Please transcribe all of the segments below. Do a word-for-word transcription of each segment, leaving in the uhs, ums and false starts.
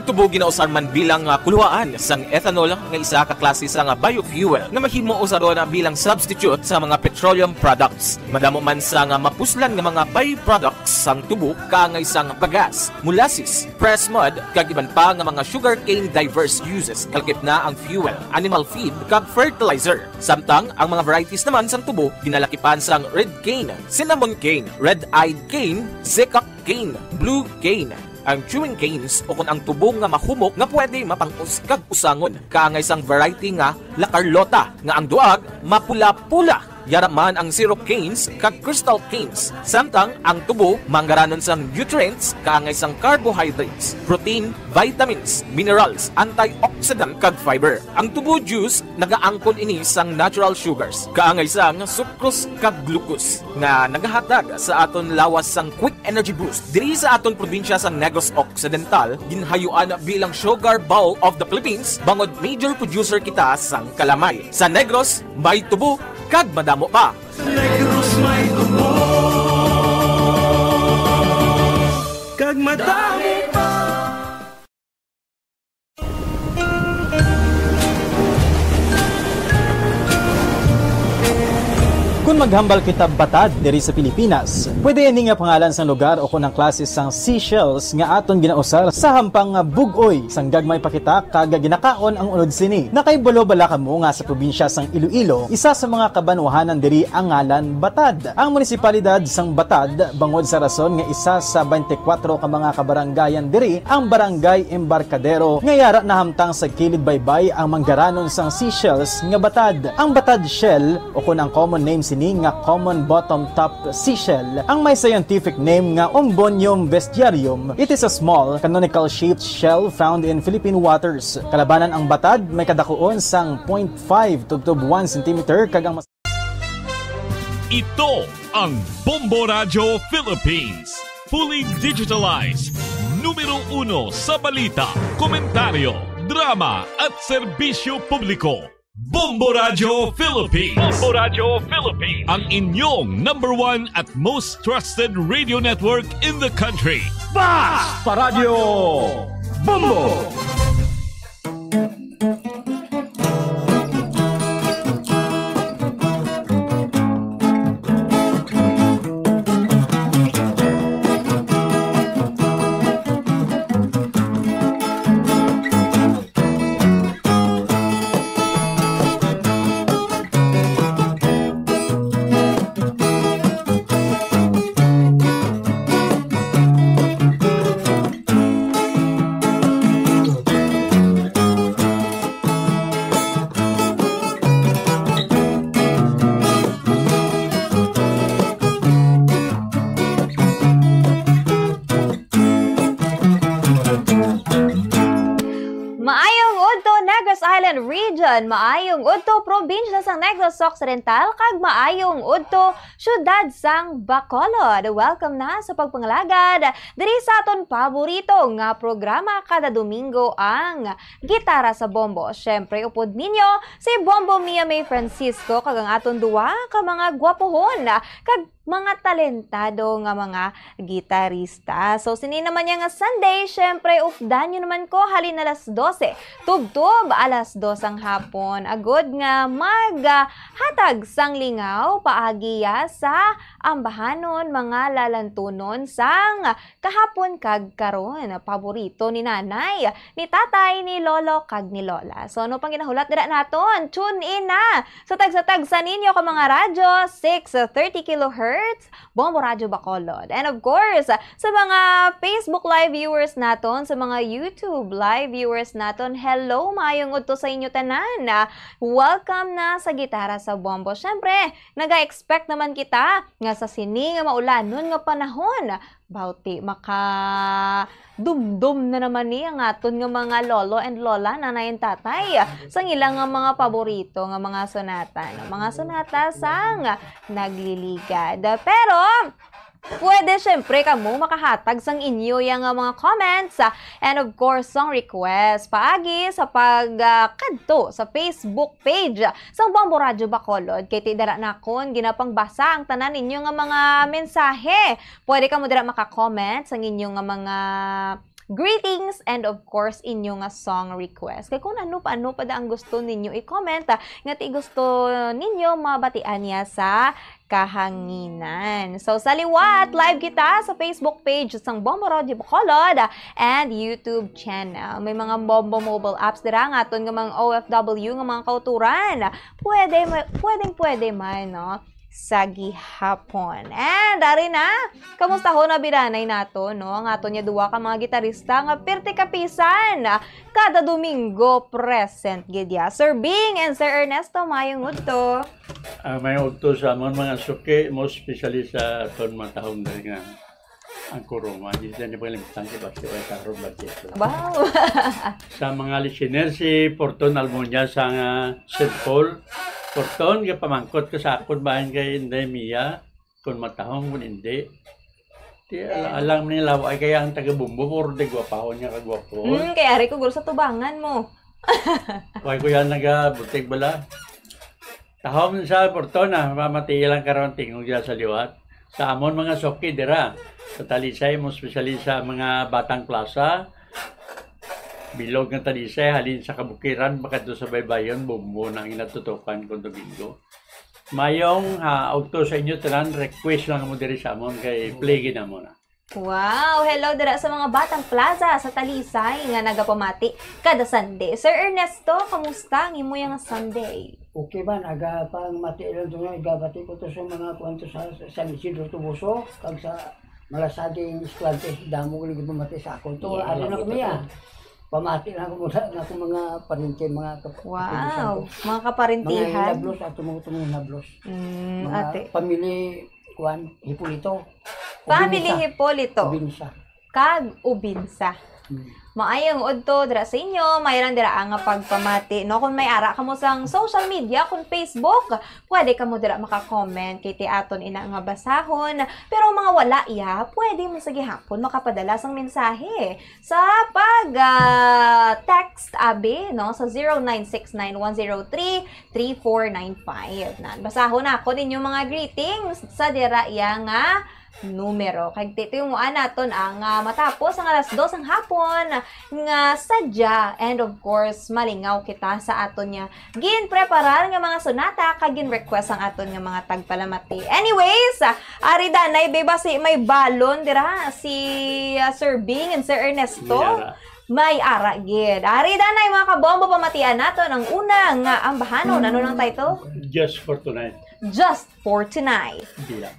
Tubo ginausar man bilang, ah, kuluhaan sang ethanol nga isa ka klase sang, ah, biofuel nga mahimo usaron, ah, bilang substitute sa mga petroleum products. Madamo man sang, ah, mapuslan nga mga byproducts sang tubo kaangay sang bagas, molasses, pressed mud, kag iban pa nga mga sugarcane diverse uses, kalakip na ang fuel, animal feed, kag fertilizer. Samtang ang mga varieties naman sang tubo ginalakipan sang red cane, cinnamon cane, red-eyed cane, zecca cane, blue cane, ang chewing canes, o kon ang tubo nga mahumok nga pwede mapang-us kag usangon, kaangay sang variety nga La Carlota, nga ang duag mapula-pula. Yara man ang syrup canes kag crystal canes, samtang ang tubo manggaranon sang nutrients, kaangay sang carbohydrates, protein, vitamins, minerals, antioxidant, kag fiber. Ang tubo juice nagaangkon ini sang natural sugars, kaangay sang sucrose kag glucose, nga nagahatag sa aton lawas sang quick energy boost. Diri sa aton probinsya sa Negros Occidental, ginhayuan bilang Sugar Bowl of the Philippines bangod major producer kita sang kalamay. Sa Negros, may tubo kag madamo pa. Sa Negros may tubo kag madamo pa. Kon maghambal kita batad diri sa Pilipinas, pwede ini nga pangalan sang lugar o kon ang klase sang seashells nga aton ginausar sa hampang nga bug-oy sang gagmay pa kita kag ginakaon ang unod sini. Nakaibalo bala kamo nga sa probinsya sang Iloilo, isa sa mga kabanwahanan diri ang ngalan Batad? Ang munisipalidad sang Batad, bangod sa rason nga isa sa twenty-four ka mga kabarangayan diri ang Barangay Embarcadero, nga yara nahamtang sa kilid baybay ang manggaranon sang seashells nga batad. Ang batad shell, o kon ang common name sini nga common bottom top seashell, ang may scientific name nga Umbonium vestiarium. It is a small, canonical-shaped shell found in Philippine waters. Kalabanan ang batad, may kadakuon sang point five tubtob one centimeter, kag ang mas- Ito ang Bombo Radyo Philippines. Fully digitalized. Numero uno sa balita, komentaryo, drama, at serbisyo publiko. Bombo Radyo Philippines. Bombo Radyo Philippines. Ang inyong number one at most trusted radio network in the country. Basta Radyo Bombo! Maayong udto, Negros Island Region. Maayong udto, probinsya sang Negros Occidental, kag maayong udto, syudad sang Bacolod. Welcome na sa pagpangalagad diri sa aton paborito nga programa kada Domingo, ang Gitara sa Bombo. Siyempre, upod ninyo si Bombo Mia May Francisco kag ang aton duwa ka mga gwapohon kag mga talentado nga mga gitarista. So, sini naman niya nga Sunday, syempre, updan nyo naman ko halin alas dose, tubtob alas dos ang hapon. Agod nga mag, ah, hatag sang lingaw paagi ya sa ambahanon, mga lalantunon sang kahapon kag karon. Paborito ni nanay, ni tatay, ni lolo, kag ni lola. So, ano pang ginahulat dira naton? Tune in na sa tagsa-tagsa ninyo ka mga radyo, six thirty kilohertz, Bombo Radyo Bacolod. And of course, sa mga Facebook Live viewers naton, sa mga YouTube Live viewers naton, hello, maayong udto sa inyo tanan. Welcome na sa Gitara sa Bombo. Syempre, naga-expect naman kita nga sa sini nga maulanon nga panahon, bauti maka dumdom na naman ni ang aton nga mga lolo and lola, nanay and tatay, sa ilang nga mga paborito nga mga sonata, no? Mga sonata sang nagliligad. Pero, pwede, syempre, kamo makahatag sang inyo ya nga mga comments, ah, and of course, song request paagi sa pag, ah, kadto sa Facebook page sang Bombo Radyo Bacolod. Kay ti dara nakon ginapangbasa ang tanan ninyo nga mga mensahe. Pwede kamo dira maka-comment sang inyo nga mga greetings, and of course, inyo nga song request. Kay kung ano pa, ano pa da ang gusto ninyo i-comment, ah, nga ti gusto ninyo mabatian niya sa kahanginan. So, sa liwat, live kita sa Facebook page sang Bombo Radyo Bacolod and YouTube channel. May mga Bombo mobile apps dira nga aton nga mga O F W nga mga kauturan. Pwede, ma- pwedeng pwede man, no? Sa gihapon. And, ari na, kamusta ho na biranay nato, no? Ang aton nga duwa ka mga gitarista nga pirti kapisan. Kada Domingo, present gid ya. Sir Bing and Sir Ernesto, mayong udto. Ah, may udto sa amon mga suki, mo especially sa aton matahong diri nga ang kuruma. Di sa niya pagalimutan kay basta ay karon budget. Wow! Sa mga listener, si Porton Almunia sa nga Saint Paul. Porton, gapamangkot ka sa akon bahin kay Inday Mia, kung matahong, kung hindi. Ti, ala-, alang nila, ay kaya ang taga-Bumbo, puro di gwapahon nga kagwapo. Hmm, kay ari ko, guro, sa tubangan mo. Why ko yan nagabutig bala? Tahom sa Porton, ah, mamati lang karon tingog dira sa liwat. Sa amon mga suki dira, sa Talisay mo, especially sa mga Batang Plaza, bilog nga Talisay, halin sa kabukiran, makadto sa baybayon, Bumbo na ang inatutukan kung Domingo. Mayong, ah, udto sa inyo tanan, request lang mo diri sa amon kay play gid namo na. Wow! Hello dira sa mga Batang Plaza sa Talisay nga nagapamati kada Sunday. Sir Ernesto, kamusta ang imo yang Sunday? Okay ba? Naga pang mati lang to nga, igabati ko to sa mga kuwan to sa, sa San Isidro Tubuso, kag sa Malasaging Escalante, damo ko nagpamati sa akon to. Yeah, Ano na love kami it. ah? Pamati lang ako muna ng akong mga parente, mga kap-, Wow! kapatid sa Mga Mga kaparintihan. hinablos at tumutong hinablos. Mm, Mga ate. pamili, kuwan, Hipolito. Family Ubinsa. Hipolito. Ubinsa. Kag Ubinsa. Hmm. Maayong udto dira sa inyo, mayran dira ang pagpamati, no? Kung may ara kamo sang social media, kung Facebook, pwede kamo dira maka-comment kay ti aton ina nga basahon. Pero ang mga wala ya, pwede mo sa gihapon makapadala sang mensahe sa pag, ah, text abi, no, sa zero nine six nine one zero three three four nine five. Nan, basahon nako ninyo mga greetings sa dira iya nga numero. Kag ti-, tinguhaan naton ang, ah, matapos ang alas dos ang hapon nga sadya. And of course, malingaw kita sa aton nga ginpreparar nga mga sonata kag gin-request ang aton nga mga tagpalamati. Anyways, ah, ari danay, be, basi may balon dira si, ah, Sir Bing and Sir Ernesto. May ara. May ara gid. Ari danay, mga kabombo, pamatian naton ang una nga ambahanon. Ano nang title? Just for tonight. Just for tonight. Dila.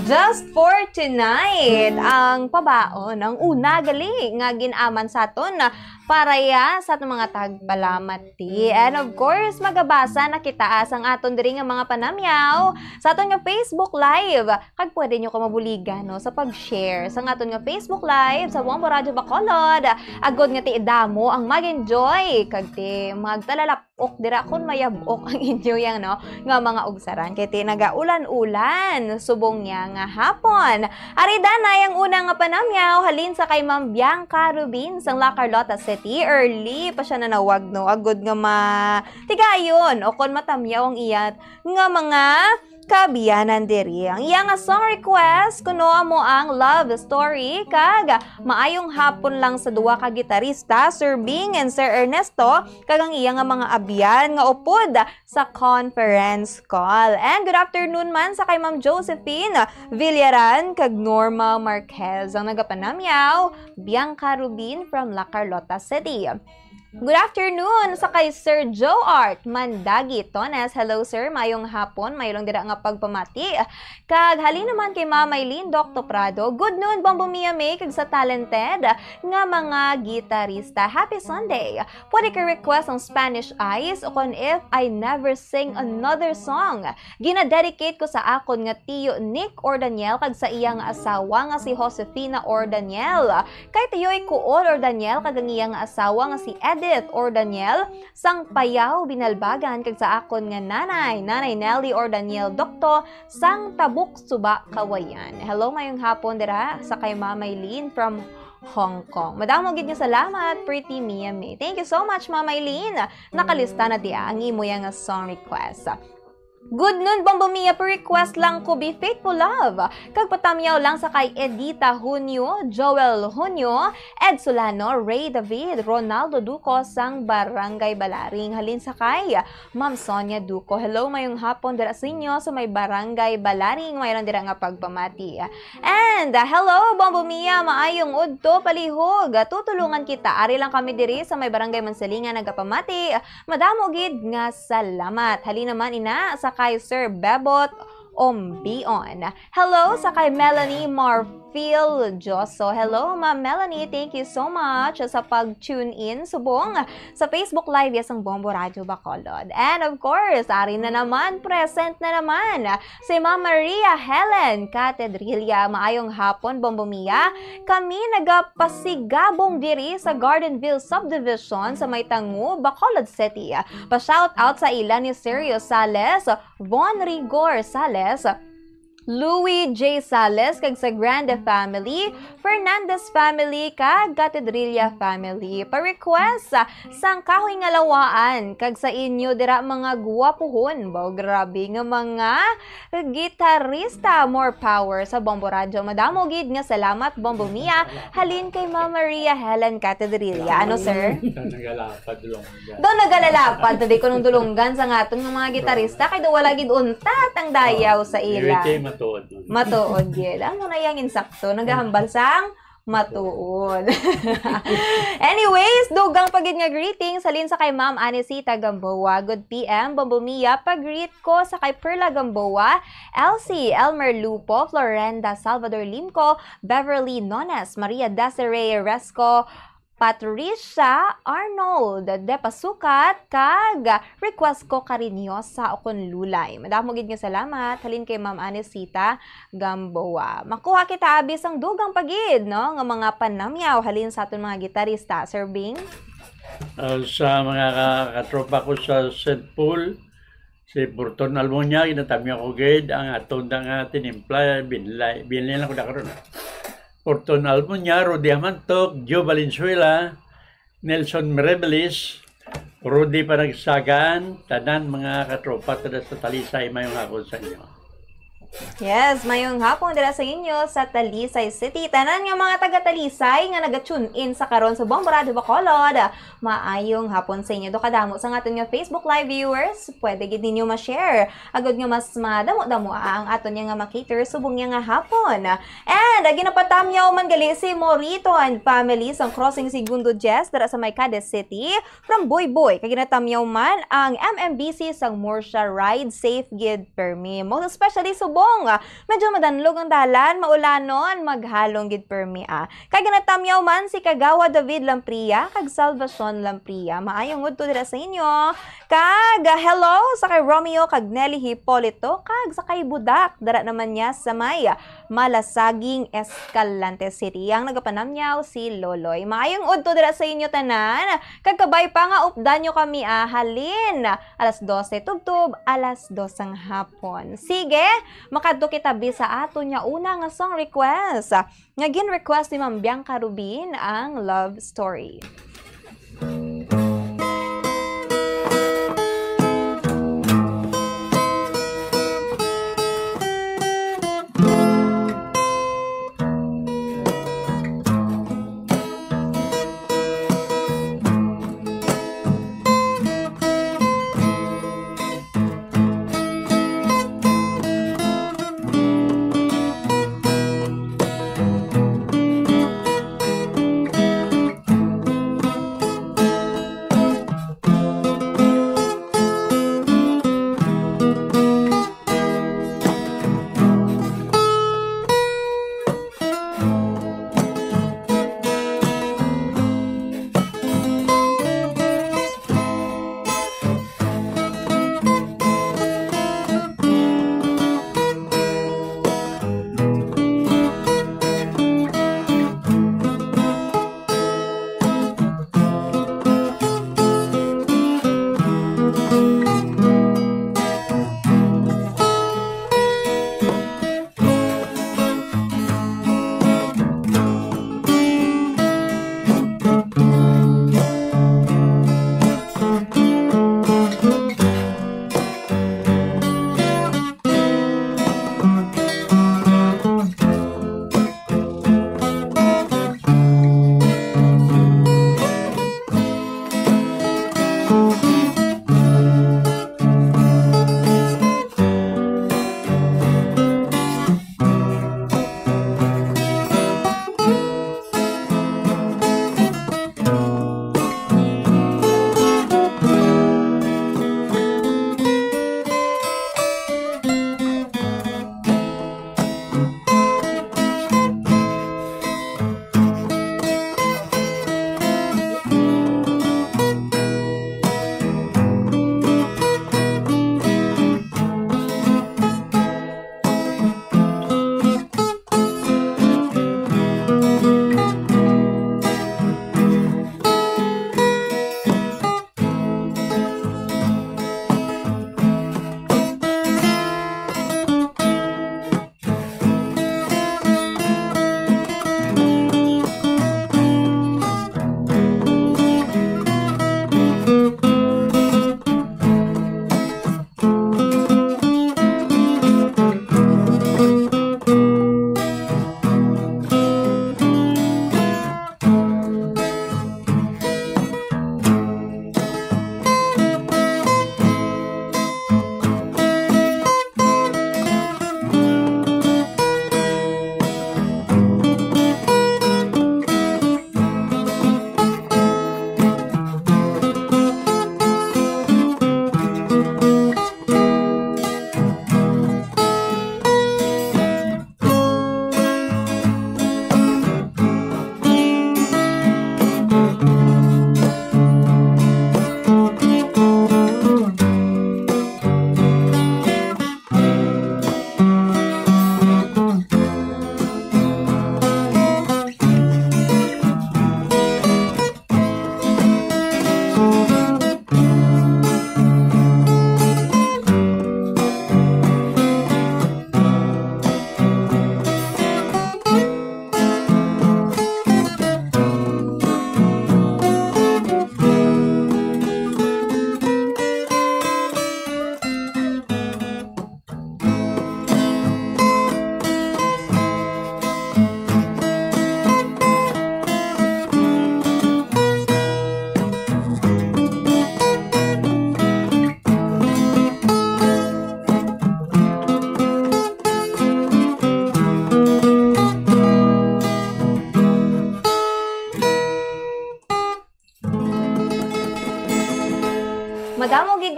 Just for tonight, ang pabaon, ang una gali nga gin-aman sa aton para ya sa aton mga tagpalamati. And of course, magabasa na kita sang aton diri nga mga panamyaw sa aton nga Facebook Live. Kag pwede nyo ko mabuligan, no, sa pag-share sa aton nga Facebook Live sa Bombo Radyo Bacolod. Agod nga ti damo ang mag-enjoy kag ti magtalalap ok dira kon mayab-ok ang inyo yang, no, nga mga ugsaran kay ti nagaulan-ulan subong niya nga hapon. Ari danay ang una nga panamyaw halin sa kay Ma'am Bianca Rubin sang La Carlota City. Early pa siya nanawag, no, agud nga ma tigayon o kon matamyaw ang iya nga mga kaabyanan diri. Ang iya nga song request kuno amo ang love story kag maayong hapon lang sa duha ka gitarista, Sir Bing and Sir Ernesto, kag ang iya nga mga abyan nga upod sa conference call. And good afternoon man sa kay Ma'am Josephine Villaran kag Norma Marquez. Ang nagapanamyaw, Bianca Rubin from La Carlota City. Good afternoon sa kay Sir Joe Art Mandagi Tones. Hello, sir. Mayong hapon. Mayong dira nga pagpamati. Kag halin naman kay Ma'am Eileen Docto Prado. Good noon, Bombo Mia May, kag sa talented nga mga gitarista. Happy Sunday. Pwede ka request ang Spanish Eyes o kon If I Never Sing Another Song. Gina-dedicate ko sa akon nga tiyo Nick Ordaniel kag sa iya nga asawa nga si Josefina Ordaniel. Kay Tiyoy Kuol Ordaniel kag ang iya nga asawa nga si Edith Ordaniel, sang Payaw, Binalbagan, kag sa akon nga nanay, Nanay Nelly Ordaniel Docto, sang Tabuk, Suba, Kawayan. Hello, mayong hapon dira sa kay Mamay Lynn from Hong Kong. Madamo gid nga salamat, Pretty Mia May. Thank you so much, Mamay Lynn. Nakalista na diya ang imo yang song request. Good noon, Bombo Mia. Pa-request lang ko, Be Faithful Love. Kag patamyaw lang sa kay Edita Hunyo, Joel Hunyo, Ed Solano, Ray David, Ronaldo Duco sang Barangay Balaring. Halin sa kay Ma'am Sonia Duco. Hello, mayong hapon dira sa inyo sa may Barangay Balaring. Mayroon dira nga pagpamati. And, uh, hello, Bombo Mia. Maayong udto, palihog. Tutulungan kita. Ari lang kami diri sa may Barangay Mansalingan nagapamati. Madamo gid nga salamat. Halin naman ina sa kay Sir Bebot Ombion. Hello sa kay Melanie Marfil Joso. Hello, Ma'am Melanie. Thank you so much sa pag-tune in subong sa Facebook Live ya sang Bombo Radyo Bacolod. And of course, ari na naman, present na naman si Ma'am Maria Helen Catedrilla. Maayong hapon, Bombo Mia. Kami nagapasigabong diri sa Gardenville Subdivision sa may Tangu, Bacolod City. Pa-shout out sa ila ni Sergio Sales, Von Rigor Sales, Louis J Sales, kag sa Grande family, Fernandez family, kag Catedrilla family. Pa-request, ah, sang Kahoy nga Lawaan, kag sa inyo dira mga guwapuhon. Baw, grabe nga mga gitarista. More power sa Bombo Radyo. Madamo gid nga salamat, Bombo Mia. Halin kay Ma'am Maria Helen Catedrilla. Ano, sir? Daw nagalapad dulonggan. Daw nagalalapad, tabi ko nung dulonggan sa nga aton nga mga gitarista, kay daw wala gid untat ang dayaw sa ila. Iwit kay matuod. Matuod gid. Amo na yang insakto, nagahambal sang matuod. Anyways, dugang pa gid nga greetings halin sa kay Ma'am Anisita Gamboa. Good P M, Bombo Mia. Pag-greet ko sa kay Perla Gamboa, Elsie, Elmer Lupo, Florenda Salvador Limco, Beverly Nones, Maria Desiree Resco, Patricia Arnold de Pasukat, kag request ko Karinyosa o kon Lulay. Madamo gid nga salamat halin kay Ma'am Anisita Gamboa. Makuha kita abi sang dugang pa gid, no, nga mga panamyaw halin sa aton mga gitarista, Sir Bing. Ah, sa mga ka-, katropa ko sa Saint Paul, si Burton Almonia, ginatamyaw ko gid ang aton nga tinimpla, binlay, binlay lang ko na karon. Burton Almonia, Rudy Amantok, Joe Valenzuela, Nelson Mirebelis, Rudy Panagsagan, tanan mga katropa taga sa Talisay, mayong hapon sa inyo. Yes, mayong hapon dira sa inyo sa Talisay City. Tanan nga mga taga Talisay nga naga-tune in sa karon sa Bombo Radyo Bacolod, maayong hapon sa inyo. Do kadamo sa aton nga Facebook Live viewers, pwede gid ninyo ma-share agud nga mas madamo-damo ang aton nga ma-cater subong nga hapon. And, ah, ginapatamyaw man gali si Morito and family sang Crossing Segundo Diez dira sa may Cadiz City. From Boyboy, kag ginatamyaw man ang M M B C sang Murcia. Ride safe gid permi. Most especially subong Pong. Medyo madanlog ang dalan, maulanon, maghalong gid permi, ah. Kag ginatamyaw man si Kagawa David Lampria kag Salvacion Lampria. Maayong udto dira sa inyo. Kag, ah, hello sa kay Romeo kag Nelly Hipolito kag sa kay Budak. Dara naman niya sa may Malasaging, Escalante City. Ang nagapanamyaw si Loloy. Maayong udto dira sa inyo tanan. Kag kabay pa nga updan nyo kami, ah, halin alas dose tubtob, alas dos sang hapon. Sige, makadto kita bi sa aton nga una nga song request, nga gin-request ni Ma'am Bianca Rubin ang Love Story.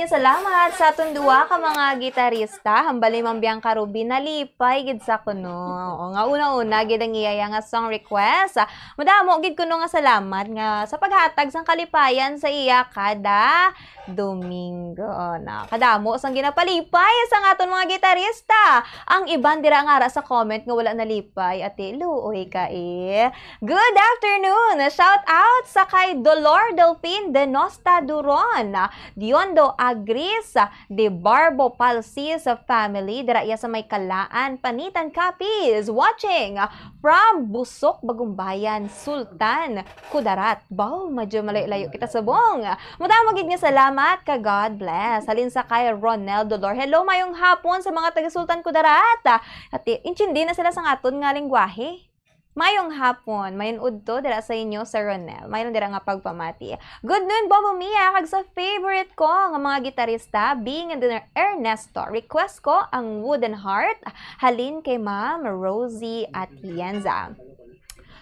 Salamat sa aton duwa ka mga gitarista. Hambal ni Ma'am Bianca Ruby, nalipay gid sa kuno. O, nga una-una gid ang iya nga song request. Madamo gid kuno nga salamat nga sa paghatag sang kalipayan sa iya kada Domingo. Na, kadamo sang ginapalipay sang aton mga gitarista. Ang iban dira nga ara sa comment nga wala nalipay, ate, luoy ka eh. Good afternoon! Shout out sa kay Dolor Delfin Denosta Duron, Diondo Agris, De Barbo Palsis family, dira iya sa may Kalaan, Panitan, Capiz, watching from Busok, Bagumbayan, Sultan Kudarat. Baw, medyo malayo-layo kita subong. Madamo gid nga salamat ka God bless. Halin sa kay Ronel Dolor. Hello, mayong hapon sa mga taga Sultan Kudarat. Ati, intindi na sila sa aton nga lengguwahe. Mayong hapon, mayon udto dira sa inyo, Sir Ronel. Mayon dira nga pagpamati. Good noon, Bombo Mia, kag sa favorite ko nga mga gitarista, Bing and Ernesto. Request ko ang Wooden Heart, halin kay Ma'am Rosie Atienza.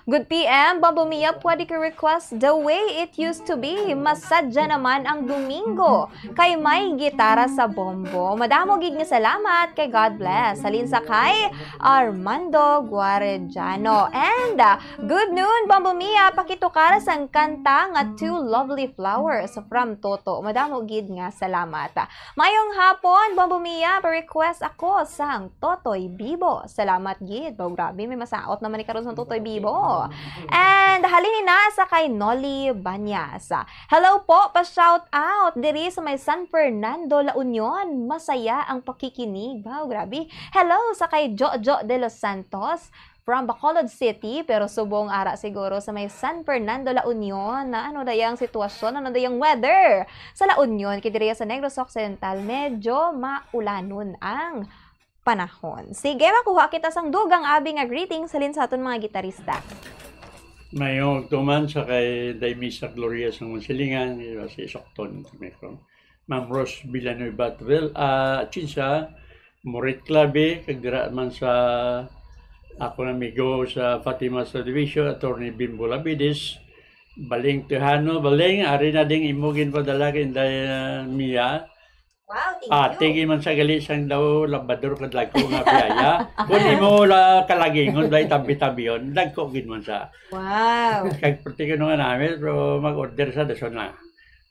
Good P M, Bombo Mia, pwede ko request The Way It Used to Be. Masadya naman ang Domingo kay may gitara sa bombo. Madamo gid nga salamat kay God bless. Halin sa kay Armando Guarediano. And, uh, good noon, Bombo Mia. Pakitukar sang kanta nga Two Lovely Flowers from Toto. Madamo gid nga salamat. Mayong hapon, Bombo Mia. Pa-request ako sang Totoy Bibo. Salamat gid. Baw, grabe, may masaot naman ni karon sang Totoy Bibo. And halin na sa kay Nolly Banyas. Hello po, pa-shout out diri sa may San Fernando, La Union. Masaya ang pakikinig. Wow, grabe. Hello sa kay Jojo de los Santos from Bacolod City, pero subong ara siguro sa may San Fernando, La Union. Na ano dayang sitwasyon, ano dayang weather sa La Union, kay diri sa Negros Occidental, medyo maulanon ang panahon. Sige, makuha kita sang dugang abi nga greetings halin sa aton mga gitarista. Mayong tuman sa kay Day Misa Gloria sang Mansilingan, si Sokton, kami ko. Ma'am Rose Villanueva Tuel, ah, Chinsa, Morit Clave, kag dira man sa akon amigo sa Fatima Subdivision, Attorney Bimbo Labides, Baling Tejano, Baling, ari na ding imo ginpadala kay Inday, ah, Mia. Wow, thank Ah, you. Tigi man sa gali sang daw labador ka dagko nga biyaya. Kung imo la kalagingon, dahil tabi-tabion, dagko gid man sa. Wow. Kag perti ko nung anamit, pero mag-order sa dason na.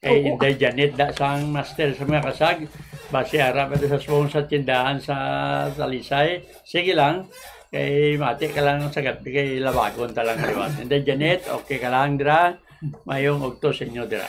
Kay Oo. Inday Janet, da sang master sa mga kasag, basi ara pa sa subong sa tindahan sa Talisay. Sige lang, kay mati ka lang sa gabi, kay labagon ta lang liwat. Inday Janet, okay ka lang dira? Mayong udto sa inyo dira.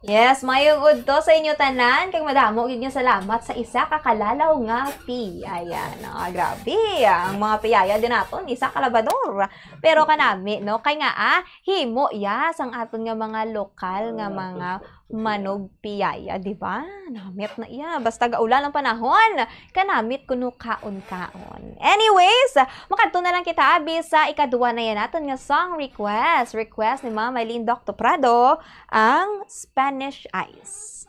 Yes, mayong udto sa inyo tanan, kag madamo gid nga salamat sa isa ka kalalaw nga piyaya. No, grabe, ang mga piyaya din naton, isa ka labador. Pero kanami, no, kay nga, ah, himo ya sang aton nga mga lokal nga Ah, mga sus, sus, sus, sus. Manog piyaya, di ba? Namit na iya. Basta gaulan ang panahon, kanamit kuno kaon-kaon. Anyways, makadto na lang kita abi sa ikaduha na yan naton nga song request. Request ni Ma'am Eileen Doctor Prado, ang Spanish Eyes.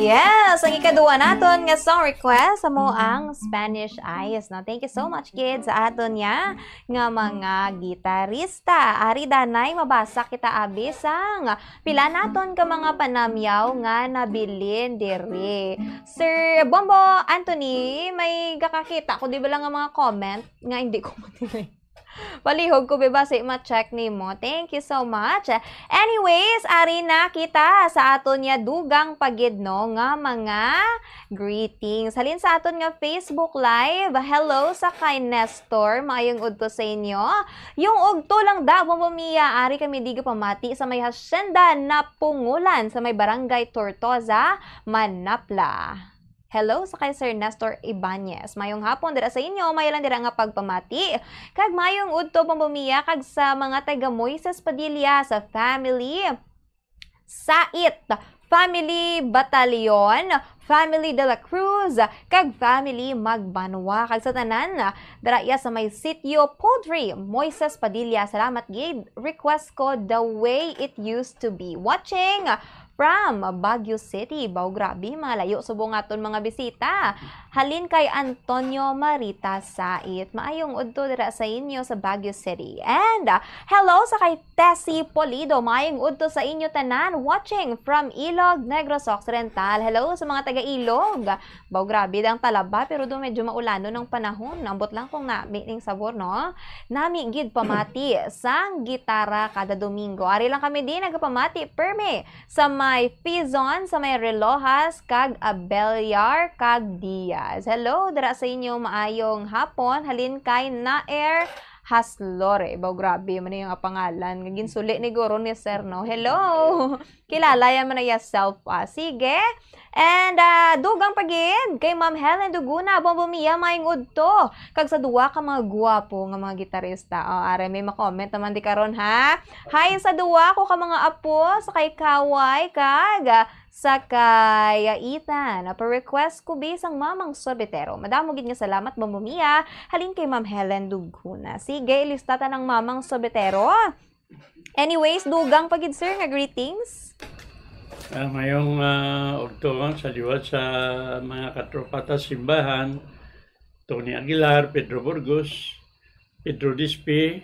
Yes, ang ikaduha naton nga song request amo ang Spanish Eyes, no? Thank you so much, kids, sa aton niya nga mga gitarista. Ari, danay, mabasa kita abi sang pila naton ka mga panamyaw nga nabilin diri. Sir Bombo Anthony, may gakakita ko, di ba lang, nga mga comment nga hindi ko matili. Palihog ko, be, basi ma-check nimo. Thank you so much. Anyways, ari na kita sa aton niya dugang pa gid, no, nga mga greetings. Halin sa aton nga Facebook Live, hello sa kay Nestor. Maayong udto sa inyo. Yung ugto lang da, Bombo Mia, ari kami di pamati sa may Hacienda Napungulan, sa may Barangay Tortosa, Manapla. Hello sa kay Sir Nestor Ibanez. Mayong hapon dira sa inyo, mayo lang dira nga pagpamati. Kag mayong udto, Bombo Mia, kag sa mga taga Moises Padilla, sa family Sait, family Batalion, family De La Cruz, kag family Magbanwa. Kag sa tanan, dira iya sa may sitio Poultry, Moises Padilla. Salamat gid. Request ko The Way It Used to Be. Watching from Baguio City. Baw, grabe, malayo subong aton mga bisita. Halin kay Antonio Marita Sait. Maayong udto dira sa inyo sa Baguio City. And, uh, hello sa kay Tessie Polido. Maayong udto sa inyo tanan. Watching from Ilog, Negros Occidental. Hello sa mga taga Ilog. Baw, grabe ang talaba, pero do medyo maulanon ang panahon. Ambot lang kung nami ning sabor, no? Nami gid pamati sang gitara kada Domingo. Ari lang kami di nagapamati, permi sa may Pizon, sa may Relojas, kag Abellar, kag Diaz. Hello, dira sa inyo, maayong hapon. Halin kay Naer Haslore. Baw, grabe man yung pangalan. Nga ginsuli ni guro ni Sir, no? Hello! Kilala yan man na self, ah. Sige. And, ah, dugang pa gid kay Ma'am Helen Duguna, Bombo Mia, maayong udto. Kag sa duwa ka mga guwapo nga mga gitarista. O, are, may ma-comment naman di karon, ha? Hi sa duwa ko ka mga apo, sa kay Kaway, kag, ah, sa kay, ah, Ethan. Pa-request ko, bi, sang Mamang Sobetero. Madamo gid nga salamat, Bombo Mia. Halin kay Ma'am Helen Duguna. Sige, ilista ta ng Mamang Sobetero. Anyways, dugang pa gid, sir, nga greetings. Ah, mayong, ah, udto sa liwat sa mga katropa ta simbahan, Tony Aguilar, Pedro Burgos, Pedro Dispe,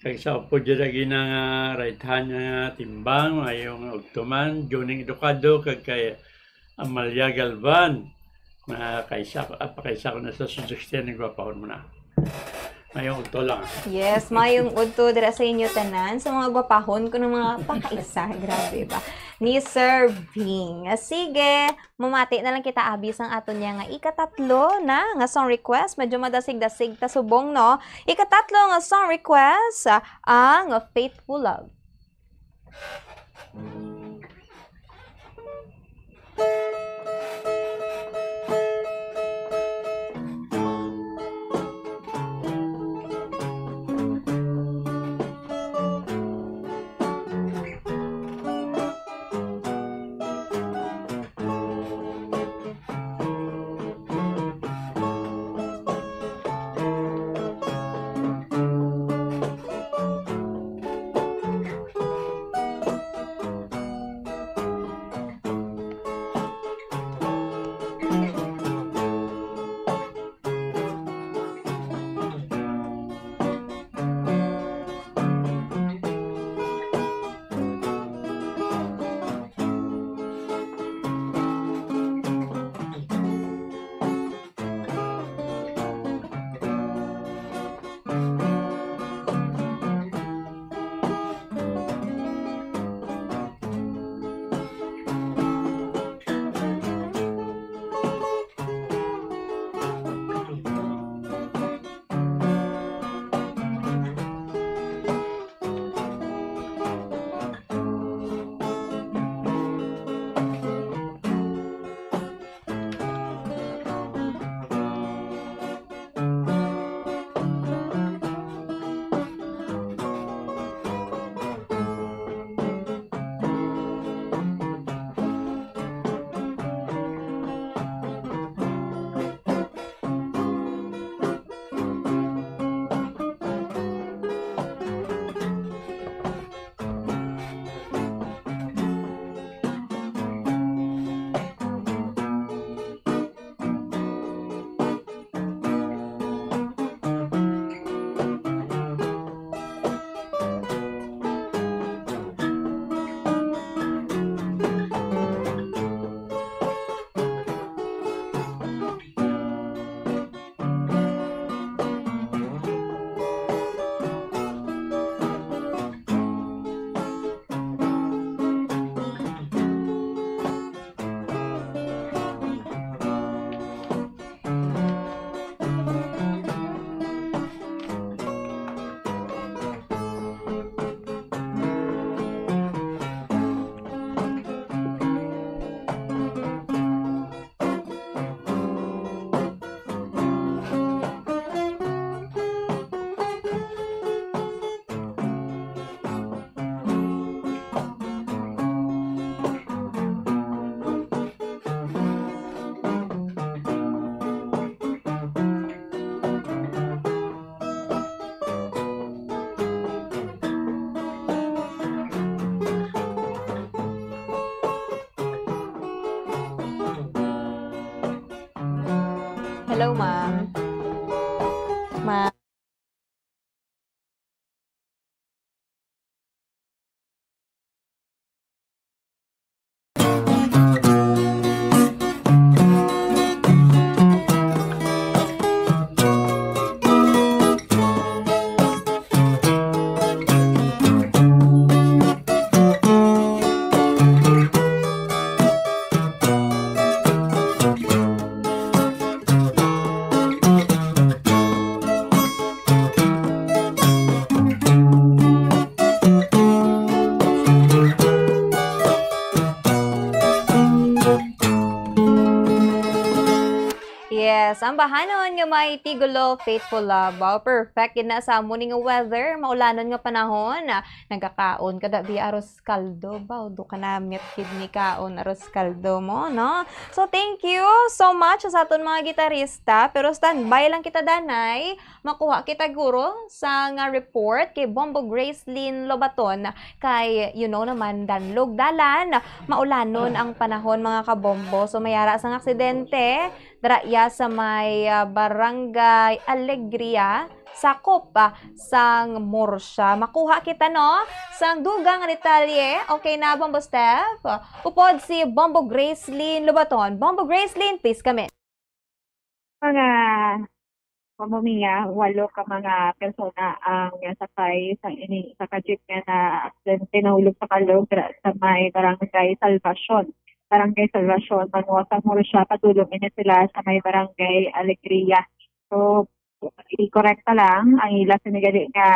kag sa upo dyan lagi na nga right hand nga timbang, mayong udto man, Joning Educado, kag kay Amalia Galvan. Makaisa, ah, pakaisa ko na sa suggestion ni gwapahon mo na. Mayong udto lang. Yes, mayong udto dira sa inyo tanan, sa mga gwapahon ko ng mga pakaisa. Grabe ba? Ni Sir Bing. Sige, mamati na lang kita, abi, sang aton niya nga ikatatlo na nga song request. Medyo madasig-dasig ta subong, no? Ikatatlo nga song request, ah, ang Faithful Love. Hello, ma'am. Ma'am. Yes, ang bahanon nga may tigulo, faithful love. Wow, perfect gid na sa amo ni nga weather, maulanon nga panahon. Nagakaon ka da biya arroz caldo ba? O, do ka namit gid ni kaon arroz caldo mo, no? So, thank you so much sa aton mga gitarista. Pero standby lang kita, danay. Makuha kita, guro, sa nga report kay Bombo Gracelyn Lobaton. Kay, you know naman, danlog dalan, maulanon ang panahon, mga kabombo. So, may ara sang aksidente, dira iya sa may, ah, Barangay Alegria, sakop, ah, sang Murcia. Makuha kita, no? Sang dugang nga detalye. Okay na, Bombo Steph? Upod si Bombo Gracelyn Lobaton. Bombo Gracelyn, please come in. Mga pamamiya, walo ka mga persona ang sakay sa ini, sa ka-jeep nga na aksidente, nahulog sa kalog dira sa may Barangay Salvacion. Barangay Salvacion, Banwa sa Murcia, padulong ini sila sa may Barangay Alegria. So, i-correct pa lang ang ila sini gali nga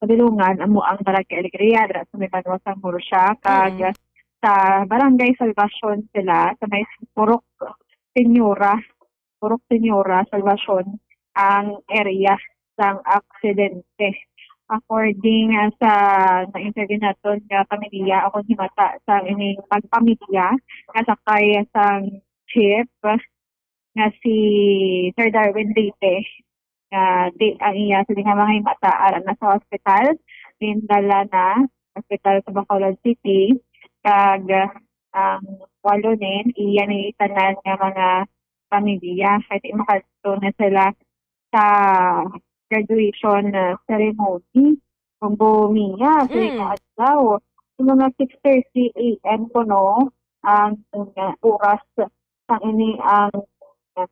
padulungan, amo ang Barangay Alegria dira sa may Banwa sa Murcia, kag Mm. sa Barangay Salvacion sila sa may Purok Senyora, Purok Senyora, Salvacion ang area sang aksidente. According, ah, sa na-interview naton nga pamilya, akon himata sa ining magpamilya nga sakay sang jeep nga si Sir Darwin Leyte, nga di ang iya sini nga mga himata ara na sa hospital, gindala na hospital sa Bacolod City, kag, ah, ang walo nin iya ni tanan nga mga pamilya, kay di makadto na sila sa graduation, ah, ceremony. Kung bumiya, sa Mm. adlaw, sa mga six thirty A M kuno ang, ah, oras sa ini ang, ah,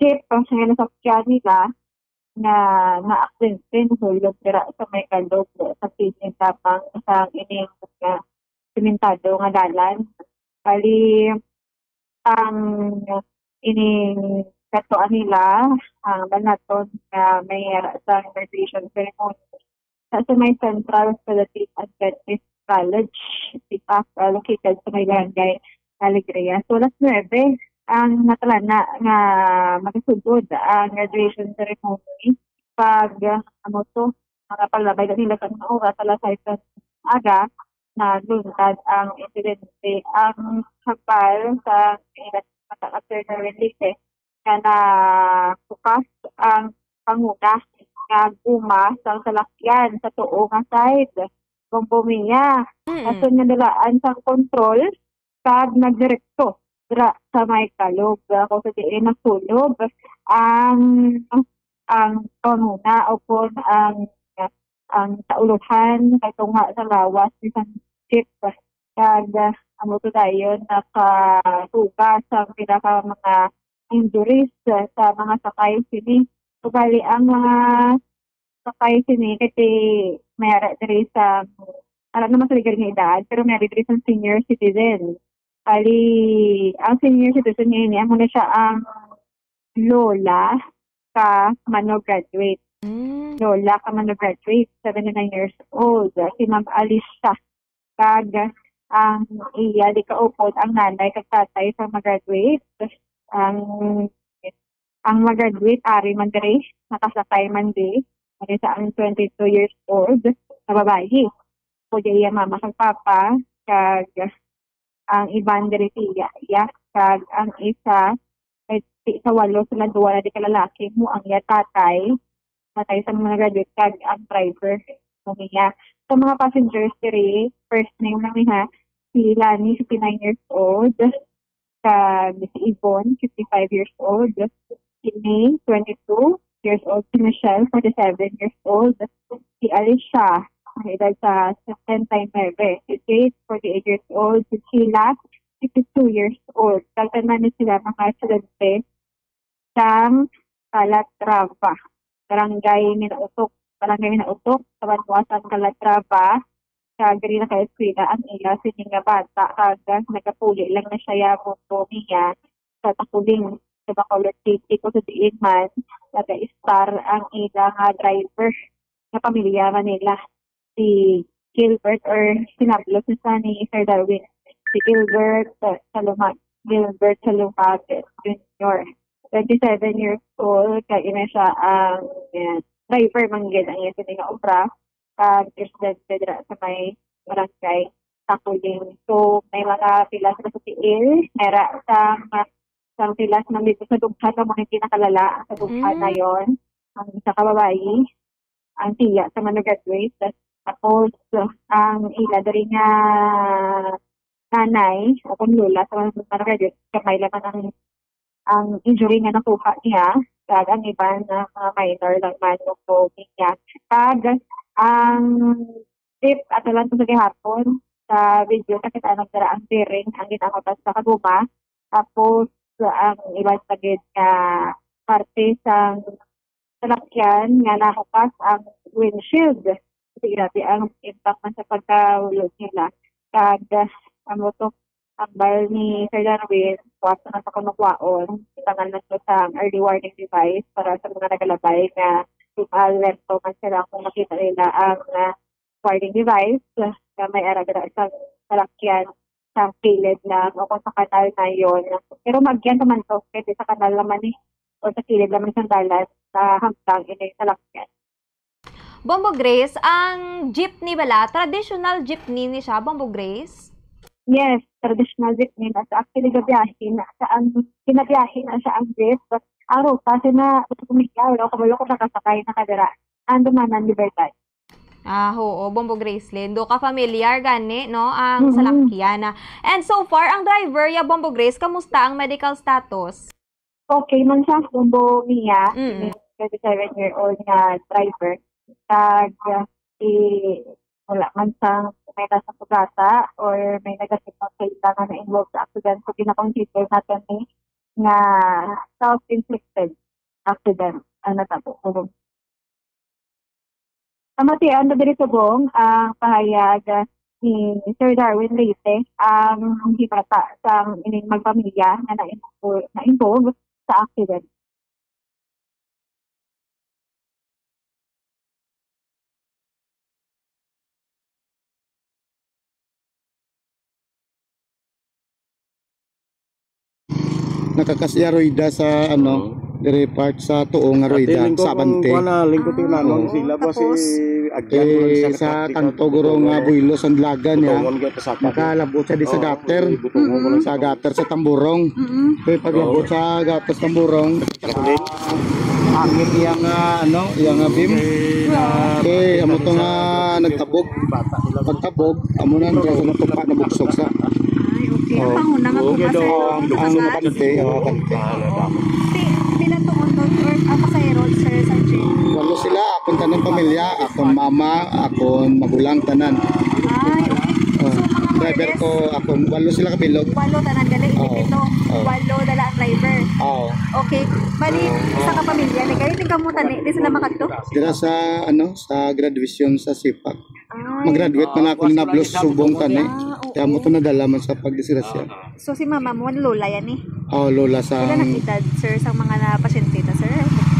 jeep, ang siya nasakyan nila na naaksidente, nahulog dira sa may kalog sa sining lamang sa ining, ah, simentado nga dalan. Bali, ang ining katuan nila, ang banaton nga may ara sang graduation ceremony sa, sa may Central Philippine Adventist College, Sipak, ah, located sa may barangay Alegria. So, alas nuebe ang natalana nga magasugod ang graduation ceremony. Pag, ah, amo to, mga paglabay na nila sa mga oras, alas sais sa aga, nagluntad ang insidente. Ang hambal sa ila sa Sir Darwin Leyte nga nabukas ang panguna nga guma sang salakyan sa tuo nga side. Kung bumiya, Mm. ason nga nalaan sang kontrol, kag nagdiretso dira sa may kalog. Kung sa diin nasunog ang, ang panguna o kon ang, ang kaulohan kay tunga sa lawas ni sang jeep. Kag, ah, amo to dayon nakatuga sa pila ka mga injuries, ah, sa mga sakay sini. Ugali ang mga sakay sini kasi may ara diri sa, ara naman sa ligar nga edad, pero may ara diri sa senior citizen. Bali, ang senior citizen nga ini, amo na siya ang lola ka Mano graduate. Mm. Lola ka Mano graduate, seventy-nine years old, si Ma'am Alicia. Kag ang iya di kaupod ang nanay kag tatay sa mag-graduate. Ang, ang mag-graduate, ari man diri, nakasakay man di, ari sa ang twenty-two years old na babayi. Ko di iya mama kag papa, kag ang iban diri si iya, iya, kag ang isa, kay ti-, sa walo sila, duha na di ka lalaki, mo ang iya tatay, matay sa mga graduate, kag ang driver, mo niya. Sa mga passengers diri, first name lang niya, si Lani, fifty-nine years old, Kag si Yvonne, fifty-five years old. Si May, twenty-two years old. Si Michelle, forty-seven years old. Si Alicia, ang edad sa setenta y nueve. Si Kate, forty-eight years old. Si Sheila, fifty-two years old. Kag tanan ni sila mga estudyante sang Calatrava, Barangay Minautok, Barangay Minautok, sa banwa sang Calatrava. Kag diri nakaeskwela ang ila sini nga bata, kag nagapuli lang na siya ya mundo niya sa Takuling, sa Bacolod City, kung sa diin man nag-estar ang ila nga driver nga pamilya man nila, si Gilbert, or sinablos na siya ni Sir Darwin, si Gilbert, uh, Saluma-, Gilbert Salumag Junior, twenty-seven years old, kag ina siya ang, uh, driver man gid ang iya sini nga obra, kag residente dira sa may barangay Takuling. So, may mga pila sila sa tiil, may ra-, sa, sa pila sa nandito sa dughan, amo na ang pinakalala, sa dughan na Mm. yon. Ang isa ka babayi, ang tiya sa mga graduate. Tapos, ang ila diri nga nanay, o kung lola sa mga graduate, kamay lang ang, ang injury nga nakuha niya, kag ang iban nga mga minor lang man o niya. Kag ang jeep, ato lang sa gihapon, sa video, nakita nagdala ang bearing, ang ginaangotan sa kaguma. Tapos, ang iban pa gid nga parte sa salakyan nga nahupas ang windshield. Kasi grabe ang impact man sa pagkahulog nila. Kag, ah, ang moto, ang bal ni Sir Darwin, kuwasa na sa kunukwaon, tangan na to sa early warning device para sa mga nagalabay nga alerto man sila kung makita nila ang, ah, warning device, ah, nga may ara dira sa salakyan sa kilid lang o kung sa kanal na yon. Pero magyan naman to, pwede sa kanal naman eh, o sa kilid naman sa dalan, sa hamtang ini salakyan. Bombo Grace, ang jeepney bala, traditional jeepney ni siya, Bombo Grace? Yes, traditional jeepney na sa actually gabiyahe na sa ang ginabiyahe na siya ang jeep. Ang ruta sina, wala ko nakasakay na kadira. Ang dumanan Libertad. Ah, oo, Bombo Gracelyn. Do ka familiar gani, no, ang Mm-mm. salakyan. And so far, ang driver ya, Bombo Grace, kamusta ang medical status? Okay man siya, Bombo Mia, Mm. twenty-seven year old nga driver. Kag, ah, si, wala man sang may nasa sugata or may negative sa ila nga na-involve sa accident. So, gina-consider natin ni nga self-inflicted accident ang natabo. Amo ti, ano, diri subong ang pahayag ni Sir Darwin Leyte, ang himata sang ining magpamilya nga na-invo-, na-involve sa accident. Nakakasya rueda sa, ano, Oo. diri part sa tuo nga Ate, rueda, lingkod sa ang abante. kuwan na, lingkod yung nanong Oo. sila ba si Tapos? Agyan, Eh, walang sa sakit, kanto guro nga buwelo sa Dalagan niya, butongon ka, kasaka. Nakalabot siya di sa Oo, gutter. butongon, walang Sa sakit. gutter sa Tamburong. Mm-mm. Eh, paglabot Oo. sa gutter sa Tamburong, Sakit. Angit iyang, ah, ano, iyang, ah, beam. Okay, na- Eh, amo to nga nagtabog. Pagtabog, amo na ang dress na tupa na bugsok sa. Ay, okay. Ang Oh. panguna nga Okay, bukas, do. ano, Ang bukas. abante, oh, abante. Ti-, pila to motor or, ah, pasahero, sir, sa jeep? Walo sila, akon tanan pamilya, akon mama, akon magulang, tanan. Ay, okay. Oh, So, mga more or driver less, ko, akon, walo sila kabilog. walo tanan gali, Oh. pito. Oh. Walo dala ang driver. Oh. Okay. Bali, isa ka pamilya ni, kaya tingkamo tani, di sila makadto? Dira sa, ano, sa graduation sa sipak. Ay. Mag-graduate man ako ni Nablos subong tani. Ah, oo. Kaya mo to nadala man sa pagdisgrasya. So, si mama mo, lola yan eh? Oh, lola sa Pila na edad, sir, sa mga na pasyente ta, sir?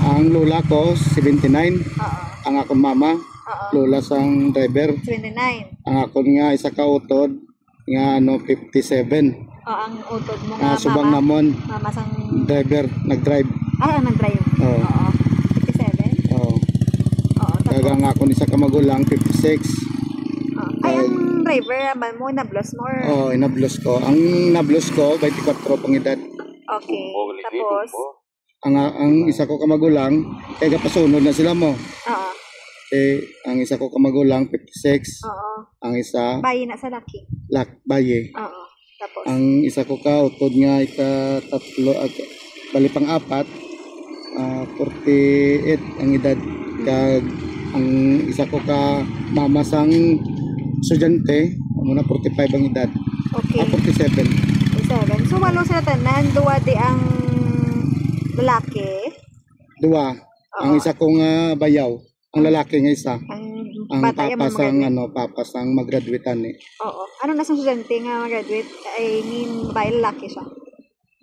Ang lola ko, seventy-nine. Oo. Ang akong mama, Oo. lola sang driver. Seventy-nine. Ang akon nga isa ka utod, nga, ano, fifty-seven. Oh, ang utod mo Ah, nga subang mama, namon. mama sang Driver, nag-drive. Ah, ang nag-drive. Oo. Oo. Fifty-seven? Oo. Oo, Kag tapos? ang akon isa ka magulang, fifty-six. Oh. Ay, Ay. ang driver, amal mo, inablos mo or? Oo, inablos ko. Ang inablos ko, twenty-four pang edad. Okay. Tapos? Ang, ang isa ko ka magulang, kay gapasunod na sila mo. Oo. Eh, ang isa ko ka magulang, fifty-six. Oo. Ang isa, Bayi na sa laki. lak-, bayi. Oo. Tapos? Ang isa ko ka utod nga ikatatlo, ah, bali pang-apat, ah, forty-eight ang edad. Kag ang isa ko ka mama sang estudyante, amo na forty-five ang edad. Okay. Ah, forty-seven. Forty-seven. So, walo sila tanan, duwa di ang lalaki? Duwa. Oo. Ang isa ko nga bayaw. Ang lalaki nga isa. Ang Ang bata, yung papa mga sang, graduate. Ano, papa sang mag-graduate ani. Oo. Ano na sang estudyante nga mag-graduate? I mean, babae, lalaki siya?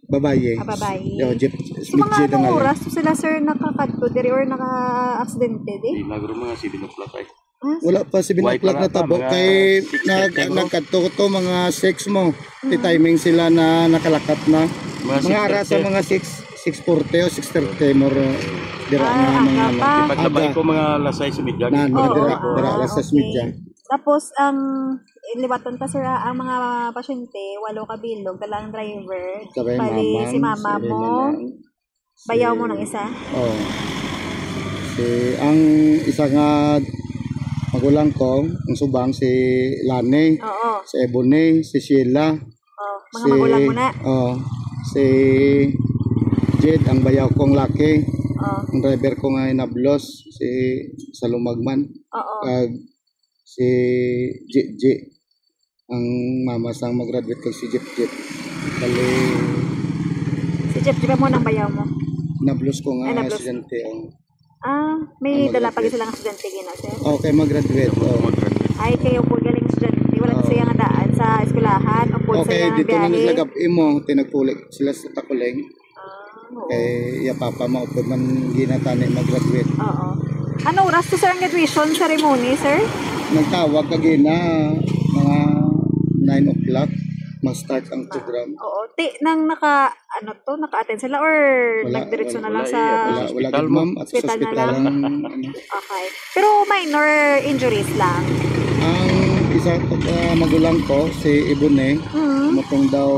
Babaye. Ah, babaye. Yo, Jeff, So, Smith mga Jed ang anong ngalan. Oras to sila, sir, nakakadto diri or naka-aksidente di? Di, nagro mga seven o'clock ay. Ah, Wala pa, seven Why o'clock pala na tabo. pa? Mga Kay six nag-, thirty mo? Nagkadto to, mga six mo. Di Mm. timing sila na nakalakat na. Mga Mga ara sa six thirty. Mga six, six forty o six thirty, more, dira Ah, nga mga aga ano. pa. Paglabay Aga. Ko mga alas sais y media, Na, mga Oo, dira, ah, dira, alas sais y media. Okay. Tapos, ang liwatan ta, sir, ah, ang mga pasyente, walo ka bilog, dala ang driver. Sabay Bali, mama, si mama si mo, Mama. Bayaw mo Si nang isa? Oh. Si, ang isa nga magulang ko, ang subang si Lani, Oo. Si Ebony, si Sheila, Oh, mga si, magulang mo na? Oh, si Jed, ang bayaw kong laki. Oh. Ang driver ko nga inablos, si Salumagman. Oo. Kag si J J. Ang mama sang mag-graduate kag si Jeff Jeff. Bali, Si Jeff Jeff mo nang bayaw mo? Nablos ko nga Ay, nablos. Estudyante ang Ah, may Ang dala pa mag-graduate. Sila nga estudyante gina, sir? Okay, mag-graduate. Oh. Ay, kayo po galing estudyante. Wala Oo. Siya nga daan sa eskwelahan. O po Okay, siya nga dito na biyahe. Nila gab-, imo, tinagpuli sila sa Takuling. Ah, oo. Kay iya papa maupod man ginatani mag-graduate. Oo. Ano oras to, sir, ang graduation ceremony, sir? Nagtawag ka gina, mga nine o'clock, mag-start ang program. Oo. Ti, nang naka, ano to, naka-attend sila or Wala, nagdiretso wala, na lang wala, sa wala, wala, Hospital gid, mo? Ma'am, at sa Hospital na hospital lang. Ang, ano. Okay. Pero minor injuries lang? Ang isa ko ka magulang ko, si Ibon eh, Mm. matong daw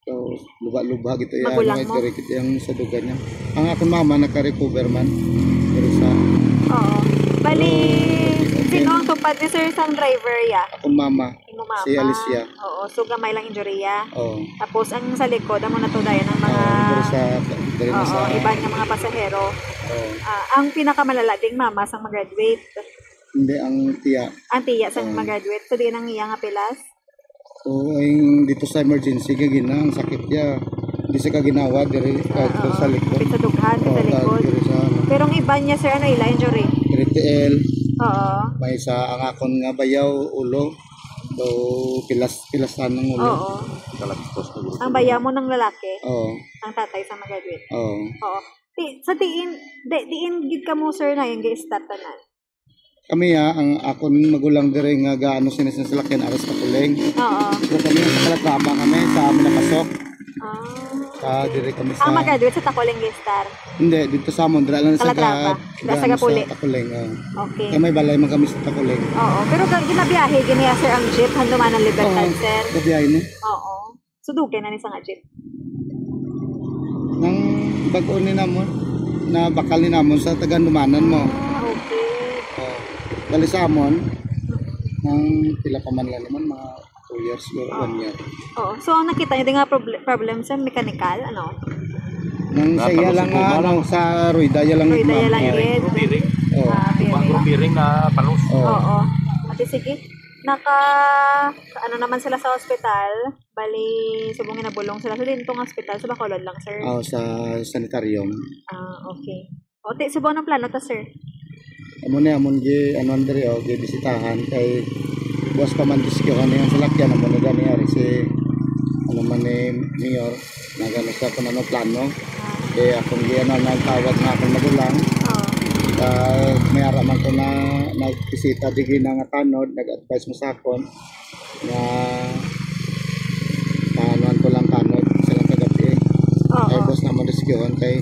So, lubha-lubha gito iya, Magulang ano, mo? Diri gito yang sa duga niya. Ang akong mama naka-recover man. Pero sa Oo. Bali, Pero, okay. Sino ang tupad ni sir sang driver, ya? Akong mama, Imo mama. Si Alicia. Oo, so gamay lang injury, ya. Oo. Tapos ang sa likod, amo na to, dayon ang mga Oo, pero sa, diri na Oo, sa iban nga mga pasahero. Oo. Ah, ang pinakamalala ding mama sang mag-graduate. Hindi, ang tiya. Ang tiya sang Oo. Mag-graduate. So, di nang iya nga pilas? Oo, ay, dito sa emergency, kay gina, ang sakit niya. Di siya kaginawa, diri, Ah, ah, sa oo. Likod. Pit sa dughan, pit Oo, sa likod. Diri sa, ano. Pero ang iban niya, sir, ano, ila injury? Three T L. Oo. May sa ang akon nga bayaw, ulo. So, pilas, pilasan ng ulo. Oo. Kalagpos na guro. Ang bayaw mo ng lalaki? Oo. Ang tatay sa mag-graduate? Oo. Oo. Di, sa diin, di, diin gid kamo, sir, na yung gi-stop tanan? Kami, ah, ang akon magulang diri nga gaano sini sa salakyan, aras ka puling. Oo. Pero kami, sa Calatrava kami, sa amin napasok. Ah. Sa diri kami sa Ang mag-graduate sa Takuling Star? Hindi, dito sa amon, dira lang sa Calatrava. Ga-, Dira sa gaano Gapuli. Sa Takuling, oh. Okay. Kaya may balay man kami sa Takuling. Oo, pero ga-, ginabiyahe, gini, sir, ang jeep, handumanan Libertad, Oo, sir? Gabiyahe ni. Oo. So, dugay na ni sa nga jeep? Nang bag-o ni namon, na bakal ni namon sa tagandumanan mo. Ah, okay. Oh, bali sa amon, nang pila pa man lang naman, mga two years or Oo. One year. Oo. So, ang nakita niyo din nga proble-, problem sa mechanical, ano? Nang sa iya Napalos lang yung nga, guma, ano, no? Sa rueda iya lang Rueda gid, iya lang ma'am. Bearing, gid. Bearing. Oo. Ah, Yung mga bearing. Bearing na palos. Oo. Oo. Ate, sige. Naka, ano naman sila sa ospital, bali, subong nga nabulong sila. So, din tong ospital, sa Bacolod lang, sir? Oh, sa sanitarium. Ah, okay. O, ti, subong anong plano ta, sir? Amo na, amon gi, ano, Andre, oh, gi bisitahan kay buwas pa man diskyohan niya ang salakyan, amo na gani, ari si, ano man ni Mayor, nagano sa kung ano plano. Ah. Kay akong gi, ano, nagtawag na akong magulang. Oh. Ah, may ara man ko na nagbisita digi na nga tanod, nag-advise mo sa akon. Nga, paanuan ko lang tanod sa lang kagabi. Oo. Ay, boss, na madiskuhan kay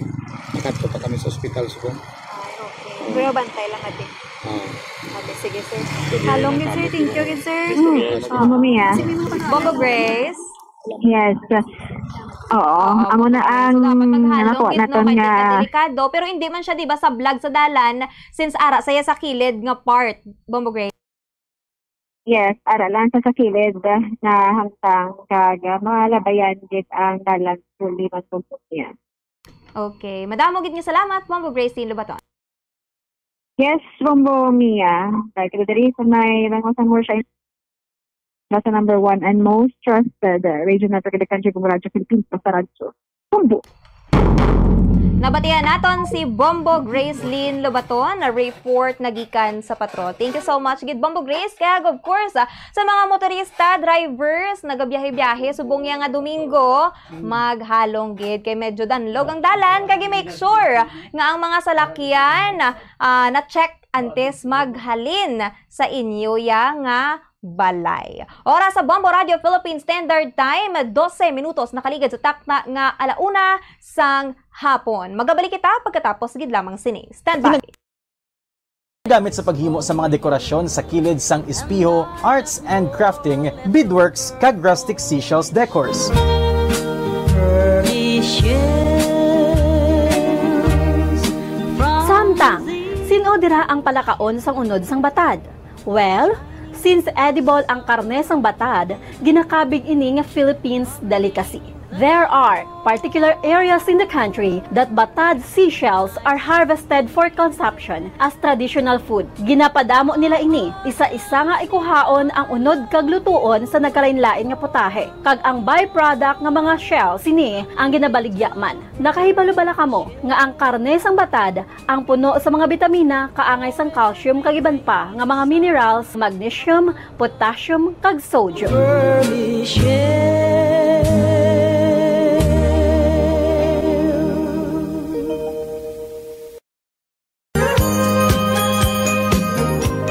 nakadto pa kami sa ospital, subong. Ay, okay. Oo. Pero bantay lang, ate. Oo. Okay, sige, sir. Sige, Halong gid, sir. Thank you, gid, sir. Mm. Oo. Mama Mia. Kasi may mga pangalan. Bongo Grace. Yes. Oo, Oo, amo na so dapat ang maghalong nakuha gid, no, naton kay nga delikado, pero hindi man siya, di ba, sa vlog sa dalan, since ara saya sa kilid nga part, Bombo Grace. Yes, ara lang sa, sa kilid, ah, na hangtang kag, ah, malabayan gid ang dalan sa liman sa niya. Okay. Madamo gid nga salamat, Bombo Grace Lobaton. Yes, Bombo Mia. Kay kita diri sa may Rangos ang Worship. Nasa number one and most trusted, uh, radio network in the country, Bombo Radyo Philippines, Basta Radyo. Bombo. Nabatian naton si Bombo Grace Lynn Lobaton na report na gikan sa patrol. Thank you so much gid, Bombo Grace. Kag of course, ah, sa mga motorista, drivers, nagabiyahe-biyahe, subong niya nga Domingo, maghalong gid kay medyo danlog ang dalan. Kag i-make sure nga ang mga salakyan, ah, na-check antes maghalin sa inyo ya nga balay. Oras sa Bombo Radio Philippine Standard Time, dose minutos nakaligad sa takna nga ala una sang hapon. Magabalik kita pagkatapos gid lamang sini. Stand by. Gamit sa paghimo sa mga dekorasyon sa kilid sang espeho, arts and crafting, beadworks, kag rustic seashells decors. Samtang, sin-o dira ang palakaon sang unod sang batad? Well, since edible ang karne sang batad, ginakabig ini nga Philippines delicacy. There are particular areas in the country that batad seashells are harvested for consumption as traditional food. Ginapadamo nila ini, isa-isa nga ikuhaon ang unod kag lutuon sa nagkalainlain nga putahe, kag ang byproduct nga mga shell sini ang ginabaligya man. Nakahibalo bala kamo nga ang karne sang batad ang puno sa mga bitamina, kaangay sang calcium kag iban pa nga mga minerals, magnesium, potassium, kag sodium.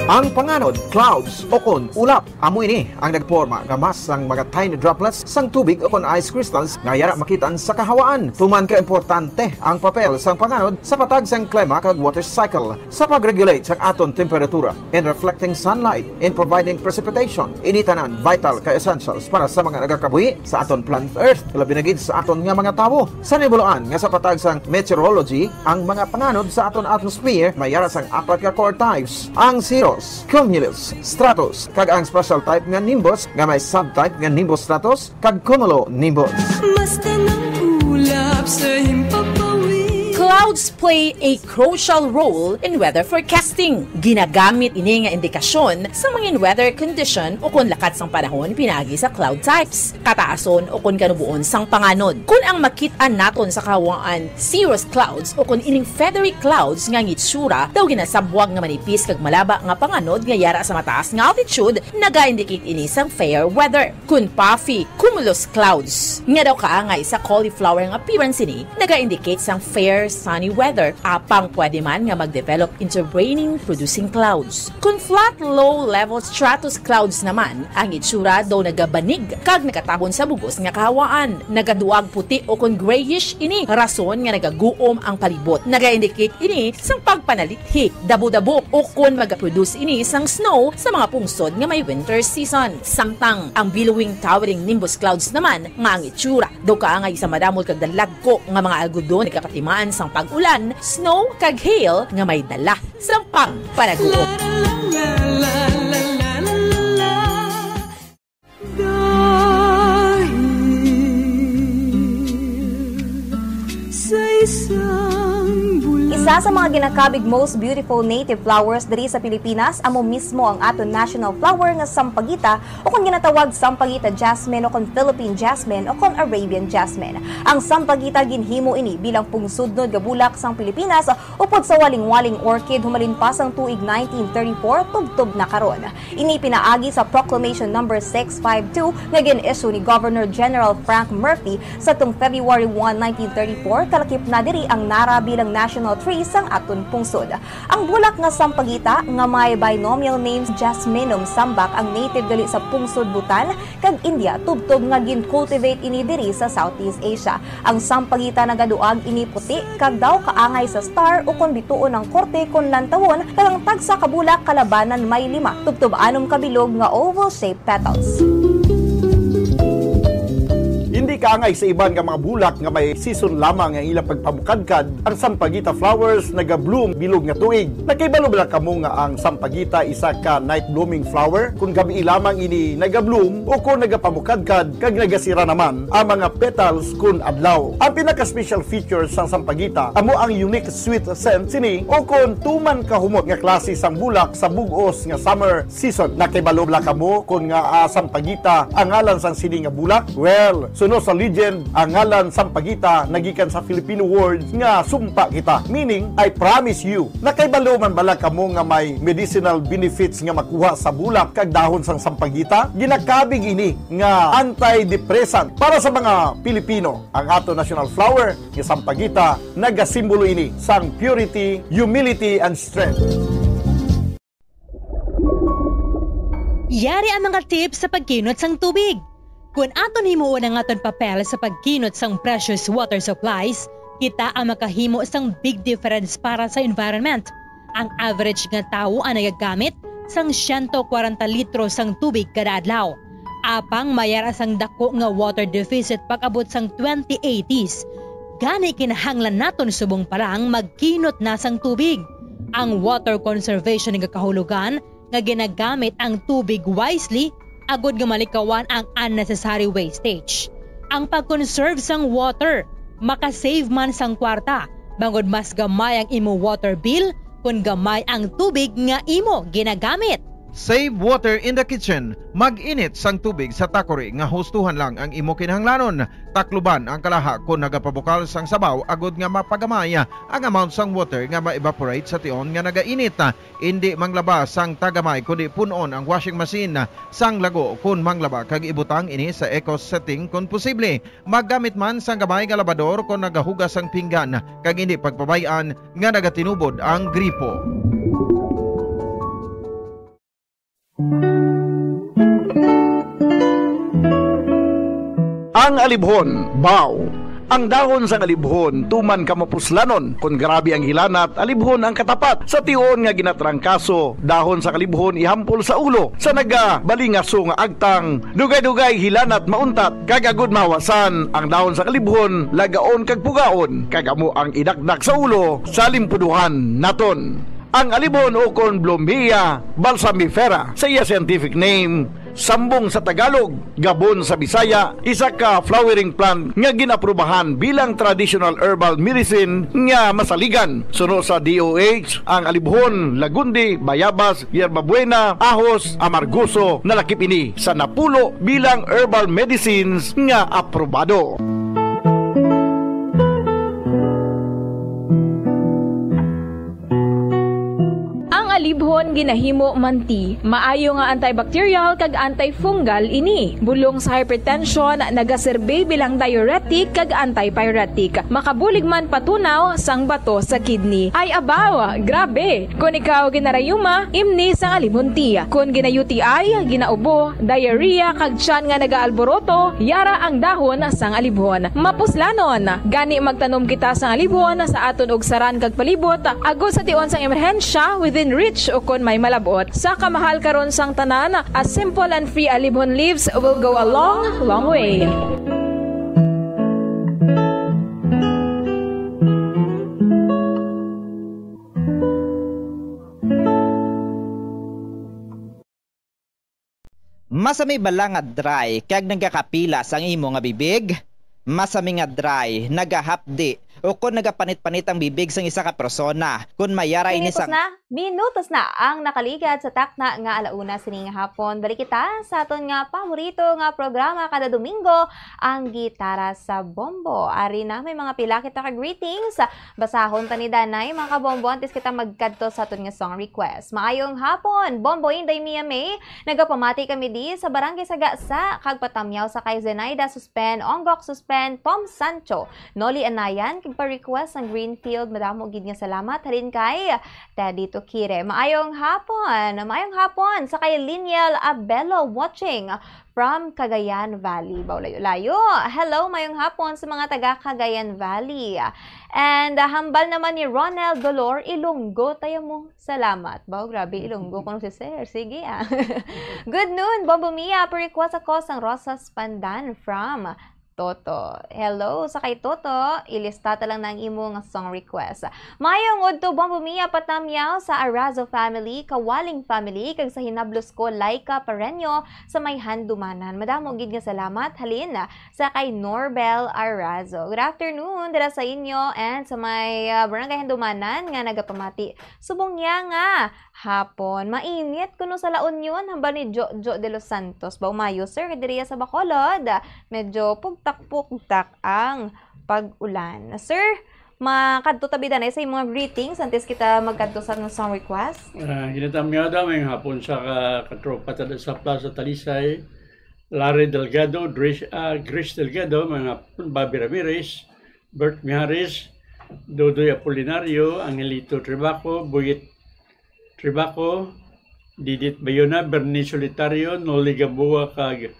Ang panganod, clouds, o kon ulap, amo ini ang nagporma nga mass sang mga tiny droplets sang tubig o kon ice crystals nga yara makit-an sa kahawaan. Tuman ka importante ang papel sang panganod sa patag sang klima kag water cycle, sa pag-regulate sang aton temperatura, in reflecting sunlight, in providing precipitation. Ini tanan vital ka essentials para sa mga nagakabuhi sa aton planet Earth, labi na gid sa aton nga mga tawo. Sa nibuluan nga sa patag sang meteorology, ang mga panganod sa aton atmosphere may yara sang apat ka core types: ang cirrus, cumulus, stratus, kag ang special type nga nimbus nga may subtype nga nimbus stratus kag cumulonimbus. Basta nang ulap sa himpapawid. Clouds play a crucial role in weather forecasting. Ginagamit ini nga indikasyon sa mga weather condition o kon lakat sang panahon pinaagi sa cloud types, kataason o kon kanuboon sang panganod. Kon ang makit-an naton sa kahawaan cirrus clouds o kon ining feathery clouds nga ang itsura daw ginasabwag nga manipis kag malaba nga panganod nga yara sa mataas nga altitude, naga-indicate ini sang fair weather. Kon puffy cumulus clouds nga daw kaangay sa cauliflower nga appearance ini, naga-indicate sang fair sunny weather, apang pwede man nga mag-develop into raining producing clouds. Kon flat low level stratus clouds naman, ang itsura daw nagabanig kag nagatabon sa bug-os nga kahawaan. Nagaduag puti o kon grayish ini, rason nga nagaguom ang palibot. Naga-indicate ini sang pagpanalithi, dabo-dabo, o kon magaproduce ini sang snow sa mga pungsod nga may winter season. Samtang ang billowing towering nimbus clouds naman, nga ang itsura daw kaangay sa madamol kag dalagko nga mga algodon, nagapatimaan sang pag-ulan, snow, kag hail nga may dala sang pagpanaguom. Dahil sa isang bulaklak. Isa sa mga ginakabig most beautiful native flowers diri sa Pilipinas amo mismo ang aton national flower nga sampagita, o kon ginatawag sampagita jasmine, o kon Philippine jasmine, o kon Arabian jasmine. Ang sampagita, ginhimo ini bilang pungsudnod nga bulak sang Pilipinas, upod sa walingwaling orchid, humalin pa sang tuig nineteen thirty-four tubtob na karon. Ini pinaagi sa Proclamation Number six five two nga gin-issue ni Governor General Frank Murphy sadtong February one, nineteen thirty-four, kalakip na diri ang nara bilang national tree sang aton pungsod. Ang bulak nga sampagita nga may binomial names Jasminum sambac ang native gali sa pungsod Bhutan kag India, tubtob nga gin-cultivate ini diri sa Southeast Asia. Ang sampagita nagaduag ini puti kag daw kaangay sa star ukon bituon ang korte kon lantawon, kag ang tagsa ka bulak kalabanan may lima tubtob anom ka bilog nga oval-shaped petals. Hindi Ikaangay sa iban nga mga bulak nga may season lamang ang ilang pagpamukadkad, ang sampaguita flowers naga-bloom bilog nga tuig. Nakahibalo bala kamo nga ang sampaguita isa ka night blooming flower? Kung gabii lamang ini naga-bloom o kung nagapamukadkad kag nagasira naman ang mga petals kun adlaw. Ang pinaka-special feature sang sampaguita amo ang unique sweet scent sini o kon tuman kahumot nga klase sang bulak sa bug-os nga summer season. Nakahibalo bala kamo kon ngaa sampaguita ang ngalan sang sini nga bulak? Well, suno sa legend, ang ngalan sampaguita nagikan sa Filipino word nga sumpa kita, meaning I promise you. Nakahibalo man bala kamo nga may medicinal benefits nga makuha sa bulak kag dahon sang sampaguita? Ginakabig ini nga antidepressant para sa mga Pilipino. Ang ato national flower nga sampaguita, nagasimbolo ini sang purity, humility, and strength. Yari ang mga tips sa pagkinot sang tubig. Kon aton himuon ang aton papel sa pagkinot sang precious water supplies, kita ang makahimo sang big difference para sa environment. Ang average nga tawo ang nagagamit sang siyento kwarenta litro sang tubig kada adlaw. Apang may ara sang dako nga water deficit pag-abot sang twenty eighties. Gani kinahanglan naton subong pa lang magkinot na sang tubig. Ang water conservation nga kahulogan nga ginagamit ang tubig wisely agod nga malikawan ang unnecessary wastage. Ang pag-conserve sang water makasave man sang kwarta, bangod mas gamay ang imo water bill kon gamay ang tubig nga imo ginagamit. Save water in the kitchen. Mag-init sang tubig sa takori nga hustuhan lang ang imo kinahanglanon. Takluban ang kalaha kon nagapabukal sang sabaw agod nga mapagamay ang amount sang water nga ma-evaporate sa tion nga nagainit. Indi manglaba sang tagamay, kundi pun-on ang washing machine sang lago kon manglaba kag ibutang ini sa eco setting kon posible. Maggamit man sang gamay nga labador kon nagahugas sang pinggan, kag indi pagpabay-an nga nagatinubod ang gripo. Ang alibhon, baw. Ang dahon sang alibhon tuman ka mapuslanon kon grabe ang hilanat, alibhon ang katapat. Sa tion nga ginatrangkaso, dahon sang alibhon ihampol sa ulo sa nagabalingaso nga agtang, dugay-dugay hilanat mauntat, kag agud mahawasan ang dahon sang alibhon, lagaon kag pugaon, kag amo ang idakdak sa ulo sa limpuduhan naton. Ang alibhon ukon Blomia balsamifera sa iya scientific name, sambong sa Tagalog, gabon sa Bisaya, isa ka flowering plant nga gin-aprubahan bilang traditional herbal medicine nga masaligan. Suno sa D O H, ang alibhon, lagundi, bayabas, yerbabuena, ahos, amargoso, nalakip ini sa napulo bilang herbal medicines nga aprobado. Ang alibhon ginahimo man ti maayo nga antibacterial kag antifungal ini. Bulong sa hypertension, nagaserbi bilang diuretic kag antipyretic. Makabulig man patunaw sang bato sa kidney. Ay abaw, grabe! Kon ikaw ginarayuma, imni sang alibhon tea. Kon gina-U T I, ginaubo, diarrhea, kag tiyan nga nagaalboroto, yara ang dahon sang alibhon. Mapuslanon! Gani magtanom kita sang alibhon sa aton ugsaran kag palibot, agod sa tion sang emerhensya, within reach, ukon may malab-ot. Sa kamahal karon sang tanan, a simple and free alibhon leaves will go a long, long way. Masami bala nga dry kag nagakapilas ang imo nga bibig? Masami nga dry, nagahapdi, o kon nagapanit-panit ang bibig sang isa ka persona, kon may ara ini Minutos sang na, minutos na ang nakaligad sa takna nga alauna sini nga hapon. Balik kita sa aton nga paborito nga programa kada Domingo, ang Gitara sa Bombo. Ari na, may mga pila kita ka greetings. Basahon ta ni Danay, mga kabombo, antes kita magkadto sa aton nga song request. Maayong hapon, Bombo Inday Mia May. Nagapamati kami di sa Barangay Sagasa, kag patamyaw sa kay Zenaida Suspen, Ongok Suspen, Pom Sancho, Noli Anayan, kag pa-request sang Greenfield. Madamo gid nga salamat halin kay Teddy Tukire. Maayong hapon, maayong hapon sa kay Liniel Abelo watching from Cagayan Valley. Baw layo-layo. Hello, mayong hapon sa mga taga Cagayan Valley. And, ah, hambal naman ni Ronel Dolor, Ilonggo tayo mo. Salamat. Baw, grabe, Ilonggo kuno si Sir. Sige, ah. Good noon, Bombo Mia. Pa-request ako sang Rosas Pandan from Toto. Hello sa kay Toto. Ilista ta lang na ang imo nga song request. Mayong udto, Bombo Mia Patamyaw sa Arazo family, Kawaling family, kag sa hinablos ko, Laika Pareño, sa may Handumanan. Madamo gid nga salamat. Halin sa kay Norbel Arazo. Good afternoon dira sa inyo and sa may, ah, Barangay Handumanan nga nagapamati. Subong niya nga hapon. Mainit kuno sa La Union, hambal ni Jojo de los Santos. Ba umayo, sir, diriya sa Bacolod. Medyo pugtak-pugtak ang pag-ulan. Sir, makadto ta bida na sa imong mga greetings antes kita magkadto sa atong song request? Ah, ginatamyaw daw may hapon sa ka-, katropa ta sa Plaza Talisay, Larry Delgado, Dris-, ah, Grace Delgado, mga Bobby Ramirez, Bert Mijares, Dodoy Apolinario, Angelito Tribaco, Buyet Tribaco, Didit Bayona, Bernie Solitario, Noli Gamboa, kag,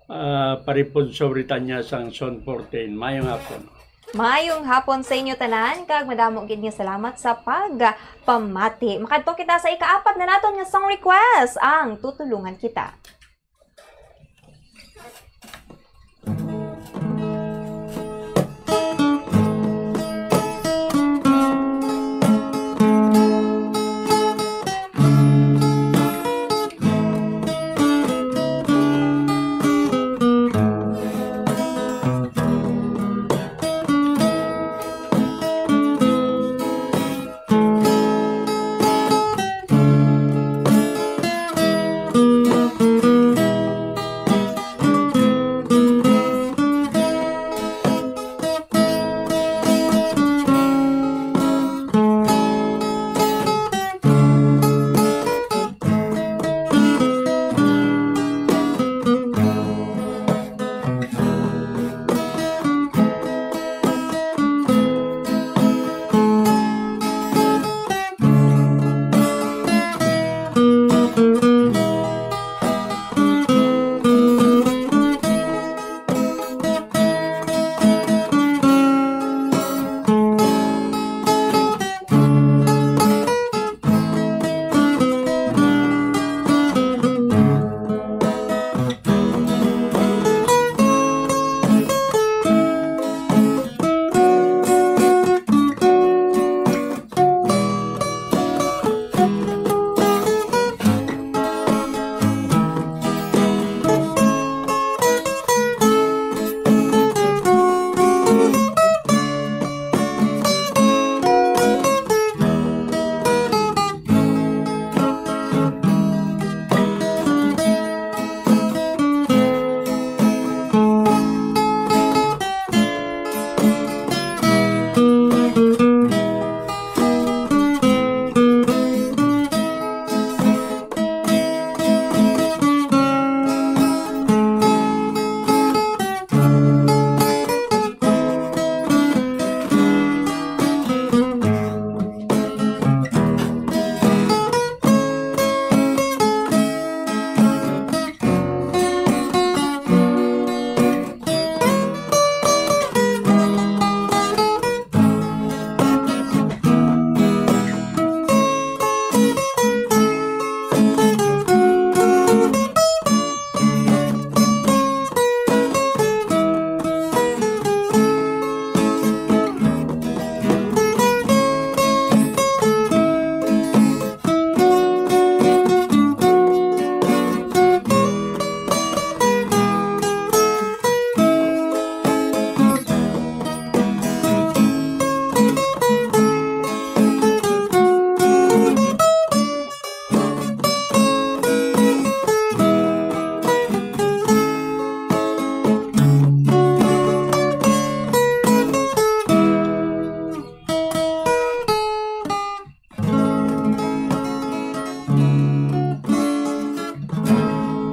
ah, Pariponso Britanya sang Son fourteen. Mayong hapon. Mayong hapon sa inyo tanan, kag madamo gid nga salamat sa pagpamati. Makadto kita sa ikaapat na naton nga song request, ang Tutulungan Kita.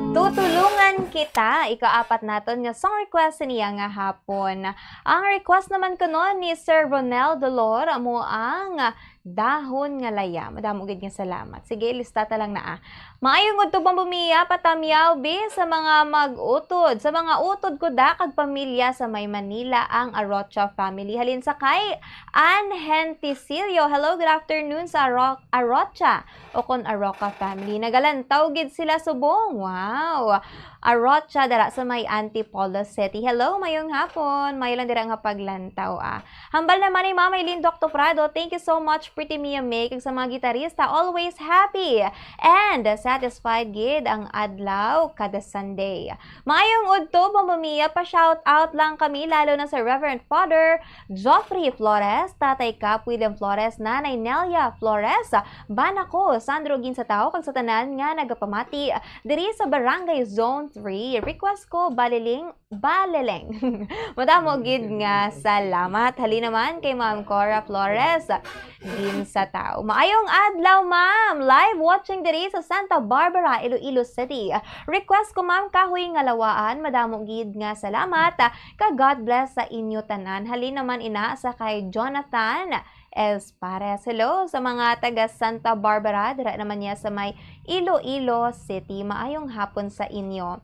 Tutulungan Kita, ikaapat naton nga song request niya nga hapon. Ang request naman kuno ni Sir Ronel Dolor amo ang Dahon nga laya. Madamo gid nga salamat. Sige, lista ta lang na, ah. Maayong udto, Bombo Mia, patamyaw bi sa mga mag-utod, sa mga utod ko da kag pamilya sa may Manila, ang Arocha family. Halin sa kay Ann Henticillo. Hello, good afternoon sa Aro-, Arocha o kon Aroca family. Nagalantaw gid sila subong. Wow. Arocha dara sa may Antipolo City. Hello, mayong hapon. Mayo lang dira nga paglantaw, ah. Hambal naman ni Mama Eileen Doctor Prado, "Thank you so much, Pretty Mia May, kag sa mga gitarista, always happy and satisfied gid ang adlaw kada Sunday." Maayong udto, Bombo Mia, pa-shout out lang kami, lalo na sa Reverend Father Geoffrey Flores, Tatay Cap William Flores, Nanay Nelia Flores, bana ko, Sandro Ginsatao, kag sa tanan nga nagapamati diri sa Barangay Zone three. Request ko, Baliling, Baleleng. Madamo gid nga salamat. Hali naman kay Ma'am Cora Flores Ginsatao. Maayong adlaw, ma'am. Live watching diri sa Santa Barbara, Iloilo City. Request ko, ma'am, Kahoy nga Lawaan. Madamo gid nga salamat. Ka God bless sa inyo tanan. Hali naman ina sa kay Jonathan Espares. Hello sa mga taga Santa Barbara. Dira naman niya sa may Iloilo City. Maayong hapon sa inyo.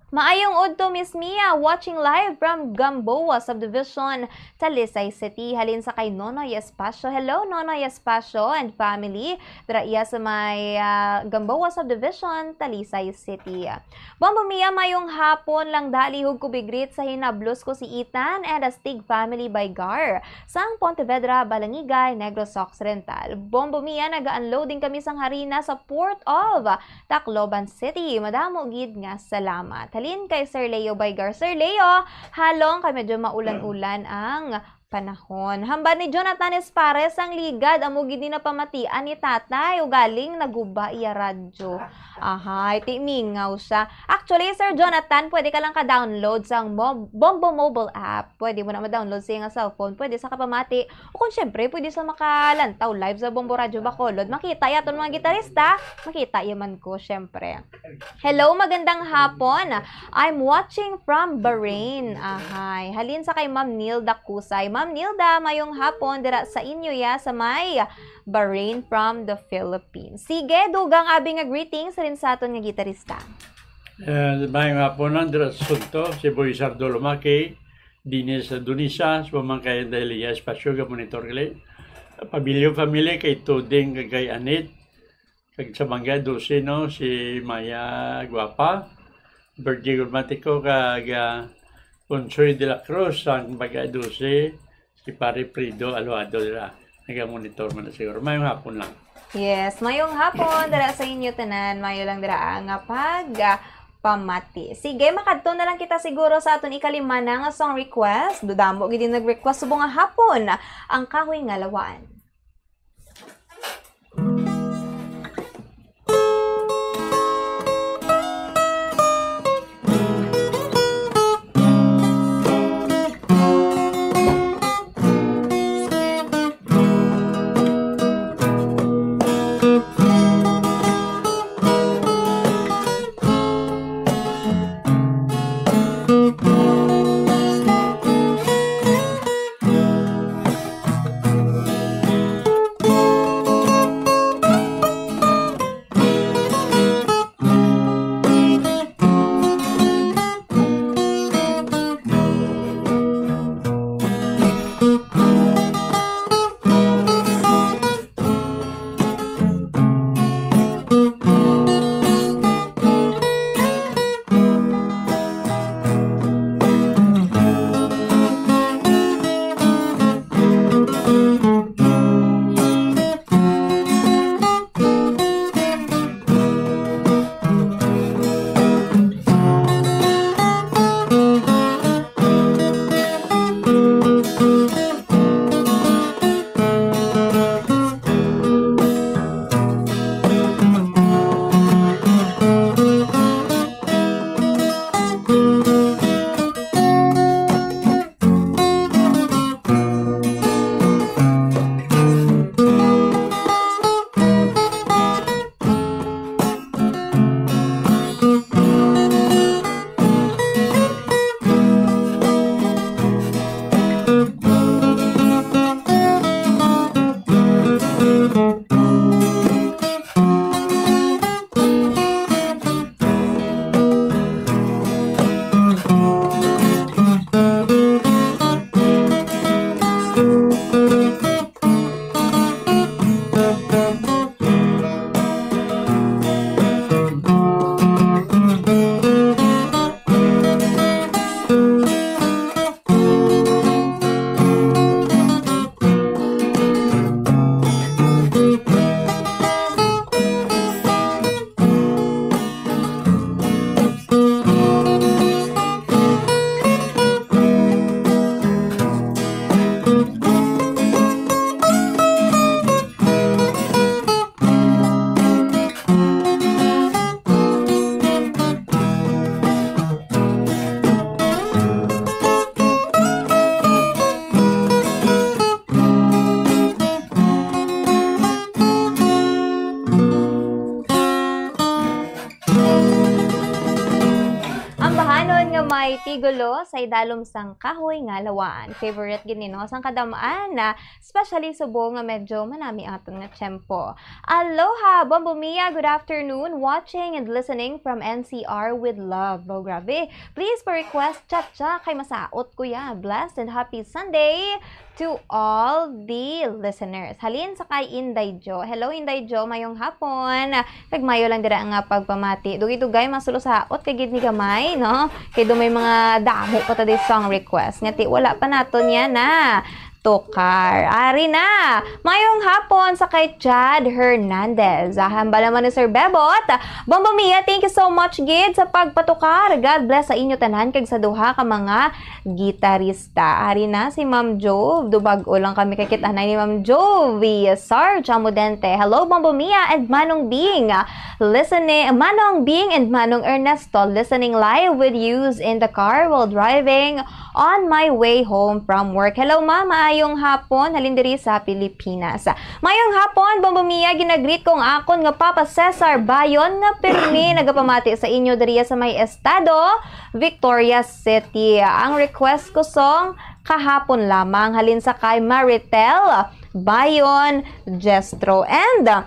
Maayong udto, Miss Mia, watching live from Gamboa Subdivision, Talisay City. Halin sa kay Nonoy Espacio. Hello, Nonoy Espacio and family. Dira iya sa may, ah, Gamboa Subdivision, Talisay City. Bombo Mia, mayong hapon lang, dali hug ko bigrit sa hinablos ko si Ethan and Astig family by Gar sang Pontevedra, Balangigay, Negros Occidental. Bombo Mia, naga-unloading kami sang harina sa Port of Tacloban City. Madamo gid nga salamat. Halin kay Sir Leo Baygar. Sir Leo, halong kay medyo maulan-ulan ang panahon. Hambal ni Jonathan Espares, ang ligad, amo gid ni napamatian ni tatay, ugaling naguba iya radyo. Ahay, ti mingaw siya. Actually, Sir Jonathan, pwede ka lang ka-download sang Mo-, Bombo Mobile app. Pwede mo na ma-download sa iyang cellphone. Pwede sa kapamati. O kung syempre, pwede sa makalantaw live sa Bombo Radyo Bacolod. Makita ya aton mga gitarista. Makita ya man ko, syempre. Hello, magandang hapon. I'm watching from Bahrain. Ahay. Halin sa kay Ma'am Nilda Kusay. Ma'am Nilda, mayong hapon dira sa inyo ya sa may Bahrain from the Philippines. Sige, dugang abi nga greetings rin sa aton nga gitarista. Eh, mayong hapon lang dira sa Sunto, si Boy Sardo Lumaki, Dennis Dunisa, sa pamangkayan dahil iya espasyo ga monitor gali. Pamilya, family, kay Tuding, kag kay Anit, kag sa Bangga Dose, no, si Maya Guapa, Virgie Gulmatico, kag, ah, Consoy de la Cruz, ang Bangga Dose, si Pare Frido Aluado dira. Nagamonitor man na siguro. Mayong hapon lang. Yes, mayong hapon dira sa inyo tanan. Mayo lang dira ang, ah, pag, ah, pamati. Sige, makadto na lang kita siguro sa aton ikalima na nga song request. Dudamo gid yung nag-request subong nga hapon, ang Kahoy nga Lawaan. Lo, sa idalom sang kahoy nga lawaan. Favorite gid ni, no? Sang kadam-an na, especially subong nga medyo manami ang aton nga tiyempo. Aloha, Bombo Mia, good afternoon. Watching and listening from N C R with love. Wow, grabe. Please pa-request Cha-Cha kay masaot ko ya. Blessed and happy Sunday to all the listeners. Halin sa kay Inday Jo. Hello, Inday Jo. Mayong hapon. Kag mayo lang dira nga pagpamati. Dugay-dugay, masulo sa ot kay gid ni gamay, no? Kay do may mga damo pa ta di song request. Ngati, wala pa naton yan na tukar. Ari na! Mayong hapon sa kay Chad Hernandez. Ah, hambal naman ni Sir Bebot. Bombo Mia, thank you so much gid sa pagpatukar. God bless sa inyo tanan kag sa duha ka mga gitarista. Ari na si Ma'am Jove. Dubag-o lang kami kay kit-anay ni Ma'am Jove. Sarge Amudente. Hello, Bombo Mia and Manong Bing. Listening, Manong Bing and Manong Ernesto. Listening live with you in the car while driving on my way home from work. Hello, Ma. Maayong hapon. Halin diri sa Pilipinas. Mayong hapon, Bombo Mia. Ginagreet ko ang akon nga Papa Cesar Bayon nga pirmi nagapamati sa inyo diri sa may estado Victorias City. Ang request ko song kahapon lamang halin sa kay Maritel Bayon Jestro. And, uh,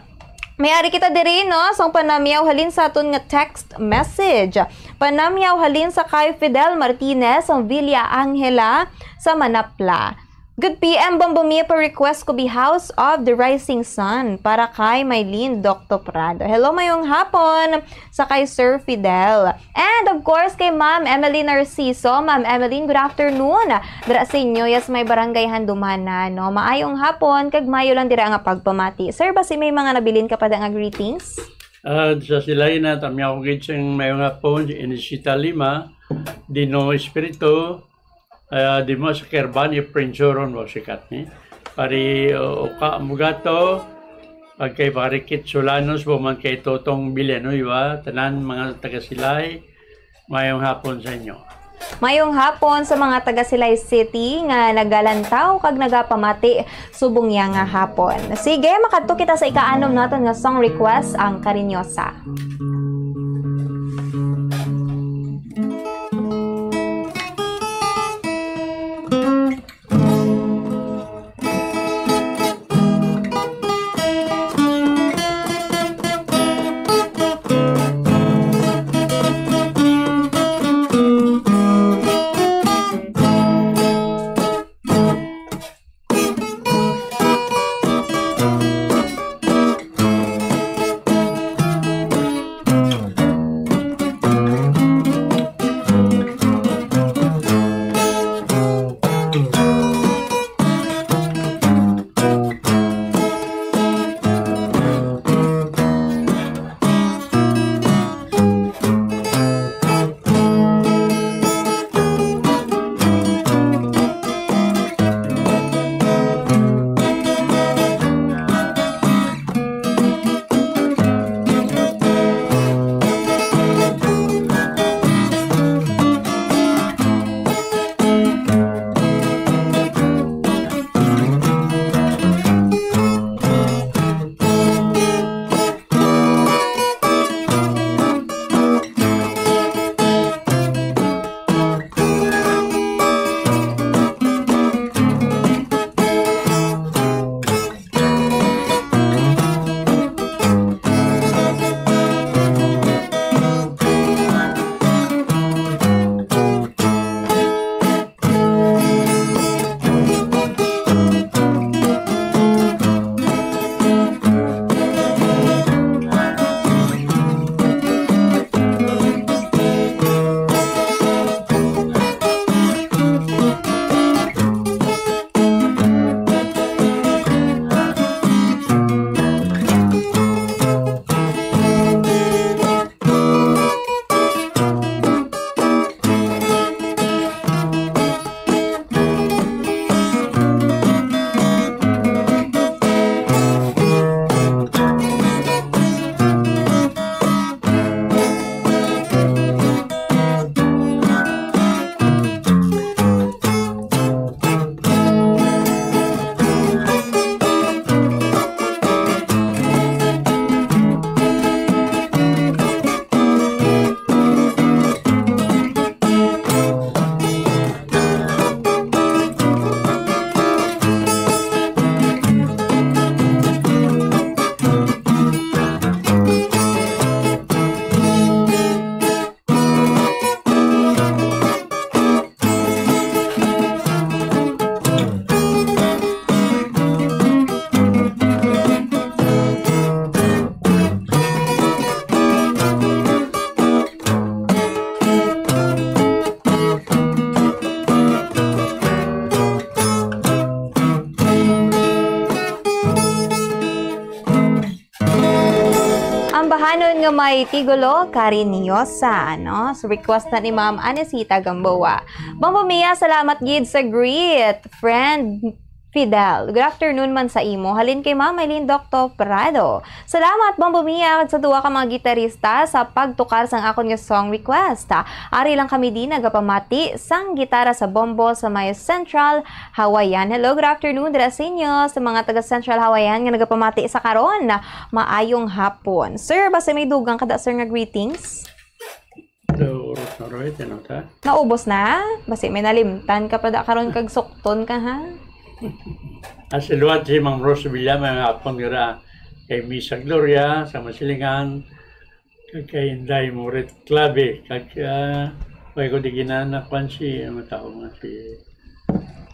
may ari kita diri, no? Sang panamyaw halin sa aton nga text message. Panamyaw halin sa kay Fidel Martinez, ang Villa Angela sa Manapla. Good P M, Bombo Mia, pa-request ko bi House of the Rising Sun para kay Mylene Docto Prado. Hello, mayong hapon sa kay Sir Fidel. And of course, kay Ma'am Emily Narciso. Ma'am Emily, good afternoon. Dira sa inyo, yes, may barangay Handumanan, no? Maayong hapon, kag mayo lang dira nga pagpamati. Sir, basi may mga nabilin ka pa da nga greetings? Ah, sa silay na, tamyaw ko gid sing mayong hapon, si Inesita Lima, Dino Espiritu, ah, di mo sa Kerban, Prince Ron, wa sikat ni. Pari, o, Oka Mugato, pag kay Barikit Solanos, wa man kay Totong Villanueva, tanan mga taga Silay, mayong hapon sa inyo. Mayong hapon sa mga taga Silay City nga nagalantaw kag nagapamati subong ya nga hapon. Sige, makadto kita sa ikaanom naton nga song request, ang Karinyosa. May tigulo, Karinyosa, no? So, request na ni Ma'am Anesita Gamboa. Mambo Mia, salamat gid sa greet, friend Fidel. Good afternoon man sa imo. Halin kay Ma'am Eileen Doctor Prado. Salamat, Mambo Mia, kag sa duha ka mga gitarista sa pagtukar sang akon nga song request. Ari lang kami di nagapamati sang gitara sa bombo sa may Central Hawaiian. Hello, good afternoon dira sa inyo, sa mga taga Central Hawaiian nga nagapamati sa karon. Maayong hapon. Sir, basi may dugang ka da, sir, nga greetings? Hello, Rosmaroy, tinaw ta? Naubos na? Basi may nalimtan ka pa da karon kag sukton ka, ha? As in what, si Ma'am Rose Villa, may mga hapon nira kay Misa Gloria sa Masilingan, kag kay Inday Moret Clave, kag, ah, way ko di ginanakuan si, ano tawag nga si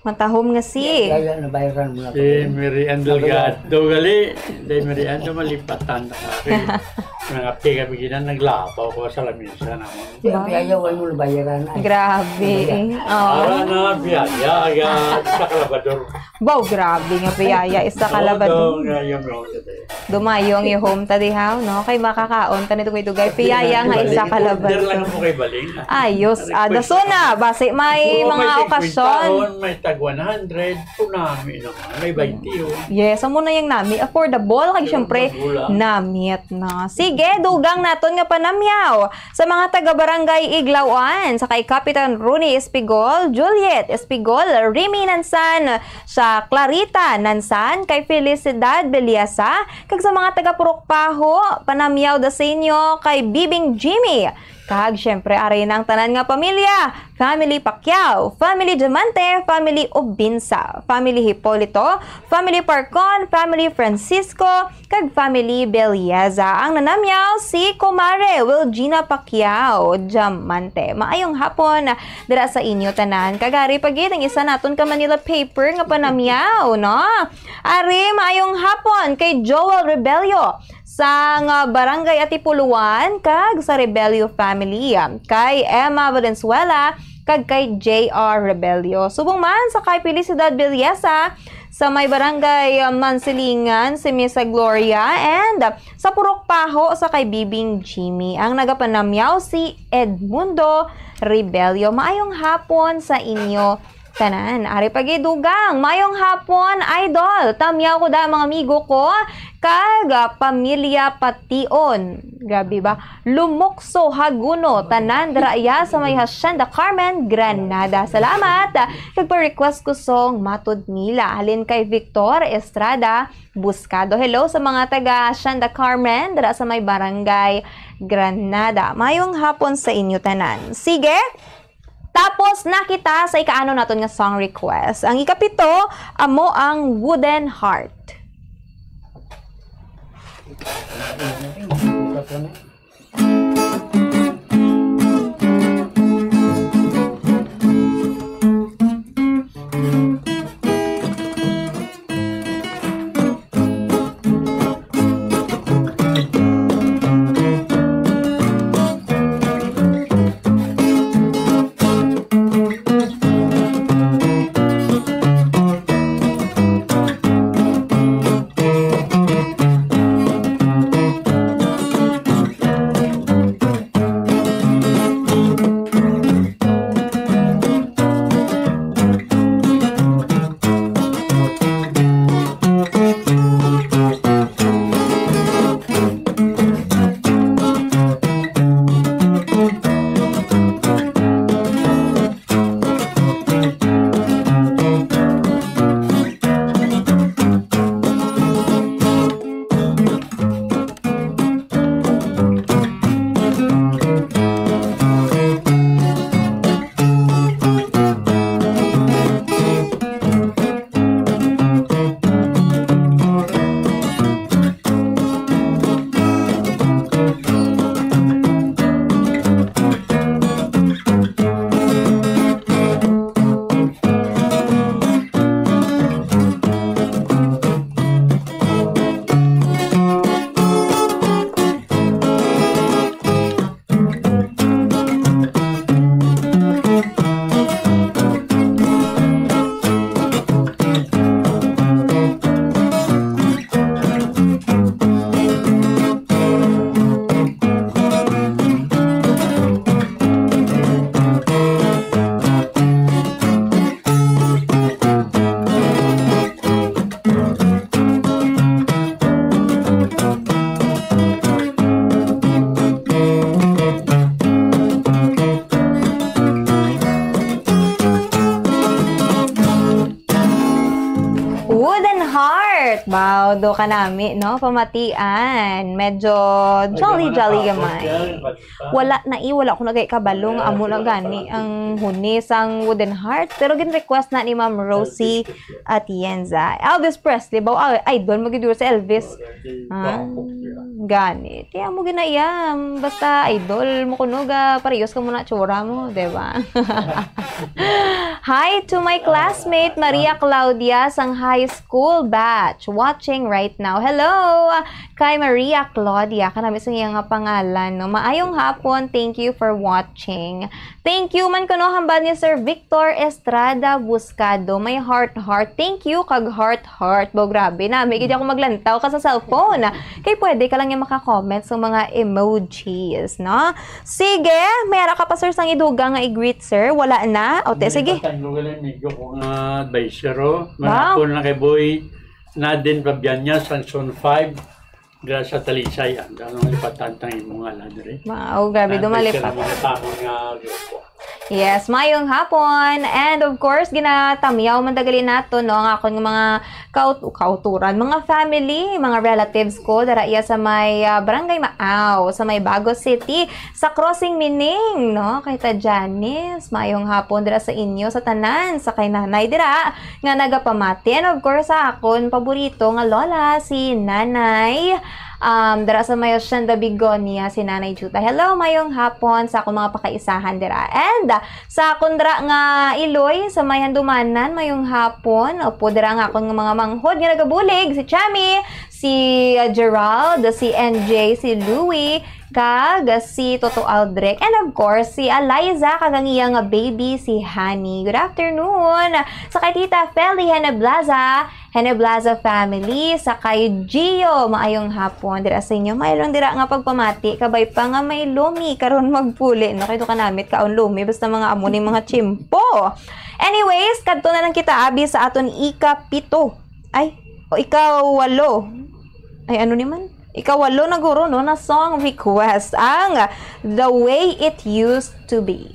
Matahom nga si. Yaya, nabayaran mo na Si to. Mary Ann Nabayaran. Delgado, gali. Day Mary Ann, malipatan na ka. Mga piga biginan, naglapaw ko sa lamisa naman. Si Ba? Yaya, wala mo nabayaran. Ay. Grabe. Nabayaran. Oh. Ara na, biyaya, aga, sa kalabador. Wow, grabe nga, piyaya, isa ka Oo, labado. Daw, nga, yung, yung, Dumayo ang yuhom ta dihaw, no? Kay makakaon ta ni dugay-dugay. Piyaya nga isa ka Order lang labado. Mo kay Baling. Ayos, ah, Request dason na. Basi may Oo, mga may okasyon. Singkwentahon, may tag one hundred, punami naman. May baynte, oh. Yes, amo na yung nami. Affordable, kay Affordable, syempre, ah. Namit na. Sige, dugang naton nga panamyaw. Sa mga taga-Barangay Iglawan, sa kay Kapitan Rooney Espigol, Juliet Espigol, Remy Nansan, sa Clarita Nansan, kay Felicidad Beliasa, kag sa mga taga-Purok Paho, panamyaw da sa inyo kay Bibing Jimmy. Kag, syempre, ari na ang tanan nga pamilya, Family Pacquiao, Family Diamante, Family Obinsa, Family Hipolito, Family Parcon, Family Francisco, kag Family Belieza. Ang nanamyaw, si Kumare Wilgina Pacquiao Diamante. Maayong hapon dira sa inyo tanan. Kag ari pa gid ang isa naton ka Manila paper nga panamyaw, no? Ari, maayong hapon kay Joel Rebello sang, ah, Barangay Atipuluan kag sa Rebello family, kay Emma Valenzuela kag kay J R Rebello. Subong man sa kay Felicidad Beliesa sa may Barangay, ah, Mansilingan, si Miss Gloria, and, ah, sa Purok Paho sa kay Bibing Jimmy. Ang nagapanamyaw si Edmundo Rebello. Maayong hapon sa inyo tanan. Ari pa gid dugang. Mayong hapon, idol. Tamyaw ko da, mga amigo ko, kag, ah, pamilya Pation. Grabe ba? Lumukso, Haguno, tanan dira iya sa may Hacienda Carmen, Granada. Salamat. Kag pa-request ko song Matod Nila. Halin kay Victor Estrada Buscado. Hello sa mga taga Hacienda Carmen, dira sa may Barangay Granada. Mayong hapon sa inyo tanan. Sige, tapos na kita sa ikaano naton nga song request. Ang ikapito, amo ang Wooden Heart. Heart! Wow, do ka nami, no? Pamatian. Medyo jolly-jolly gamay. Wala na i, wala ko nagay kabalo nga amo na gani ang huni sang wooden heart. Pero gin-request na ni Ma'am Rosie Atienza. Elvis Presley, ba? Ah, idol mo gid sa Elvis. Ah, gani. Ti amo gid na iya. Basta idol mo kuno ga, parehas ka mo na tsura mo, di ba? Hi to my classmate, Maria Claudia, sang high school batch, watching right now. Hello kay Maria Claudia, kanami sa iya nga pangalan, no? Maayong hapon, thank you for watching. Thank you man kuno hambal ni Sir Victor Estrada Buscado. May heart, heart. Thank you kag heart, heart. Bo, grabe na. May gid ako maglantaw ka sa cellphone. Kay pwede ka lang yung maka-comment sa mga emojis, no? Sige, may ara ka pa, sir, sang idugang nga i-greet, sir. Wala na. O, te, sige. Nalipatan ko gali, amigo ko nga advisor, oh. Wow. Manapon lang kay Boy Nadine Fabiaña, sang Zone five. Dira sa Talisay, ah. Ano ang lipatan tang imo nga lang diri? Wow, grabe, dumalipat. Ang mga tao nga grupo. Yes, mayong hapon. And of course, ginatamyaw man dagali nato, no, ang akon nga mga kaut-, kauturan, mga family, mga relatives ko, dara iya sa may, ah, Barangay Maaw, sa may Bago City, sa Crossing Mining, no, kay ta Janice. Mayong hapon dira sa inyo, sa tanan, sa kay nanay dira, nga nagapamati. And of course, sa akon paborito nga lola, si Nanay, um, dira sa may Hacienda Begonia, si Nanay Juta. Hello, mayong hapon sa akong mga pakaisahan dira. And, uh, sa akon dira nga iloy, sa may Handumanan, mayong hapon. Opo, dira ang akon nga mga manghod nga nagabulig, si Chami, si, uh, Gerald, si N J, si Louie, kag si Toto Aldrich. And of course, si Eliza, kag ang iya nga baby, si Honey. Good afternoon. Sa kay Tita Feli Heneblaza, Heneblaza family, sa kay Gio, maayong hapon. Dira sa inyo, may lang dira nga pagpamati, kabay pa nga may lumi, karon magpuli, no? Kay do ka namit kaon lumi, basta mga amo ning mga tsimpo. Anyways, kadto na lang kita, abi, sa aton ikapito. Ay, o ikawalo. Ay, ano ni man? Ikawalo na guro, no, na song request, ang The Way It Used to Be.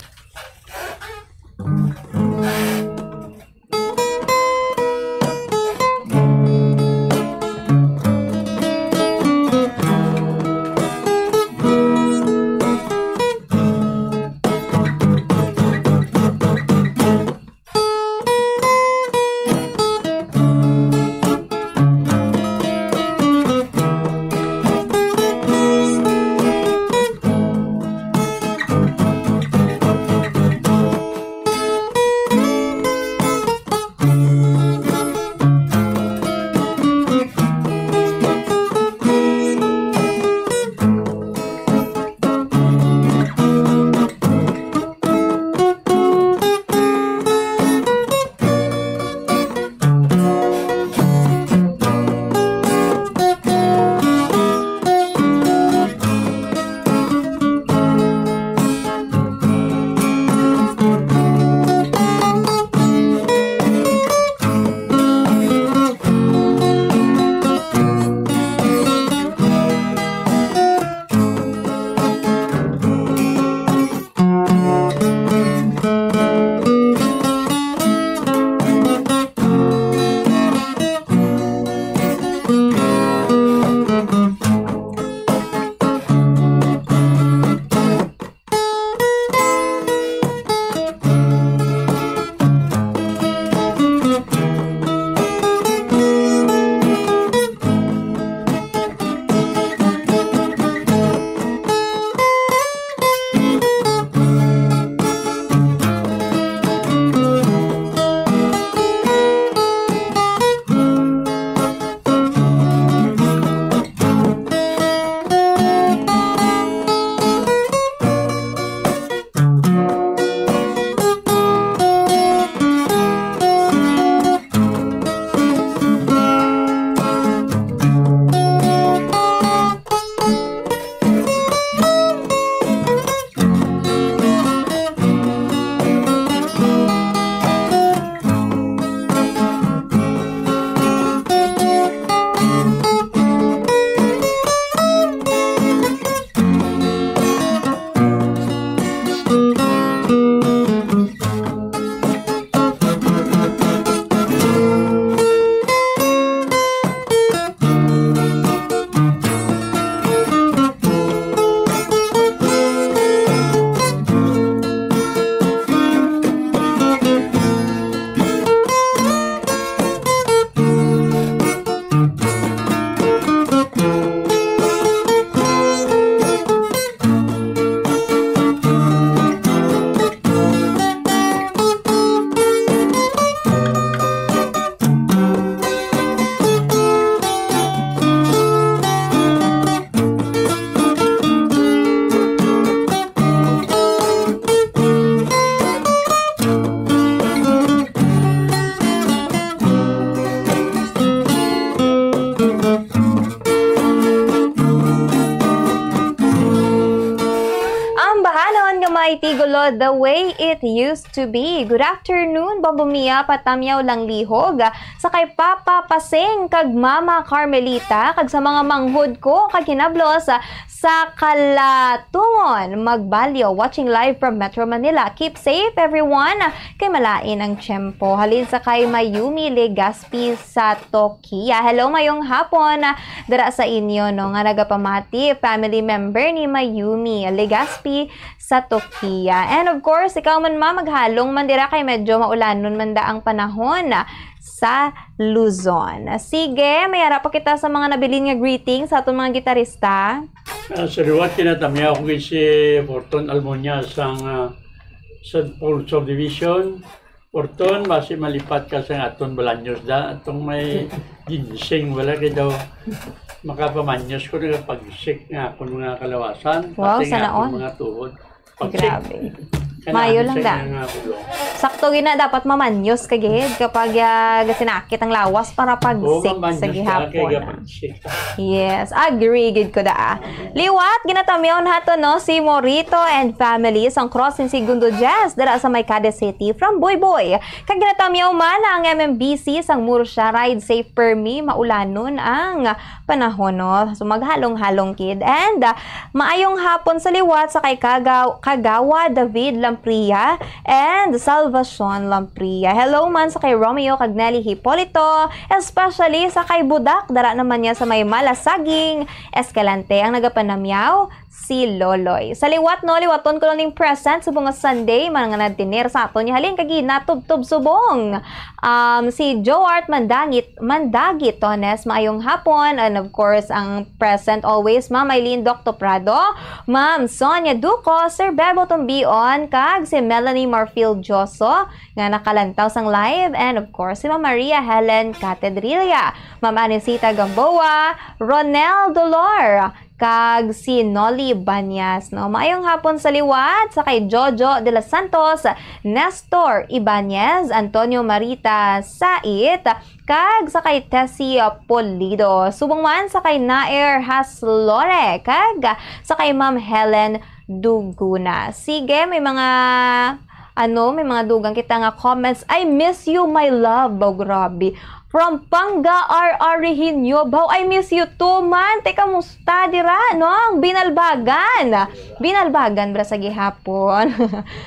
It used to be. Good afternoon, Bombo Mia, patamyaw lang lihog. Sa kay Papa Pasing kag Mama Carmelita, kag sa mga manghod ko kag hinablos sa Calatungon, Magbalyo, watching live from Metro Manila. Keep safe, everyone, kay malain ang tiyempo. Halin sa kay Mayumi Legaspi sa Tokia. Hello, mayong hapon, dira sa inyo, no, nga nagapamati, family member ni Mayumi Legaspi sa Tokia. And of course, ikaw man, ma, maghalong man dira kay medyo maulanon man da ang panahon sa Luzon. Sige, may ara pa kita sa mga nabilin nga greetings sa aton mga gitarista. Ah, sa liwat, kinatamyaw ko si Fortun Almunia sang, ah, Saint Paul Subdivision. Fortun, basi malipat ka sa aton Bolaños da. Atong may ginseng, wala kay daw makapamanyos ko, nagapagsik nga akon mga kalawasan, Wow, pati nga sana akon all. mga tuhod. Pagsik. Grabe. Kailangan Mayo lang sa da. nga ulo. Sakto gina, dapat mamanyos ka gid kapag, ah, gasinakit ang lawas para Oo, pagsik sa mamanyos ka, gihapon. kaya pagsik. Yes, agree gid ko da. Liwat, ginatamyaw nato, no, si Morito and family sang Crossing Segundo Jazz dira sa may Cadiz City from Boyboy. Kag ginatamyaw man ang M M B C sang Murcia. Ride safe, permi maulanon ang panahon, no? So, maghalong-halong, kid. And, ah, maayong hapon sa liwat sa kay Kagaw-, Kagawa David Lampria and Salvacion Lampria. Hello man sa kay Romeo kag Nelly Hipolito, especially sa kay Budak, dara naman niya sa may Malasaging, Escalante, ang nagapanamyaw, si Loloy. Sa liwat, no, liwaton ko lang ning present subong nga Sunday, man nga nagtinir sa aton niya. Halin, kag ginatubtob subong. Um, si Joart Mandangit, Mandagit Tones, maayong hapon. And of course, ang present always, Ma'am Eileen Doctor Prado, Ma'am Sonia Duco, Sir Bebo Tumbion, kag si Melanie Marfil Joso, nga nakalantaw sang live. And of course, si Ma'am Maria Helen Catedrilla, Ma'am Anisita Gamboa, Ronel Dolor, kag si Nolly Banyas, no? Maayong hapon sa liwat sa kay Jojo de los Santos, Nestor Ibanez, Antonio Marita Sait, kag sa kay Tessie Pulido. Subong man sa kay Nair Haslore, kag sa kay Ma'am Helen Duguna. Sige, may mga, ano, may mga dugang kita nga comments. "I miss you, my love." Baw, grabe. From Panga, R R Rehinio. Baw, "I miss you too, man." Te, kamusta dira, no? Ang Binalbagan. Binalbagan, bra, sa gihapon.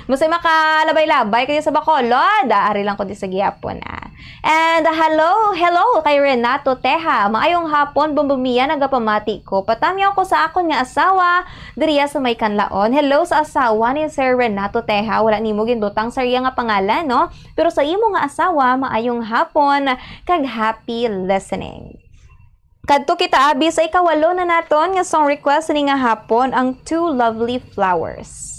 Musay makalabay-labay kayo sa Bacolod. Ah, ari lang ko di sa gihapon, ah. And, uh, hello, hello kay Renato Teja. Maayong hapon, Bombo Mia, nagapamati ko. Patamyaw ko sa akon nga asawa, diriya sa may Kanlaon. Hello sa asawa ni Sir Renato Teja. Wala nimo gindutang sa iya nga pangalan, no? Pero sa imo nga asawa, maayong hapon, kag happy listening. Kadto kita, abi, sa ikawalo na naton nga song request ni nga hapon, ang Two Lovely Flowers.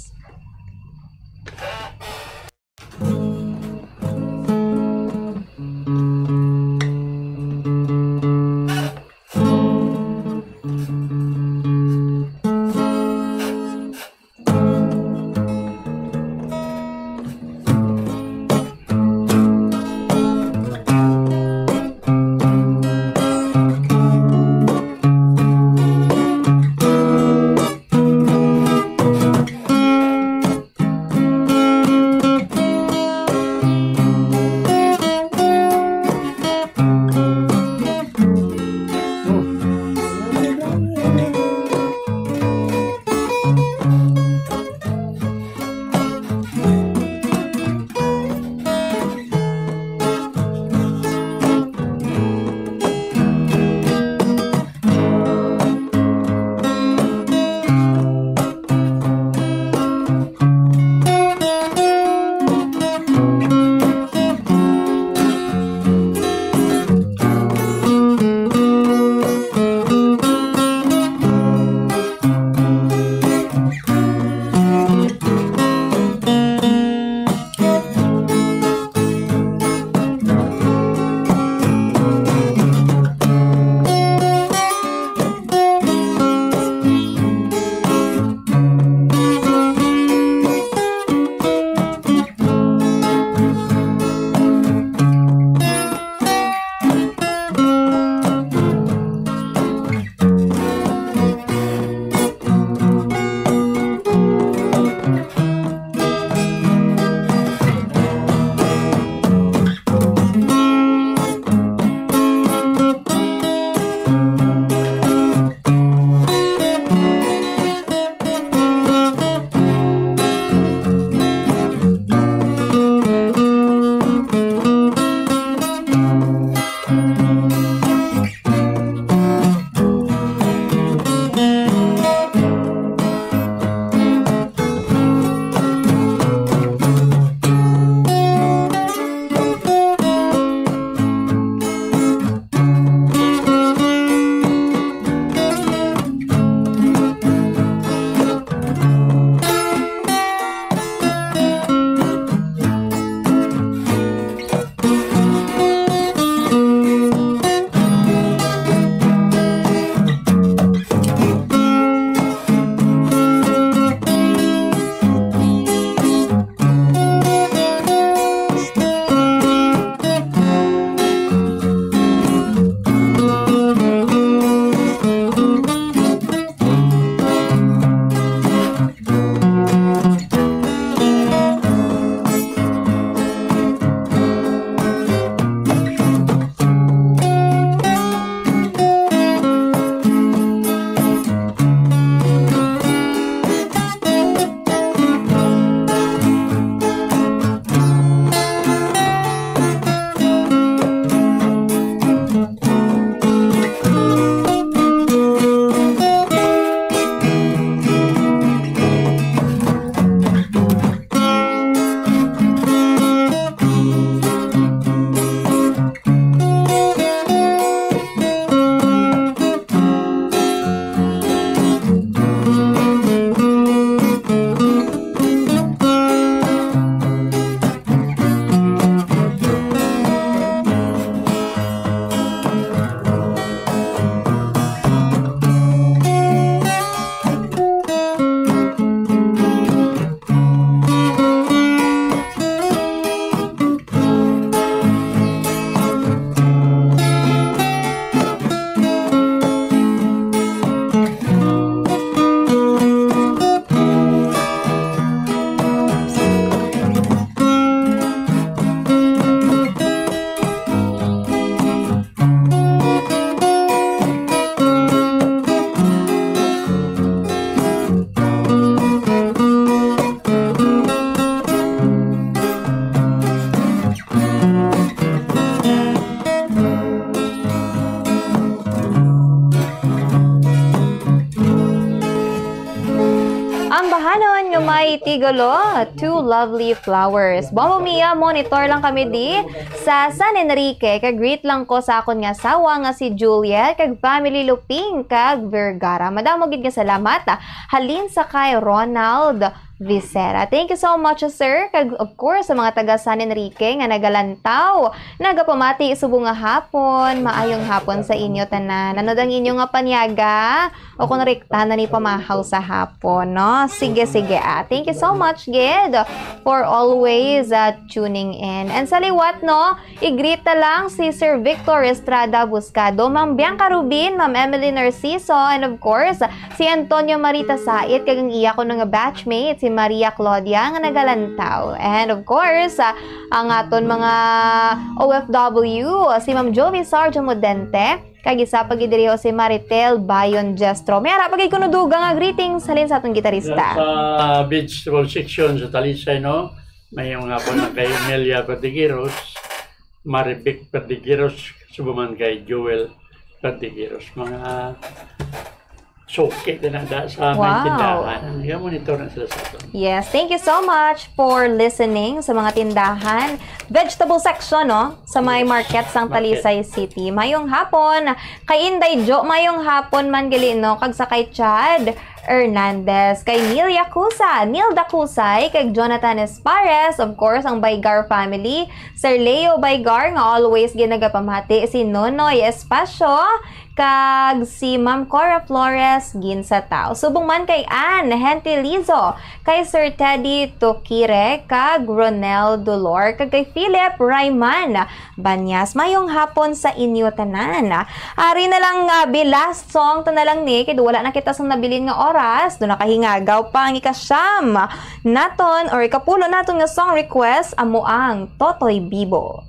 Tigolo, two lovely flowers. Bombo Mia, monitor lang kami di sa San Enrique. Kag greet lang ko sa akon nga asawa nga si Juliet, kag family Luping, kag Vergara. Madamo gid nga salamat, ah, halin sa kay Ronald Vicera. Thank you so much, sir. Kag of course, sa mga taga San Enrique nga nagalantaw, nagapamati subong nga hapon. Maayong hapon sa inyo tanan. Ano dang inyo nga panyaga? O kung rekta na ni pamahaw sa hapon, no? Sige, sige, ah. Thank you so much, gid, for always, ah, tuning in. And sa liwat, no, i-greet na lang si Sir Victor Estrada Buscado, Ma'am Bianca Rubin, Ma'am Emily Narciso, and of course, si Antonio Marita Sait, kag ang iya ko nga batchmate, si Maria Claudia, nga nagalantaw. And of course, ah, ang aton mga O F W, si Ma'am Jovi Sargio Modente, kag isa pa gid diri ho si Maritel Bayon Jestro. May ara pa gid kuno dugang nga greetings halin sa aton gitarista. Sa vegetable section sa Talisay, no? Maayong hapon na kay Emelia Padigiros, Marivic Padigiros, subaman kay Joel Padigiros. Mga suki din ang da sa may Wow. tindahan. Kaya monitor na sila sa aton. Yes, thank you so much for listening sa mga tindahan. Vegetable section, no? Sa may Yes. market sang Market. Talisay City. Mayong hapon. Kay Inday Jo, mayong hapon man gali, no? Kag sa kay Chad Hernandez, kay Neil Yakusa, Neil Dakusay, kag Jonathan Espares, of course, ang Baygar family, Sir Leo Baygar, nga always ginagapamati, si Nonoy Espacio, kag si Ma'am Cora Flores Ginsatao. Subong man kay Ann Gentilizo, kay Sir Teddy Tokire, kag Ronel Dolor, kag kay Philip Rayman Banyas. Mayong hapon sa inyo tanan. Ari na lang, ah, bi last song ta na lang ni, kay wala na kita sang nabilin nga oras. Do nakahingagaw pa ang ikasyam naton or ikapulo naton nga song request, amo ang Totoy Bibo.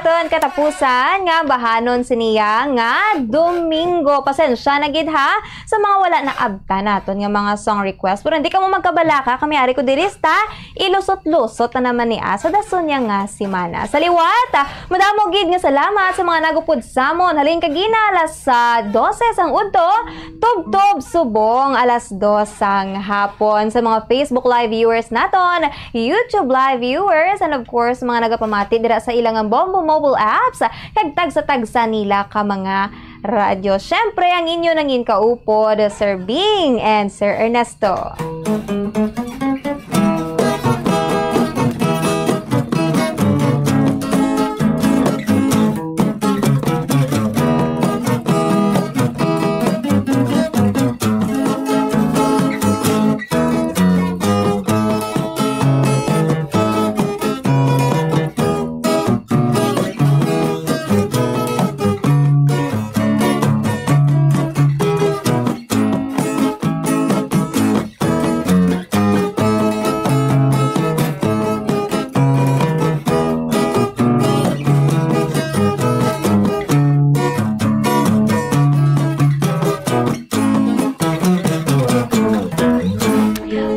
Aton katapusan nga bahanon siniya nga Domingo. Pasensya na gid, ha, sa mga wala naabtan naton nga mga song request. Pero hindi kamo magkabalaka, kami ari ko diri sa ilusot-lusot na naman ni, ah, sa dason niya nga semana. Sa liwat, ah, madamo gid nga salamat sa mga nagupod samon. Halin kagina alas, ah, dose sang udto, tubtob subong alas dos sang hapon. Sa mga Facebook Live viewers naton, YouTube Live viewers, and of course, mga nagapamati dira sa ilang Bombo mobile apps, kag tagsa-tagsa nila ka mga radyo. Siyempre, ang inyo nangin kaupod, Sir Bing and Sir Ernesto.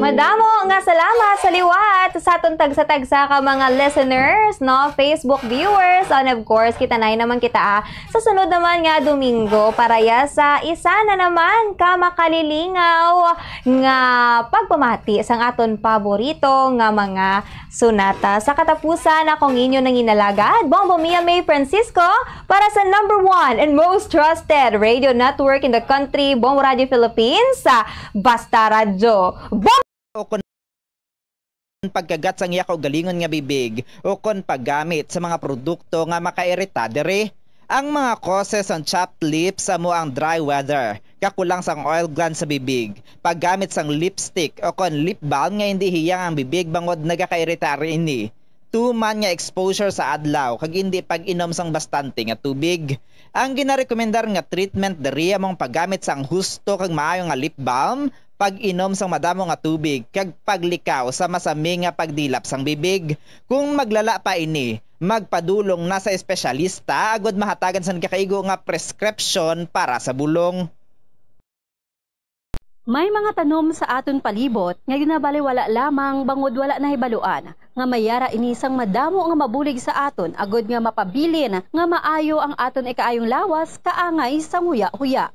Madamo nga salamat sa liwat sa aton tagsa-tagsa ka mga listeners, no? Facebook viewers, and of course, kita na naman kita, ah, sa sunod naman nga Domingo para ya sa isa na naman ka makalilingaw nga pagpamati sang aton paborito nga mga sonata. Sa katapusan, akong inyo nanginalagad, Bombo Mia May Francisco, para sa number one and most trusted radio network in the country, Bombo Radio Philippines, sa Basta Radyo. Bombo! O kon pagkagat sang iya kaugalingon nga bibig, o kon paggamit sa mga produkto nga makairita diri. Ang mga causes sang chapped lips amo ang dry weather, kakulang sang oil gland sa bibig, paggamit sang lipstick o kon lip balm nga hindi hiyang ang bibig bangod nagakairita ini, tuman nga exposure sa adlaw kag indi pag-inom sang bastante nga tubig. Ang ginarekomendar nga treatment diri amo ang paggamit sang husto kag maayo nga lip balm, pag-inom sang madamo nga tubig, kag paglikaw sa masami nga pagdilap sang bibig. Kung maglala pa ini, magpadulong na sa espesyalista agud mahatagan sang nagakaigo nga prescription para sa bulong. May mga tanom sa aton palibot nga ginabaliwala lamang bangod wala nahibaluan nga may yara ini sang madamo nga mabulig sa aton agud nga mapabilin nga maayo ang aton ikaayong lawas kaangay sang huya-huya.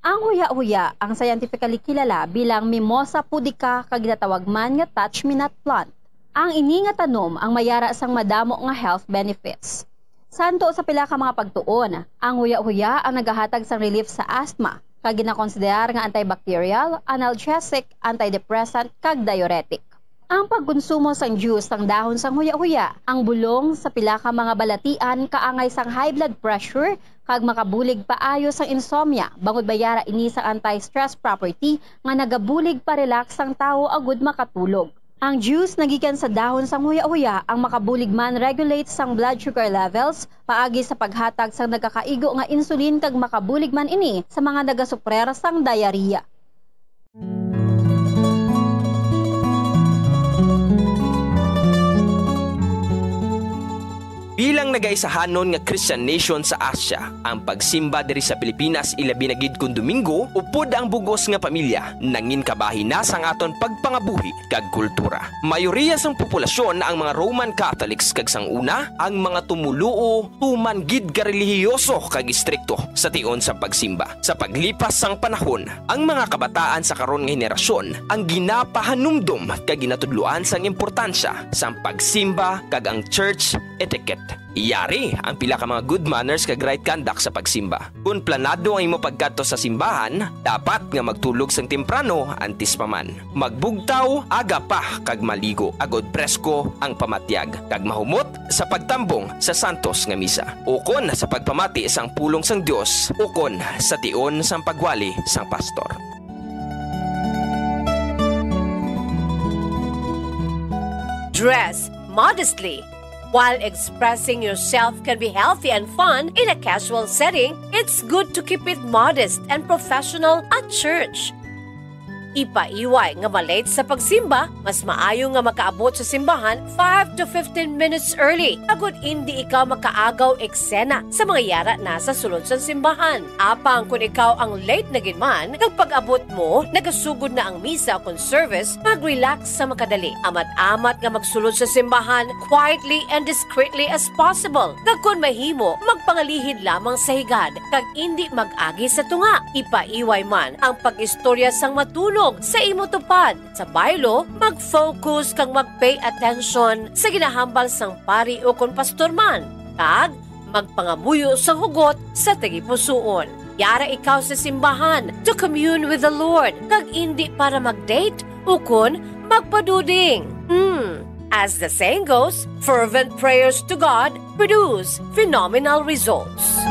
Ang huya-huya ang scientifically kilala bilang Mimosa pudica kag ginatawag man nga touch-me-not plant. Ang ini nga tanom ang may yara sang madamo nga health benefits. Santo sa pila ka mga pagtuon, ang huya-huya ang nagahatag sang relief sa asthma, kag ginakonsiderar nga antibacterial, analgesic, antidepressant, kag diuretic. Ang pagkonsumo sang juice sang dahon sang huya-huya, ang bulong sa pila ka mga balatian kaangay sang high blood pressure kag makabulig paayo sang insomnia, bangod may yara ini sang anti-stress property nga nagabulig pa-relax sang tawo agud makatulog. Ang juice nagikan sa dahon sang huya-huya ang makabulig man regulate sang blood sugar levels paagi sa paghatag sang nagakaigo nga insulin kag makabulig man ini sa mga nagasuprer sang diarrhea. Bilang nagaisahanon nga Christian nation sa Asia, ang pagsimba diri sa Pilipinas, ilabi na gid kon Domingo, upod ang bug-os nga pamilya, nangin kabahin na sang aton pagpangabuhi kag kultura. Mayoriya sang populasyon ang mga Roman Catholics kag sang una, ang mga tumoluo tuman gid ka relihiyoso kag istrikto sa tion sang pagsimba. Sa paglipas sang panahon, ang mga kabataan sa karon nga henerasyon ang ginapahanumdom kag ginatudloan sang importansya sang pagsimba kag ang church etiquette. Yari ang pila ka mga good manners kag right conduct sa pagsimba. Kon planado ang imo pagkadto sa simbahan, dapat nga magtulog sang temprano antes pa man. Magbugtaw aga pa kag maligo agod presko ang pamatyag kag mahumot sa pagtambong sa santos nga misa, ukon sa pagpamati sang pulong sang Dios, ukon sa tion sang pagwali sang pastor. Dress modestly. While expressing yourself can be healthy and fun in a casual setting, it's good to keep it modest and professional at church. Ipaiway nga ma-late sa pagsimba, mas maayo nga makaabot sa simbahan five to fifteen minutes early, agud indi ikaw makaagaw eksena sa mga yara na sa sulod sang simbahan. Apang kon ikaw ang late na gid man, kag pag-abot mo, nagasugod na ang misa kon service, mag-relax sa makadali. Amat-amat nga magsulod sa simbahan, quietly and discreetly as possible. Kag kon mahimo, magpangalihid lamang sa higad, kag indi mag-agi sa tunga. Ipaiway man ang pag-istorya sang matunog sa imo tupad. Sa baylo, mag-focus kag mag-pay attention sa ginahambal sang pari ukon pastor man, kag magpangamuyo sang hugot sa tagipusoon. Yara ikaw sa simbahan to commune with the Lord, kag indi para mag-date ukon magpaduding. Hmm. As the saying goes, fervent prayers to God produce phenomenal results.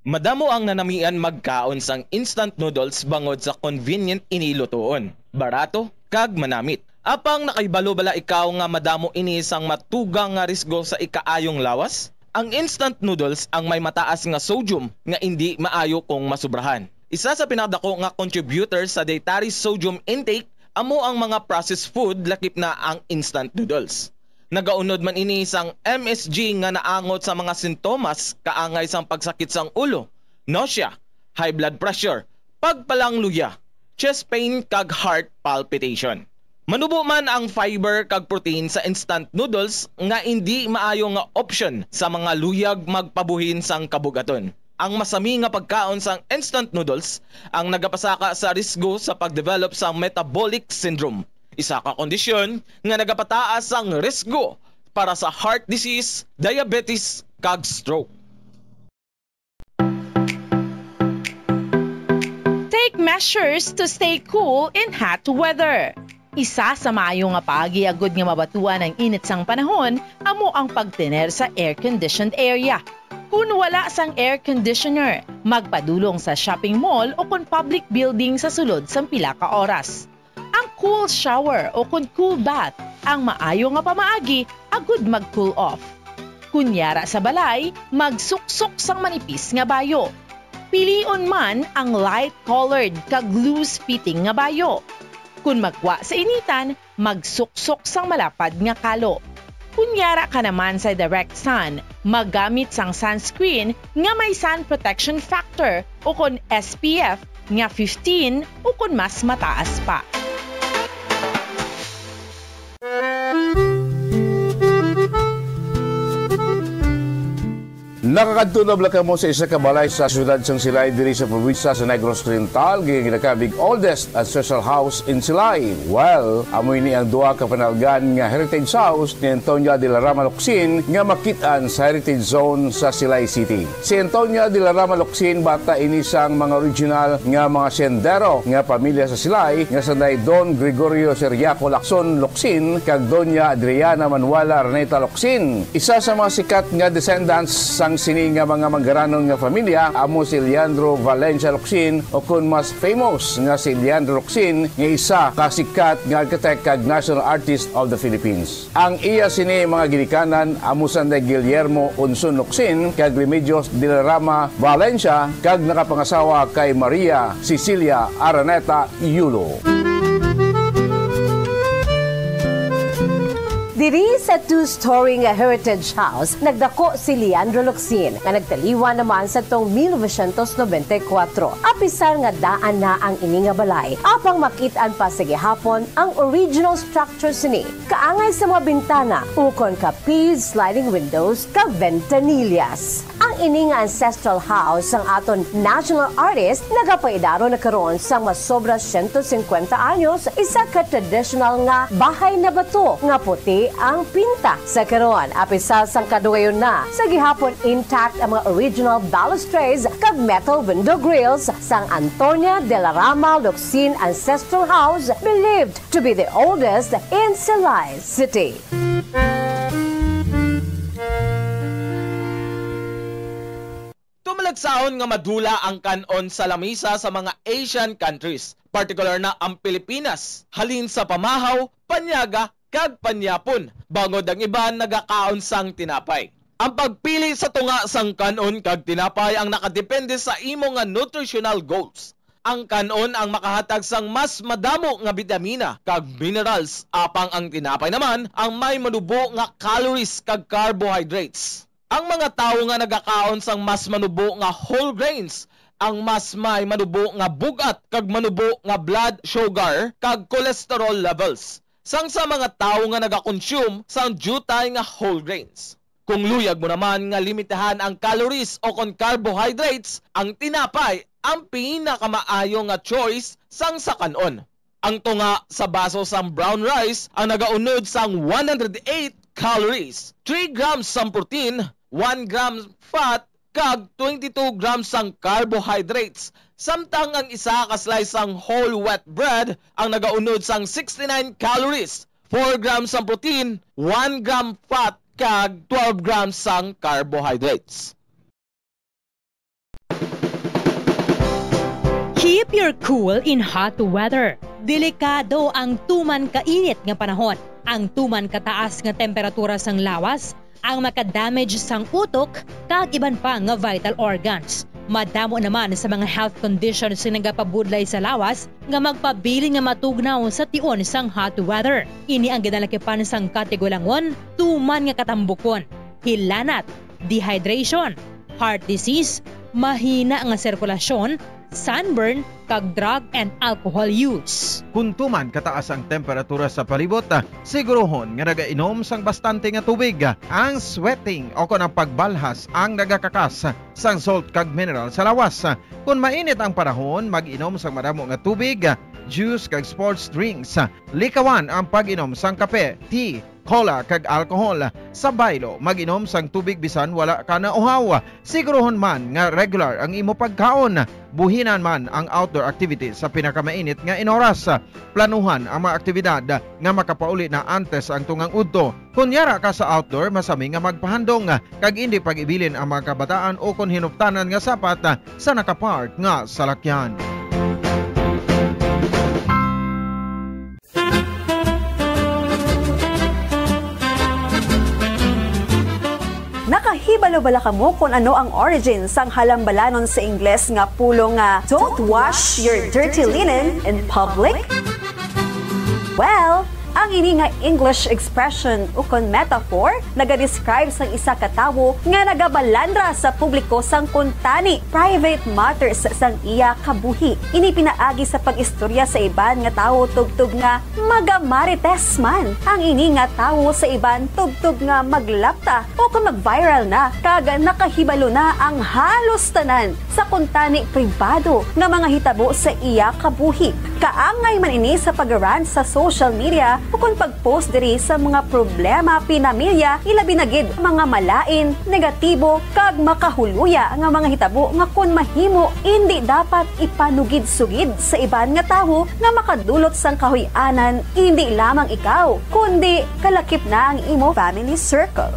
Madamo ang nanamian magkaon sang instant noodles bangod sa convenient ini lutoon, barato, kag manamit. Apang nakahibalo bala ikaw nga madamo ini sang matugang nga risgo sa ikaayong lawas? Ang instant noodles ang may mataas nga sodium nga indi maayo kung masubrahan. Isa sa pinakadako nga contributor sa dietary sodium intake amo ang mga processed food, lakip na ang instant noodles. Nagaunod man ini sang M S G nga naangot sa mga sintomas kaangay sang pagsakit sang ulo, nausea, high blood pressure, pagpalangluya, chest pain, kag heart palpitation. Manubo man ang fiber kag protein sa instant noodles nga indi maayo nga option sa mga luyag magpabuhin sang kabug-aton. Ang masami nga pagkaon sang instant noodles ang nagapasaka sa risgo sa pag-develop sang metabolic syndrome, isa ka kondisyon nga nagapataas sang risgo para sa heart disease, diabetes, kag stroke. Take measures to stay cool in hot weather. Isa sa maayo nga paagi agud nga mabatuan ang init sang panahon amo ang pagtener sa air-conditioned area. Kon wala sang air conditioner, magpadulong sa shopping mall o kon public building sa sulod sang pila ka oras. Ang cool shower o kon cool bath ang maayo nga pamaagi agud mag-cool off. Kon yara sa balay, magsuksok sang manipis nga bayo. Pilion man ang light-colored kag loose-fitting nga bayo. Kon magwa sa initan, magsuksok sang malapad nga kalo. Kon yara ka naman sa direct sun, maggamit sang sunscreen nga may sun protection factor ukon S P F nga fifteen ukon mas mataas pa. Nakakadto na bala kamo sa isa ka balay sa siyudad sang Silay diri sa probinsya sa Negros Oriental, nga ginakabig oldest ancestral house in Silay? Well, amo ini ang duha ka panalgan nga heritage house ni Antonia de la Rama Locsin nga makit-an sa Heritage Zone sa Silay City. Si Antonia de la Rama Locsin bata ini sang mga original nga mga sendero nga pamilya sa Silay nga sanday Don Gregorio Ciriaco Lacson Locsin kag Doña Adriana Manuela Araneta Locsin. Isa sa mga sikat nga descendants sang sini nga mga manggaranon nga familya amo si Leandro Valencia Locsin, o kon mas famous nga si Leandro Locsin, nga isa ka sikat nga architect kag national artist of the Philippines. Ang iya sini mga ginikanan amo sanday Guillermo Unson Locsin kag Remedios de la Rama Valencia, kag nakapangasawa kay Maria Cecilia Araneta Yulo. Diri sa two-story nga heritage house, nagdako si Leandro Locsin, nga nagtaliwan naman sa tong mil novecientos nobenta y kuwatro. Apisar nga daan na ang ini nga balay, apang makit-an pa sa gihapon ang original structure sini, kaangay sa mga bintana, ukon ka P sliding windows kag ventanillas. Ang ini nga ancestral house sang aton national artist nagapaidaron na karon sang masobra siyento singkwenta anyos, isa ka traditional nga bahay na bato nga puti ang pinta. Sa karon, apisar sang kadugayon na, sa gihapon intact ang mga original balustrades kag metal window grills sang Antonia de la Rama Locsin Ancestral House, believed to be the oldest in Silay City. Tumalagsahon nga madula ang kan-on sa lamisa sa mga Asian countries, partikular na ang Pilipinas, halin sa pamahaw, panyaga, kag panyapon, bangod ang iban nagakaon sang tinapay. Ang pagpili sa tunga sang kan-on kag tinapay ang nakadepende sa imo nga nutritional goals. Ang kan-on ang makahatag sang mas madamo nga bitamina kag minerals, apang ang tinapay naman ang may manubo nga calories kag carbohydrates. Ang mga tawo nga nagakaon sang mas manubo nga whole grains ang mas may manubo nga bug-at kag manubo nga blood sugar kag cholesterol levels sang sa mga tawo nga nagakonsume sang diutay nga whole grains. Kung luyag mo naman nga limitahan ang calories o kon carbohydrates, ang tinapay ang pinakamaayo nga choice sang sa kan-on. Ang tunga sa baso sang brown rice ang nagaunod sang one hundred eight calories, three grams sang protein, one gram fat, kag twenty-two grams sang carbohydrates, samtang ang isa ka slice sang whole wheat bread ang nagaunod sang sixty-nine calories, four grams sang protein, one gram fat, kag twelve grams sang carbohydrates. Keep your cool in hot weather. Delikado ang tuman kainit nga panahon. Ang tuman kataas nga temperatura sang lawas ang makadamage sang utok kag iban pa nga vital organs. Madamo naman sa mga health conditions nga nagapabudlay sa lawas nga magpabilin nga matugnaw sa tion sang hot weather. Ini ang ginalakipan sang katigulangon, tuman nga katambukon, hilanat, dehydration, heart disease, mahina nga sirkulasyon, sunburn, kag drug and alcohol use. Kon tuman kataas ang temperatura sa palibot, siguruhon nga nagainom sang bastante nga tubig. Ang sweating o kon ang pagbalhas ang nagakakas sang salt kag mineral sa lawas. Kon mainit ang panahon, mag-inom sang madamo nga tubig, juice kag sports drinks. Likawan ang pag-inom sang kape, tea, cola, kag alcohol. Sa baylo, mag-inom sang tubig bisan wala ka nauhaw. Siguruhon man nga regular ang imo pagkaon. Buhinan man ang outdoor activities sa pinakamainit nga inoras. Planuhan ang mga aktibidad nga makapauli na antes ang tungang udto. Kon yara ka sa outdoor, masami nga magpahandom kag indi pag-ibilin ang mga kabataan o kon hinuptanan nga sapat sa nakapark nga salakyan. Nakahibalo bala kamo kon ano ang origin sang halambalanon sa Ingles nga pulong nga "Don't wash your dirty linen in public"? Well, ang ini nga English expression ukon metaphor nagadescribe sang isa ka tawo nga nagabalandra sa publiko sang kuntani, private matters, sang iya kabuhi. Ini pinaagi sa pag-istorya sa iban nga tawo tubtob nga magamarites man ang ini nga tawo sa iban tubtob nga maglapta o kon mag-viral na kag nakahibalo na ang halos tanan sa kuntani pribado nga mga hitabo sa iya kabuhi. Kaangay man ini sa pag-rant sa social media ukon pag-post diri sa mga problema pinamilya, ilabi na gid mga malain, negatibo, kag makahuluya nga mga hitabo nga kon mahimo, indi dapat ipanugid-sugid sa iban nga tawo nga makadulot sang kahuy-anan, indi lamang ikaw, kundi kalakip na ang imo family circle.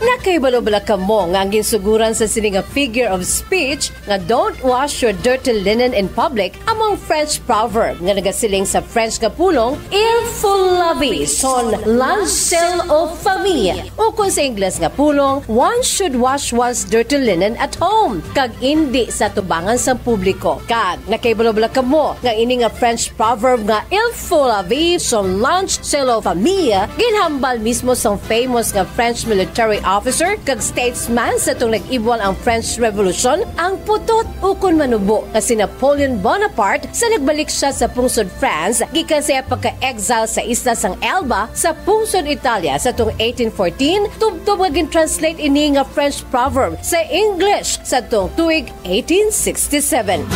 Nakahibalo bala kamo nga ang ginsugoran sa sini nga figure of speech nga "Don't wash your dirty linen in public" amo ang French proverb nga nagasiling sa French nga pulong "Il faut laver son linge sale au foyer", ukon sa Ingles nga pulong "One should wash one's dirty linen at home", kag indi sa atubangan sang publiko. Kag nakahibalo bala kamo nga ini nga French proverb nga "Il faut laver son linge sale au foyer" ginhambal mismo sang famous nga French military officer kag statesman sa atong nag-ibwal ang French Revolution, ang putot ukon manubo nga si Napoleon Bonaparte sa nagbalik sia sa pungsod France gikan sa iya pagka-exile sa isla sang Elba sa pungsod Italia sa tuong eighteen fourteen, tubtob nga gin-translate ini nga French proverb sa English sa tuong tuig eighteen sixty-seven.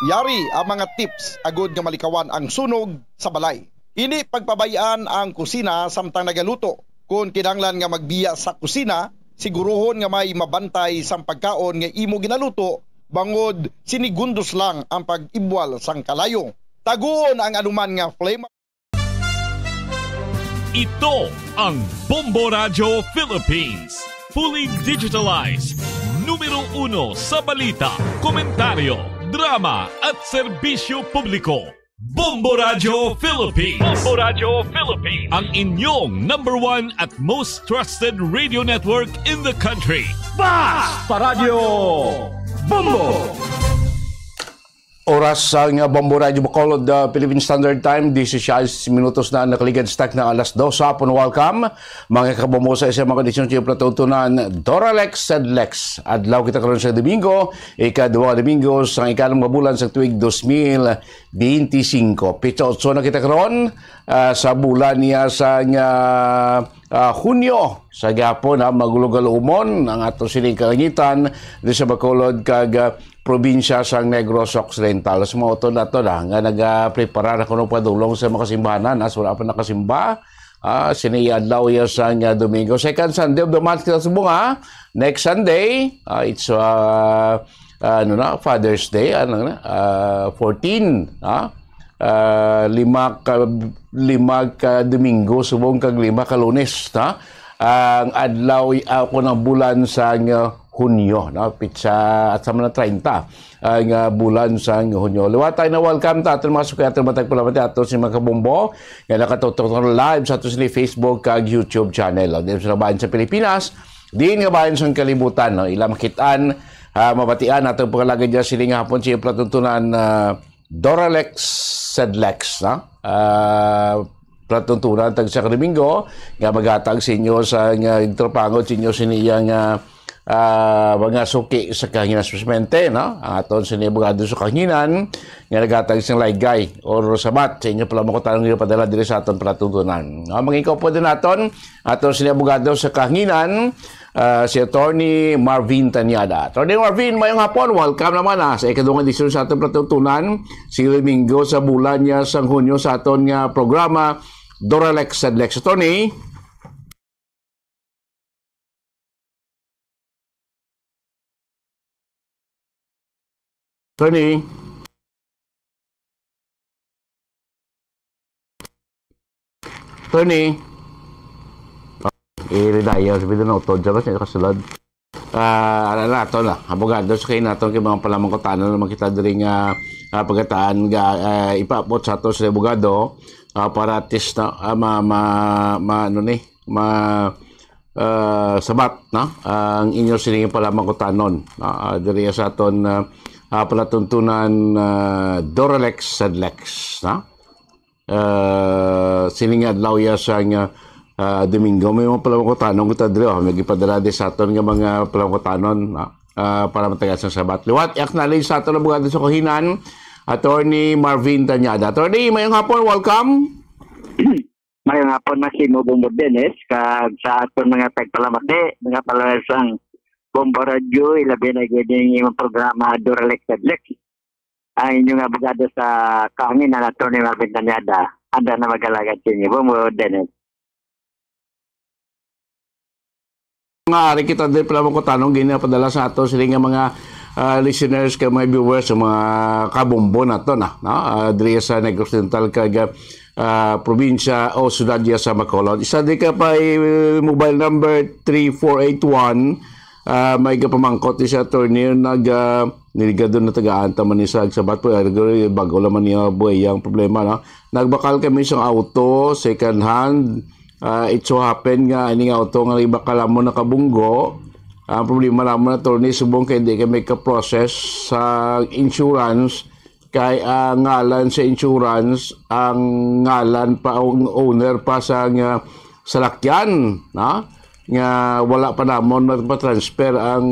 Yari ang mga tips agud nga malikawan ang sunog sa balay. Indi pagpabay-an ang kusina samtang nagaluto. Kon kinahanglan nga magbiya sa kusina, siguruhon nga may mabantay sang pagkaon nga imo ginaluto Bangod sinigundos lang ang pag-ibwal sang kalayo. Taguon ang anuman nga flame. Ito ang Bombo Radio Philippines. Fully digitalized. Numero uno sa balita, komentaryo, drama at serbisyo publiko. Bombo Radio Philippines. Bombo Radio Philippines. Ang inyong number one at most trusted radio network in the country. Basta Radyo Bombo! Oras sa nga Bombo Radio Bacolod, uh, Philippine Standard Time, dise-sais minutos na nakaligad sa takna alas dos hapon. Welcome, mga kabombo, sa isa mga edisyon sa palatuntunan, Doralex Sedlex. Adlaw kita karon sa Domingo, ikaduha nga Domingo sa ikalima nga bulan sa tuig dos mil benti singko. Pitsa otso na kita karon, ah, sa bulan niya sa nga, ah, Hunyo. Sa gihapon, ah, magulo-galumon ang ato sining kalangitan di sa Bacolod kag, ah, probinsya sang Negros Occidental. Sa mga utod nato na nga nagaprepara na kuno padulong sa mga simbahanan, as wala pa nakasimba, ah, sini adlaw ya sang, ah, Domingo. Second Sunday of the month kita subong, ha? Next Sunday, ah, it's, ah, ah, ano na, Father's Day, ano na, ah, fourteen, ha? Ah, lima ka, lima ka Domingo, subong kag lima ka Lunes, ha? Ang adlaw, ah, ko ng bulan sang, ah, Hunyo, no? Pitsa at sa mga treinta ang, ah, bulan sang Hunyo. Liwat tayo na welcome ta aton mga suki, aton matag palamati ato si mga kabombo nga nakatutok live sa ato sini Facebook kag YouTube channel. O, di sa bayan sa Pilipinas, diin nga bayan sang kalibutan, no? Ila makitaan, ah, mabatian atong pangalagad dyan sini nga hapon sa iyong palatuntunan, ah, Doralex Sedlex, no? Ah, palatuntunan tag sa Domingo nga maghatag sa inyo sa nga igtrapangon sa inyo sini iya nga, ah, mga suki sa kahanginan, espesmente, no? Ang aton sini abogado sa kahanginan nga naghatag sing laygay or sabat sa inyo pala makutang nga padala diri sa aton palatuntunan. No? Mga ikaw po din naton, aton sini abogado sa kahanginan, ah, si Attorney Marvin Tanyada. Attorney Marvin, mayong hapon. Welcome naman, ah, sa ikaduhang edisyon sa aton palatuntunan, si Domingo sa bulan niya sang Hunyo sa aton nga programa, Doralex Sedlex. Attorney? Attorney? Attorney? I-redaya, sabi doon, utod sa kasi nakasulod. Ah, ano na, ato na, abogado, sa kayo nato, kay mga palamang kutano naman kita diri nga, ah, pagkataan, ga, ah, ipaabot sa ato sa abogado, ah, para at least, no, ah, ma, ma, ma, ano ni, ma, ah, sabat, no, ang inyo sining palamang kutanon, no, ah, diri sa aton, ah, ah, palatuntunan, ah, Doralex Sedlex, no? Ah, sining adlaw ya sa nga, ah, Domingo, may mga pala ko tanong kita diri, oh, may gipadala di sa aton nga mga pala ko tanon, ah, ah, para matagal sa sabat. Liwat, i-acknowledge sa aton abogado sa kahinan, Attorney Marvin Tanyada. Attorney, mayong hapon, welcome. Mayong hapon na si Mubong Dennis, kag sa aton mga tagpalamati, mga followers sang Bombo Radio, ilabi na gid ang imong programa, Doralex Sedlex. Ang inyong abogado sa kahanginan, Attorney Marvin Tanyada, anda na mag-alagad sa inyo. Bumo, Dennis. Nga, ari kita din pala mo ko tanong, ginapadala sa ato sila nga mga, ah, listeners, kag mga viewers, sa mga kabombo nato na, no? Ah, diri sa Negros Occidental kag, ah, probinsya o syudad ya sa Bacolod. Isa di ka pa, eh, mobile number three four eight one, ah, may kapamangkot ni si attorney nag, ah, niligado na tagaan ta man ni sa sabat po, eh, bago lang man niya buhay ang problema, no? Nagbakal kami sa auto, second hand. Ah, it so happen nga ining auto nga ibakal mo nakabunggo. Ang problema naman, attorney, subong kay hindi kami ka-process sa insurance, kay ang ngalan sa insurance, ang ngalan pa, ang owner pa sa nga salakyan, no? Nga wala pa namon magpa-transfer ang,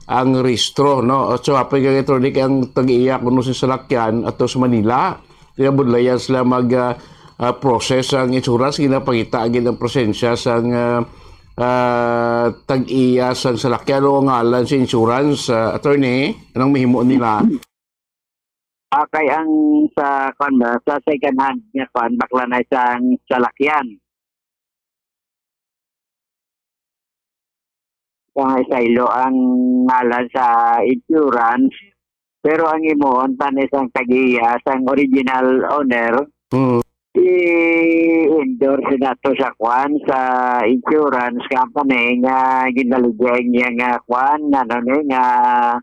ang rehistro, no? So, apay kay attorney, kay ang tag-iya kuno sa salakyan ato sa Manila, kaya budlayan sila mag, ah, ah, process ang insurance, ginapangita gid ang presensya sa nga, ah, tag-iya sa salakyan o ngalan sa insurance, ah, attorney, anong mahimo nila? Ah, kay ang sa, kuwan ba, sa second hand nga, kuwan, bakla na isang salakyan. Nga isaylo ang ngalan sa insurance, pero ang himuon pa ni sang tag-iya, sang original owner, Mm. i-endorse nato sa kwan, sa insurance company nga ginaligya niya nga kwan, ano ni, nga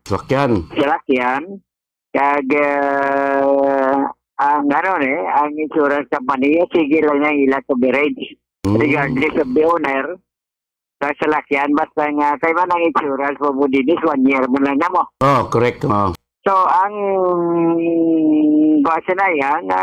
Sakyan. salakyan. Kag, ah, ang ano ni, ang insurance company, sige lang ang ila coverage, Mm. regardless of the owner. Sa salakyan, basta nga, kay man ang insurance mo mo din is one year mo lang na mo. Oh, correct. Oh. So, ang base na yan, nga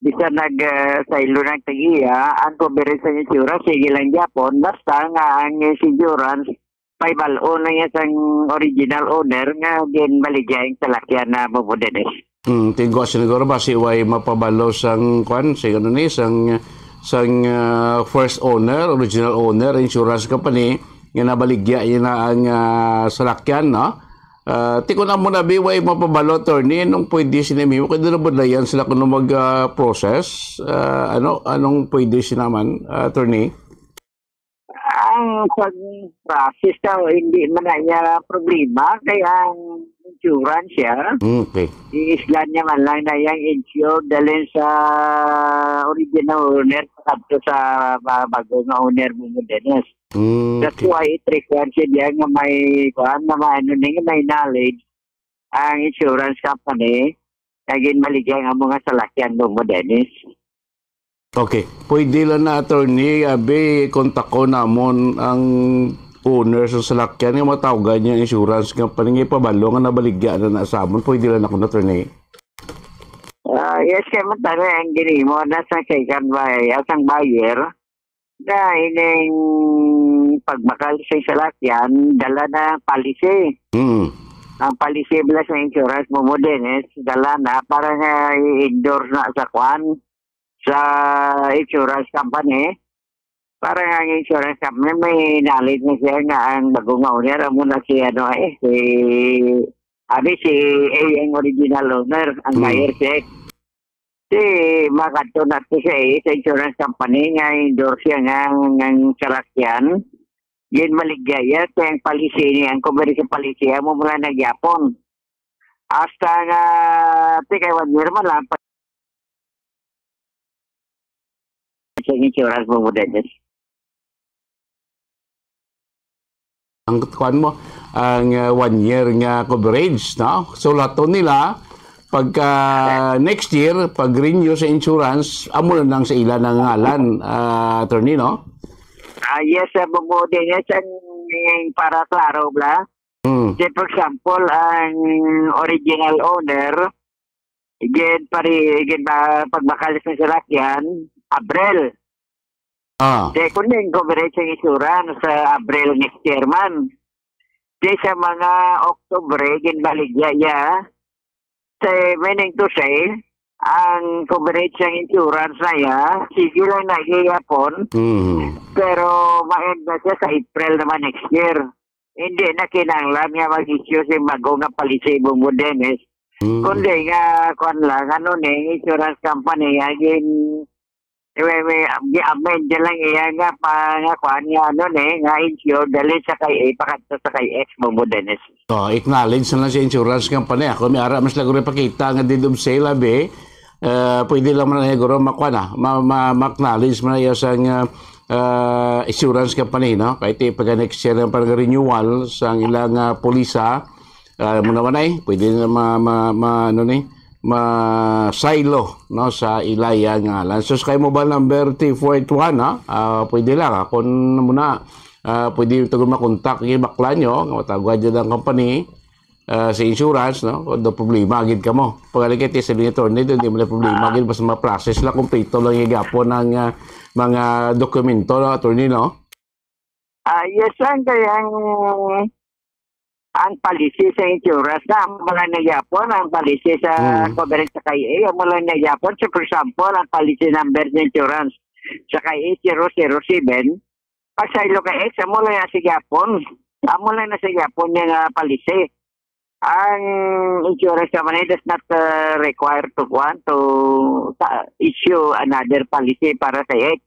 bisan nag, ah, saylo ng tag-iya, ang coverage sa insurance, sige lang gyapon, basta nga ang insurance, may bal-on na yan sang original owner nga ginbaligya ang salakyan na mo mo din is. Hmm, tingko siguro ba si way mapabalo sang kwan, si ano ni, sang, sang, ah, first owner, original owner, insurance company, nga nabaligya niya na ang, ah, salakyan, no? Ah, ti kun amo na bi, way mapabalo, attorney, anong pwede sila mahimo? Kaya na budlayan sila kung mag, ah, process? Ah, ano, anong pwede sila man, ah, attorney? Ang pag-process daw, hindi man na niya problema, kaya ang insurance siya, Mm, okay. i-islan niya man lang na yung insured, dalhin sa original owner, kadto sa ba-, bago nga owner mo mo, Dennis. Mm, That's okay. why it requires siya diyan nga may, kuwan, na may, ano, ni, may knowledge ang insurance company, na ginbaligya ang amo nga salakyan mo mo, Dennis. Okay. Pwede lang na, attorney, abi, kontakon namon ang owner sa salakyan nga matawgan niya insurance company nga ipabalo nga nabaligya na na sa amon. Pwede lang ako na, attorney. Ah, yes, kay mo tani ang ginimo na sa second buyer, sang buyer, na ining pagbakal sa salakyan, dala na policy. Mm. Ang policy bala sa insurance mo mo din, eh, dala na para nga i-endorse na sa kwan, sa insurance company. Para nga ang insurance company, may knowledge na siya nga ang bago nga owner, amo na si, ano, eh, si, abi, si A ang original owner, ang Mm. buyer check. Si, makadto na to siya, eh, sa insurance company nga endorse siya nga ang, ang salakyan. Ginbaligya iya, kaya ang policy niya, ang coverage sa policy, amo mo lang nagyapon. Hasta nga, ti kay one year man lang, pa-, sa insurance mo mo, Dennis. Ang kuan mo, ang, uh, one year nga coverage, no? So, lahat to nila, pagka next year, pag-renew sa insurance, amo na lang sa ila ng ngalan, uh, attorney, no? Ah, yes, uh, mo mo, Dennis, ang, ang para klaro, bla? Mm. Say, for example, ang original owner, again, pari-, again, ba, pagbakal sa salakyan, Abril. Ah. Say, kung yung coverage ng insurance sa Abril next year man. Say, sa mga October, ginbaligya ya. Say, meaning to say, ang coverage ng insurance na ya, sige lang na gihapon, Mm. pero ma-end na siya sa April naman next year. Hindi na kinahanglan nga mag-issue sing bago nga policy, Bongbong Dennis. Mm. Kundi nga, kwan lang, ano ni, insurance company, agin, may, may, gi-amend niya lang iya nga pa, nga kwan, nga ano ni, nga insure, dali sa kay A, pakadto sa kay X, Bongbong Dennis. Oh, acknowledge na lang sa insurance company. Ako, may ara, mas lagi rin pakita nga deed of sale, abi. Eh, pwede lang man na, siguro, makwa na, ma-, ma-, ma-acknowledge man na iya sa nga, ah, insurance company, no? Kahit ipag next year ang parang renewal sa ilang, ah, polisa, ah, mo naman ay, pwede na ma-, ma-, ma-, ano ni, ma-silo, no, sa ilaya nga ngalan. So, sa kay mobile number three four eight one, ha? Ah, pwede lang, ha? Kung muna, ah, pwede ito makontak, yung bakla nyo, nga mataguan dyan ang company, ah, sa insurance, no? Kung do problema, agad ka mo. Pag alikit, sa attorney, hindi mo na problema, agad, basta ma-process lang, kompleto lang yung gapon ng, ah, mga dokumento, no, attorney, no? Ah, yes, ang kaya ang, ang policy sa insurance na, amo lang na yapon ang policy sa Hmm. coverage sa kay A, amo lang na yapon. So, for example, ang policy number sa insurance sa kay A zero zero seven, pag sa ilo kay X, amo lang na sa yapon. Amo lang na sa yapon yung, ah, policy. Ang insurance company does not, uh, require to, kuwan, to, uh, issue another policy para sa X.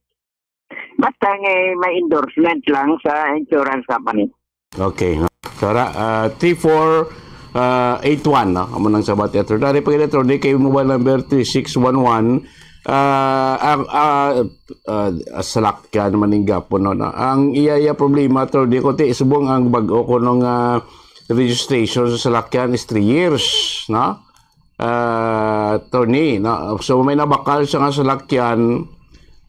Basta nga may endorsement lang sa insurance company. Okay, no? Sara, ah, three four, ah, eight one, no? Amo nang sabat ni Attorney. Dari pa gid, Attorney, kay mobile number three six one one. Ah, ang, ah, ah, salakyan man ning gapon, no? Na, ang iya, iya problema, Attorney, kundi subong ang bag-o kuno nga registration sa salakyan is three years, no? Ah, Attorney, no? So, may nabakal siya nga salakyan,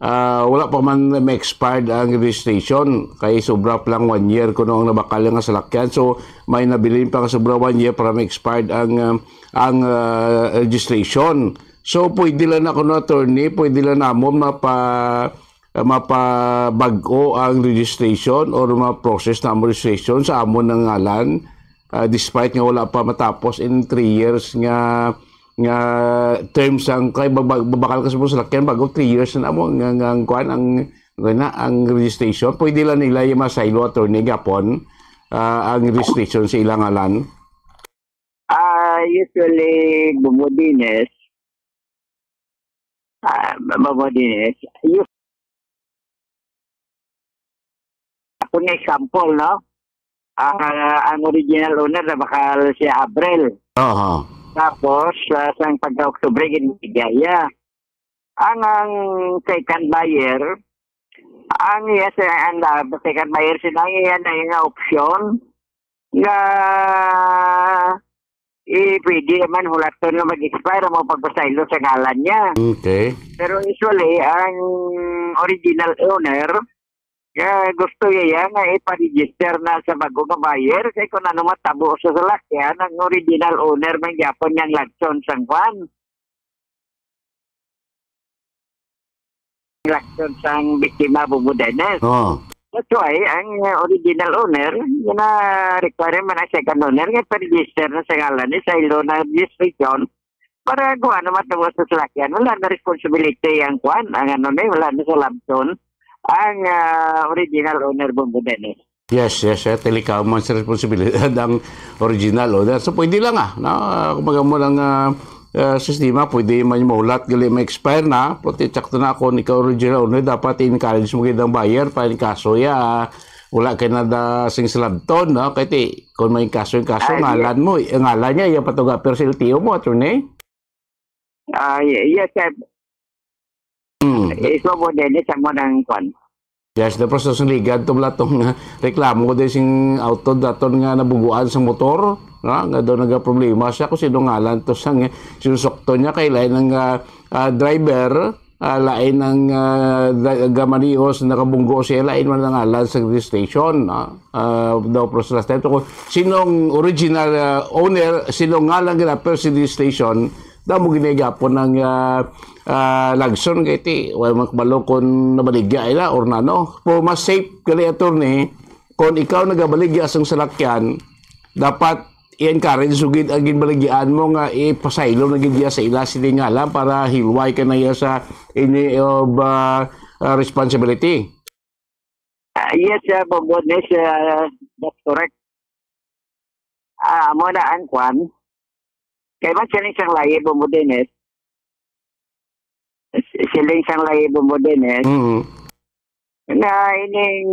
ah, wala pa man ma-expired ang registration. Kay sobra pa lang one year kuno ang nabakal nga salakyan. So, may nabilin pa nga sobra one year para ma-expired ang, ah, ang, ah, registration. So, pwede lang na kuno, Attorney, pwede lang namon mapa-, ah, mapabag-o ang registration or ma-process na ang registration sa amon nga ngalan, ah, despite nga wala pa matapos in three years nga, nga term sang kay baba-, babakal ka sa salakyan bago three years na mo nga, nga ang kwan, ang, nga na, ang registration. Pwede lang nila yung masaylo, Attorney, gapon, ah, ang registration sa ilang ngalan. Ah, usually, Bumudines, ah, Bumudines, us-, ako na example, no? Ah, ang original owner na bakal si Abril. Aha. Tapos, ah, sang pagka-Oktubre, ginbigay iya. Ang, ang second buyer, ang iya sa, ang, ah, second buyer sila, ang iya na yung option nga, eh, pwede man hulaton nga mag-expire ang mga pagpasaylo sa ngalan niya. Okay. Pero usually, ang original owner, nga gusto niya nga ipa-register na sa bago nga buyer, kay kung ano matabo sa salakyan, ang original owner man gyapon niyang lagson sang kwan. Lagson sang biktima, Bubo Dennis. Oh. That's why ang, uh, original owner, yun na requirement ang second owner, nga pa-register na sa ngalan ni sa ilo na registration para kung ano matabo sa salakyan. Wala na responsibility ang kwan, ang ano ni, wala na sa lagson ang, uh, original owner, Bubo Dennis. Yes, yes, eh, tilikaw man sa responsibilidad ang original owner. So, pwede lang, ah, no? Ah, kumbaga mo lang, ah, ah, sistema, pwede man yung mahulat, gali ma-expire na, pero ti-check to na kung ikaw original owner, dapat i-encourage mo gid ang buyer, pa kaso ya, ah, wala kay na da sing salabton, no? Kay ti, kung may kaso yung kaso, Ah, ngalan yes. mo, eh, ngalan niya, yung patuga, pero sa L T O mo, attorney? Ah, y-, yes, sir. Hmm. Ikaw mo din, sa mo ng kwan. Yes, the process ng ligad to, wala tong, ah, reklamo ko din sing auto daton nga nabuguan sa motor, no? Nga daw nagaproblema siya kung sino ngalan to sa nga sinusukto niya kay lain ang, ah, ah, driver, ah, lain ang, ah, da-, gamanios na nakabunggo siya, lain man ang ngalan sa registration, no? Ah, daw process last time to kung sinong original, ah, owner, sinong ngalan gina pero sa registration, daw mo ginigapon ng, ah, ah, lagson kay ti, wala man kabalo kung nabaligya ila or nano. Pero mas safe gali, attorney, kung ikaw nagabaligya sang salakyan, dapat i-encourage mo gid ang ginbaligyaan mo nga ipasaylo na gid iya sa ila sini ngalan para hilway ka na iya sa any of, ah, ah, responsibility. Ah, yes, uh, Bongbong, yes, uh, that's correct. Ah, amo na ang kwan. Kay man siling sang layi, Bongbong Dennis. S-, siling sang layi, Bongbong Dennis. Mm. Nga ining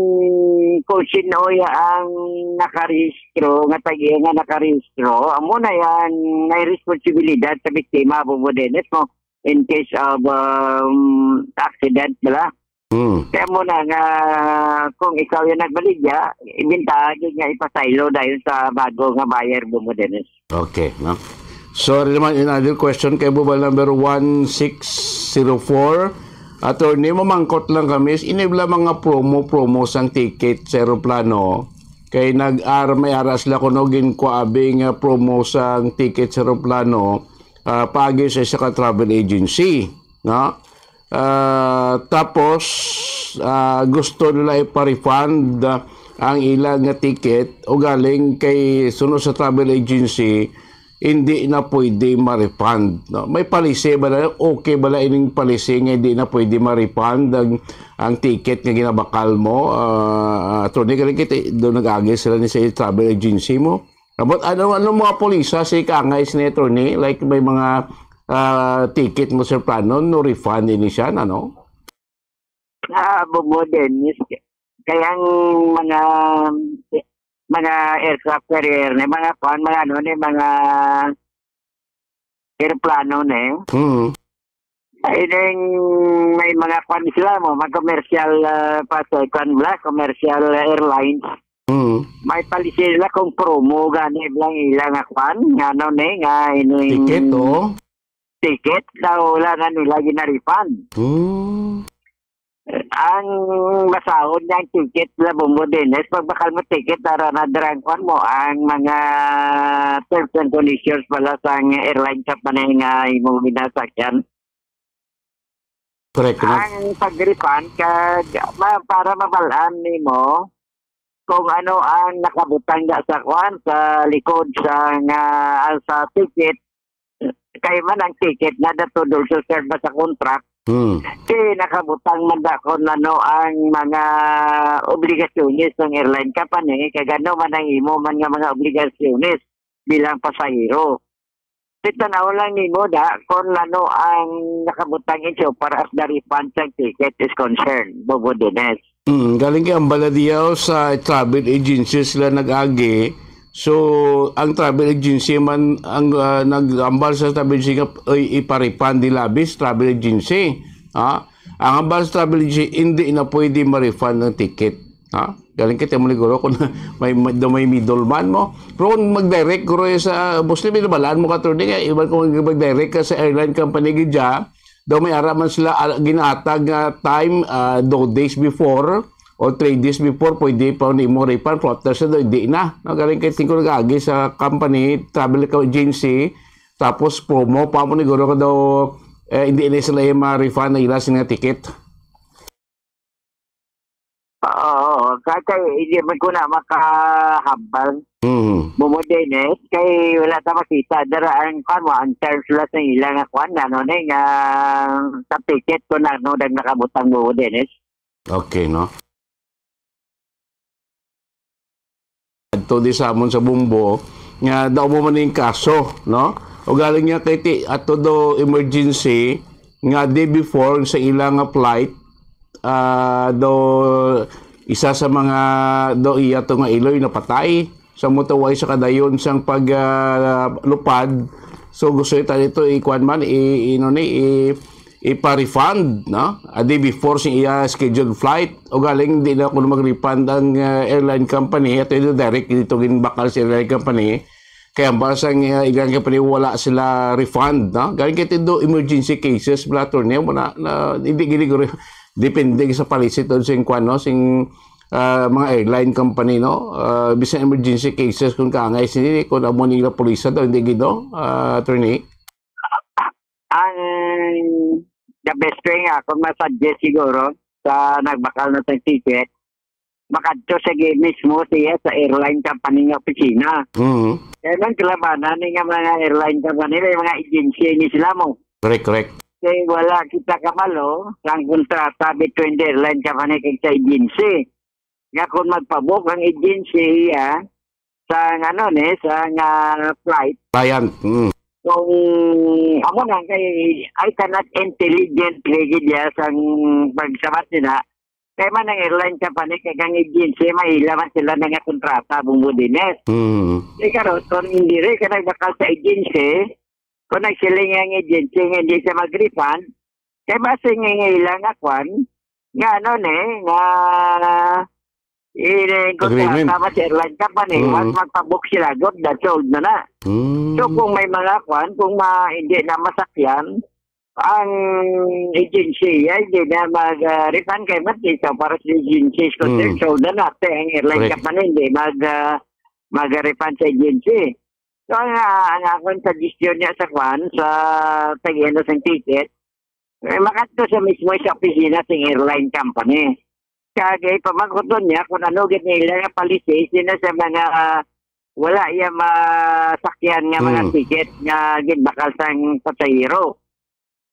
kung sino ya ang nakarehistro, nga tag-iya nga nakarehistro, amo na yan, may responsibilidad sa biktima, Bongbong Dennis, mo in case of, um, accident, bala. Mm. Kaya mo na nga, kung ikaw yung nagbaligya, ibintahag yun nga ipasaylo dayon sa bago nga buyer, Bongbong Dennis. Okay, no? So, ari naman, another question kay mobile number one six zero four. Attorney, mamangkot lang kami, ini bala mga promo, promo sang ticket sa eroplano. Kay nag-ar-, may ara sila kuno ginkuha abi nga promo sang ticket sa eroplano, ah, paagi sa isa ka travel agency, no? Ah, tapos, ah, gusto nila ipa-refund, ah, ang ila nga ticket, ugaling kay suno sa travel agency, hindi na pwede ma-refund, no? May policy ba na, okay ba na ining policy nga hindi na pwede ma-refund ang, ang ticket nga ginabakal mo? Ah, attorney, kaya kita, doon nag-agi sila ni sa travel agency mo. But ano, ano mga polisa si kaangay sini, attorney? Like, may mga, ah, ticket mo sa plano, no refund ini siya, ano? Ah, Bongbong Dennis, kaya ang mga, mga aircraft carrier, ni mga kuan, mga ano, ni mga eroplano, ni. Mm. Ay, ding may mga kuan sila mo, mga commercial, ah, pa sa kuan bala, commercial airlines. Mm. May policy sila kung promo gani lang ila nga kuan, nga ano ni, nga ining Ticket, oo. Ticket, daw wala na nila gina-refund. Mm. Ang masahod niya ang ticket la Bombo Dennis, pag bakal mo ticket, ara na dira ang kuan mo, ang mga terms and conditions pala sa airline company nga imo ginasakyan. Correct, correct. Ang pag-refund kag ma-, para mabalaan nimo kung ano ang nakabutang da sa kuan, sa likod sa nga, sa ticket, kay man ang ticket na dato dulso serba sa contract. Hmm. Kay nakabutang man da kung ano ang mga obligasyones ng airline company, kag ano man ang imo man nga mga obligasyones bilang pasahero. Titanaw lang nimo da kung ano ang nakabutang insyo para as the refund sa ticket is concerned, Bobo Dines. Mm, galing kay ang baladiyaw sa travel agency sila nag-agi. So, ang travel agency man ang, ah, nag-ambal sa travel agency nga, oy, ipa-refund nila bis travel agency. Ha? Ang ambal sa travel agency, hindi na pwede ma-refund ang ticket. Ha? Galing kita mo niguro kung may, may, daw may middleman mo. Pero kung mag-direct guro sa, mostly may nabalaan mo ka, attorney, nga iban kung mag-direct ka sa airline company gid dya, daw may ara man sila, ah, ginahatag nga time, ah, two days before or three days before, pwede pa nimo refund, pero after sa daw, hindi na. No? Galing kay tingko nag-agi sa company, travel agency, tapos promo pa mo niguro ka daw, eh, hindi na sila yung ma-refund na ila sila nga ticket. Oo, kay, kay hindi man ko na makahambal. Mm. Bumo Dennis, kay wala ta makita dara ang, kuwan mo, ang terms sila sa ila nga kuwan, ano ni, nga sa ticket ko na, ano, nag nakabutang, Bumo Dennis. Okay, no? Adto di sa amon sa Bumbo, nga daw mo man ning kaso, no? O galing niya kay ti, ato do emergency, nga day before sa ila nga flight, ah, do isa sa mga do iya to nga iloy napatay sa motorway sa kadayon sang pag, ah, lupad. So gusto ita dito ikuan man i, ino ni i, ipa-refund, no? A day before sa iya scheduled flight. O galing di na kuno mag-refund ang, ah, airline company at ito direct dito ginbakal sa airline company. Kaya ang bala sang, ah, ilang company wala sila refund, no? Galing kay tindo emergency cases bala, attorney, mo na, na, hindi gini guro, depende sa policy to sing kwan, no? Sing, ah, mga airline company, no? Ah, bisan emergency cases kung kaangay sini, kung amo nila pulisa daw, hindi gid, no? Ah, attorney? Ang the best way nga, kung ma-suggest siguro, sa nagbakal na sa ticket, makadto sa gi-, mismo siya sa airline company nga opisina. Mhm. Kaya man, kalabanan ni nga mga airline company, may mga agency ni sila mo. Correct, correct. Kay wala kita kabalo sang kontrata between the airline company kag sa agency. Nga kung magpabook ang agency, iya, sa, ano ni, sa nga flight. Client, mm. Kung amo na kay, I cannot intelligently gid ya sang pagsabat nila. Kay man ang airline company, kay kang agency, may ila man sila na nga kontrata, Bumbo Dines. Mm. Kay karon, kung hindi rin ka nagbakal sa agency, kung nagsiling ang agency nga hindi siya mag-refund, kay base nga, nga ila nga kwan, nga ano ni, nga, eh, Agreement. Kontrata man sa airline company, Mm. once magpabook sila, good, that's sold na na. Mm. So, kung may mga kwan, kung ma-, hindi na masakyan, ang agency, ay, hindi na mag-refund kay man, so, para sa agency is concerned, Mm. sold na na, te, ang airline Correct. company, hindi mag, ah, mag-refund sa agency. So, ang, ah, ang akong suggestion niya sa kwan, sa tag-ano sang ticket, eh, makadto sa mismo sa opisina sing airline company. Kag ipamangkuton niya kung ano gid nila nga policy sina sa mga, ah, wala iya masakyan nga mga Hmm. ticket nga ginbakal sang pasahero.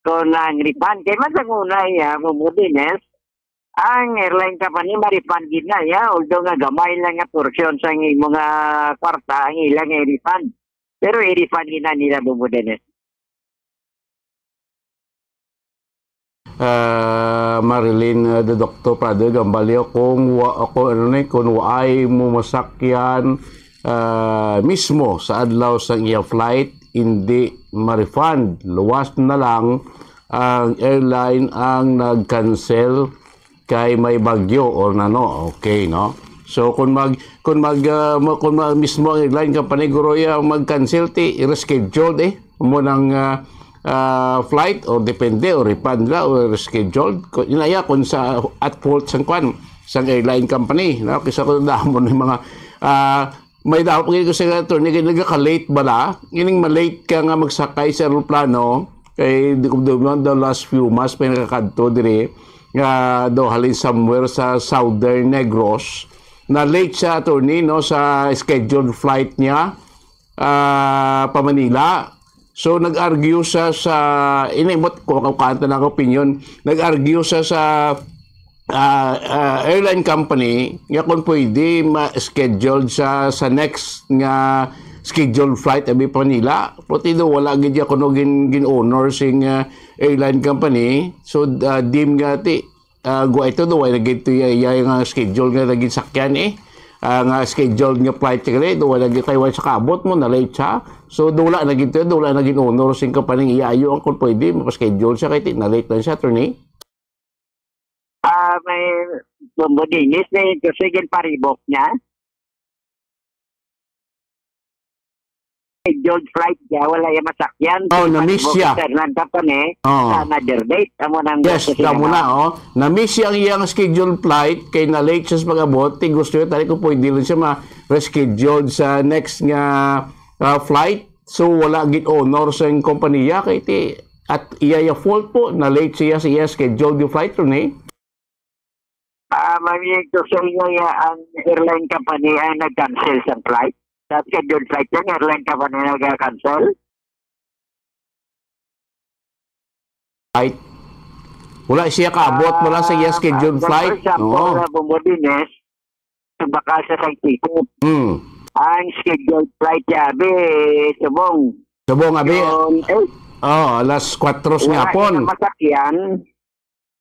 Kung ang refund, kay man sa una iya, Bumbo Dines, ang airline company ma-refund gid na iya, although nga gamay lang nga portion sa imo nga kwarta ang ilang i-refund. Pero i-refund gid na nila, Bumbo Dines. ah, Marilyn, ah, the Doctor Prado Gambalio, kung wa, kung ano ni, kung waay mo masakyan, ah, mismo sa adlaw sang iya flight, hindi ma-refund. Luwas na lang ang airline ang nag-cancel kay may bagyo or nano. Okay, no? So, kung mag, kung mag, ah, mo, kung mag, mismo ang airline company, guro, ya, mag-cancel, ti, i-reschedule, eh, mo ng, ah, ah, flight, or depende, or refund nila, or reschedule. Kung, yun na, ya, kung sa, at fault sang kwan, sang airline company, no? Kisa ko damo ng mga, ah, may dapat ko sa attorney, kay nagka-late bala. Ining ma-late ka nga magsakay sa eroplano, kay di ko duman, the last few months may nakakadto diri nga daw halin somewhere sa Southern Negros. Na-late sa attorney, no, sa scheduled flight niya, ah, pa Manila. So, nag-argue siya sa, ini, but, kung, kung, kanta na ako, opinion, nag-argue siya sa, ah, ah, airline company, nga kung pwede ma-schedule sa, sa next nga scheduled flight abi pa nila. Pero ti do, wala gid ya kuno gin, gin-honor sing, ah, airline company. So, ah, dim nga ti, ah, gwa ito do, wala gid to ya, ya nga schedule nga naging sakyan, eh. Ah, nga scheduled nga flight siya gali, do, wala gid kay wala sa kabot mo, na-late siya. So, dula na gid to, dula na gin-honor sing company, iya ayo ang kung pwede, mapaschedule siya, kay ti, na-late lang siya, attorney. Ah, may bumbudinis na yun kasi ginparibok niya. Scheduled flight niya, wala yung masakyan. Oh, na-miss siya. Sa nagkapan eh, Oh. sa another date. Amo nang Yes, gusto siya damo na. na, oh. Na-miss siya ang iyang scheduled flight, kay na-late siya sa pag-abot, ti gusto niya, tali kung pwede lang siya ma-reschedule sa next nga, ah, flight. So, wala gid honor sa iyang kompanya, kay ti, at iya ya fault po, na-late siya sa iya scheduled yung flight ron, eh. Ah, mamiyag to sa inyo ya, ang airline company ang nag-cancel sa flight. Sa scheduled flight yan, airline company nag-cancel. Flight. Wala siya kaabot, wala sa iya Ah, scheduled for flight. example, Oo. na Bumodines, sa bakal sa Saint Tito. Hmm. Ang scheduled flight niya, abi, subong. Subong, abi. Yun, eh, Oh, alas kwatro sa wala hapon. Siya masakyan.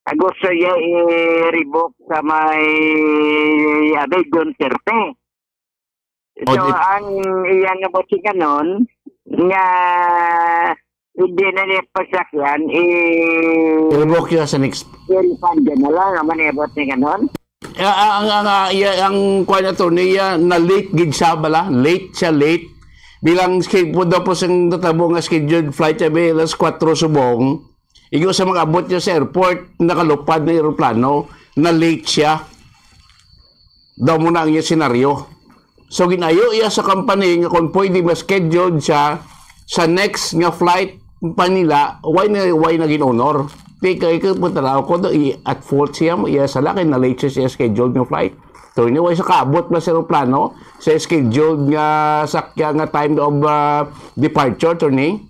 Ang gusto niya i-revoke sa may, abi, June thirty. So, Oh, di- ang iyang bossing kanon, nga hindi na niya pasakyan, i- I-revoke niya sa next. I-refund niya na lang, ang manibot ni kanon. Ah, ah, ang, ang, ah, iya, ang kuwan, attorney, ah, na-late gid siya bala. Late siya, late. Bilang ske-, po daw po siyang natabo nga scheduled flight, sabi, alas kwatro subong. Igo sa mag-abot niya sa airport, nakalupad na eroplano, na-late siya. Daw mo na ang iya senaryo. So, ginayo iya sa company nga kung pwede ma-schedule siya sa next nga flight pa nila, why na, why na gin-honor? Di kay, kay, punta na ako do, i-, at fault siya mo, iya sala kay na-late siya sa schedule nga flight. So, anyway, sa kaabot na sa eroplano, sa scheduled nga sakya nga time of, ah, departure, attorney?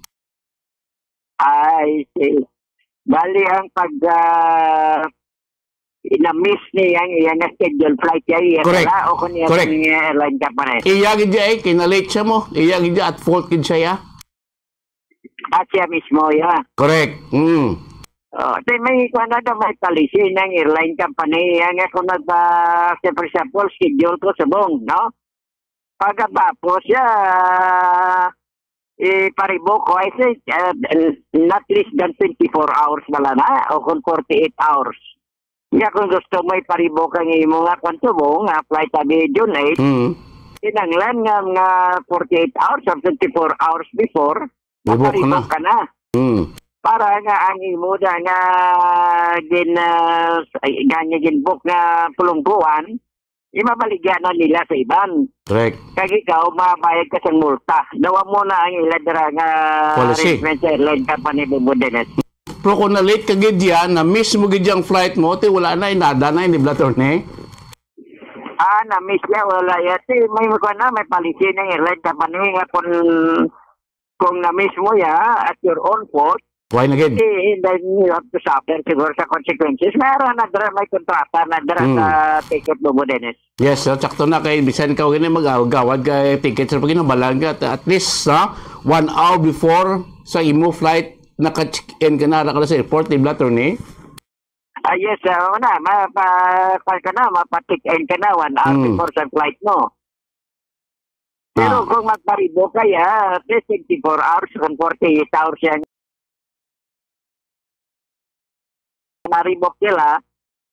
I see. Bali ang pag, ah, na-miss niya ang iya nga schedule flight kay iya Correct. Pala, o kung iya Correct. Ang airline company. Iya gid siya eh, kinalate siya mo. Iya gid siya, at fault gid siya, ya. At siya mismo, ya. Correct. Mm. Oh, di may kuwan na daw, may policy ng airline company. Yan nga kung nagpa, say, for example, schedule ko subong, no? Pagkatapos, ya, iparibok ko, I think, uh, not less than twenty-four hours na lang na, o kung forty-eight hours. Nga kung gusto mo iparibok ang imo nga kwan subong, nga flight abi June eight, Mm. kinanglan nga, nga forty-eight hours or twenty-four hours before, Ribok ka na. Maparibok ka na. Mm. Para nga ang imo da nga gin, ah, ay, nga, nga ginbook nga pulungguan, imabaligya na nila sa iban. Correct. Kag ikaw, mabayad ka sang multa. Dawa mo na ang ila dira nga Policy. Arrangement sa airline company, Bobo Dennis. Pero kung na-late ka gid yan, na-miss mo gid yung flight mo, ti wala na, inada na, hindi bala, attorney? Ah, na-miss niya, wala yan. Ti, may, may, kuwan na, may policy ng airline company nga kung, kung na-miss mo ya at your own fault, Why na gid? eh, then you have to suffer siguro sa consequences. May ara na dira, may kontrata na dira Hmm. sa ticket, Bobo Dennis. Yes, sir. Sakto na kay bisan ka gani mag-agawad ka ticket sa pagkinabalan ka. At, at least, ha, one hour before sa imo flight, naka-check-in ka na, ara ka na sa airport, di ba, attorney? Ah, yes, ah, oo na, mapa-, kuwan ka na, mapa-check-in ka na one hour Hmm. before sa flight mo. Pero Ah. kung magparibo ka, ya, at least twenty-four hours, kung forty-eight hours yan. Na-revoke sila,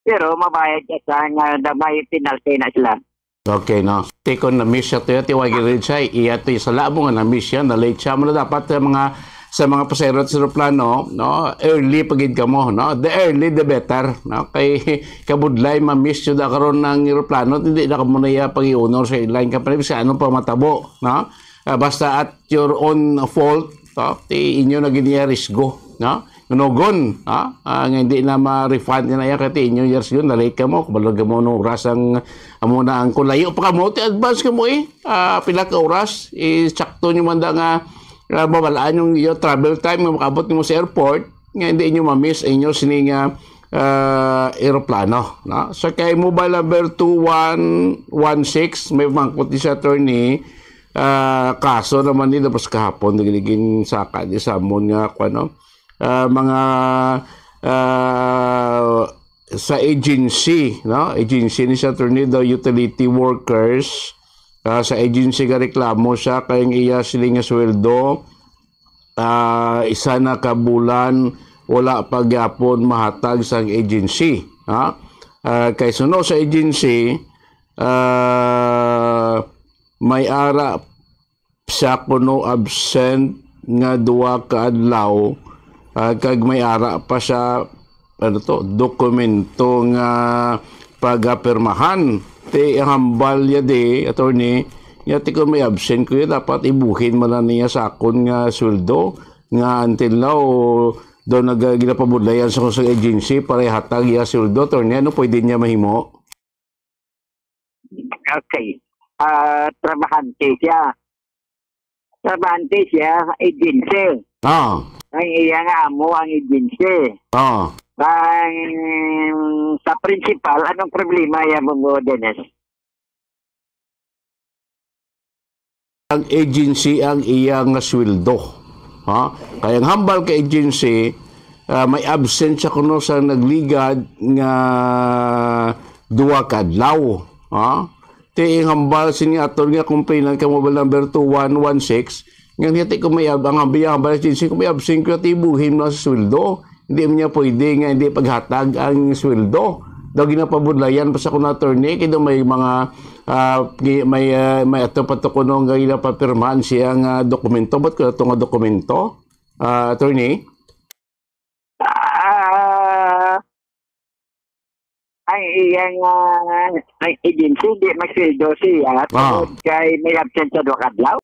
pero mabayad ka sa nga na may penalty na sila. Okay, no? Tikon na-miss siya to, yati, wag rin siya, iya to, sa labo nga na-miss siya, na-late siya, muna dapat sa mga, sa mga pasahero sa eroplano, no? Early pa gid kamo, no? The early, the better, no? Kay kabudlay, ma-miss yun na karon ng eroplano, hindi na kamo na iya pag-i-honor sa airline company, kasi anong pamatabo, no? Ah, basta at your own fault, no? Ti inyo na gid iya risgo, no? Nugon, ha? Ah, nga hindi na ma-refund na iya, kay ti inyo iya risgo, na-late kamo, kabalo kamo no oras ang, amo na ang kung layo pa kamo, ti advance kamo eh. Ah, pila ka oras, isakto nyo man da nga, ah, mabalaan yung, yung travel time nga makaabot nimo sa airport, nga hindi nyo ma-miss ang inyo sini nga, ah, eroplano, no? So, kay mobile number two one one six, may mangkot ni sa attorney, ah, kaso naman ni, tapos kahapon, nagligin saka di sa amon nga, kung ano, ah, mga, ah, sa agency, no? Agency ni sa attorney daw, utility workers, ah, sa agency nga reklamo siya kay ang iya siling nga sweldo, ah, isa na ka bulan wala pa gyapon mahatag sang agency, ha? Ah, kay suno sa agency, ah, may ara siya kuno absent nga duha ka adlaw, ah, kag may ara pa siya, ano to, dokumento nga pagapirmahan. Ti ang hambal niya di, attorney, niya ti kung may absent ko, dapat ibuhin man na niya sa akon nga sweldo, nga until now, daw nag-, ginapabudlayan sa kusog agency para ihatag iya sweldo, attorney. Ano pwede niya mahimo? Okay. Ah, trabahante siya. Trabahante siya, agency. Ah. Ang iya nga amo ang agency. Ah. Ang sa principal, anong problema ya, Bongo Dennis? Ang agency ang iya nga sweldo. Ha? Kaya ang hambal ka agency, ah, may absent siya kuno sa nagligad nga duha ka adlaw. Ha? Ti ang hambal sini aton nga complainant ka mobile number two one one six, nga niya ti kung may ab-, ang hambal, hambal agency, kung may absent ko, ti ibuhin mo sa sweldo. Hindi man niya pwede nga hindi paghatag ang sweldo. Daw ginapabudlayan pa sa kuno attorney, kay daw may mga, ah, gi-, may, ah, may ato pa to kuno nga ginapapirmahan siya nga dokumento. Ba't ko na to nga dokumento, ah, attorney? Ah, ang iyang, ah, ang agency, di magsweldo siya Ah. tungod kay may absent sa duha ka adlaw.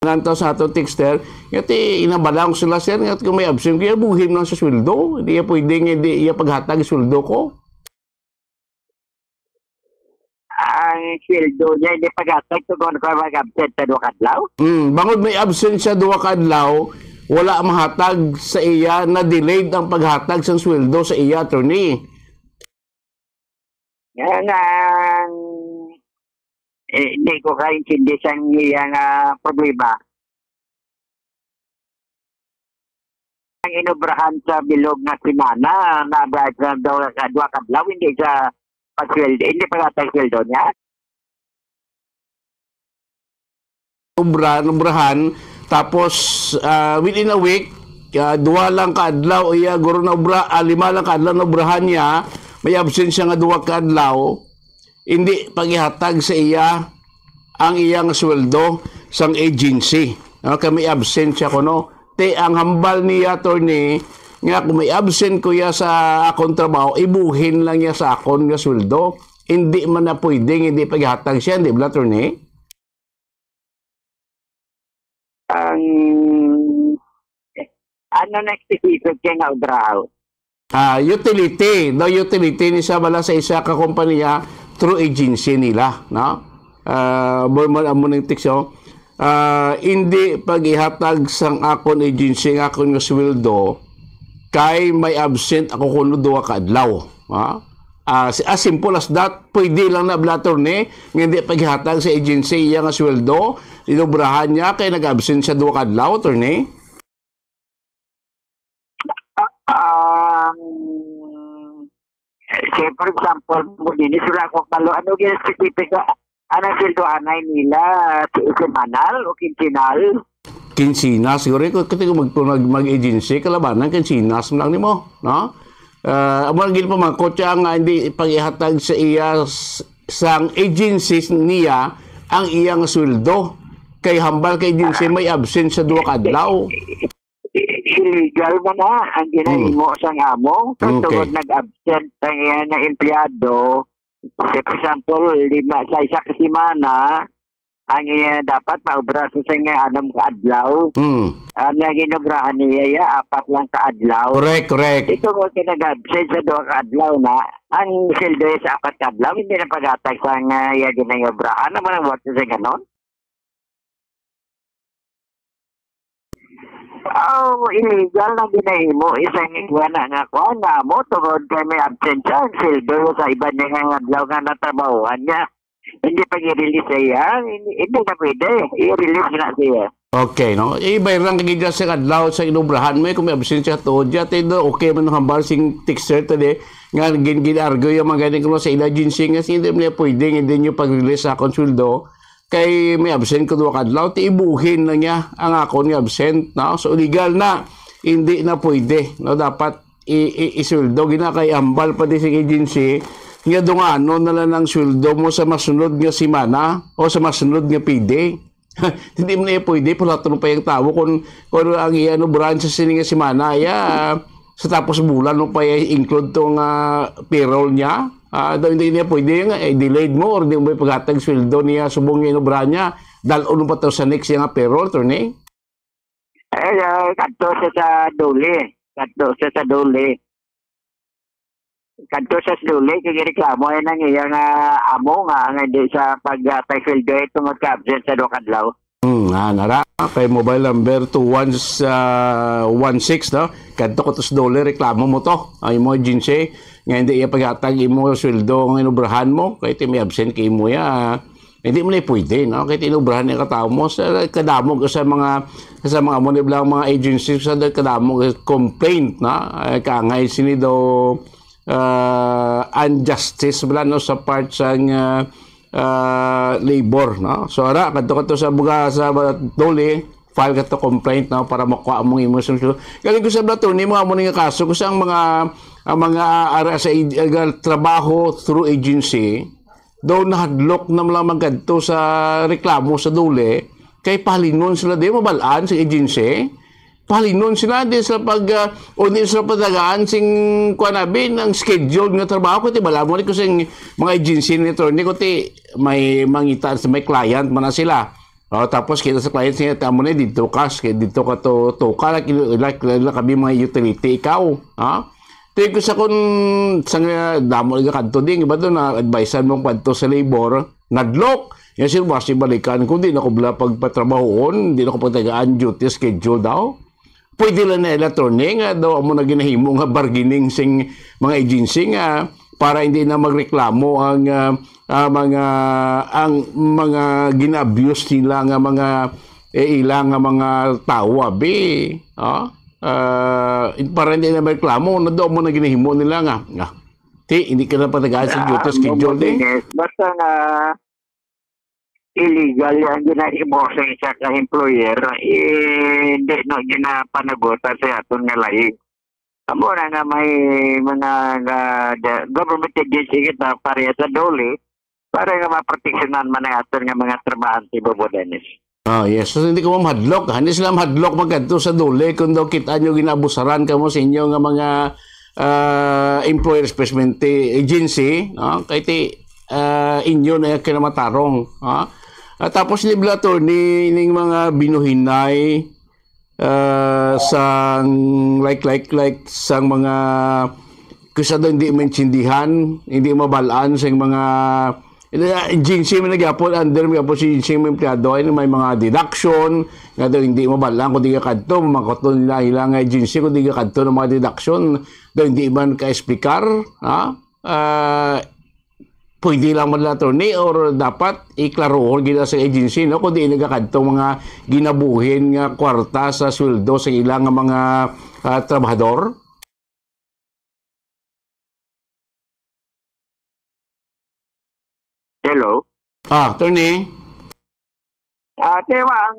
Nanto sa ato texter, nga ti inabalang sila, sir, nga kung may absent, kaya buhim lang sa sweldo. Hindi iya pwede nga hindi iya paghatag sweldo ko. Ang sweldo niya, hindi paghatag, tungod kay mag-absent sa duha ka adlaw? Mm, bangod may absent siya duha ka adlaw, wala mahatag sa iya, na-delayed ang paghatag sang sweldo sa iya, attorney. Yan ang, eh, hindi ko kaintindi sang iya nga problema. Ang inobrahan sa bilog nga semana, na ba sa duha ka, duha ka adlaw, hindi sa pasweldo, hindi paghatag sweldo niya. Obra, nobrahan, tapos, ah, within a week, ah, duha lang ka adlaw, iya, guro na obra, ah, lima lang ka adlaw na obrahan niya, may absent siya nga duha ka adlaw, hindi pagihatag sa iya ang iyang sweldo sang agency. Ah, kay may absent siya kuno. Ti ang hambal niya, attorney, nga kung may absent ko iya sa akon trabaho, ibuhin lang niya sa akon nga sweldo. Hindi man na pwedeng hindi paghatag siya, di ba, attorney? Ang, ano na specific kay nga obrahaw? Ah, utility. No, utility ni siya bala sa isa ka kompanya through agency nila, no? Ah, mo, mo, amo ning text, oh. Ah, hindi pag-ihatag sang akon agency nga akon nga sweldo kay may absent ako kuno duha ka adlaw. Ha? Ah, si-, as simple as that. Pwede lang na bala, attorney, nga hindi paghatag sa agency iya nga sweldo, inobrahan niya kay nag-absent siya duha ka adlaw, attorney. Ah, Say, for example, mo din, wala ko palo, ano yung specific, anong sweldo anay nila, semanal o quincenal? Kinsina, siguro, kung, kung mag, mag, mag-agency, kalabanan, kinsinas mo lang nimo, no? Ah, amo lang gid pamangkot siya nga hindi pag-ihatag sa iya s-, sang agency niya ang iyang sweldo. Kay hambal kay agency may absent sa duha ka adlaw. Illegal man na ang ginahimo sang amo. Kung Okay. tungod nag-absent ang iya nga empleyado, say, for example, lima sa isa ka semana, ang iya dapat maobra sa sing anam ka adlaw. Hmm. Ang iya ginobrahan niya, ya, apat lang ka adlaw. Correct, correct. Ito mo kinag-absent sa duha ka adlaw na, ang sweldo sa apat ka adlaw, hindi na paghatag sa nga iya ginayobrahan. Ano man ang worth sa ganon? Oh, illegal na ginahimo isang iguana nga kuan nga amo tungod kay may absent siya ang sweldo sa iban niya nga adlaw nga natrabahoan niya. Hindi pag i-release sa iya, hindi, hindi na pwede. I-release na siya. Okay, no? Iba lang kay gid sa adlaw sa inubrahan mo, eh, kung may absent siya tuod siya, te, do, okay man ang hambal sing texter today, nga gin-, gin-argue yung mga ganyan ko sa ila agency nga hindi mo pwede, hindi nyo pag-release sa akong sweldo, kay may absent ko duha ka adlaw, ti ibuhin na niya ang akon nga absent, no? So, legal na, hindi na pwede, no? Dapat i-, i-, isweldo, gina kay ambal pa di sing agency, nga dunganon na lang ang sweldo mo sa masunod nga semana o sa masunod nga payday. Hindi mo na pwede, palaton pa yung tao kung, kung ang iya no branch sa sini nga semana, ya, sa tapos bulan mo pa i-include tong, ah, payroll niya. Ah, daw hindi niya pwede nga, eh, delayed mo or di mo paghatag sweldo niya subong nga inobra niya. Dalon mo pa to sa next nga payroll, attorney. Eh, ah, kadto sa, sa DOLE. Kadto sa, sa DOLE. Kadto sa DOLE, kay reklamo ay nang iya nga amo nga, nga hindi sa pag, ah, pay sweldo ay tungod ka absent sa duha ka adlaw. Hmm, ah, nara, kay mobile number two one, ah, one six, no? Kadto ko to sa DOLE, reklamo mo to. Ang imo agency, nga hindi iya paghatag imo sweldo nga inubrahan mo, kay ti may absent kay imo ya. Hindi mo na pwede, no? Kay tinubrahan ni katawo mo sa kadamo sa mga, sa mga mo ni lang mga agencies sa kadamo complaint, no? Ay, kaangay sini do, ah, injustice bala, no, sa part sang, ah, ah, labor, no? So, ara, kadto, kadto sa buga, sa DOLE, file ka to complaint, no, para makuha mo ang imo solution. Galing ko sa bala, attorney, mga mo nga kaso, kasi ang mga, ang mga ara sa ag-, trabaho through agency, daw nahadlok na lang magkadto sa reklamo sa DOLE, kay pahalinon sila, di mabalaan sa agency, pahalinon sila, di sila pag, ah, o di sila patagaan sing, kuan abi, ng schedule nga trabaho, kay ti bala mo ni ko sing mga agency ni attorney, kay ti may mangita sa may client man na sila. O, tapos kita sa client niya, tamo na, dito ka, dito ka to, to ka, like, like, like, like, kami mga utility, ikaw, ha? Tingin ko sa kung sa nga damo nga kadto din, iba doon na advisean mong kadto sa labor, nadlok. Yan sir, wasi balikan kung di na ko bala pagpatrabahoon, di na ko pagtagaan duty schedule daw. Pwede lang na ila, attorney, nga daw amo na ginahimo nga bargaining sing mga agency nga para hindi na magreklamo ang, ah, ah, mga, ang mga gina-abuse nila nga mga, eh, ila nga mga tawo, abi. Ah, ah, para hindi na magreklamo, na daw amo na ginahimo nila nga, nga. Ti, hindi ka na patagaan sa duty schedule, di? Yes. Basta nga illegal ang ginahimo sa isa ka employer, eh, hindi no ginapanagutan sa aton nga lahi. Amo na nga may mga nga, the government agency kita pareha sa DOLE para nga maproteksyonan man ang aton nga mga trabahante, Bobo Dennis. Ah, yes. So, hindi ko mahadlok. Hindi sila mahadlok magkadto sa DOLE kung daw kita nyo ginabusaran kamo sa inyo nga mga, ah, employer placement agency, no? Kay ti, ah, inyo na yung kinamatarong, ha? At tapos, libla, attorney, ning mga binuhinay, ah, sang, like, like, like, sang mga kung sa daw hindi maintindihan, hindi mabalaan sa mga, eh, agency man nagyapon, under man gyapon si agency, mga empleyado, ay may mga deduction, nga daw hindi mabalaan kung di ka kadto, mamakoton nila ilang agency kung di ka kadto ng mga deduction, daw hindi man ka-explicar, ha? Ah, pwede lang man, attorney, or dapat iklarohon gina sa agency, no, kung di nagakadto mga ginabuhin nga kwarta sa sweldo sa ilang nga mga, ah, trabahador? Ah, attorney? Ah, kaya ang,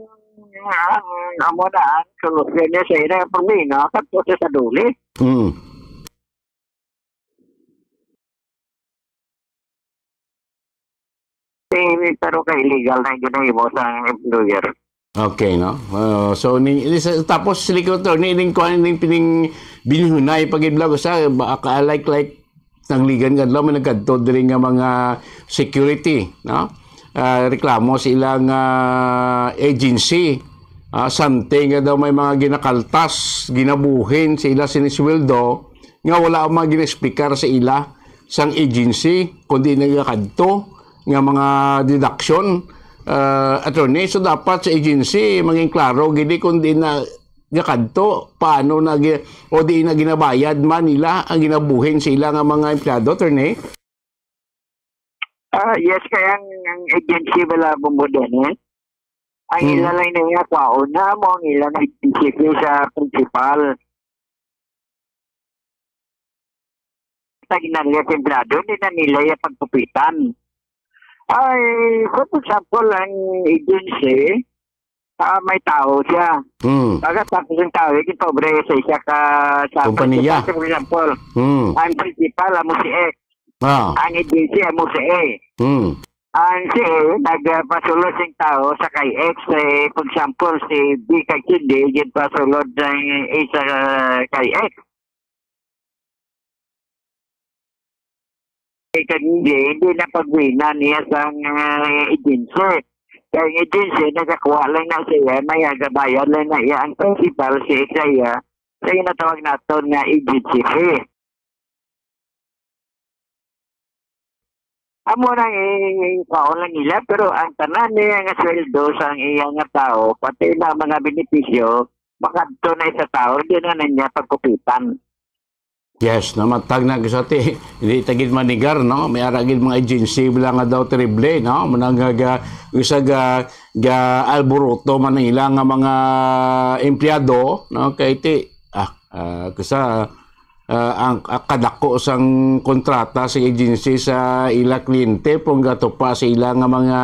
ang amo na ang solusyon niya sa ina problema, kadto sa saduli. Hmm. Eh, pero kay illegal na yung ginahimo sa employer. Okay, no? Uh, so, ni, ni- sa- tapos, sila ko to, ni, ning kuan, ning pining binihunay pag-iblag sa, ba- ka- like, like, nangligan nga adlaw, may nagkadto diri nga mga security, no? Ah, reklamo sa ilang ah, agency, ah, something nga daw may mga ginakaltas, ginabuhin sa ila sinisweldo, nga wala ang mga ginaexplikar sa ila sang agency, kundi nagakadto nga mga deduction. Ah, attorney, so dapat sa agency, maging klaro gini kung di na gakadto, paano na gi- o di na ginabayad man nila ang ginabuhin sa ila nga mga empleyado, attorney? Ah, yes, kaya ang, ang agency wala bumbo din eh. Ang Hmm. Ila lang na iya kwaon na mo ang ila na agency sa principal. Sa ginalya sa empleyado, hindi na nila iya pagkupitan. Ay, for example, ang agency, ah, may tao siya. Hmm. Pagkatapos ng tao, yung pobre sa isa ka sa Kompanya. Principal, for example, Hmm. Ang principal, amo si X. Ah. Ang agency, amo si A. Hmm. Ang si A, nagpasulod sing tao sa kay X, eh, for example, si B kag si D, ginpasulod ng A sa kay X. Eh, kag hindi, hindi na pagwina niya sang ah, agency. Kay ang agency, nakakuha lang na siya, may agabayad lang na iya ang principal si Isaiah, sa ginatawag naton nga agency fee. Amo nang ikaon lang nila, pero ang tanan niya nga sweldo sang iya nga tao, pati na mga benepisyo, makadto na sa tao, hindi na niya pagkupitan. Yes, namatag na sa ti, hindi ta gid manigar, no? May ara gid mga agency bila nga daw terrible, no? Manang ga, ga, isa ga, ga alboroto man ang ila nga mga empleyado, no? Kay ti, ah, ah, kusa, ah, ang, ang kadako sang kontrata sa agency sa ila kliyente, pong gatupa sa ila nga mga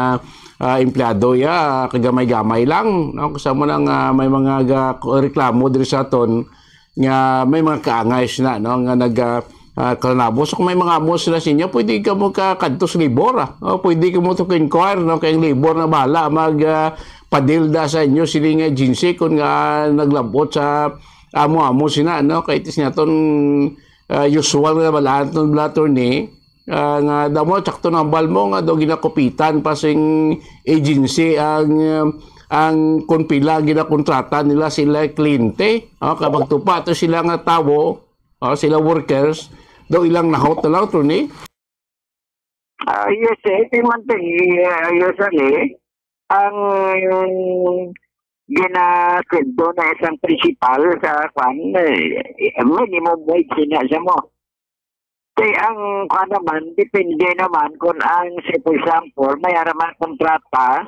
ah, empleyado ya, kagamay-gamay lang, no? Kasama na nga may mga ga-, reklamo diri sa aton nga may mga kaangay sina, no, nga nag ah, ah, kalanabo. So, kung may mga amo sila sa inyo, pwede ka mo ka kadto sa labor, ah. No? Pwede ka mo to inquire, no, kay ang labor na bahala mag ah, padilda sa inyo sini nga agency kung nga naglabot sa amo-amo sina, no, kay tis naton ah, usual nga balaan ton bala, attorney, ah, nga damo sakto nambal mo nga daw ginakupitan pa sing agency ang, ah, ang kung pila ginakontrata nila sila kliyente. Ah, kapag tupa to sila nga tawo, ah, sila workers, daw ilang nahot na lang, attorney. Ah, yes, eh, ito man to, eh, usually, ang ginasweldo na isang principal sa kwan, eh, minimum wage na siya mo. Kay ang kwan naman, depende naman kung ang, say, for example, may araman kontrata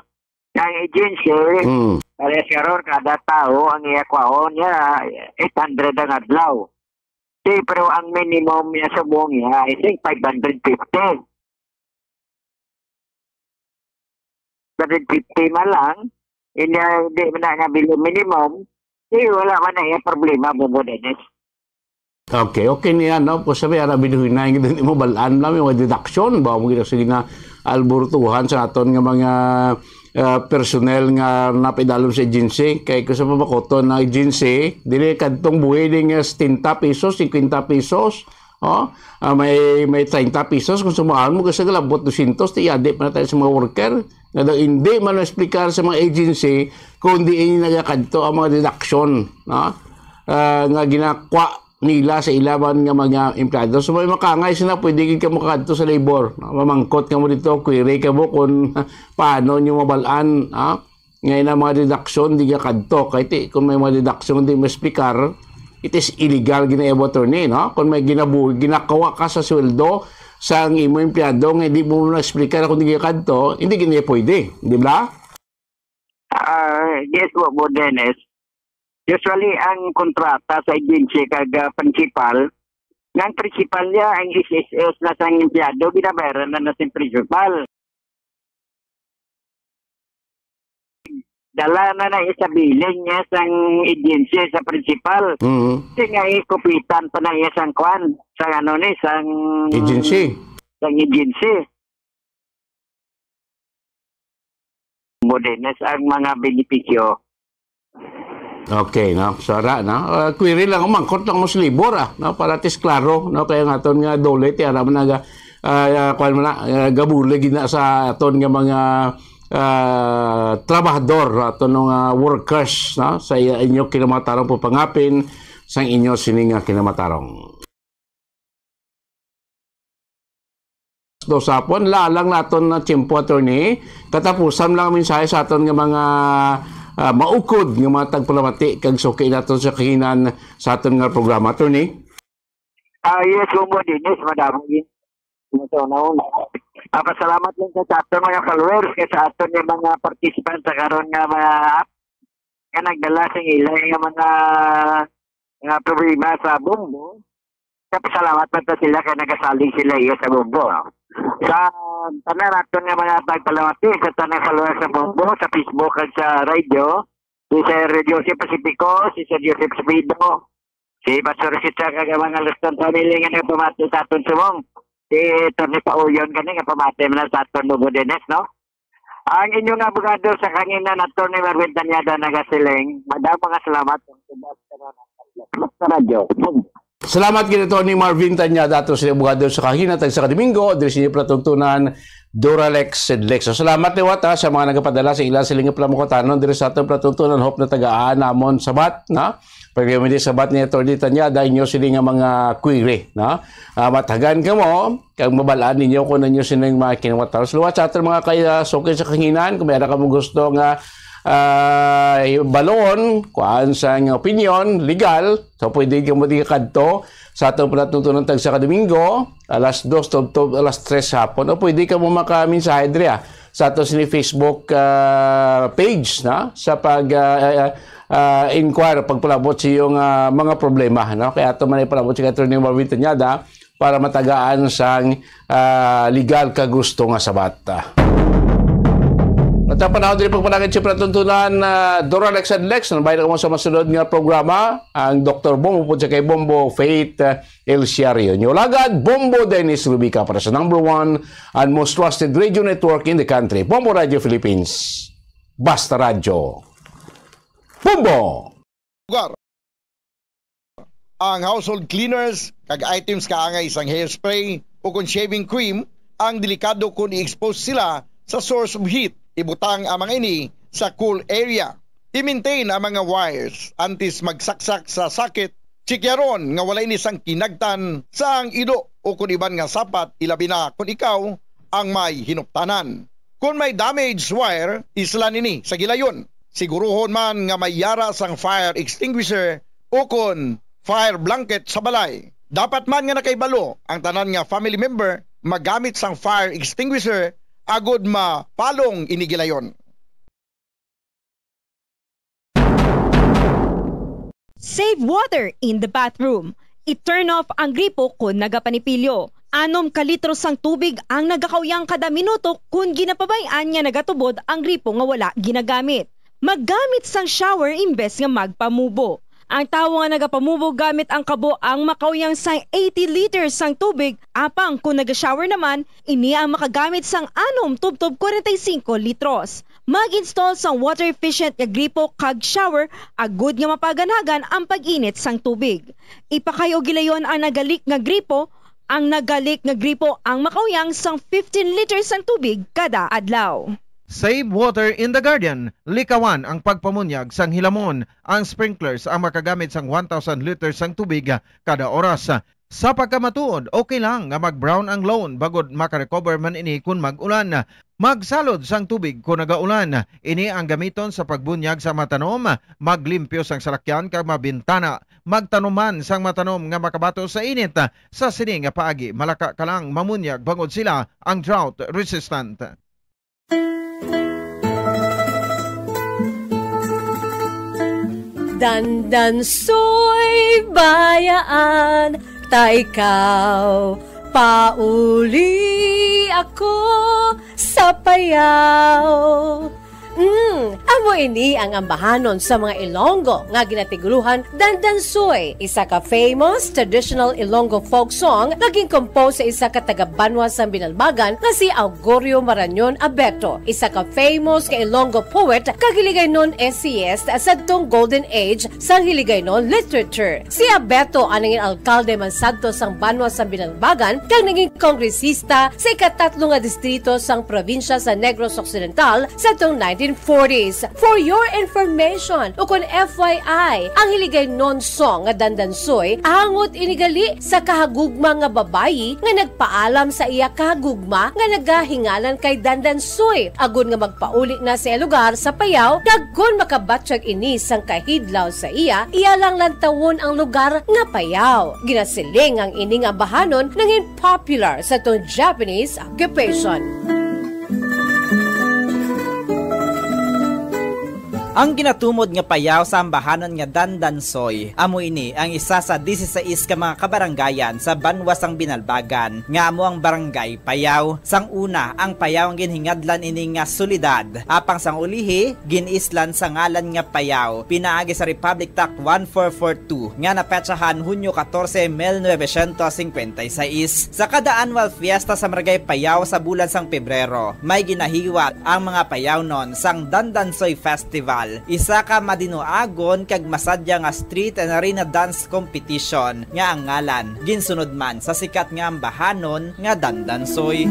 ng agency, Mm. Parehas karon, kada tao ang iya kwaon niya, eight hundred ang adlaw. Di, pero ang minimum niya sa buong niya, I think, five hundred fifty. Hundred fifty man lang, hindi, hindi man na nga below minimum, di, wala man na iya problema, Bobo Dennis. Okay, okay niya, no? Kung sabi, ara, binuhinay, hindi mo balaan lang, may mga deduction, ba, mo gina, sige na, alburtuhan sa aton nga mga, ah, personnel nga napaidalom sa agency. Kay kung sa pamakoton ng agency, dili kadtong buhi din nga setenta pesos, cincuenta pesos, oh, ah, may, may treinta pesos, kung sumahon mo, kasi galabot dosyentos, ti, adi pa na tayo sa mga worker. Nga daw, hindi man explicar sa mga agency kung diin nagakadto ang mga deduction, no? Ah, nga ginakwa nila sa ilaban nga mga empleyado. So, may makangay sila, pwede gid ka makadto sa labor, no? Mamangkot ka mo dito, query ka mo kung paano nyo mabalaan, ha? Ngayon ang mga deduction, di ka kadto. Kay ti, kung may mga deduction, di mo explicar, it is illegal, ginaewa, attorney, no? Kung may ginabu-, ginakawa ka sa sweldo sa ang imo empleyado, nga di mo na explicar kung di ka kadto, hindi gina pwede, di ba? Ah, yes po, po, Dennis. Usually, ang kontrata sa agency kag, ah, principal, nga ang principal niya, ang S S S na sang empleyado, binabayaran na na sa principal. Dala na na iya sa bilin niya sang agency sa principal. Mm. Kasi nga, eh, kupitan pa na iya sang kwan, sang ano ni, sang Agency. sang agency. Mo din ang mga benepisyo. Okay, no? So, ara, no? Uh, query lang, umangkot lang mo sa labor, ah, no? Para at least klaro, no? Kaya nga aton nga dole, ti ara man naga, ah, ah, kuwan mo na, ah, gabuli gid na sa aton nga mga, ah, trabahador, aton nga workers, no? Sa i-, inyo kinamatarong pagpangapin, sang inyo sini nga kinamatarong. Dos hapon, lalang naton na tiyempo, attorney. Katapusan lang ang mensahe sa aton nga mga, ah, maukod nga mga tagpalamati kag suki naton sa kahinan sa aton nga programa, attorney. Ah, yes, Bombo Dennis, madamo yun. Ito, no? Ah, pasalamat lang sa, sa aton mga followers, kay sa aton nga mga participants sa karon nga mga app nga nagdala sa ila nga mga, mga problema sa Bombo. Kapasalamat man ta sila kay nagasalig sila iya sa Bombo, ah. Sa tanan naton nga mga tagpalamati, sa tanang followers sa Bombo, sa Facebook kag sa radio, si Sir Joseph Pacifico, si Sir Joseph Sabido, si Pastor Richard kag ang mga Luston family nga nagpamati sa aton subong. Si Tony Pauyon kani nga pamati man sa aton Bombo Dennis, no? Ang inyong abogado sa kahanginan, Attorney Marvin Tañada, nagasiling, madamo nga salamat sa radyo. Salamat gid, Attorney Marvin Tañada, ato sa abogado sa kahanginan, tagsa ka Domingo, diri sa inyo palatuntunan, Duralex Sedlex. So, salamat liwat, ha, sa mga nagapadala sa ila siling nga palamukatanon diri sa aton palatuntunan. Hope natagaan namon sabat, na? Pagkami sabat ni Attorney Tañada, inyo sini nga mga query, no? Ah, matagan kamo, kag mabalaan ninyo kung ano sini nga mga kinamataros. Liwat sa aton mga kay, ah, suki sa kahanginan, kung may ara kamo gusto nga, ah, balon, kuan sa nga opinion, legal, so pwede kamo di kadto sa aton palatuntunan tagsa ka Domingo, alas dos tubtob alas tres hapon, o pwede kamo makamensahe diri, ah, sa aton sini Facebook, ah, page, no? Sa pag, ah, ah, ah, inquire, pagpalabot sa iyong, ah, mga problema, no? Kaya ato man ipalabot si Attorney Marvin Tañada para matagaan sang, ah, legal ka gusto nga sabat. At ang panahon diri pagpanangit sa palatuntunan, ah, Dora Lex and Lex, nabay na kamo sa masunod nga programa, ang Doktor Bombo po siya kay Bombo Faith, ah, El Siario. Inyo lagad, Bombo Dennis Rubica para sa number one and most trusted radio network in the country, Bombo Radio Philippines. Basta Radyo. Bombo! Lugar. Ang household cleaners kag items kaangay sang hairspray o kon shaving cream ang delikado kon i-expose sila sa source of heat. Ibutang ang mga ini sa cool area. I-maintain ang mga wires antes magsaksak sa socket. Chikyaron nga wala ini sang kinagtan sa ang ido o kon iban nga sapat, ilabi na kon ikaw ang may hinuptanan. Kon may damaged wire, islan ini sa gilayon. Siguruhon man nga may yara sang fire extinguisher o kon fire blanket sa balay. Dapat man nga nakahibalo ang tanan nga family member magamit sang fire extinguisher agod mapalong ini gilayon. Save water in the bathroom. I-turn off ang gripo kon nagapanipilyo. Anom ka litro sang tubig ang nagakauyang kada minuto kon ginapabay-an nga nagatubod ang gripo nga wala ginagamit. Maggamit sang shower imbes nga magpamubo. Ang tawo nga nagapamubo gamit ang kabo ang makauyang sang eighty liters sang tubig, apang kon naga-shower naman, ini ang makagamit sang anom tubtob kwarenta y singko litros. Mag-install sang water efficient nga gripo kag shower agud nga mapaganhagan ang pag-init sang tubig. Ipakay-o gilayon ang nagalik nga gripo. Ang nagalik nga gripo ang makauyang sang fifteen liters sang tubig kada adlaw. Save water in the garden. Likawan ang pagpamunyag sang hilamon. Ang sprinklers ang makagamit sang one thousand liters sang tubig kada oras. Sa pagkamatuod, okay lang nga mag-brown ang lawn bangod makarecover man ini kon mag-ulan. Magsalod sang tubig kon nagaulan. Ini ang gamiton sa pagbunyag sa matanom, maglimpyo sang salakyan kag mabintana. Magtanom man sang matanom nga makabato sa init. Sa sini nga paagi, malaka ka lang mamunyag bangod sila ang drought resistant. Dandan soy bayaan, ta ikaw pauli ako sa payaw. Mm, amo Ini ang ambahanon sa mga Ilonggo nga ginatiguruhan Dandansoy, isa ka famous traditional Ilonggo folk song nga gin-compose sa isa ka taga-banwa sang Binalbagan nga si Augurio Marañon Abeto, isa ka famous nga Ilonggo poet kag Hiligaynon essayist sadtong Golden Age sang Hiligaynon literature. Si Abeto ang nangin alkalde man sadto sang banwa sang Binalbagan kag nangin kongresista sa ikatatlo nga distrito sang probinsya sa Negros Occidental sadtong nineteen forties. For your information, ukon F Y I, ang Hiligaynon song nga Dandansoy, angot ini gali sa kahagugma nga babayi nga nagpaalam sa iya kahagugma nga nagahinganan kay Dandansoy, agod nga magpauli na sa iya lugar sa Payao, kag kon makabatyag ini sang kahidlaw sa iya, iya lang lantawon ang lugar nga Payao. Ginasiling ang ining ambahanon nangin popular sa tong Japanese occupation. Ang ginatumod nga Payao sa ambahanon nga Dandansoy, amo ini ang isa sa disisais ka mga kabaranggayan sa banwa sang Binalbagan, nga amo ang Barangay Payao. Sang una, ang Payao ang ginhingadlan ini nga syudad, apang sang ulihi, gin-islan sa ngalan nga Payao, pinaagi sa Republic Act one four four two nga napetsahan Hunyo katorse, mil novecientos singkwenta y seis. Sa kada annual fiesta sa Barangay Payao sa bulan sang Pebrero, may ginahiwat ang mga Payaonon sang Dandansoy Festival, isa ka madinuagon kag masadya nga street and arena dance competition nga ang ngalan ginsunod man sa sikat nga ambahanon nga Dandansoy.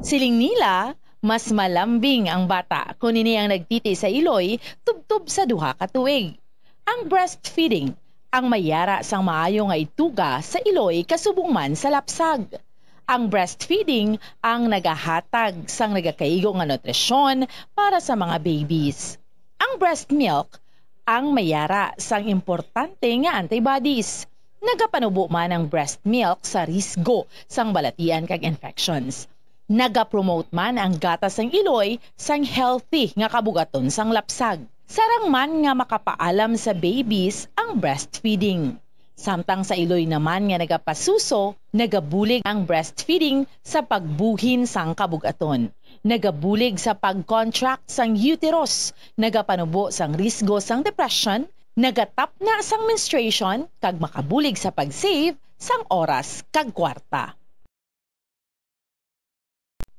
Siling nila, mas malambing ang bata kon ini ang nagtiti sa iloy tubtob sa duha ka tuig. Ang breastfeeding ang may yara sang maayo nga ituga sa iloy kasubong man sa lapsag. Ang breastfeeding ang nagahatag sang nagakaigo nga nutrisyon para sa mga babies. Ang breast milk ang may yara sang importante nga antibodies. Nagapanubo man ang breast milk sa risgo sang balatian kag infections. Nagapromote man ang gatas sang iloy sang healthy nga kabugaton sang lapsag. Sarang man nga makapaalam sa babies ang breastfeeding. Samtang sa iloy naman nga nagapasuso, nagabulig ang breastfeeding sa pagbuhin sang kabugaton. Nagabulig sa pag-contract sang uterus, nagapanubo sang risgo sang depression, nagatapna sang menstruation, kag makabulig sa pag-save sang oras kag kwarta.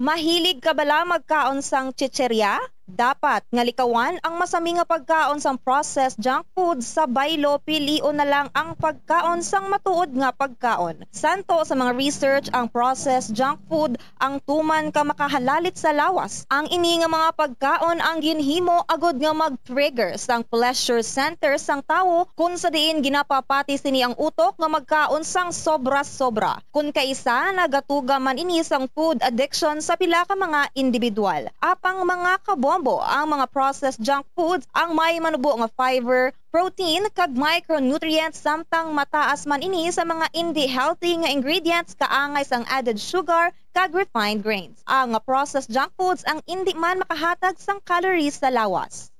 Mahilig ka bala magkaon sang chicheria? Dapat nga likawan ang masami nga pagkaon sang processed junk food sa baylo, pilion na lang ang pagkaon sang matuod nga pagkaon. Santo sa mga research, ang processed junk food ang tuman ka makahalalit sa lawas. Ang ini nga mga pagkaon ang ginhimo agud nga mag-trigger sang pleasure center sang tawo, kun sa diin ginapapati sini ang utok nga magkaon sang sobra-sobra. Kun kaisa, nagatuga man ini sang food addiction sa pila ka mga individual. Apang mga kabombo, ang mga processed junk foods ang may manubo nga fiber, protein, kag micronutrients, samtang mataas man ini sa mga indi healthy nga ingredients, kaangay sang added sugar kag refined grains. Ang processed junk foods ang indi man makahatag sang calories sa lawas.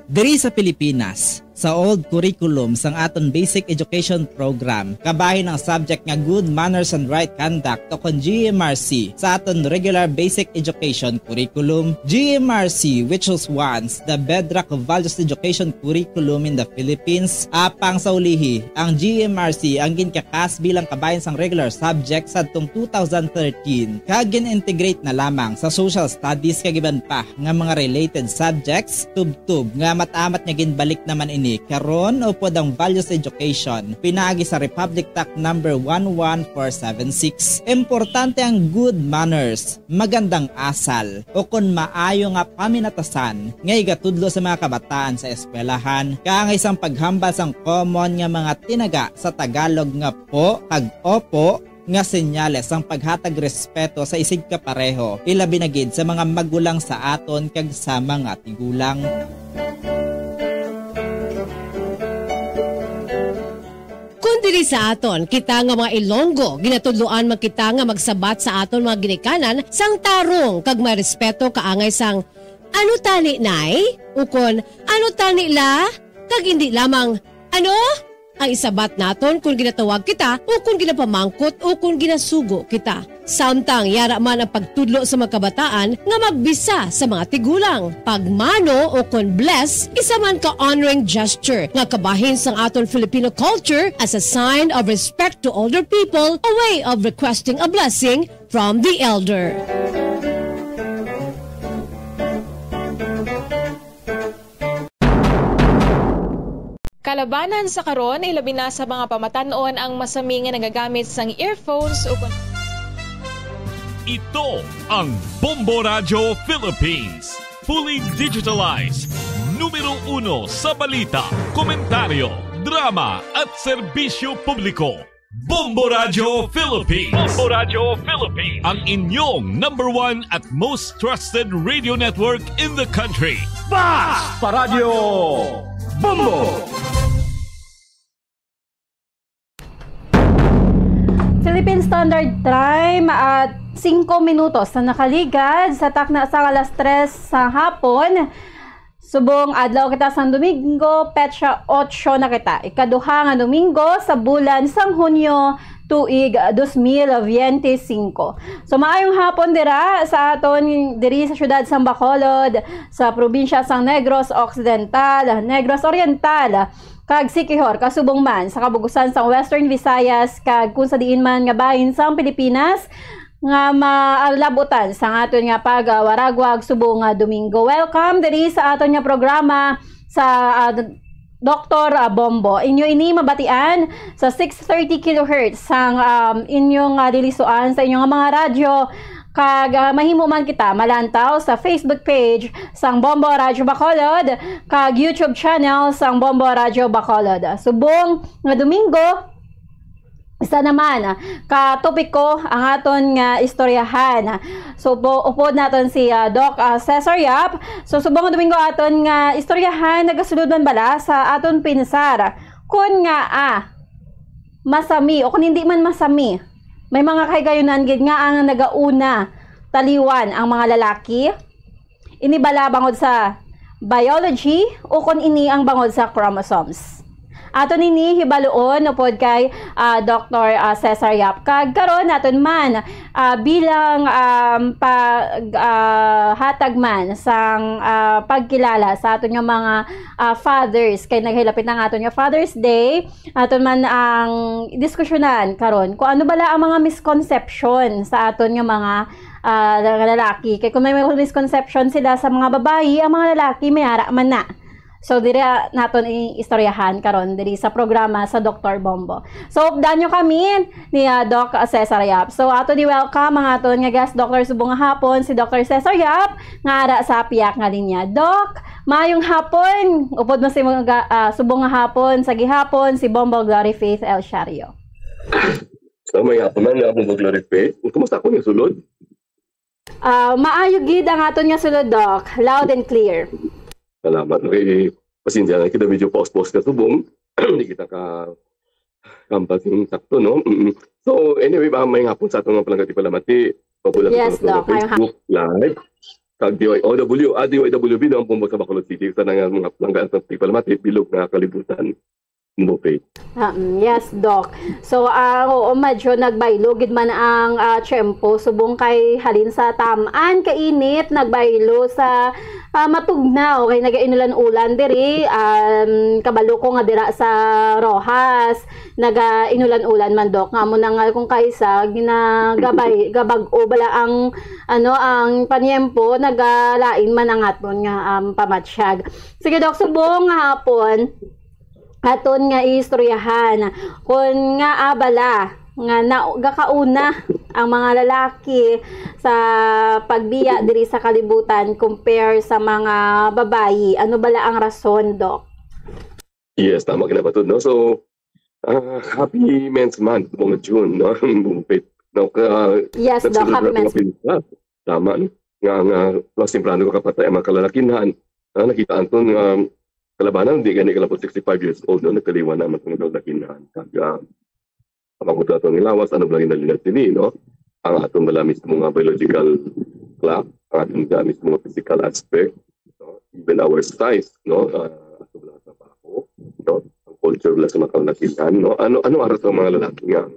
Diri sa Pilipinas, sa old curriculum sang aton basic education program, kabahin ang subject nga Good Manners and Right Conduct, o kon G M R C, sa aton regular basic education curriculum. G M R C, which was once the bedrock of values education curriculum in the Philippines, apang sa ulihi, ang G M R C ang ginkakas bilang kabahin sang regular subject sadtong two thousand thirteen, kag gin-integrate na lamang sa social studies kag iban pa nga mga related subjects, tubtob nga amat-amat nga ginbalik naman ini karon upod ang values education pinaagi sa Republic Act number one one four seven six. Importante ang good manners, magandang asal, o kon maayo nga paminatasan nga igatudlo sa mga kabataan sa eskwelahan, kaangay sang paghambal sang common nga mga tinaga sa Tagalog nga po kag opo, nga senyales sang paghatag respeto sa isigkapareho, ilabi na gid sa mga magulang sa aton kag sa mga tigulang. Kon diri sa aton, kita nga mga Ilonggo, ginatudloan man kita nga magsabat sa aton mga ginikanan sang tarong kag may respeto kaangay sang "Ano tani, Nay?" ukon "Ano tani, La?" Kag indi lamang, "Ano?" ang isabat naton kon ginatawag kita o kon ginapamangkot o kon ginasugo kita. Samtang yara man ang pagtudlo sa mga kabataan nga magbisa sa mga tigulang. Pagmano o kon bless, isa man ka honoring gesture nga kabahin sang aton Filipino culture as a sign of respect to older people, a way of requesting a blessing from the elder. Kalabanan sa karon, ilabi na sa mga pamatan-on ang masami nga nagagamit sang earphones o kon- Ito ang Bombo Radyo Philippines. Fully digitalized. Numero uno sa balita, komentaryo, drama, at serbisyo publiko. Bombo Radyo Philippines. Bombo Radyo Philippines. Ang inyong number one at most trusted radio network in the country. Basta Radyo Bombo! Philippine Standard Time at singko minutos na nakaligad sa takna sa alas tres sa hapon. Subong adlaw kita sang Domingo, petsa otso na kita. Ikaduha nga Domingo sa bulan sang Hunyo, tuig dos mil biyente singko. So, maayong hapon dira sa aton, diri sa siyudad sang Bacolod, sa probinsya sang Negros Occidental, Negros Oriental, kag Siquijor, kasubong man sa kabugusan sang Western Visayas, kag kung sa diin man nga bahin sang Pilipinas nga malabutan sang aton nga pagwaragwag subong nga Domingo. Welcome diri sa aton nga programa sa, ah, Doktor, ah, Bombo. Inyo ini mabatian sa six thirty kilohertz sang, um, inyong, ah, dilisuan sa inyong mga radyo, kag, ah, mahimo man kita malantaw sa Facebook page sang Bombo Radyo Bacolod kag YouTube channel sang Bombo Radyo Bacolod. Subong nga Domingo, isa naman ka topiko ang aton nga istoryahan. So, po, upod naton si, ah, Doc, ah, Cesar Yap. So, subong nga Domingo aton nga istoryahan, nagasulod man bala sa aton pinsar kon nga, ah, masami o kung hindi man masami, may mga kahigayunan gid nga ang nagauna taliwan ang mga lalaki. Ini bala bangod sa biology o kon ini ang bangod sa chromosomes? Aton ini hibaluon upod kay, ah, Doktor, ah, Cesar Yap. Kag karon naton man, ah, bilang, um, pag, ah, hatag man sang, ah, pagkilala sa aton nga mga, ah, fathers, kay naghilapit na ang aton nga Father's Day, aton man ang diskusyonan karon kung ano bala ang mga misconception sa aton nga mga, ah, lalaki. Kay kung may mga misconception sila sa mga babayi, ang mga lalaki may ara man na. So, diri naton i-istoryahan karon diri sa programa sa Doktor Bombo. So, updan nyo kami ni, ah, Doc Cesar Yap. So, ato di welcome ang aton nga guest doctor subong nga hapon, si Doktor Cesar Yap, nga ara sa piyak nga linya. Doc, maayong hapon. Upod mo sa imong ga-, ah, subong nga hapon, sa gihapon, si Bombo Glory Faith El Shario. So, may hapon man nga akong Glory Faith. Kumusta ko yung sulod? Ah, maayo gid ang aton nga sulod, Doc. Loud and clear. Salamat. Okay, pasensya na kita, medyo paus-paus ka subong. Hindi kita ka kampal sing sakto, no? Mm. So, anyway, ba, may hapon sa atong mga palangga tigpalamati. Pabula Yes, sa Doc. May Facebook Live. Kag D Y O W, ah, D Y W B, no? Ang Bombo sa Bacolod City. Sa nga mga palangga sa tigpalamati, bilog nga kalibutan. Bombo Faith. Ah, mm, yes, Doc. So, ah, oo, medyo nagbaylo gid man ang, ah, tiyempo. Subong kay halin sa tam-an kainit, nagbaylo sa, ah, matugnaw. Kay nagainulan-ulan diri. Um, kabalo ko nga dira sa Roxas, nagainulan-ulan man, Doc. Nga amo na nga kung kaisa, ginagabay, gabag-o bala ang, ano, ang panyempo, nagalain man ang aton nga, um, pamatyag. Sige, Doc, subong nga hapon, aton nga istoryahan. Kung nga abala, nga na, gakauna ang mga lalaki sa pagbiya diri sa kalibutan compare sa mga babayi. Ano bala ang rason, Doc? Yes, tama ka na ba, no? So, ah, happy Men's Month, mga June, no? Bungpit. No, ka, Yes, Doc, nagsulod happy na Men's mga pinsa. Tama, no? Nga, nga, mas temprano ka kapatay ang mga kalalakinhan. Ah, nakita ang ton nga kalabanan, di gani kalabot sixty-five years old, no? Nagkaliwan na ang mga kalalakinhan. Kag, ah, ang pagbuto ato ni lawas, ano ba ginalinan sini, no? Ang aton bala mismo nga biological clock, aton nga mismo nga physical aspect, no? Even our size, no? Ah, ato lang sa trabaho, no? Ang culture lang sa mga kalalakihan, no? Ano, ano ara sa mga lalaki nga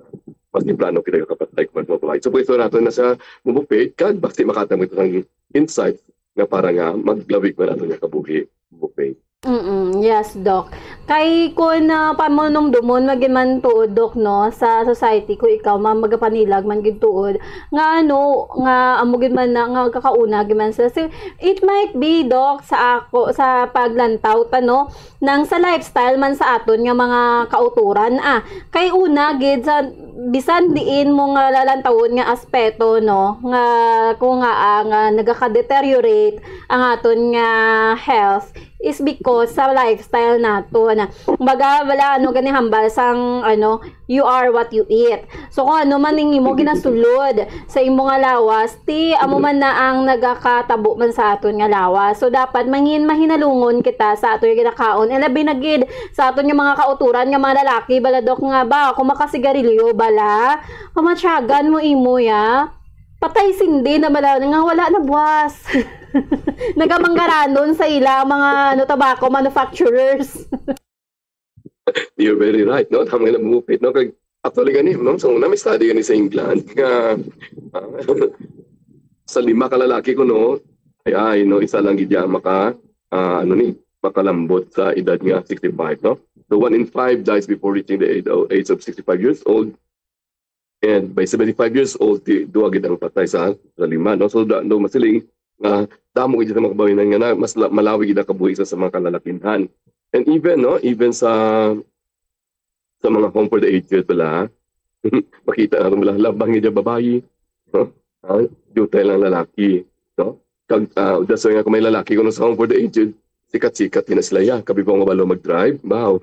mas temprano kita kapatay kung mas mabuhay? So, pwede natin na sa Bumbo Faith, kag basta makatang ito ng insight nga para nga maglawig man ato nga kabuhi, Bumbo Faith. Mm, yes, Doc. Kay kun uh, pamanumdumon magin man tuod, Doc, no, sa society, kung ikaw ma magapanilag man gid tuod nga ano, nga amo gid man na nga kakauna gid man sa, so, it might be, Doc, sa ako, sa paglantaw ta, no, nang sa lifestyle man sa aton nga mga kauturan, ah. Kay una gid sa bisan diin mo nga lalantawon nga aspeto, no, nga kung nga, ah, nga nagaka-deteriorate ang aton nga health, is because sa lifestyle naton. Baga, wala ano gani hambal sang ano, you are what you eat. So kung ano man ning imo ginasulod sa imo nga lawas, ti amo man na ang nagakatabo man sa aton nga lawas. So dapat mangin mahinalungon kita sa aton nga ginakaon. And labi na gid sa aton nga mga kauturan nga mga lalaki, bala, Doc, nga ba, kung makasigarilyo, bala, pamatyagan mo imo, ya. Patay sindi na bala nga wala na buwas. Nagamanggaranon sa ila ang mga ano, tobacco manufacturers. You're very right, no? Tama nga, Bumbo Faith, no? Kag actually gani, no? So, na may study gani sa England nga ah, sa lima ka lalaki ko, no, ay, ay, no, isa lang gid ang maka ah, ano ni, makalambot sa edad nga sixty-five, no? So one in five dies before reaching the age, age of sixty-five years old. And by seventy-five years old, ti duwa gid ang patay sa, sa lima, no? So da, no, masiling nga damo gid sa mga kababayen-an nga na, mas la- malawi gid ang kabuhi sa, sa mga kalalakinhan. And even, no, even sa sa mga home for the aged, bala, makita naton bala, labang gid ang babayi, no? Ah, diutay lang lalaki, no? Kag ah, that's why nga kung may lalaki kuno sa home for the aged, sikat-sikat gid na sila, ya. Kabi pa nga balo mag-drive, wow.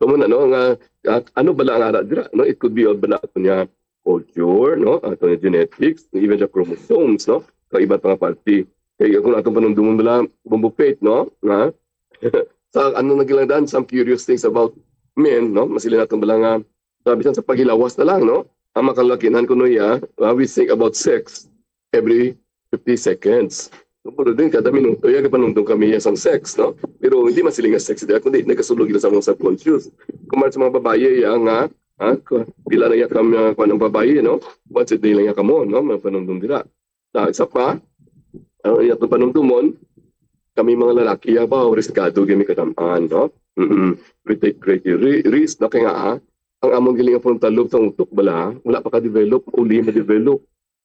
Kamo na, no, nga ah, ano bala ang ara dira, no? It could be all bala ato niya culture, no? Ato niya genetics, even the chromosomes, no? Kag iban pa nga parte. Kay kung atong panumdumon bala, Bumbo Faith, no? Nga sa ano na gilang daan, some curious things about men, no? Masiling naton bala nga sa bisan sa paghilawas na lang, no? Ang mga kalalakihan kuno, ya, ah, we think about sex every fifty seconds. So, pero din, kada minuto, ya, kapanumdom kami, ya, sang sex, no? Pero hindi man sila nga sex, diya, kundi nagasulod gid sa among subconscious. Kuman sa mga babayi, ya, nga, ha, ku- pila na, ya, kam, uh, kuan ang babayi, no? Once a day lang, ya, kamo, no? Mapanumdom dira. Na, isa pa, ang iya panumdumon, kami mga lalaki, ya, ba, riskado gid mi kadam-an, no? Mm-mm. We take great ri- risk, no? Kaya nga, ah, ang among giling ang frontal lobe sa utok bala, wala pa ka-develop, uli ma-develop.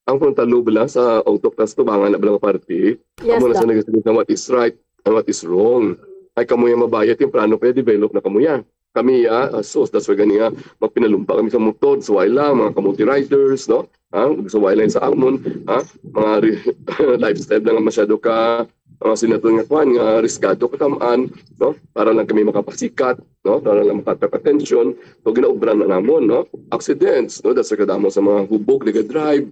Ang frontal lobe bala sa utok, tas tubangan na bala nga parte, Yes, amo na sa Doc. nagasabi sa what is right and what is wrong. Ay, kamo yung mabaya, temprano pa develop na kamo ya. Kami, ah, ah, sus, that's why gani nga, magpinalumpa kami sa motor, sa way lang, mga kamote riders, no? Ha? Sa way lang sa amon, ha? Mga ri- lifestyle lang masyado ka, mga sinato nga kwan, nga riskado katam-an, no? Para lang kami makapasikat, no? Para lang makatap attention, so ginaubran na namon, no? Accidents, no? That's why kadamo sa mga hubog, nag-drive,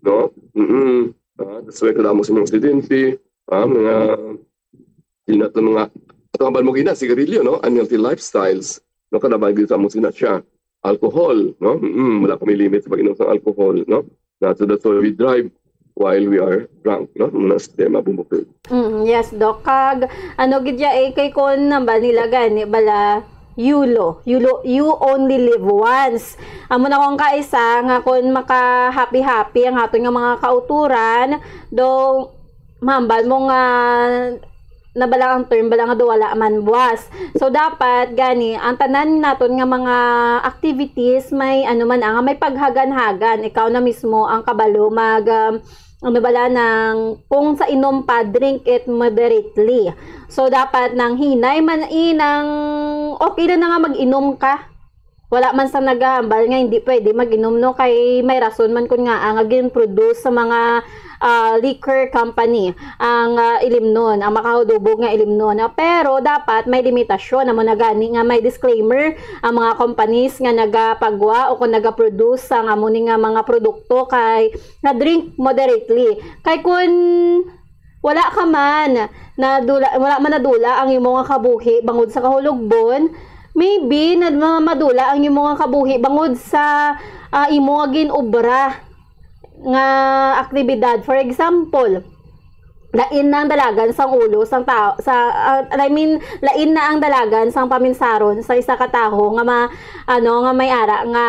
no? Mm-mm. Ah, that's why kadamo sa mga aksidente, ah, mga sinato mga, ato ang mo gina, sigarilyo, no? Unhealthy lifestyles, no? Kalaban gid sa among sina siya. Alcohol, no? Mm, wala kami limit sa pag-inom sa alcohol, no? Na, so that's why we drive while we are drunk, no? Muna sa tema, Bumbo Faith. Mm, yes, Doc. Kag ano gid ya, eh, kay kon nambal nila gani bala, yulo, yulo, you only live once. Amo na kung kaisa nga kon maka-happy-happy ang aton nga mga kauturan, do mahambal mo nga na bala ang term bala nga do wala man buwas. So dapat gani ang tanan naton nga mga activities may ano man, ah, nga may paghagan-hagan. Ikaw na mismo ang kabalo mag um, ano bala nang kung sa inom pa, drink it moderately. So dapat nang hinay man, eh, nang okay lang na nga mag-inom ka. Wala man sa nagahambal nga hindi pwede mag-inom, no, kay may rason man kun nga nga gin-produce sa mga ah, liquor company ang ah, ilimnon, ang makahudubog nga ilimnon. Ah, pero dapat may limitasyon, amo na gani nga may disclaimer ang mga companies nga nagapagwa o kung nagaproduce sang amo ni nga mga produkto kay na drink moderately. Kay kun wala ka man nadula, wala man nadula ang imo nga kabuhi bangod sa kahulogbon, maybe na ma- madula ang imo nga kabuhi bangod sa ah, imo nga ginobra nga aktibidad. For example, lain na ang dalagan sang ulo sang tao, sa, ah, I mean, lain na ang dalagan sang paminsaron sa isa ka tawo nga ma-, ano, nga may ara, nga,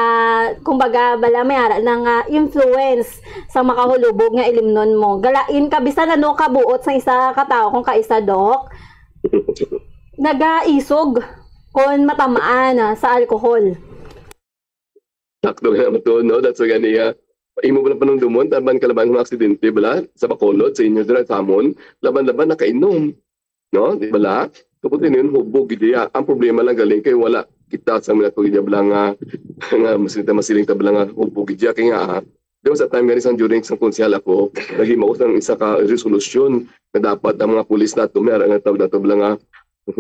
kumbaga, bala, may ara na nga influence sa makahulubog nga ilimnon mo. Galain ka, bisan ano ka buot sa isa ka tawo, kung kaisa, Doc, nagaisog kon matamaan, ah, sa alcohol. Sakto nga naman to, no? That's why gani, ah, imo ba lang panumdumon, taban ka laban ng aksidente, bala? Sa Bacolod, sa inyo, dira, sa amon, laban-laban, nakainom. No? Di bala? Tungkol din yun, hubog, gid iya. Ang problema lang galing kay wala kita sa mga tugid niya bala nga, nga mas kita masiling ta bala nga hubog, gid iya. Kay nga, ah, there was a time gani sang during sa konsehal ako, naghimo ko sang isa ka resolusyon na dapat ang mga pulis nato, may ara nga tawag nato bala nga,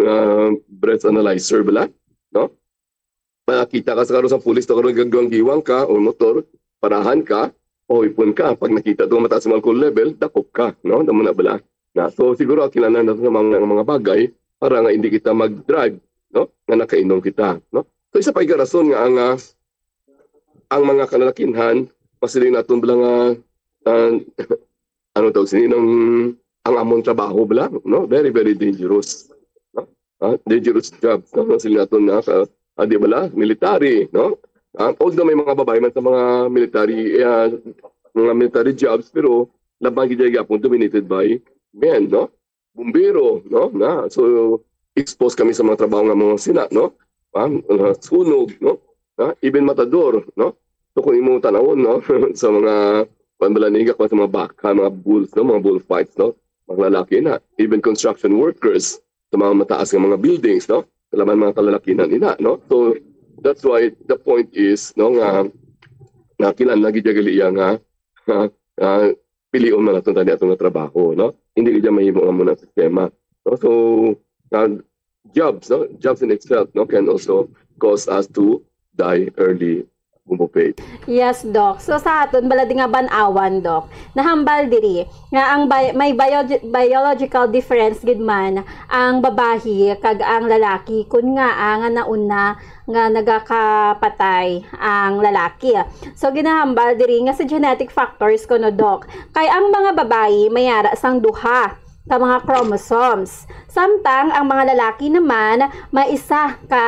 ah, breath analyzer bala, no? Makita ka sa karo sang pulis, to karon gagawang giwang ka o motor, parahan ka, o ipon ka. Pag nakita to mataas ang alcohol level, dakop ka, no? Damo na bala. Na, so siguro ang kinahanglan nato sa mga, mga bagay para nga hindi kita mag-drive, no? Nga nakainom kita, no? So isa pa ka rason nga ang, ah, ang mga kalalakinhan, masiling naton bala nga, ah, ano tawag sini, nang ang amon trabaho bala, no? Very, very dangerous. No? Ah, dangerous job, no? Sila naton na sa, ah, di bala, military, no? Ah, although may mga babae man sa mga military, ah, mga military jobs, pero laban gid gyapon dominated by men, no? Bumbero, no? Na, so exposed kami sa mga trabaho nga mga sina, no? Ah, ah, sunog, no? Ah, even matador, no? So kung imo tanawon, no? Sa mga, kuwan bala ni, sa mga baka, mga bulls, no? Mga bullfights, no? Mga lalaki na, even construction workers, sa mga mataas nga mga buildings, no? Laban mga kalalakinan ina, no? So that's why the point is, no, nga, nga kinahanglan gid gali iya nga, nga, nga pilion man naton tani atong nga trabaho, no? Hindi gid mahimo nga muna sistema, no? So, uh, jobs, no? Jobs in itself, no, can also cause us to die early, Bumbo Faith. Yes, Doc. So sa aton bala di nga ban-awan, Doc, nahambal diri nga ang bi-, may bio-, biological difference gid man ang babayi kag ang lalaki, kun ngaa nga nauna nga nagakapatay ang lalaki. So ginahambal diri nga sa genetic factors kuno, Doc, kay ang mga babayi may ara sang duha ka mga chromosomes. Samtang ang mga lalaki naman may isa ka,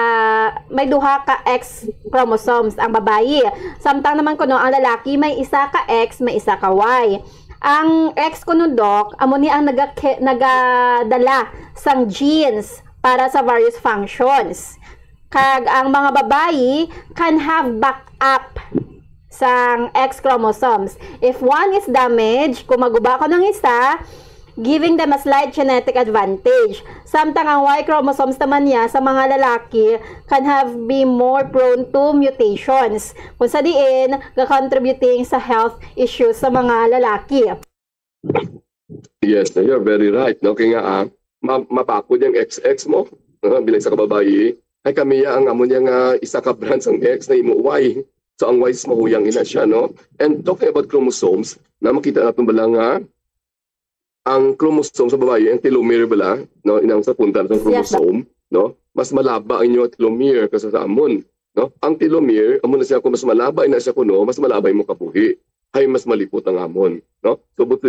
may duha ka X chromosomes ang babayi. Samtang naman kuno ang lalaki may isa ka X, may isa ka Y. Ang X kuno, Doc, amo ni ang naga-, nagadala sang genes para sa various functions. Kag ang mga babayi can have backup sang X chromosomes. If one is damaged, kung maguba ko ng isa, giving them a slight genetic advantage. Samtang ang Y chromosomes naman niya sa mga lalaki can have be more prone to mutations, kung sa diin ga-contributing sa health issues sa mga lalaki. Yes, you're very right. No? Kaya nga, ah, ma- mapakod yung X X mo, ah, bilang sa kababayi. Ay kami ya, ang amo niya nga isa ka branch ang X na imo Y. So ang Y is mahuyang ina siya, no? And talking about chromosomes, na makita natin bala nga ang chromosome sa babayi, ang telomere bala, no, inang sa punta sa Yes, chromosome, no? Mas malaba ang inyo telomere kaysa sa amon, no? Ang telomere, amo na siya kung mas malaba ina siya kuno, mas malaba imo kabuhi. Ay mas malipot ang amon, no? So but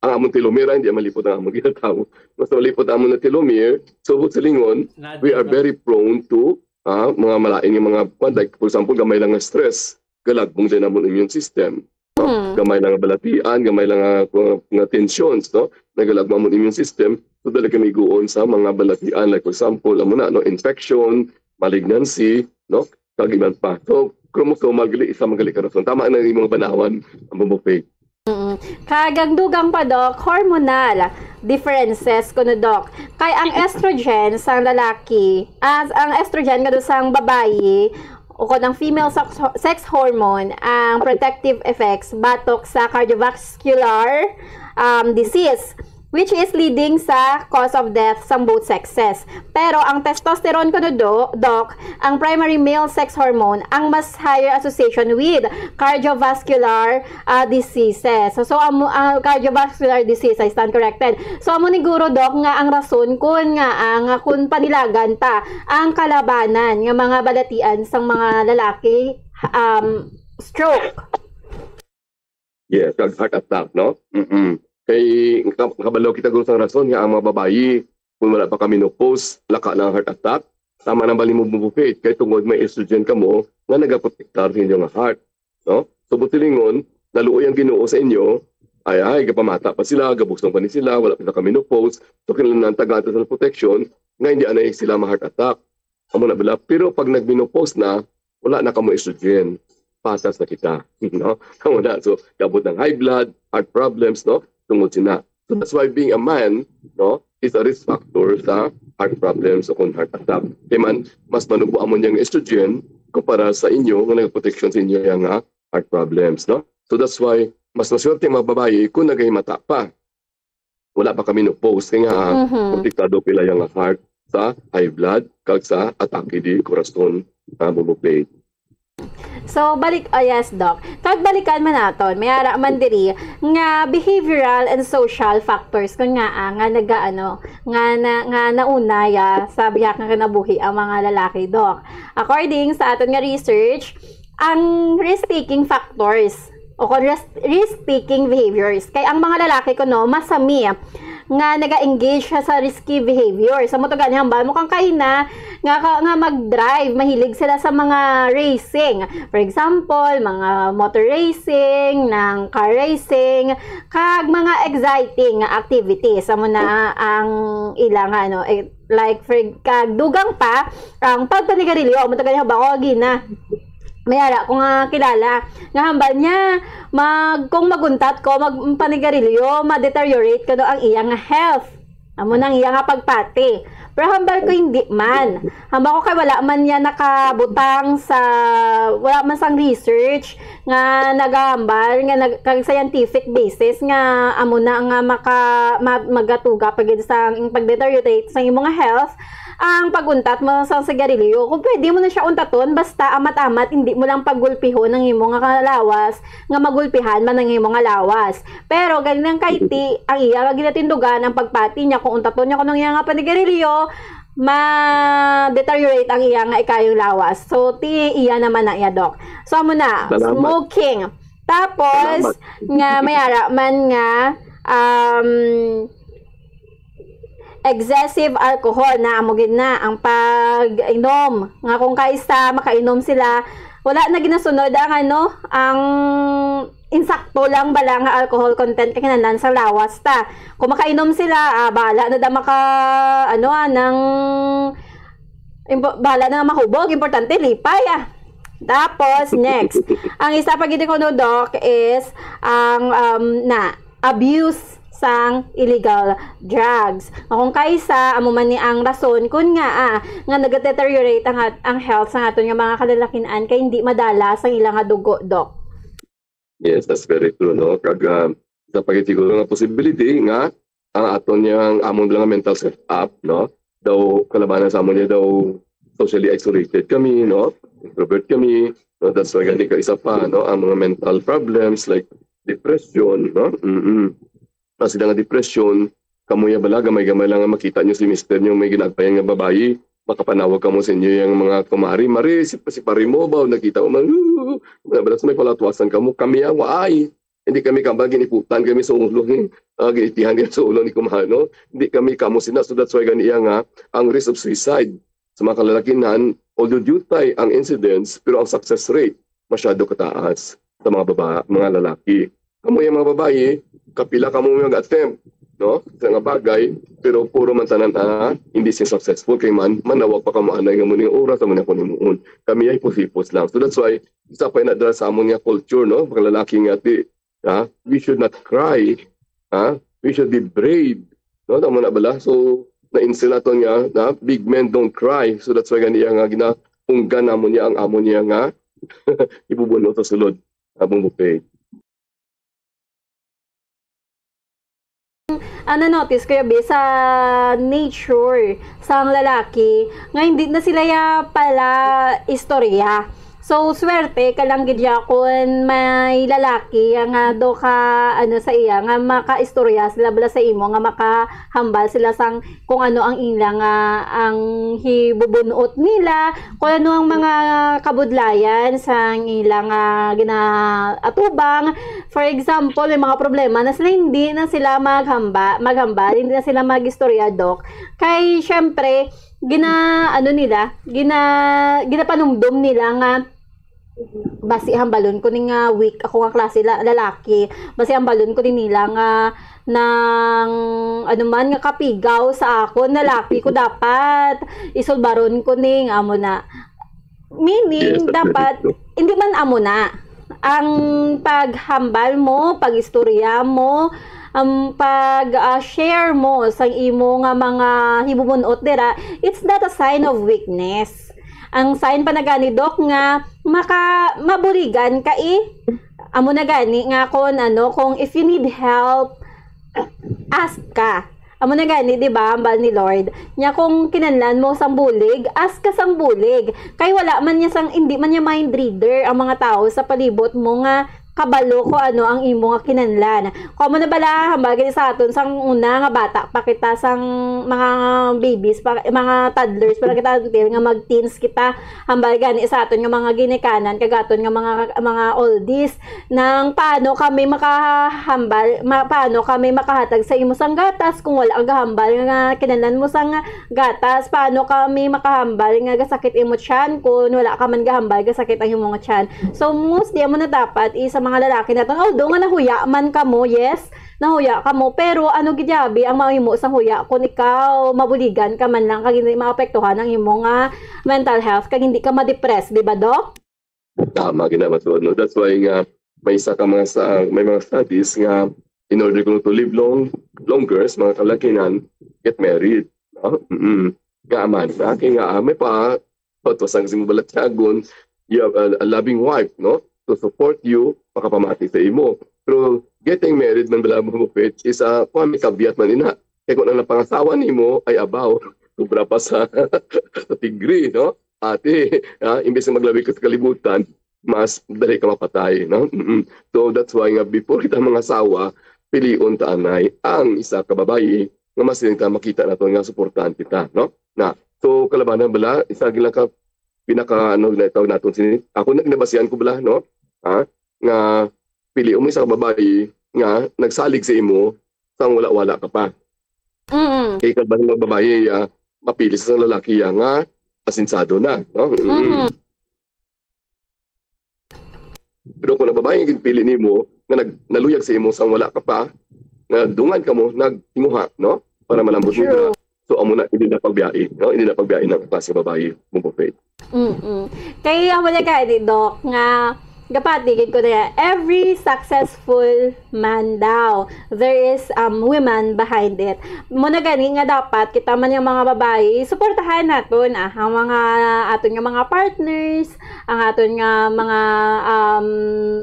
ang amon telomere hindi malipot ang amon ginatawo. Mas malipot ang amon na telomere. So but silingon, we are very prone to, ah, mga malain nga mga kwan, like for example, gamay lang nga stress, galagbong din amon immune system. Hmm. Gamay lang nga balatian, gamay lang nga, nga, nga tensions, no? Nagalagma mo immune system, so dali kami guon sa mga balatian, like for example, amo na, no, infection, malignancy, no? Kag iban pa. So chromosomal gali, isa man gali ka rason. Tama na yung mga banawan ang bumupig. Mm. Kag ang dugang pa, Doc, hormonal differences kuno, Doc. Kay ang estrogen sa lalaki, as ang estrogen nga sa babayi, o kon ang female sex, sex hormone, ang protective effects batok sa cardiovascular, um, disease, which is leading sa cause of death sa both sexes. Pero ang testosterone kuno, do, Doc, ang primary male sex hormone, ang mas higher association with cardiovascular, ah, diseases. So, so amo ang cardiovascular disease, I stand corrected. So amo ni guro, Doc, nga ang rason kun nga ang kun panilagan ta ang kalabanan nga mga balatian sang mga lalaki, um, stroke. Yes, kag heart attack, no? Mm-mm. Kay ka-, kabalo kita guro sang rason nga ang mga babayi, kung wala pa ka menopause, laka lang ang heart attack. Tama na bali mo, Bubupit, kay tungod may estrogen kamo nga nagaprotektar sa inyo nga heart, no? So, buot silingon, naluoy ang Ginoo sa inyo, ay, ay, gapamata pa sila, gabusong pa ni sila, wala pa sila ka menopause, so kinahanglan tagaan ta sang protection nga hindi anay sila ma-heart attack. Amo na bala. Pero pag nag-menopause na, wala na kamo estrogen. Patas na kita. No? Amo na. So, kabot ng high blood, heart problems, no? Tungod sina. So, that's why being a man, no, is a risk factor sa heart problems o kung heart attack. Kay man, mas manubo amon yang estrogen kumpara sa inyo nga nagaproteksyon sa inyo yang, ah, heart problems, no? So, that's why mas maswerte ang mga babayi kung nagahimata pa. Wala pa ka menopause, kay nga, ah, Mhm. protektado pila yang heart sa high blood kag sa atake di corazon, ah, Bubupit. So, balik, oh yes, Doc. Kag balikan man naton, may ara man diri nga behavioral and social factors kun nga, ah, nga nagaano, nga na, nga nauna ya sa bihak nga kinabuhi ang mga lalaki, Doc. According sa aton nga research, ang risk-taking factors o kon risk, risk-taking behaviors. Kay ang mga lalaki kuno masami nga naga-engage siya sa risky behavior. Sa mo to gani hambal mo kang kaina nga ka, nga mag-drive, mahilig sila sa mga racing. For example, mga motor racing, ng car racing, kag mga exciting nga activities. Amo na ang ilang ano, eh, like for kag dugang pa ang pagpanigarilyo. Amo to gani hambal ko gina. May ara ko nga kilala nga hambal niya, mag, kung maguntat ko, magpanigarilyo, ma-deteriorate kuno ang iya nga health. Amo nang iya nga pagpati. Pero hambal ko hindi man. Hambal ko kay wala man niya nakabutang sa, wala man sang research nga nagahambal nga nag, kag scientific basis nga amo na nga maka, ma, magatuga pa gid sa pag-deteriorate sa imo nga health ang pag-untat mo sa sigarilyo. Kung pwede mo na siya untaton, basta amat-amat, hindi mo lang paggulpihon ang imo nga lawas, nga magulpihan man ang imo nga lawas. Pero galing lang kay ti, ang iya nga ginatindugan, ang pagpati niya, kung untaton niya kuno ang iya nga panigarilyo, ma-deteriorate ang iya nga ikayong lawas. So, ti iya naman na iya, Doc. So, amo na, Salamat. smoking. Tapos, Salamat. nga may ara man nga, um, excessive alcohol na amo gid na ang pag-inom. Nga kung kaisa makainom sila, wala na ginasunod ang ano, ang insakto lang bala nga alcohol content kay kinahanglan sa lawas ta. Kung makainom sila, ah, bahala na da maka, ano, ah, nang, impo, bahala na mahubog, importante lipay, ah. Tapos, next. Ang isa pa gid kuno, Doc, is ang, um, na abuse sang illegal drugs. Nga kung kaisa, amo man ni ang rason kun nga, ah, nga nag-deteriorate ang, at- ang health sa aton nga mga kalalakin-an kay hindi madala sa ilang nga dugo, Doc. Yes, that's very true, no? Kag, ah, sa pagit siguro nga possibility nga ang aton yang amon lang mental setup, no? Daw kalabanan sa amon niya daw socially isolated kami, no? Introvert kami, no? That's why gani ka isa pa, no? Ang mga mental problems like depression, no? Mm-mm. Ang sila nga depression, kamo ya bala, gamay-gamay lang nga makita nyo si mister nyo may ginaagpayan nga babayi, makapanawag kamo sa inyo yang mga kumari, "Mari, si, si pare mo ba, nakita mo man, uh, bala sa may palatwasan kamo, kami ya, waay." Hindi kami kambal, giniputan kami sa ulo ni, ah, ginitihan kami sa ulo ni kumano. Hindi kami kamo sina. So that's why gani iya nga ang risk of suicide sa mga kalalakihan, although dutay ang incidence, pero ang success rate masyado kataas sa mga baba, mga lalaki. Kamo yung mga babayi, kapila kamo mag-attempt, no? Sa nga bagay, pero puro man tanan, ah, hindi siya successful kay man manawag pa kamo anay nga mo ning oras mo na kuno muon. Kami ay pusipos lang. So that's why isa pa na dala sa amon nga culture, no? Mga lalaki nga ti, ha? We should not cry, ha? We should be brave, no? Tama na bala? So na-instill naton nga na big men don't cry. So that's why gani nga ginapunggan namon niya ang amon niya nga ibubun-o sa sulod, among buffet. Ang na-notice ko, yabi, sa nature sang lalaki nga hindi na sila ya pala istorya. So, swerte ka lang gid ya kung may lalaki ya nga do ka, ano, sa iya, nga makaistorya sila bala sa imo, nga makahambal sila sang kung ano ang ila nga, ang hibubunot nila, kung ano ang mga kabudlayan sang ila nga ginaatubang, For example, may mga problema na sila, hindi na sila maghamba, maghambal, hindi na sila mag-istorya, Doc. Kay, syempre, gina, ano nila, gina, ginapanumdom nila nga, basi hambalon ko ni nga weak ako nga klase la, lalaki, basi hambalon ko ni nila nga nang ano man nga kapigaw sa akon, lalaki ko dapat, isulbaron ko ni nga amo na. Meaning, dapat, hindi man amo na. Ang paghambal mo, pag-istorya mo, ang pag, ah, share mo sa imo nga mga himumunot dira, it's not a sign of weakness. Ang sign pa na gani, Doc, nga maka-, mabuligan ka, eh. Amo na gani nga kung ano, kung if you need help, ask ka. Amo na gani, di ba, hambal ni Lord? Nya kung kinahanglan mo sang bulig, ask ka sang bulig. Kay wala man niya sang, hindi man niya mind reader ang mga tawo sa palibot mo nga kabalo ko ano ang imo nga kinahanglan. Kung amo na bala, hambal gani sa aton sang una nga bata pa kita, sang mga babies pa, mga toddlers pa lang kita until nga mag-teens kita, hambal gani sa aton nga mga ginikanan, kag aton nga mga, mga oldies, nang paano kami makahambal, ma-, paano kami makahatag sa imo sang gatas kung wala ka gahambal nga kinahanglan mo sang gatas? Paano kami makahambal nga gasakit imo tiyan kung wala ka man gahambal gasakit ang imo nga tiyan? So, mostly, amo na dapat is sa mga lalaki naton. Although nga nahuya man kamo, yes, nahuya kamo, pero ano gid abi ang mahimo sang huya kung ikaw mabuligan ka man lang kag hindi maapektuhan ang imo nga mental health kag hindi ka ma-depress, di ba, Doc? Tama gid na, Master, no? That's why nga may isa ka mga sa, may mga studies nga in order kuno to live long, longer sa mga kalakihan, get married, no? Mm-mm. Nga man, na, kay nga, ah, may pa, pagtusan kasi mo balatyagon, you have a, a loving wife, no? To support you, makapamati sa imo. Pero getting married man bala mo, Pet, is a, kung may kabiat man ina. Kay kung ang napangasawa nimo ay abaw, sobra pa sa, sa tigri, no? Pati, ah, imbes na maglabi ka sa kalibutan, mas dali ka mapatay, no? Mm-mm. So, that's why nga before kita mangasawa, pilion ta anay ang isa ka babayi nga mas ta makita naton nga suportahan kita, no? Na, so, kalabanan bala, isa gila ka pinaka, ano, na tawag naton sini, ako nag-, nabasihan ko bala, no? Ha? Nga pilion mo isa ka babayi nga nagsalig sa imo sang wala-wala ka pa. Mm. Kay kalabanan nga babayi, ah, mapili sa lalaki, ah, nga asensado na, no? Mm. Mm. Pero kung ang babayi nga ginpili nimo nga nag-, naluyag sa imo sang wala ka pa, nga dungan kamo nagtinguha, no? Para malambot mo. True. So, amo na, hindi na pagbiyahe, no? Hindi na pagbiyahe ng klase babayi, mo po, Faith. Mm-mm. Kay amo na gani, Doc, nga gapati gid ko na, every successful man daw, there is, um, women behind it. Mo na gani nga dapat kita man nga mga babayi, suportahan naton, ah, ang mga aton nga mga partners, ang aton nga mga, um,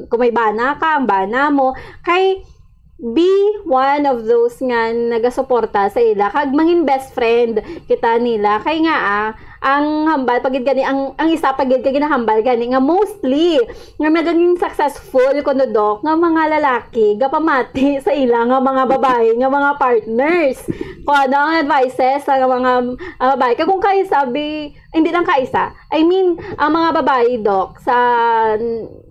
kung may bana ka, ang bana mo. Kay be one of those nga nagasuporta sa ila, kag mangin best friend kita nila. Kay nga, ah, ang hambal pa gid gani, ang, ang isa pa gid ka ginahambal gani nga mostly nga naging successful kuno, Doc, nga mga lalaki gapamati sa ila nga mga babayi nga mga partners. Kung ano ang advices sa mga, ah, babayi. Kag kung kayo sabi, hindi lang kaisa. I mean, ang mga babayi, Doc, sa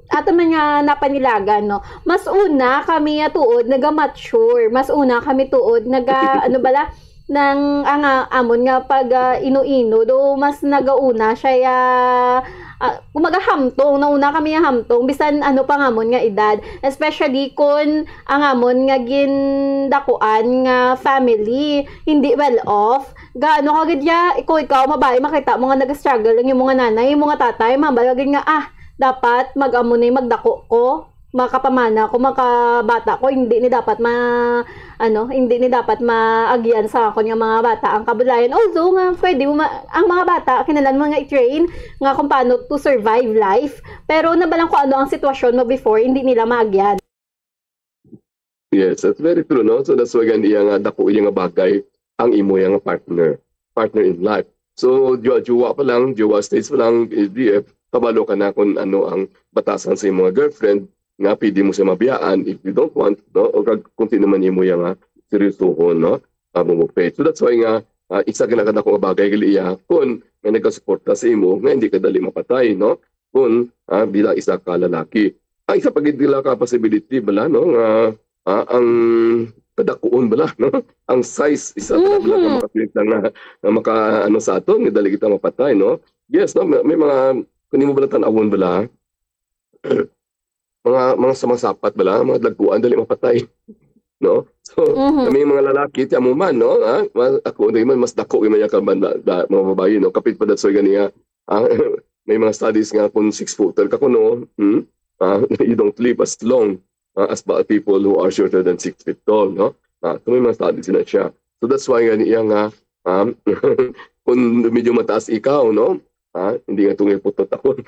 ato man nga napanilagan, no, mas una kami nga tuod naga-mature, mas una kami tuod naga, ano bala, nang ang, ah, amon nga pag, ah, ino-ino, do mas nagauna siya, ah, ah, kumbaga, hamtong, nauna kami nga hamtong, bisan ano pa nga amon nga edad, especially kun ang amon nga gindakuan nga family hindi well off. Gaano ka gid ya, ikaw, ikaw, babae, makita mo nga nag-struggle ang imo nga nanay, imo nga tatay, mambal ka gid nga, "Ah, dapat mag-amo ni, magdako ko, makapamana ko, makabata ko, hindi ni dapat ma-, ano, hindi ni dapat maagyan sa akon nga mga bata ang kabudlayan." Although nga pwede mo ma-, ang mga bata, kinahanglan mo nga i-train nga kung paano to survive life, pero nabalang kung ano ang sitwasyon mo before, hindi nila maagyan. Yes, that's very true, no? So that's why gani iya nga dako iya nga bagay ang imo iya nga partner, partner in life. So jowa-jowa pa lang, jowa stage pa lang, S D F, kabalo ka na kung ano ang batasan sa imo nga girlfriend, nga pwede mo siya mabiyaan if you don't want, no? O kag kung sino man imo iya nga seryosohon, no? Amo mo faith. So that's why nga, ah, isa ka na kadako nga bagay gali iya kung may nagasuporta sa imo nga hindi ka dali mapatay, no? Kung, ah, bilang isa ka lalaki. Ang isa pa gid nila ka possibility bala, no, nga, ah, ang kadakuon bala, no? Ang size, isa pa bala ka Mhm. makapilit lang nga, nga maka, ano, sa aton, nga dali kita mapatay, no? Yes, no, may, may mga, kung imo bala tan-awon bala, mga, mga sumasapat bala, mga dagkuan, dali mapatay. No? So, Mhm. Kami mga lalaki, tiyan mo man, no? Ha? Mas, ako, di man, mas dako yung mga kaban, da, da, mga babae, no? Kapit pa datsoy ganiya. Ah, may mga studies nga kung six-footer ka kuno, hmm? Ah, you don't live as long, ah, as ba people who are shorter than six feet tall, no? Ah, so may mga studies na siya. So that's why ganiya nga, um, kung medyo mataas ikaw, no? Ah, hindi nga tungay putot ako.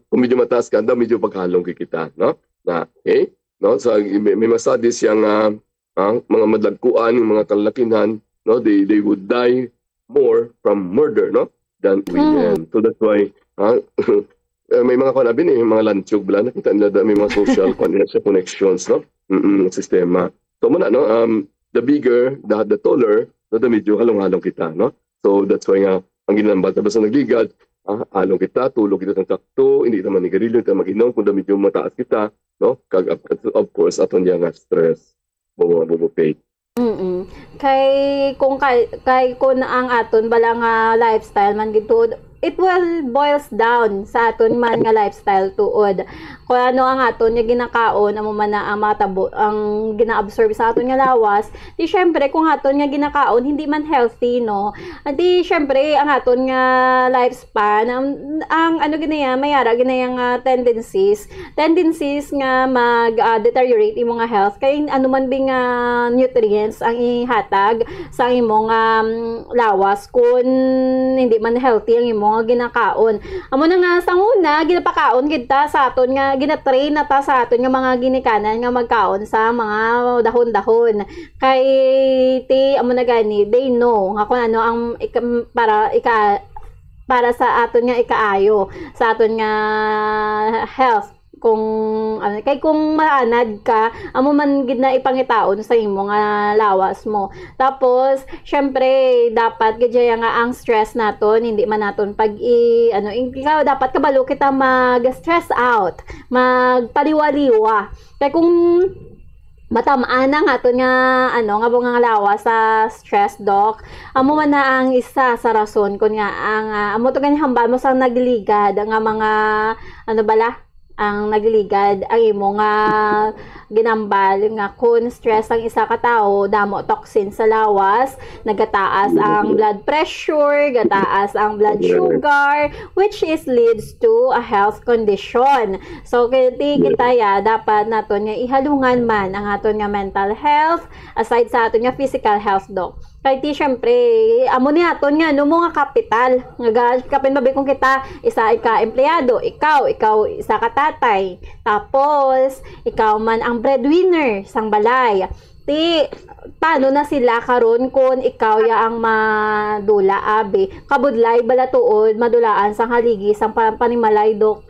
Kung medyo mataas ka, daw medyo paghalong kita, no? Na, okay? No? So, may, may mga studies siya nga, ah, mga madagkuan, yung mga kalakihan, no? They, they would die more from murder, no? Than women. Mm. So that's why, ah, eh, may mga kuwan, abi ni, mga lanchog bala, nakita nila da, may mga social kuwan nila sa connections, no? Mm, sistema. So, muna, no? Um, the bigger, the, the taller, no? The medyo halong-halong kita, no? So that's why nga, ang ginambal, tapos ang nagligad, ah, halong kita, tulog kita sang sakto, hindi kita manigarilyo, hindi kita mag-inom, kung medyo mataas kita, no? Kag, of, of course, aton niya nga stress, mga bubupay. Mm-mm. Kay kung kay, kay kung ang aton bala nga lifestyle man gid tuod, it will boils down sa aton man nga lifestyle tuod. Kung ano ang aton nga ginakaon, amo man na ang matabo, ang gina-absorb sa aton nga lawas, di syempre kung aton nga ginakaon hindi man healthy, no? Di syempre ang aton nga lifespan, ang, ang ano gid na yan, may ara gid na yan nga tendencies, tendencies nga mag, ah, deteriorate imo nga health kay ano man bi nga nutrients ang ihatag sa imo nga, mm, lawas kun hindi man healthy ang imo nga ginakaon. Amo na nga sa una, ginapakaon gid ta sa aton nga, ginatrain na ta sa aton nga mga ginikanan nga magkaon sa mga dahon-dahon. Kay ti amo na gani, they know nga kung ano ang ik-, para ika-, para sa aton nga ikaayo, sa aton nga health. Kung ano, kay kung maanad ka, amo man gid na ipangitaon sa imo nga lawas mo. Tapos, syempre, dapat gid siya nga ang stress naton, hindi man naton pag i-, ano, ikaw, dapat kabalo kita mag-stress out, magpaliwa-liwa. Kay kung matamaan ang aton nga, ano, nga bunga nga lawas sa stress, Doc, amo man na ang isa sa rason kun nga ang, ah, amo to gani hambal mo sang nagliligad nga mga, ano bala, ang nagliligad, ang imo nga ginambal nga kun stress ang isa ka tawo, damo toxin sa lawas, nagataas ang blood pressure, gataas ang blood sugar, which is leads to a health condition. So, kay ti kita ya, dapat naton nga ihalungan man ang aton nga mental health, aside sa aton nga physical health, Doc. Kay ti, syempre, amo ni aton nga, no, mo nga kapital. Nga ga-, kapin mabi kung kita, isa ka empleyado, ikaw, ikaw isa ka tatay. Tapos, ikaw man ang breadwinner sang balay. Ti, paano na sila karon kun ikaw ya ang madula, abi? Kabudlay bala tuod, madulaan sang haligi sang pa-, panimalay, Doc?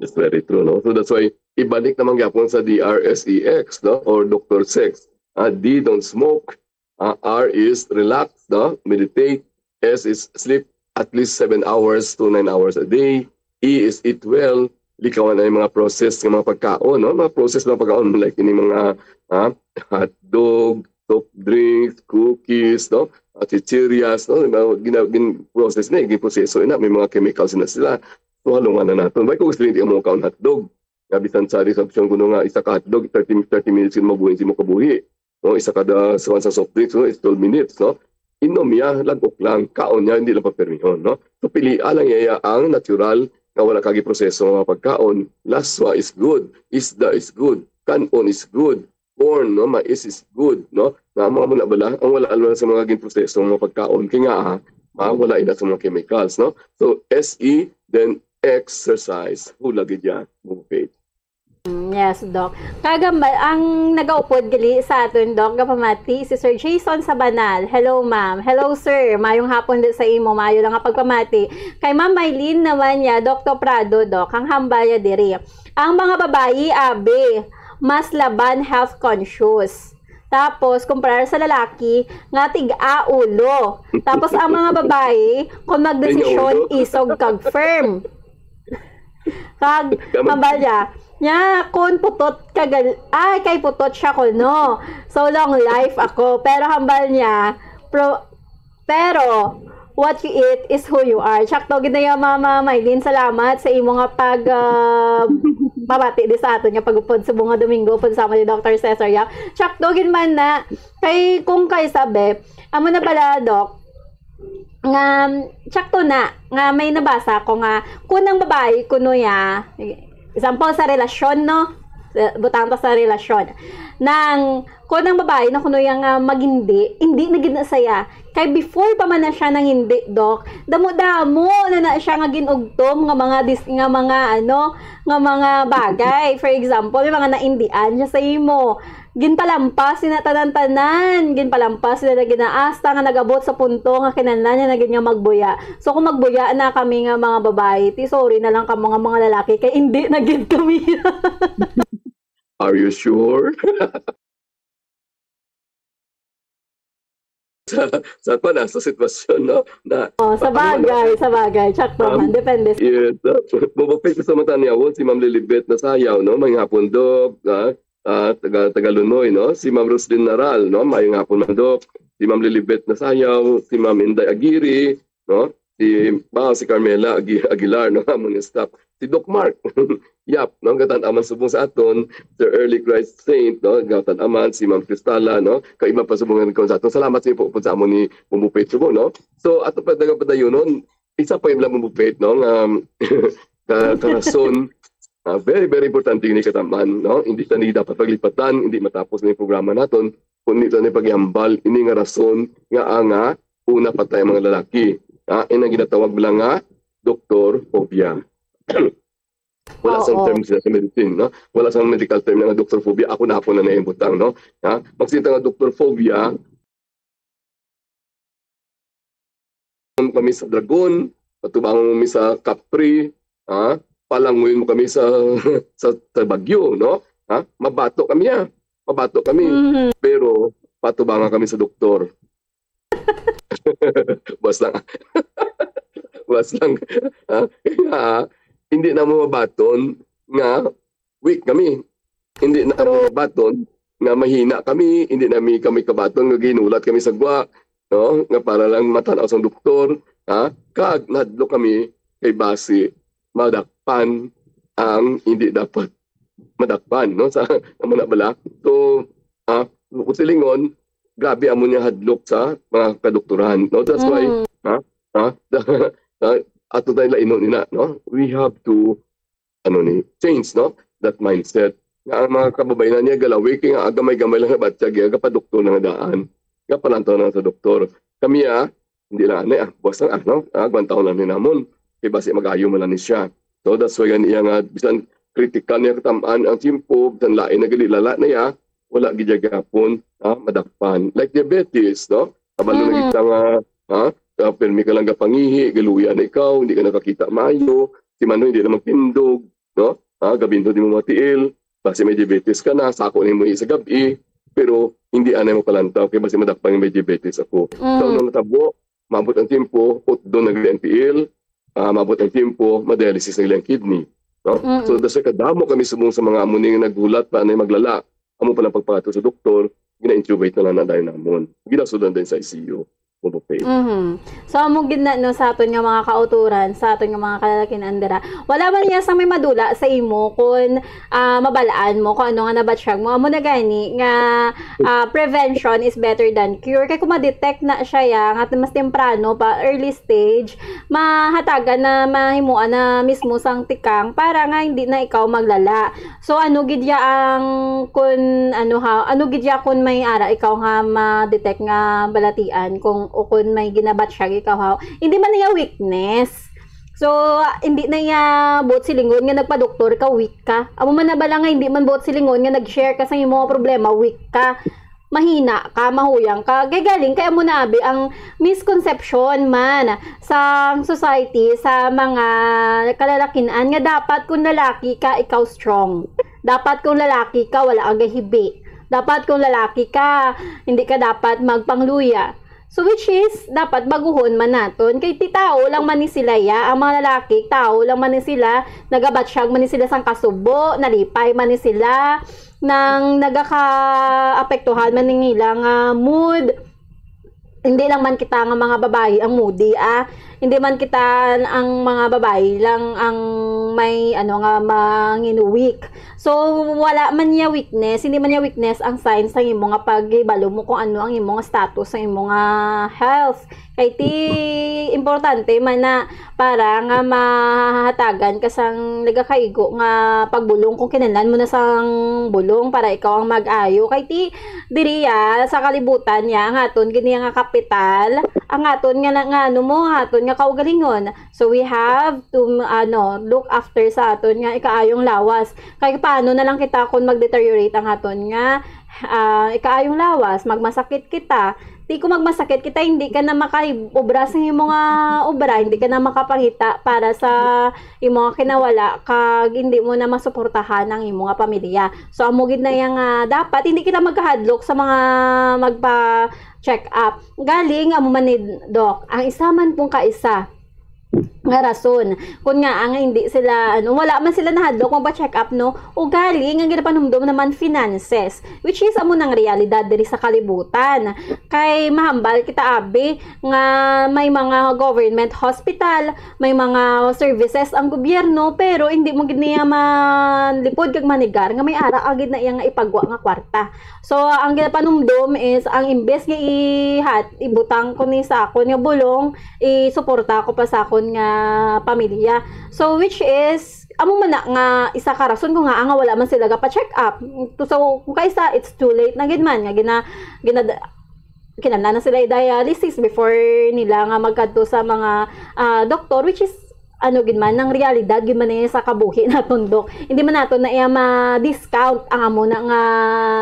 That's very true, no? So that's why ibalik naman gyapon sa D R S E X, no? Or Doctor Sex. Ah, D, don't smoke. Ah, R is relax, no? Meditate. S is sleep at least seven hours to nine hours a day. E is eat well. Likawan ang mga process ng mga pagkaon, no? Mga process ng pagkaon like ini mga, ah, hotdog, soft drinks, cookies, no? At chichirias, no? Mga gina-, gin-, process na, gin-proseso na, may mga chemicals na sila. So, halungan na naton. Why ko gusto hindi mo kaon hotdog? Nga bisan sa resumption kuno nga isa ka hotdog, thirty, thirty minutes yun mabuhi, hindi mo kabuhi. No? Isa kada sa, sa soft drinks, no? It's twelve minutes, no? Inom niya, lagok lang, kaon niya, hindi lang papermihon, no? So, pilia lang niya ang natural nga wala kagi proseso nga pagkaon. Laswa is good, isda is good, kanon is good, corn, no, mais is good, no? Na mga muna bala, ang wala lang sa mga ginproseso nga pagkaon, kay nga, ah, ah, wala ina sa mga chemicals, no? So, S E, then exercise. Hula gid yan, mga faith. Mm, yes, Doc. Kagambal, ang nagaupod gali sa aton, Doc, gapamati, si Sir Jason Sabanal. Hello, ma'am. Hello, sir. Mayong hapon din sa imo. Mayo lang nga pagpamati. Kay Ma'am Mylene naman niya, Doctor Prado, Doc, ang hambal niya diri. Ang mga babayi, abi, mas laban health conscious. Tapos, kumpara sa lalaki, nga tig-a ulo. Tapos, ang mga babayi, kung magdesisyon, isog kag firm. Kag, hambal niya, Nya, kun putot ka gal-, ay, kay putot siya ko, no? So, long life ako. Pero hambal niya, pro-, pero, what you eat is who you are. Tsakto gid na yung, Mama Mylene. Salamat sa imo nga pag, ah, pabati di sa aton nga pag-upod sa bunga Domingo, upod sa amo ni Doctor Cesar Yap. Tsakto gid man na. Kay, kung kay sabi, amo na pala, Doc, nga, tsakto na, nga may nabasa ko nga, kun ang babayi, kuno ya, example, sa relasyon, no? Sa, butang ta sa relasyon. Nang, kun ang babayi na kuno ya nga magindi, hindi na gid na saya. Kay before pa man na siya nang hindi, Doc, damo-damo na na siya nga ginugtom nga mga dis-, nga mga, ano, nga mga bagay. For example, may mga naindian siya sa imo. Ginpalampas niya na tanan-tanan. Ginpalampas niya na ginaasta nga nag-abot sa punto nga kinahanglan niya na gid nga magbuya. So, kung magbuya na kami nga mga babayi, ti sorry na lang kamo nga mga lalaki, kay hindi na gid kami. Are you sure? Sa, sa, pa na, sa sitwasyon, no? Na, Oh, sa bagay, sa bagay. Tsakto man, depende. Yes, uh, mabapit sa mga tanyawon, si Ma'am Lilibet na sayaw, no? May hapon, Dok, ah, ah, taga, taga Lunoy, no? Si Ma'am Roslyn Naral, no? Mayong hapon, Ma'am Dok. Si Ma'am Lilibet na sayaw, si Ma'am Inday Agiri, no? Si, ba, si Carmela Agi-, Aguilar, no? Among staff. Si Doc Mark. Yap, no? Gatan-aman subong sa aton, Sir Early Christ Saint, no? Gatan-aman si Ma'am Cristala, no? Kay iban pa subong nga nagkaon sa aton. Salamat sa inyo po, po sa amo ni Bumbo Petro, no? So, ato pa daga padayonon, isa pa yung Bumbo Pet, no? Nga, ka, karason, ah, very, very importante yun yung kataman, no? Hindi ta ni dapat paglipatan, hindi matapos na yung programa naton, kundi ta ni paghambal, ini nga rason nga anga, una patay ang mga lalaki. Ha? Ina ginatawag lang nga doktor phobia. Wala sang Oo. term sila sa medicine, no? Wala sang medical term nga doktor phobia. Ako na ako na naibutang, no? Ha? Pag sinta nga doktor phobia, kami sa dragon, patubangon mo kami sa kapri, ha? Palangoy mo kami sa sa, sa bagyo, no? Ha? Mabato kami, ha? Mabato kami. Mhm. Pero patubangan kami sa doktor. Basta lang. Basta lang. Ha? Kaya, hindi na mo mabaton nga weak kami. Hindi na mo mabaton nga mahina kami, hindi na mi kami kabaton nga ginulat kami sa gwa, no? Nga para lang matanaw sang doktor, ha? Kag nahadlok kami kay basi madakpan ang hindi dapat madakpan, no? Sa amo na bala. So, ah, kung silingon, grabe amo niya hadlok sa mga kadoktoran, no? That's why, Mm. Ha? Ha? Ato tayo lainon ina, no? We have to, ano ni, change, no? That mindset. Nga ang mga kababayan niya galawi kay nga gamay-gamay lang nabatyag, ya gapadoktor na nga daan. Gapalantaw na sa doktor. Kami, ah, hindi lang ani, ah, buwas lang, ah, no? Ah, gwantaw lang ni namon. Kay basi mag-ayo man lang ni siya. So that's why gani iya nga bisan critical niya katamaan ang tiyempo, bisan lain na gali lala na iya, wala gid siya gihapon, ah, madakpan. Like diabetes, no? Kabalo na Mhm. kita nga, ha? Ah, pirmi ka lang gapangihi, galuya na ikaw, hindi ka nakakita maayo, si Manoy hindi na magtindog, no? Ha? Gabindot di mo matiil, basi may diabetes ka na, sako ni mo sa gabi, pero hindi anay mo kalantaw, kay basi madakpan nga may diabetes ako. Mhm. So, nung natabo, maabot ang tiyempo, utdo na gali ang tiil, ah, maabot ang tiyempo, ma-dialysis na gali ang kidney. No? Mm-mm. So, that's why kadamo kami subong sa mga amo ni nga naghulat pa na maglala. Amo pa lang pagpakato sa doktor, gina-intubate na lang na dahil namon. Ginasudan din sa I C U. Mo pa pay. Mhm. So, amo gid na, no, sa aton nga mga kauturan, sa aton nga mga kalalakin-an dira. Wala man niya sa may madula sa imo kung, ah, mabalaan mo kung ano nga nabatyag mo. Amo na gani nga, ah, prevention is better than cure. Kay kung ma-detect na siya, ya, nga mas temprano pa, early stage, mahatagan na, mahimuan na mismo sang tikang para nga hindi na ikaw maglala. So, ano gid ya ang kun, ano ha, ano gid ya kun may ara ikaw nga ma-detect nga balatian kung, o kun may ginabatyag ikaw ha? Hindi man niya weakness. So, hindi na iya buot silingon nga nagpadoktor ka, weak ka. Amo man na bala nga hindi man buot silingon nga nag-share ka sa imong mga problema, weak ka. Mahina ka, mahuyang ka. Kay galing kay amo na abi ang misconception man sa society, sa mga kalalakin-an nga dapat kung lalaki ka, ikaw strong. Dapat kung lalaki ka, wala ka gahibi. Dapat kung lalaki ka, hindi ka dapat magpangluya. So which is dapat baguhon man naton kay ti tao lang man ni sila ya, ang mga lalaki tao lang man ni sila, nagabatsyag man ni sila sang kasubo, nalipay man ni sila, nang nagaka-apektuhan man ning ilang ah, mood. Hindi lang man kita nga mga babayi ang moody ah. Hindi man kita ang mga babayi lang ang may ano nga manginuwik. So wala man niya weakness, hindi man niya weakness ang signs sang imo nga paghibalo mo kung ano ang imo nga status sa imo nga health. Kay ti importante man na para nga mahatagan ka sang nagakaigo nga pagbulong kung kinahanglan mo na sang bulong para ikaw ang mag-ayo. Kay ti diri ya sa kalibutan niya ang aton gini nga kapital, ang aton nga, nga ano mo, ang aton nga kaugalingon. So we have to ano, look after sa aton nga ikaayong lawas. Kay paano na lang kita kung mag-deteriorate ang aton nga ah, ikaayong lawas, magmasakit kita. Ti kung magmasakit kita, hindi ka na makaobra sa imo nga obra, hindi ka na makapangita para sa imo nga kinawala, kag hindi mo na masuportahan ang imo nga pamilya. So amo gid na yang ah, dapat hindi kita magkahadlok sa mga magpa-check up. Galing amo man ni Doc, ang isa man pong kaisa nga rason. Kun nga ang hindi sila ano, wala man sila nahadlok magpa-check up, no? Ugali nga ginapanumdom naman finances, which is amo nang realidad diri sa kalibutan. Kay mahambal kita abi nga may mga government hospital, may mga services ang gobyerno, pero hindi mo gid niya manlipod kag manigar nga may ara agid na iya nga ipagwa nga kwarta. So ang ginapanumdom is ang imbes nga ihat ibutang ko ni sa akon nga bulong, isuporta ko pa sa akon nga pamilya. So which is amo man na nga isa ka rason ko nga nga wala man sila gapa-check up. So kung kaisa, it's too late na gid man nga gina, gina kinahanglan na sila i-dialysis before nila nga magkadto sa mga ah, doktor, which is ano gid man ang realidad gid man niya sa kabuhi naton, Dok. Hindi man nato na iya ma-discount ang amo na nga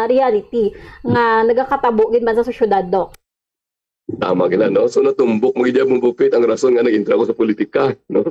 reality nga nagakatabo gid man sa sosyedad, Dok. Tama gila, no? So natumbok mo gid mo bupit ang rason nga nag-intra ko sa politika, no?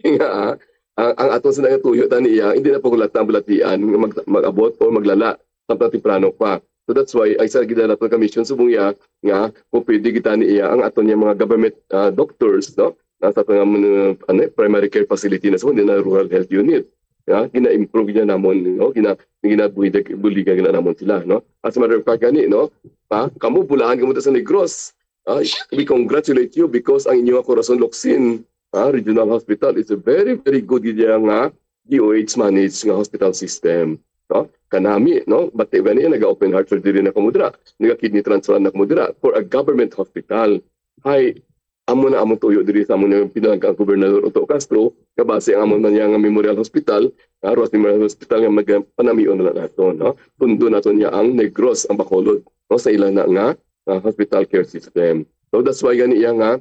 Nga ah, ang, ang aton sa nagatuyo tani iya, hindi na pagulatan ang balatian nga mag, mag-abot o maglala samtang temprano pa. So that's why ay sa gidala ko kamisyon subong iya nga kung pwede kita ni iya ang aton niya mga government ah, doctors, no? Nasa nga mga, ano, primary care facility na sa hindi na rural health unit. Ya, gina-improve niya namon, no? Gina ginabuhigan buligan gina namon sila, no? As a matter of fact gani, no? Pa, kamo bulahan kamo sa Negros. Ah, we congratulate you because ang inyo nga Corazon Locsin ah, Regional Hospital is a very, very good gid iya nga D O H managed nga hospital system. No? Kanami, no? Bati gani, naga-open heart surgery na kamo dira, naga-kidney transplant na kamo dira for a government hospital. Hay, amo na among tuyo diri sa among pinalangga ang Gobernador Otto Castro, kabase ang amon man niya nga Memorial Hospital, ah, Roxas Memorial Hospital nga mag-, panamion na lang nato, no? Pundo nato niya ang Negros, ang Bacolod, no? Sa ila na nga ah, hospital care system. So that's why gani iya nga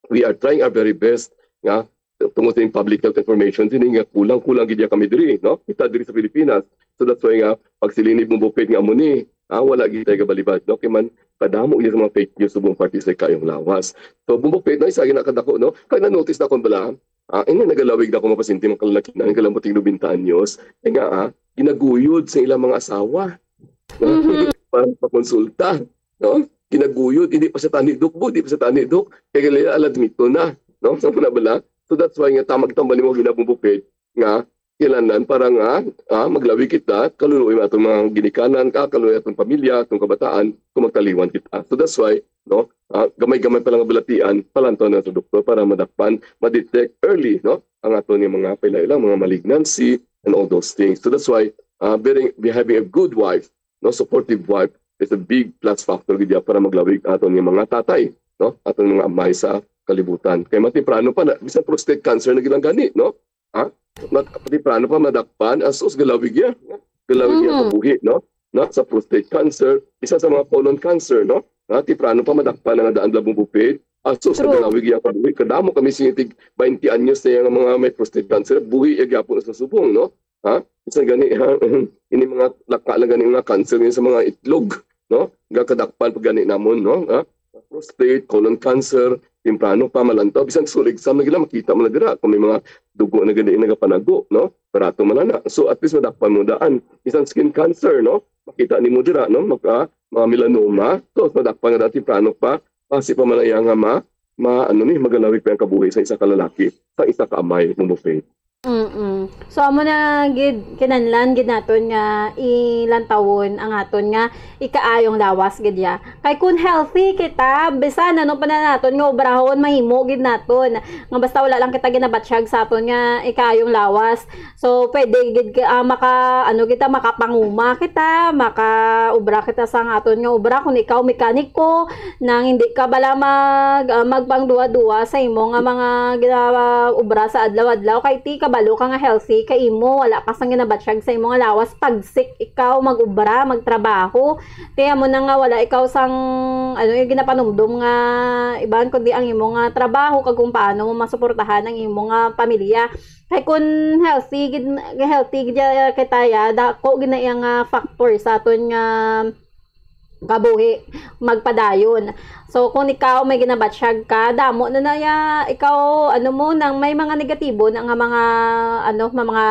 we are trying our very best nga tungod sa public health information sini nga kulang-kulang gid iya kami diri, no? Kita diri sa Pilipinas. So that's why nga pagsiling ni Bumbupit nga amo ni, ah, wala gid tayo kabalibad, no? Kay man kadamo gid sa mga fake news subong parte sa kayong lawas. So Bumbupit na isa gina kadako, no? Kay na-notice na kon bala, ah, ini nagalawig na ako mapasinti mga kalalakihan, kalamuting nobenta anyos. Kay nga, ah, ginaguyod sa ilang mga asawa. Mhm. Para pakonsulta, no? Ginaguyod, hindi pa sa tani dok, bo, hindi pa sa tani dok. Kay gali aladmito na, no? Sa mga bala. So that's why nga tamag tambal mo ginabubukid nga kailangan para nga ah, maglawi kita, kaluluoy mo atong mga ginikanan, ka, kaluluoy atong pamilya, atong kabataan, kung magtaliwan kita. So that's why, no, ah, gamay-gamay pa lang ang balatian, palantaw na sa doktor para madakpan, ma-detect early, no, ang ato ni mga pailang mga malignancy and all those things. So that's why uh, very, be having a good wife, no, supportive wife is a big plus factor gid para maglawig aton nga mga tatay, no, aton mga amay sa kalibutan. Kay matemprano pa na, bisan prostate cancer na gid lang gani, no? Ha? Mat temprano pa madakpan, asus galawig ya. Galawig ya Mhm. Kabuhi, no? Na sa prostate cancer, isa sa mga colon cancer, no? Na temprano pa madakpan ang daan labong bupid. Asus True. Galawig ya kabuhi. Kadamo kami sinitig twenty anyos na yung mga may prostate cancer, buhi ya gyapon sa subong, no? Ha? Bisan gani ha, ini mga laka lang gani nga cancer yun sa mga itlog, no? Gakadakpan pag gani namon, no? Ha? Prostate, colon cancer, temprano pa malantaw, bisan stool exam na gila makita mo na dira kung may mga dugo na gani nagapanago, no? Barato man na. So at least madakpan mo daan. Bisan skin cancer, no? Makita nimo dira, no? Maka, mga melanoma. So madakpan nga daan temprano pa Basi pa man iya nga ma, ma ano ni, magalawig pa ang kabuhi sa isa ka lalaki, sa isa ka amay, Mumbo Faith. Mm-mm. So, amo na gid, kinahanglan gid naton nga ilantawon ang aton nga ikaayong lawas gid ya. Kay kun healthy kita, bisan ano pa na naton nga obrahon, mahimo gid naton. Nga basta wala lang kita ginabatyag sa aton nga ikaayong lawas. So, pwede gid ka, ah, maka, ano kita, makapanguma kita, maka obra kita sa aton nga obra. Kung ikaw mekaniko, nang hindi ka bala mag, ah, magpangduwa-duwa sa imo nga mga gina-, obra sa adlaw-adlaw, kay ti kabalo ka nga healthy ka imo, wala ka sang ginabatyag sa imo nga lawas, pagsik ikaw mag-obra, magtrabaho. Ti amo na nga wala ikaw sang, ano, yung ginapanumdom nga iban kundi ang imo nga trabaho kag kung paano mo masuportahan ang imo nga pamilya. Kay kun healthy gid, healthy gid ya-, kita ya, dako gid na iya nga factor sa aton nga kabuhi magpadayon. So, kung ikaw may ginabatyag ka, damo na na ya, ikaw, ano mo, nang may mga negatibo na nga mga, ano, ma-, mga,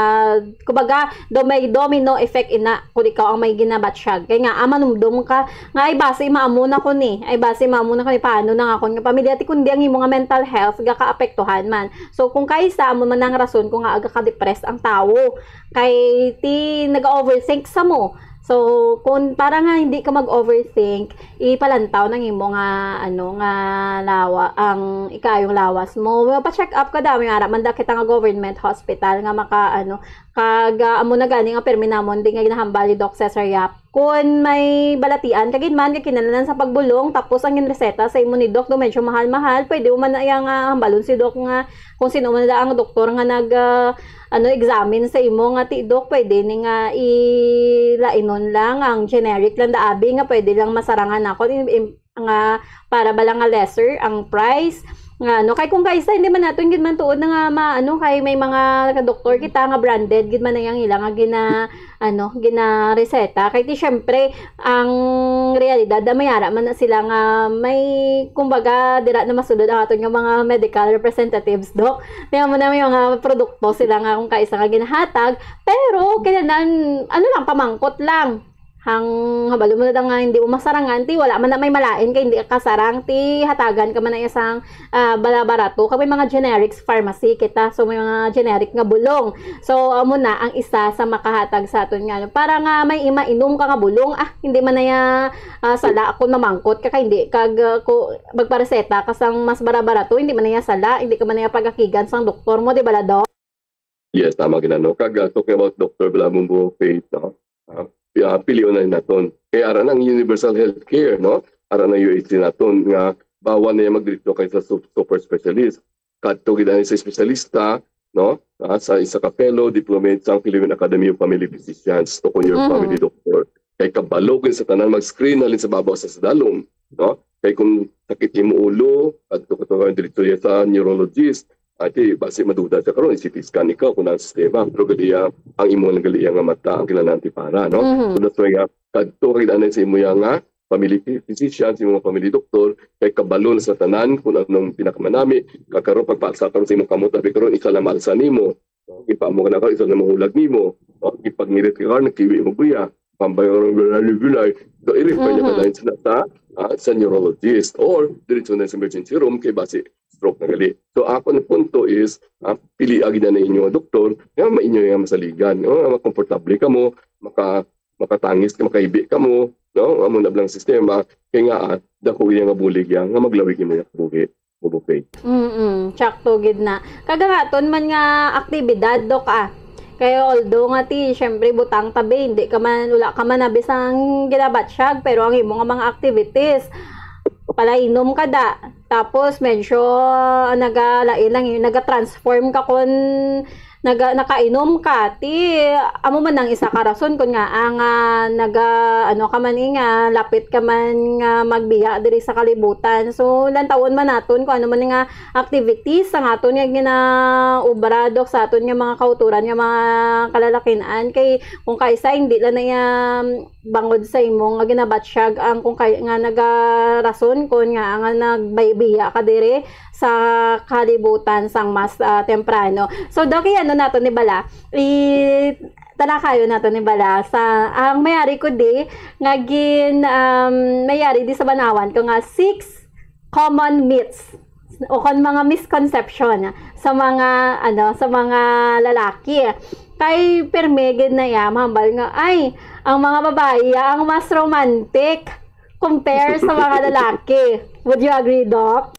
kumbaga, do-, may domino effect ina, kung ikaw ang may ginabatyag. Kay nga, ah, manumdom ka, nga, "Ay, basi maamo na ko ni, ay, basi maamo na ko ni, paano na nga akon nga pamilya?" Ti kundi ang imo nga mental health, gakaapektuhan man. So, kung kaisa, amo man ang rason kung nga aga ka-depressed ang tawo. Kay, ti, nag-overthink sa mo. So, kung para nga hindi ka mag-overthink, ipalantaw nang imo nga, ano, nga lawa, ang ikaayong lawas mo. Well, pa-check up ka daw, may ara man da kita nga government hospital nga maka, ano, kag, ah, amo na gani nga permi namon di nga ginahambal ni Doc Cesar Yap. Kung may balatian ka gid man, kag kinahanglan sa pagbulong, tapos ang ginreseta sa imo ni Doc, do medyo mahal-mahal, pwede mo man na iya nga hambalon si Doc nga kung sino man da ang doktor nga nag, ah, ano, examine sa imo nga ti, "Doc, pwede ni nga ilainon lang, ang generic lang da abi nga pwede lang masarangan ako, im-, im-, nga para bala nga lesser ang price." Nga, ano, kay kung kaisa, hindi man naton gid man tuod na nga ma-, ano, kay may mga doktor kita nga branded gid man na yang ila nga gina-, ano, ginareseta. Kay ti, syempre, ang realidad, da may ara man na sila nga may, kumbaga, dira na masulod ang aton nga mga medical representatives, Doc. Kaya mo na may mga produkto sila nga kung kaisa nga ginahatag, pero kinahanglan, ano lang, pamangkot lang. Hang, habalo mo na nga hindi mo masarangan, ti, wala man na may malain kay hindi ka kasarang, ti, hatagan ka man na isang, ah, bala-barato. Kag may mga generics pharmacy kita, so may mga generic nga bulong. So, amo na ang isa sa makahatag sa aton nga, ano, para nga may ima-, inom ka nga bulong, ah, hindi man na ya, ah, sala kung mamangkot ka, kay hindi kag, ah, ko, magpareseta ka sang mas bara-barato, hindi man na ya sala, hindi ka man na ya pagakigan sang doktor mo, di ba, Doc? Yes, tama gid, no? Kag, ah, talking about Doctor Blamumbo Faith, no? Ah, pi-, ah, pilion na naton. Kay ara nang universal healthcare, no? Ara na U H C naton nga bawal na ya magdiretso kay sa su-, super specialist. Kadto gid ani sa espesyalista, no? Ah, sa isa ka fellow, diplomate sang Philippine Academy of Family Physicians, to kon your Mhm. family doctor. Kay kabalo gid sa tanan mag-screen halin sa babaw sa, sa dalom, no? Kay kung sakit imo ulo, kadto ka to diretso ya sa neurologist, ati basi maduda siya karon, i-C T scan ikaw kung ang sistema, pero gali ya, ang imo lang gali ya nga mata ang kinahanglan ti para, no? Mhm. So that's why nga, kadto ka gid ani sa imo ya nga family phy-, physician, sa imo nga family doctor, kay kabalo na sa tanan kung anong pinakamanami. Kag karon pagpalsa karon sa imong kamot, abi karon, isa lang maalsa nimo. Ipaamo ka na karon, isa lang mahulag nimo. O, ipagnirit ka karon, nagkiwi mo buya. Pambay karon, gulay-gulay. So, i-refer niya ka Mhm. dahil sa, sa, ah, sa neurologist or diretso na sa emergency room kay basi stroke na gali. So, ako na punto is, ah, pili agi na inyo doktor nga mainyo nga masaligan, no? Nga makomportable ka mo, maka makatangis ka, makaibi ka mo, no? Amo na bala ang sistema, kay nga, ah, dako iya nga bulig ya nga maglawig imo ya kabuhi, Mumbo Faith. Mm, sakto gid na. Kag ang aton man nga aktibidad, Doc, ah. Kay although nga ti, syempre, butang tabi, hindi ka man, wala ka man na bisang ginabatyag, pero ang imo nga mga activities, palainom ka da. Tapos, medyo, ah, nagalain lang, naga-transform ka kun naga-, nakainom ka, ti amo man ang isa ka rason kun nga ang, ah, naga-, ano ka man, eh, nga lapit ka man nga magbiya diri sa kalibutan. So, lantawon man naton kung ano man nga activities ang aton nga ginaobra, Doc, sa aton nga mga kauturan nga mga kalalakin-an. Kay kung kaisa, hindi lang na iya bangod sa imo nga ginabatyag ang kung kay, nga nagarason kun nga nga nagbiya ka diri sa kalibutan sang mas, ah, temprano. So, Doc, ano nato ni bala? I-, talakayon nato ni bala sa ang mayari ko di nga gin, um, mayari di sa banawan ko nga six common myths o kon mga misconception sa mga, ano, sa mga lalaki. Kay pirmi gid na iya mahambal nga, ay, ang mga babayi ang mas romantic compare sa mga lalaki. Would you agree, Doc?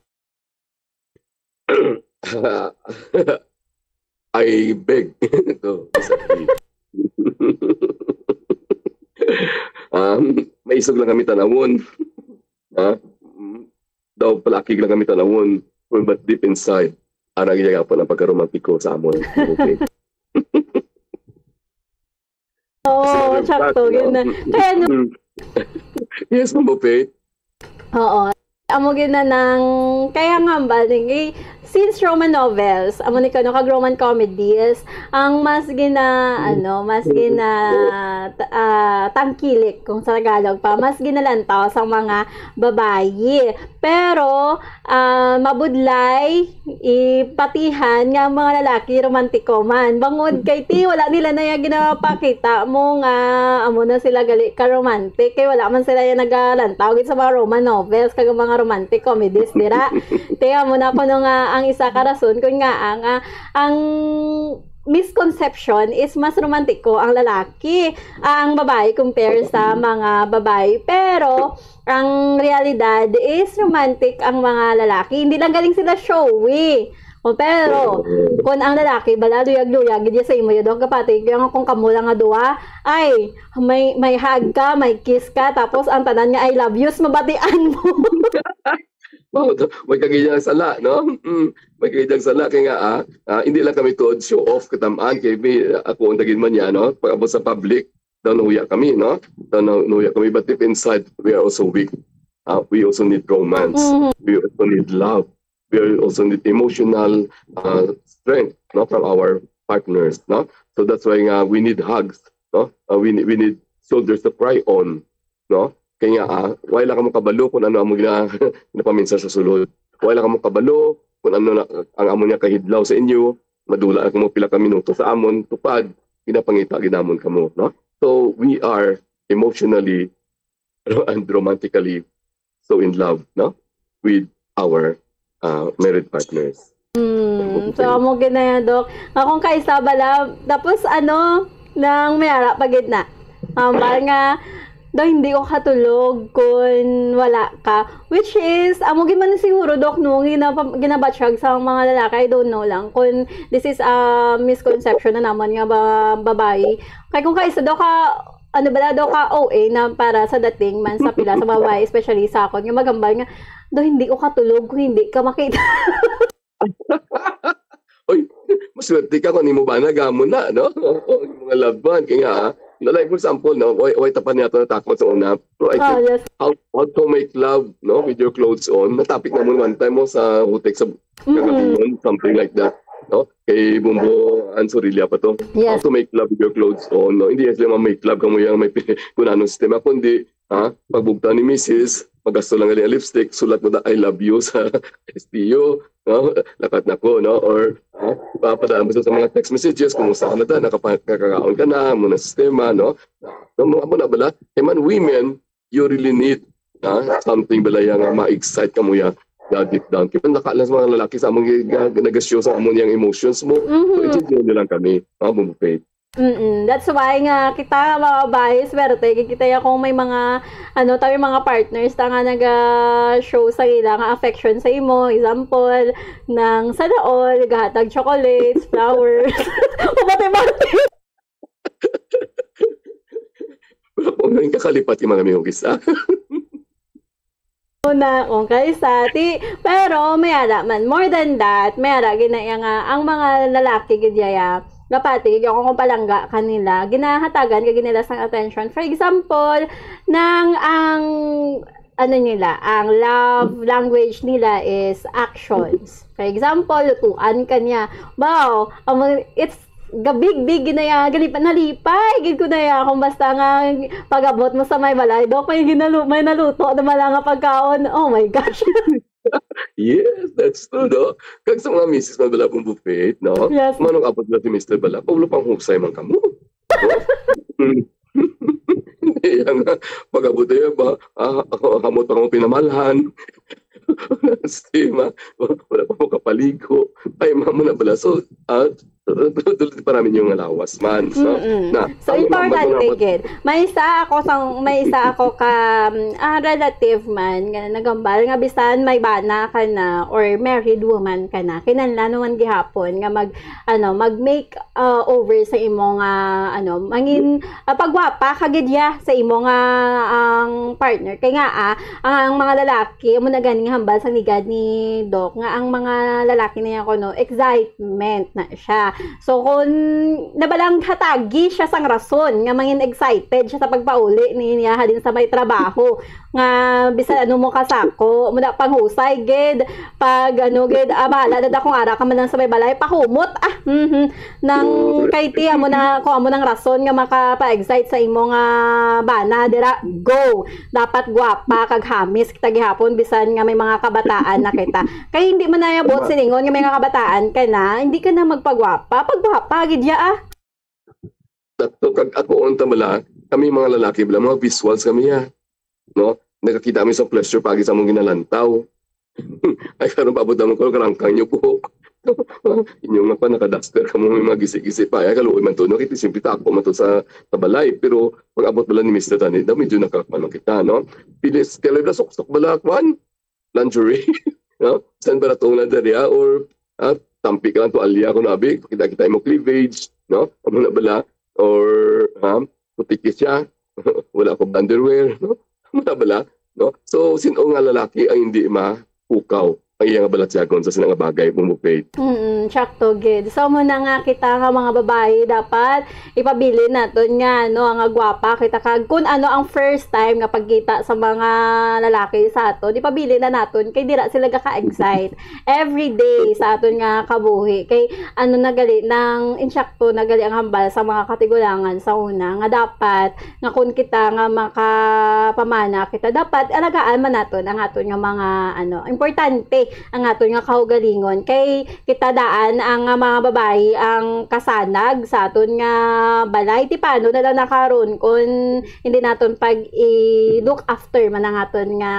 I beg to disagree. Um, maisog lang kami tanawon. Ha? Mm. Daw palakig lang kami tanawon. But deep inside, ara gyapon ang pagkaromantiko sa amon. Okay. Oo, sakto. Kaya no. Yes, Ma'am Faith. Oo. Amo gina nang kaya nga ba, eh, since Roman novels, amo ni kano kag Roman comedies, ang mas gina, ano, mas gina, ah, tangkilik kung sa Tagalog pa, mas ginalantaw sa mga babayi. Pero, ah, mabudlay ipatihan nga ang mga lalaki romantiko man. Bangod kay ti, wala nila na yung ginapakita mo nga amo na sila gali ka romantic. Kay wala man sila yung nagalantaw gid sa mga Roman novels kag mga romantic comedies dira. Ti, amo na kuno nga ang isa ka rason kun nga ang, ah, ang misconception is mas romantiko ang lalaki, ah, ang babae compare sa mga babae. Pero ang realidad is romantic ang mga lalaki. Hindi lang galing sila showy. O, pero kung ang lalaki bala luyag-luyag gid sa imo yun, kapatid, yung kung kamo lang nga duwa, ay, may may hug ka, may kiss ka, tapos ang tanan nga I love yous mabatian mo. Wow, may kagidang sala, no? Mm, may kagidang sala kay nga, ah, ah, hindi lang kami tuod show off katamaan kay may, ako ang tagin man niya, no? Pag abot sa public, daw nahuya kami, no? Daw na- nahuya kami, but deep inside, we are also weak. Uh, we also need romance. Mhm. We also need love. We also need emotional uh, strength, no, from our partners, no? So that's why nga we need hugs, no? Uh, we, we need shoulders to cry on, no? Kaya nga, ah, wala ka mo kabalo kung ano amo gina, ginapaminsa sa sulod. Wala ka mo kabalo kung ano na, ang amo niya kahidlaw sa inyo, madula na kamo pila ka minuto sa amon tupad, ginapangita ginamon kamo, no? So we are emotionally and romantically so in love, no, with our uh, married partners. Hmm. So, amo gid na yan, Doc. Nga kung kaisa bala, tapos ano, nang may ara pa gid na. Hambal nga, daw hindi ko katulog kung wala ka. Which is, amo gid man siguro, Doc, no, ginapa- ginabatyag sa mga lalaki, I don't know lang kung this is a misconception na naman nga ba, babae. Kay kung kaisa daw ka, ano bala daw ka O A na para sa dating man sa pila sa babae, especially sa akon, nga magambal nga, daw hindi ko katulog kung hindi ka makita. Oy, maswerte ka kung imo ba na gamon na, no? Oo, yung mga love one. Kaya nga, ah, na like for example, no, why, why tapan niya ito natakot sa una? So, I Ah, think, yes. how, how to make love, no, with your clothes on? Na-topic na mo one time mo sa hutik sa Mhm. kagabihan, something like that, no? Kay Bumbo Ansorilla pa to. Yes. How to make love with your clothes on, no? Hindi yan sila ma-make love kamo yung may pi- kung anong sistema, kundi, ha, pagbugta ni misis, magasto lang gali ang lipstick, sulat mo na, "I love you" sa S T U, no? "Lakat na ko," no? Or, ha, papadaan mo sa mga text messages, "Kumusta ka na ta? Nakapa- nakakaon ka na?" Amo na sistema, no? No, mo, amo na bala. Kay man, women, you really need, ha, something bala yang ma-excite ka mo ya, ya deep down. Kaya naka lang sa mga lalaki sa among gi- ga- nag-show sa among yang emotions mo. So, Mhm. I-enjoy nyo lang kami, ha, Bumbo Faith. Mm-mm. That's why nga kita nga mga babae, swerte gid kita ya kung may mga, ano, tayo mga partners ta nga naga-show sa ila nga affection sa imo. Example, nang sana all, gahatag chocolates, flowers. Pabati-bati. Wala po ngayon kakalipat yung mga amigos, ha? Una, kung kaisa, ti, pero may ara man. More than that, may ara gid na iya nga ang mga lalaki gid yaya, gapati gid ako kung palangga kanila, ginahatagan gid nila sang attention. For example, nang ang ano nila, ang love language nila is actions. For example, lutuan ka niya. Wow, ang mga- it's gabig-big gid na iya, galipa nalipay gid ko na iya kung basta nga pag-abot mo sa may balay, Doc, may ginalu may naluto na bala nga pagkaon. Oh my gosh. Yes, that's true, no? Kag sa mga misis man bala kung buffet, no? Yes. Manong abot na si Mister Bala, "Paulo pang husay man kamo." Iya nga, pag-abot niya ba, ah, ako, kamot pa kamo pinamalhan. Wala sistema. Wala pa mo kapaligo. Ay, mamo na bala. So, ah, dulot pa namin yung lawas man. So, Mm-mm. Na, So, ang importante, mga gid. May isa ako sang, may isa ako ka, um, ah, relative man nga nagambal nga bisan may bana ka na or married woman ka na, kinahanglan man gihapon nga mag, ano, mag make, ah, over sa imo nga, ano, mangin, ah, pagwapa ka gid ya sa imo nga ang partner. Kay nga, ah, ang, ang mga lalaki, amo na gani nga hambal sa nigad ni Doc, nga ang mga lalaki niya kuno, excitement na siya. So, kung nabalang hatagi siya sang rason nga mangin excited siya sa pagpauli niya halin sa may trabaho, nga bisan ano mo kasako, muna panghusay gid, pag ano gid, ah, bahala na da kung ara ka man lang sa may balay, pahumot, ah, mhm. Nang kay ti, amo na, kung amo nang rason nga makapa-excite sa imo nga bana, dira, go. Dapat gwapa kag hamis kita gihapon, bisan nga may mga kabataan na kita. Kay hindi man naya buot silingon nga may mga kabataan ka na, hindi ka na magpagwapa. Pagwapa gid ya, ah. Dato kag ako unta bala, kami mga lalaki bala, mga visuals kami ha. No? Nakakita kami sa pleasure pagi sa among ginalantaw. Ay, karon paabot naman ko, karangkang niyo po. Inyo nga pa, naka-duster ka mo, may mga gisi-gisi pa. Ay, kaluoy man to, no? Kita simple tako man to sa, sa balay. Pero pag abot bala ni Mister Tani, daw medyo nakakman kita, no? Pilis, kaya bala suksok bala, kwan? Lingerie, no? San bala to na dali, ah? Or, ah, tampi ka lang to, alya ko na, abi, kita-kita mo cleavage, no? Amo na bala? Or, ha? Putiki siya. Wala ko underwear, no? Amo na bala? No? So, sino nga lalaki ang hindi mapukaw ang iyang balatyagon sa sina nga bagay, Bumbo Faith? Mm, sakto gid. So, mo na nga kita nga mga babayi, dapat ipabilin naton nga, no, nga gwapa kita. Kag kung ano ang first time nga pagkita sa mga lalaki sa aton, ipabilin na naton kay dira sila gaka-excite every day sa aton nga kabuhi. Kay ano na gali, nang insakto na gali ang hambal sa mga katigulangan sa una, nga dapat nga kung kita nga makapamana kita, dapat alagaan man naton ang aton nga mga, ano, importante ang aton nga kaugalingon. Kay kita daan ang, ah, mga babayi ang kasanag sa aton nga balay. Ti paano na lang na karon kung hindi naton pag i-look after man ang aton nga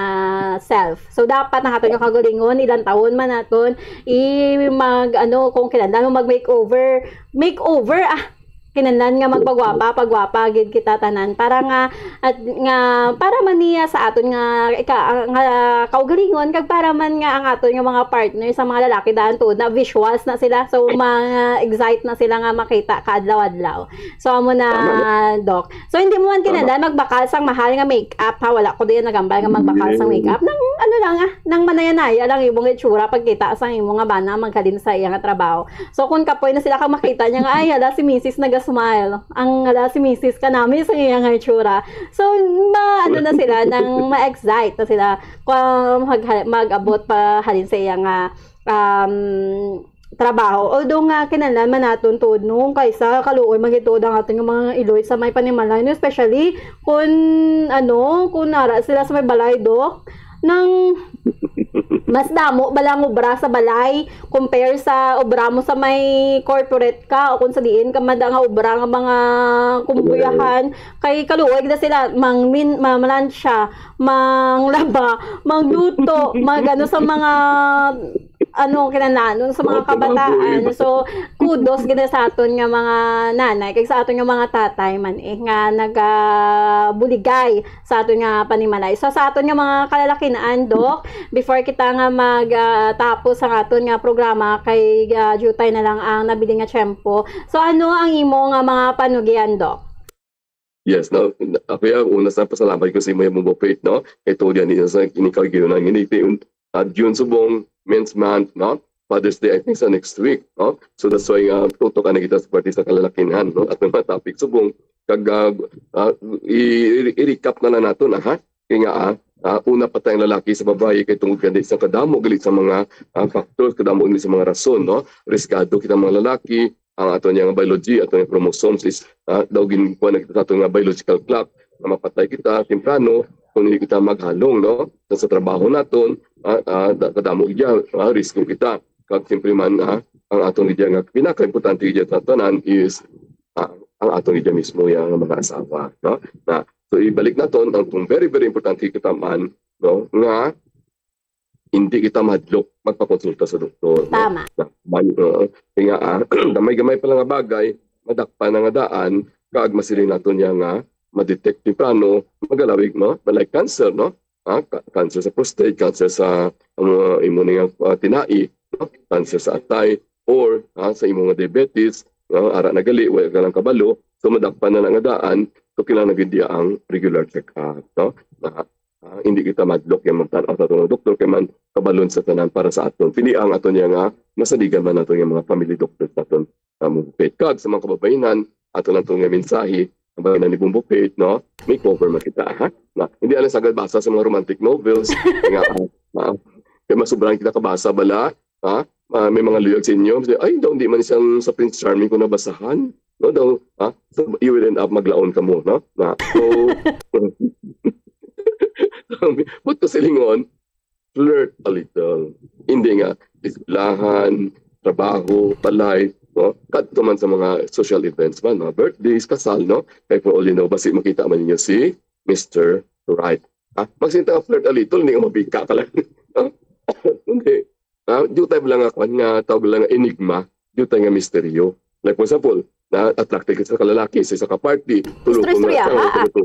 self. So, dapat ang aton nga kaugalingon, ilang taon man naton, i-, mag, ano, kung kinahanglan mo mag-makeover, makeover, ah, kinahanglan nga magpagwapa, pagwapa gid kita tanan para nga, at nga para man niya sa aton nga ika-, nga kaugalingon, kag para man nga ang aton nga mga partner sa mga lalaki daan tuod na visuals na sila, so ma-excite na sila nga makita kaadlaw-adlaw. So amo na, Doc. So hindi mo man kinahanglan magbakal sang mahal nga makeup, ha, wala ko diyan nagambal nga magbakal sang makeup. Nang ano lang, ah, nang manaya-naya lang imong itsura pagkita sang imo nga bana maghalin sa iya nga trabaho. So, kung kapoy na sila kang makita niya nga, "Ay, hala, si misis naga-smile. Ang, hala, si misis kanami sa iya nga itsura." So, ma-, ano na sila, nang ma-excite na sila kung mag-, mag-abot pa halin sa iya nga, um, trabaho. Although nga, kinahanglan man naton tuod, no, kaysa kaluoy man gid tuod ang aton nga mga iloy sa may panimalay, no, especially kung, ano, kung nara sila sa may balay, Doc, nang mas damo bala ang obra sa balay compare sa obra mo sa may corporate ka o kung sa diin ka mada nga obra nga mga kumpuyahan. Kay kaluoy na sila, mang min-, ma-, malansya, manglaba, magluto, magano sa mga, ano, kinahanglan sa mga kabataan. So, kudos gid sa aton nga mga nanay, kag sa aton nga mga tatay man, eh, nga nagabuligay sa aton nga panimalay. So, sa aton nga mga kalalakin-an, Doc, before kita nga mag, ah, tapos ang aton nga programa, kay, ah, due time na lang ang nabilin nga tiyempo. So, ano ang imo nga mga panugian, Doc? Yes, no? Ako ya, una sa pasalamat ko sa imo, Bumbo Faith, no? Kay tuod yan, isa sa ining kagiyonan, ini, ah, June subong, Men's Month, no? Father's Day, I think, sa next week, no? So that's why, ah, tutok na kita sa parte sa kalalakinhan, no? At mga topic subong, kag, ah, ah, i-, i-, i-recap na lang nato na, ha? Kaya nga, ah, ah, una pa tayong lalaki sa babayi kay tungod kani sa kadamo gali sa mga, ah, factors, kadamo gali sa mga rason, no? Riskado kita mga lalaki, ang ato niya nga biology, ato nga chromosomes is, ah, daw ginkuha na kita sa ato nga biological clock, na mapatay kita temprano kung hindi kita maghalong, no? Sa, sa trabaho naton, ah, ah, da-, kadamo gid, ah, risko kita. Kag siyempre man, ah, ang aton gid nga pinakaimportante gid sa tanan is, ah, ang aton gid mismo yang mga asawa, no? Na, so ibalik naton ang tong very, very importante kita man, no? Nga hindi kita mahadlok magpakonsulta sa doktor, no? Tama. Na, man, oo. Kaya nga, ah, gamay-gamay pa lang nga bagay, madakpan na nga daan, kag masiling nato niya nga ma-detect temprano, magalawig, no? But like cancer, no? Ah, ca- cancer sa prostate, cancer sa, um, imo nga, ah, tinai, no? Cancer sa atay, or, ah, sa imo nga diabetes, no? Ara na gali, wala ka lang kabalo, so madakpan na lang nga daan, so kinahanglan gid diya ang regular check-up, no? Na, ah, hindi kita madlok yung magtan-aw sa atong doktor, kay man kabalon sa tanan para sa aton. Pili ang aton niya nga masaligan man nato yung mga family doctors naton, ah, Bombo Faith. Kag sa mga kababayanan, ato lang itong mensahe, ang babayanan ni Bombo Faith, no? May cover man kita, ha? Na, hindi alam sa basa sa mga romantic novels. Nga, ah, ah, kaya masubrahan kita kabasa bala, ha? Ah, may mga luyag sa inyo. Ay, daw, hindi man siyang sa Prince Charming ko nabasahan. No, daw, ha? So, you will end up maglaon ka mo, no? Na, so, but kasilingon, flirt a little. Hindi nga, eskwelahan, trabaho, balay, no? Kadto man sa mga social events man, mga birthdays, kasal, no? Kay for all you know, basi makita man ninyo si Mister Right. Ha? Magsinta nga flirt a little, hindi nga mabika ka lang. No? Hindi. Ha? Di tayo lang nga, kwan nga, tawag lang nga enigma, di tayo nga misteryo. Like for example, na attracted ka sa kalalaki, sa isa ka party, tulog ko Istorya-istorya, nga, ha? tulog ko.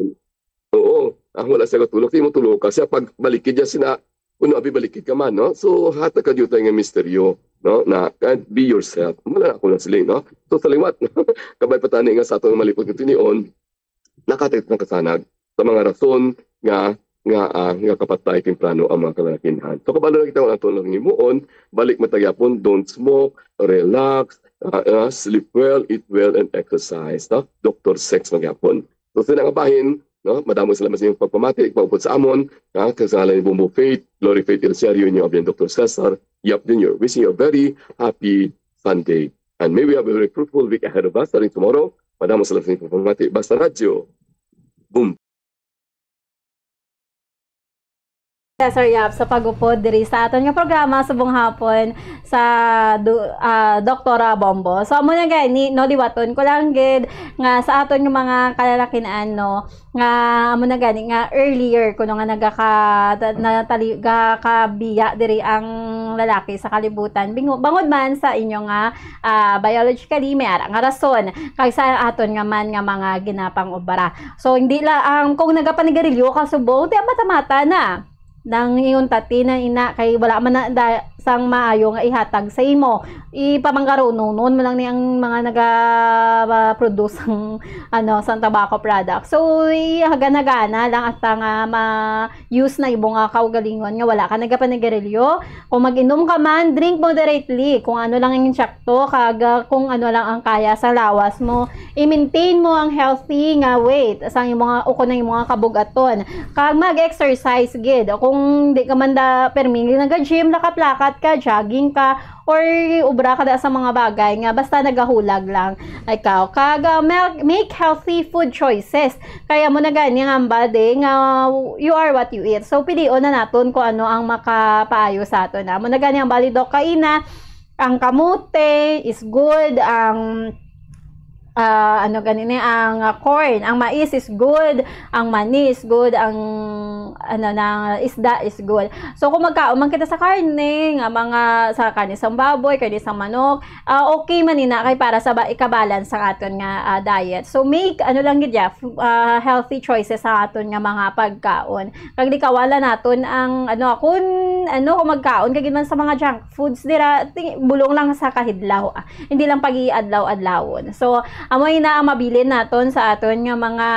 Oo, ah, wala siya katulog, di mo tulog ka siya, pag balikid niya sina, kuno abi balikid ka man, no? So, hatag ka di tayo nga misteryo, no? Na, and be yourself. Wala na ako na sila, no? So, sa liwat, kabay pa tani nga sa atong malipot nga tinion, nakatagit ng kasanag sa mga rason nga nga ah, nga kapatay temprano ang mga kalalakinhan. So, kabalo na kita kung ato lang himuon, balik matagyapon, don't smoke, relax, ah, ah, sleep well, eat well, and exercise. No? Doctor Sex magyapon. So, sila nga bahin, no? Madamo sila mas inyong pagpamati, pagpud sa amon, ha? Kag sa ngalan ni Bombo Faith, Glory Faith El Siario, inyo abyan Doctor Cesar Yap Junior. Wishing you a very happy Sunday. And may we have a very fruitful week ahead of us starting tomorrow. Madamo sila sa inyong pagpamati. Basta Radyo. Boom. Cesar Yap sa pagupod diri sa aton nga programa subong hapon sa du, ah, Doktora Bombo. So amo na gani, no, liwaton ko lang gid nga sa aton nga mga kalalakin-an, no, nga amo na gani nga earlier kuno nga nagaka natali gakabiya diri ang lalaki sa kalibutan. Bingo- Bangod man sa inyo nga ah, biologically may ara nga rason kag sa aton nga man nga mga ginapang-obra. So hindi la ang kung nagapanigarilyo ka subong, ti mata-mata na nang ingon tati na ina kay wala man na da, sang maayo nga ihatag sa imo. Ipamangkarununon mo lang ni ang mga naga-produce sang ano sang tobacco products. So ihagan-hagana lang hasta nga ma-use na imo nga kaugalingon nga wala ka nagapanigarilyo. Kung mag-inom ka man, drink moderately. Kung ano lang ang insakto, kag ah, kung ano lang ang kaya sa lawas mo. I-maintain mo ang healthy nga weight sa imo nga ukon ang imo nga kabugaton. Kag mag-exercise gid. Kung di ka man da permi nag-gym, lakat-lakat ka, jogging ka, or ubra ka da sa mga bagay nga basta nagahulag lang ikaw. Kag ah, mel- make healthy food choices. Kaya mo na gani nga hambal di nga you are what you eat. So pilion na naton kung ano ang makapaayo sa aton. Amo na gani ang bali Doc kaina, ang kamote is good, ang ah, ano gani ni ang ah, corn, ang mais is good, ang mani is good, ang ano na isda is good. So kung magkaon man kita sa karne, nga mga sa karne sang baboy, karne sang manok, ah, okay man ina kay para sa ba ikabalance ang aton nga ah, diet. So make ano lang gid ya, f- ah, healthy choices sa aton nga mga pagkaon. Kag di kawala naton ang ano kun ano kung magkaon kag man sa mga junk foods dira ti- bulong lang sa kahidlaw. Ah. Hindi lang pag-iadlaw-adlawon. So amo na ang mabilin naton sa aton nga mga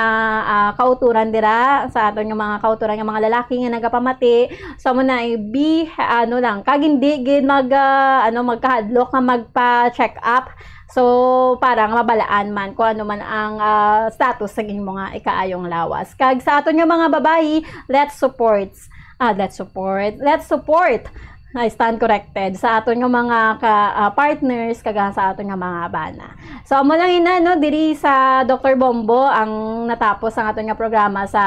ah, kauturan dira, sa aton nga mga kauturan nga mga lalaki nga nagapamati. So amo na i- be ano lang kag hindi gid mag ah, ano magkahadlok nga magpa-check up. So para nga mabalaan man kung ano man ang ah, status sa imo nga ikaayong lawas. Kag sa aton nga mga babayi, let's support ah, let's support. Let's support I stand corrected sa aton nga mga ka, ah, partners kag sa aton nga mga bana. So, amo lang ina, no, diri sa Doktor Bombo ang natapos ang aton nga programa sa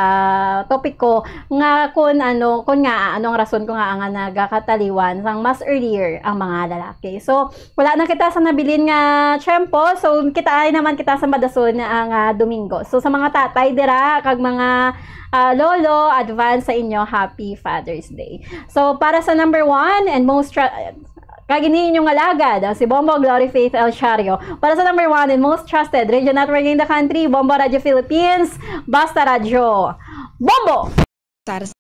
topic ko nga kun ano, kun nga ano ang rason ko nga nga nagakataliwan sang mas earlier ang mga lalaki. So, wala na kita sa nabilin nga tiyempo. So, kita ay naman kita sa madason nga, ah, Domingo. So, sa mga tatay dira kag mga, ah, lolo, advance sa inyo, happy Father's Day. So, para sa number one and most tra- kag ini inyong alagad, ang si Bombo Glory Faith El Shario. Para sa number one and most trusted radio network in the country, Bombo Radio Philippines, Basta Radyo. Bombo! Tar-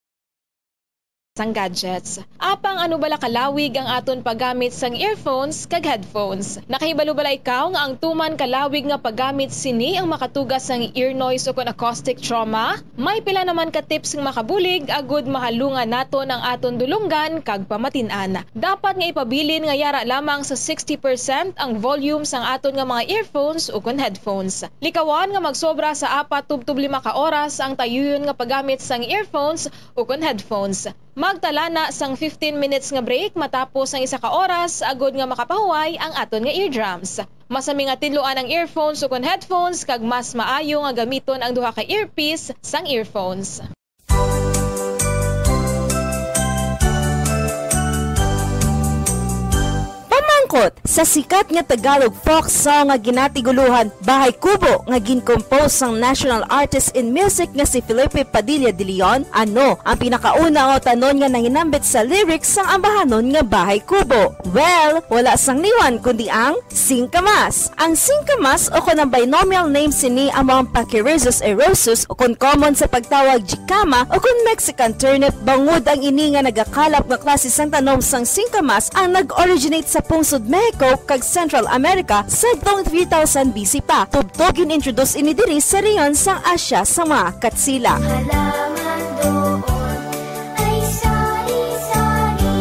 sang gadgets. Apang ano bala kalawig ang aton paggamit sang earphones kag headphones? Nakahibalo bala ikaw nga ang tuman kalawig nga paggamit sini ang makatuga sang ear noise ukon acoustic trauma? May pila naman ka tips nga makabulig agud mahalungan naton ang aton dulonggan kag pamatin-an. Dapat nga ipabilin nga yara lamang sa sixty percent ang volume sang aton nga mga earphones ukon headphones. Likawan nga magsobra sa apat tubtob lima ka oras ang tayuyon nga paggamit sang earphones ukon headphones. Magtala na sang fifteen minutes nga break matapos ang isa ka oras agud nga makapahuway ang aton nga eardrums. Masami nga tinluan ang earphones ukon headphones kag mas maayo nga gamiton ang duha ka earpiece sang earphones. Pamangkot sa sikat nga Tagalog folk song nga ginatiguluhan Bahay Kubo nga gin-compose sang national artist in music nga si Felipe Padilla de Leon, ano ang pinakauna nga utanon nga nahinambit sa lyrics sang ambahanon nga Bahay Kubo? Well, wala sang liwan kundi ang singkamas. Ang singkamas o kon ang binomial name sini amo ang Pachyrhizis erosus o kon common sa pagtawag jicama o kon Mexican turnip, bangod ang ini nga nagakalap nga klase sang tanom sang singkamas ang nag-originate sa pungsod Mexico kag Central America sadtong three thousand B C pa. Tubtob gin-introduce ini diri sa rehiyon sang Asia sa mga Katsila. Halaman doon ay sari-sari,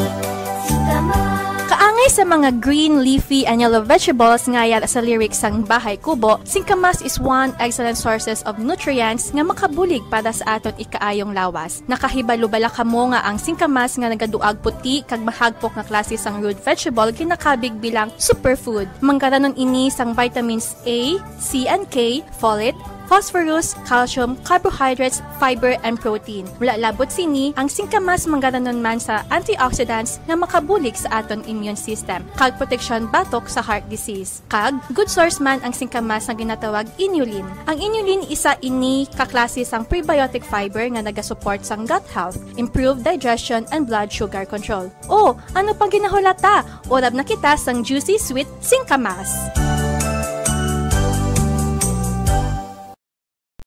singkamas. Kaangay sa mga green leafy and yellow vegetables nga yara sa lyrics sang Bahay Kubo, singkamas is one excellent sources of nutrients nga makabulig para sa aton ikaayong lawas. Nakahibalo bala kamo nga ang singkamas nga nagaduag puti kag mahagpok nga klase sang root vegetable ginakabig bilang superfood? Manggaranon ini sang vitamins A, C and K, folate, phosphorus, calcium, carbohydrates, fiber, and protein. Wala labot sini, ang singkamas manggaranon man sa antioxidants nga makabulig sa aton immune system kag proteksyon batok sa heart disease. Kag good source man ang singkamas nga ginatawag inulin. Ang inulin isa ini ka klase sang prebiotic fiber nga nagasupport sang gut health, improve digestion, and blood sugar control. O, ano pang ginahulata? Urab na kita sang juicy sweet singkamas.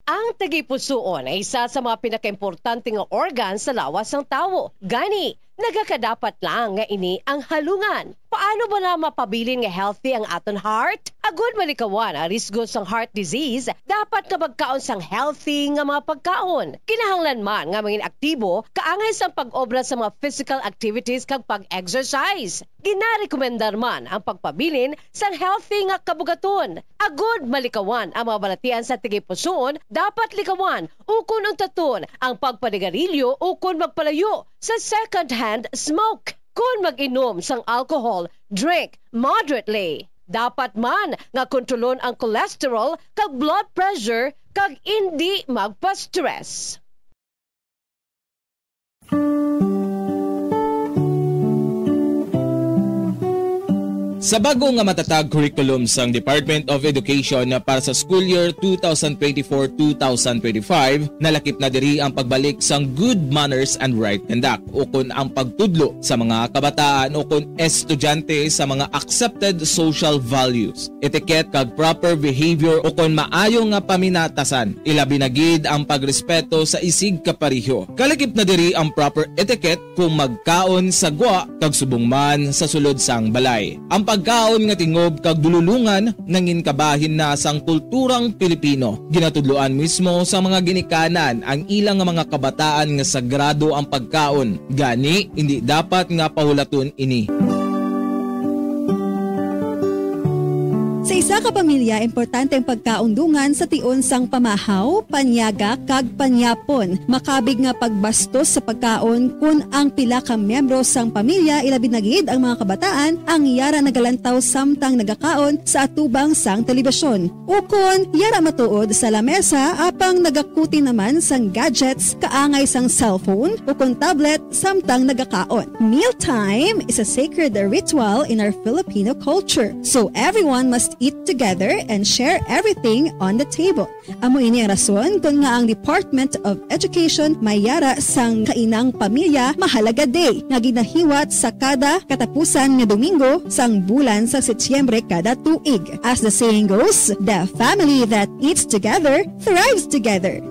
Ang tagipusoon ay isa sa mga pinakaimportante nga organ sa lawas sang tawo. Gani, nagakadapat lang nga ini ang halungan. Paano bala mapabilin nga healthy ang aton heart? Agud malikawan ang risgo sang heart disease, dapat nga magkaon sang healthy nga mga pagkaon. Kinahanglan man nga mangin aktibo, kaangay sang pag-obra sa mga physical activities kag pag-exercise. Ginarekomendar man ang pagpabilin sang healthy nga kabugaton. Agud malikawan ang mga balatian sa tagipusoon, dapat likawan ukon untaton ang pagpanigarilyo ukon magpalayo sa second-hand smoke. Kon mag-inom sang alcohol, drink moderately. Dapat man nga kontrolon ang cholesterol kag blood pressure kag indi magpa-stress. Sa bag-o nga matatag curriculum sang Department of Education para sa school year two thousand twenty-four, two thousand twenty-five, nalakip na diri ang pagbalik sang good manners and right conduct, ukon ang pagtudlo sa mga kabataan ukon estudyante sa mga accepted social values, etiquette kag proper behavior ukon maayo nga paminatasan, ilabi na gid ang pagrespeto sa isig kapareho. Kalakip na diri ang proper etiquette kung magkaon sa gwa kag subong man sa sulod sang balay. Ang pagkaon nga tingob kag dululongan nangin kabahin na sang kulturang Pilipino. Ginatudloan mismo sa mga ginikanan ang ilang nga mga kabataan nga sagrado ang pagkaon. Gani, indi dapat nga pahulaton ini. Sa isa ka pamilya, importante ang pagkaundungan sa tion sang pamahaw, panyaga, kag panyapon. Makabig nga pagbastos sa pagkaon kon ang pila ka miyembro sang pamilya, ilabi na gid ang mga kabataan, ang yara nagalantaw samtang nagakaon sa atubang sang telebisyon. Ukon, yara matuod sa lamesa apang nagakuti naman sang gadgets kaangay sang cellphone ukon tablet samtang nagakaon. Mealtime is a sacred ritual in our Filipino culture, so everyone must eat together and share everything on the table. Amo ini ang rason kon nga ang Department of Education may yara sang Kainang Pamilya Mahalaga Day nga ginahiwat sa kada katapusan nga Domingo sang bulan sa Setyembre kada tuig. As the saying goes, the family that eats together thrives together.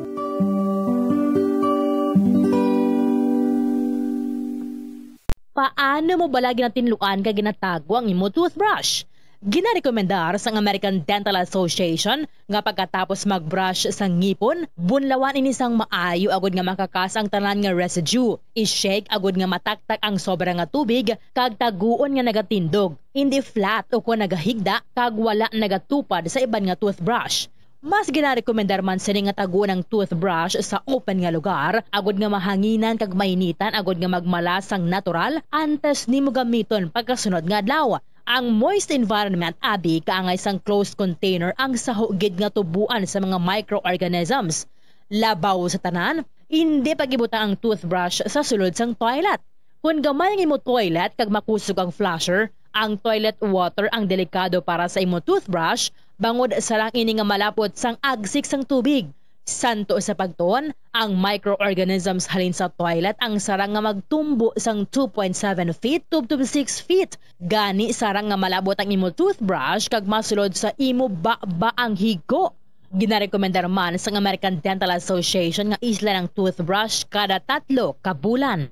Paano mo bala ginatinluan kag ginatago ang imo toothbrush? Ginarekomendar sang American Dental Association nga pagkatapos mag-brush sa ngipon, bunlawan ini sang maayo agud nga makakas ang tanan nga residue. I-shake agud nga mataktak ang sobra nga tubig kag taguon nga nagatindog, indi flat ukon nagahigda kag wala nagatupad sa iban nga toothbrush. Mas ginarekomendar man sini nga taguon ang toothbrush sa open nga lugar, agud nga mahanginan kag mainitan agud nga magmala sang natural antes nimo gamiton pagkasunod nga adlaw. Ang moist environment abi kaangay sang closed container ang saho gid nga tubuan sa mga microorganisms. Labaw sa tanan, indi pag-ibutang ang toothbrush sa sulod sang toilet. Kon gamay ang imo toilet kag makusog ang flusher, ang toilet water ang delikado para sa imo toothbrush, bangod sarang ini nga malapot sang agsik sang tubig. Santo sa pagtuon, ang microorganisms halin sa toilet ang sarang nga magtumbo sang two point seven feet tubtob six feet. Gani, sarang nga malabot ang imo toothbrush kag masulod sa imo baba ang higko. Ginarekomendar man sang American Dental Association nga islan ang toothbrush kada tatlo ka bulan.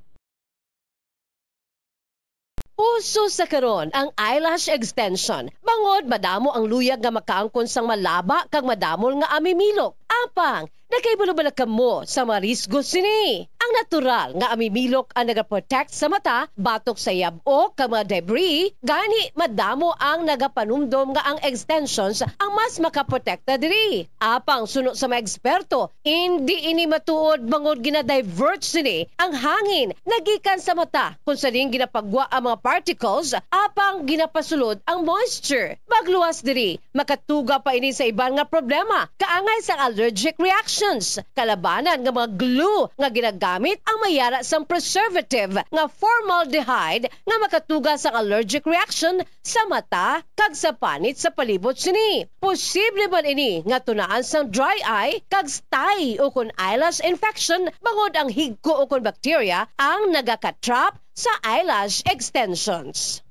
Uso sa karon ang eyelash extension, bangod madamo ang luyag nga makaangkon sang malaba kag madamol nga amimilok. Apang, nakahibalo bala kamo sa mga risgo sini? Ang natural nga amimilok ang nagaprotect sa mata batok sa yab-o kag mga debris, gani madamo ang nagapanumdom nga ang extensions ang mas makaprotekta diri. Apang suno sa mga eksperto, indi ini matuod bangod gina-divert sini ang hangin nga gikan sa mata, kung sa diin ginapagwa ang mga particles, apang ginapasulod ang moisture. Magluwas diri, makatuga pa ini sa iban nga problema, kaangay sang allergic reactions. Kalabanan nga mga glue nga ginagamit ang may yara sang preservative nga formaldehyde nga makatuga sang allergic reaction sa mata kag sa panit sa palibot sini. Posible man ini nga tunaan sang dry eye kag stye ukon eyelash infection bangod ang higko ukon bacteria ang nagakatrap sa eyelash extensions.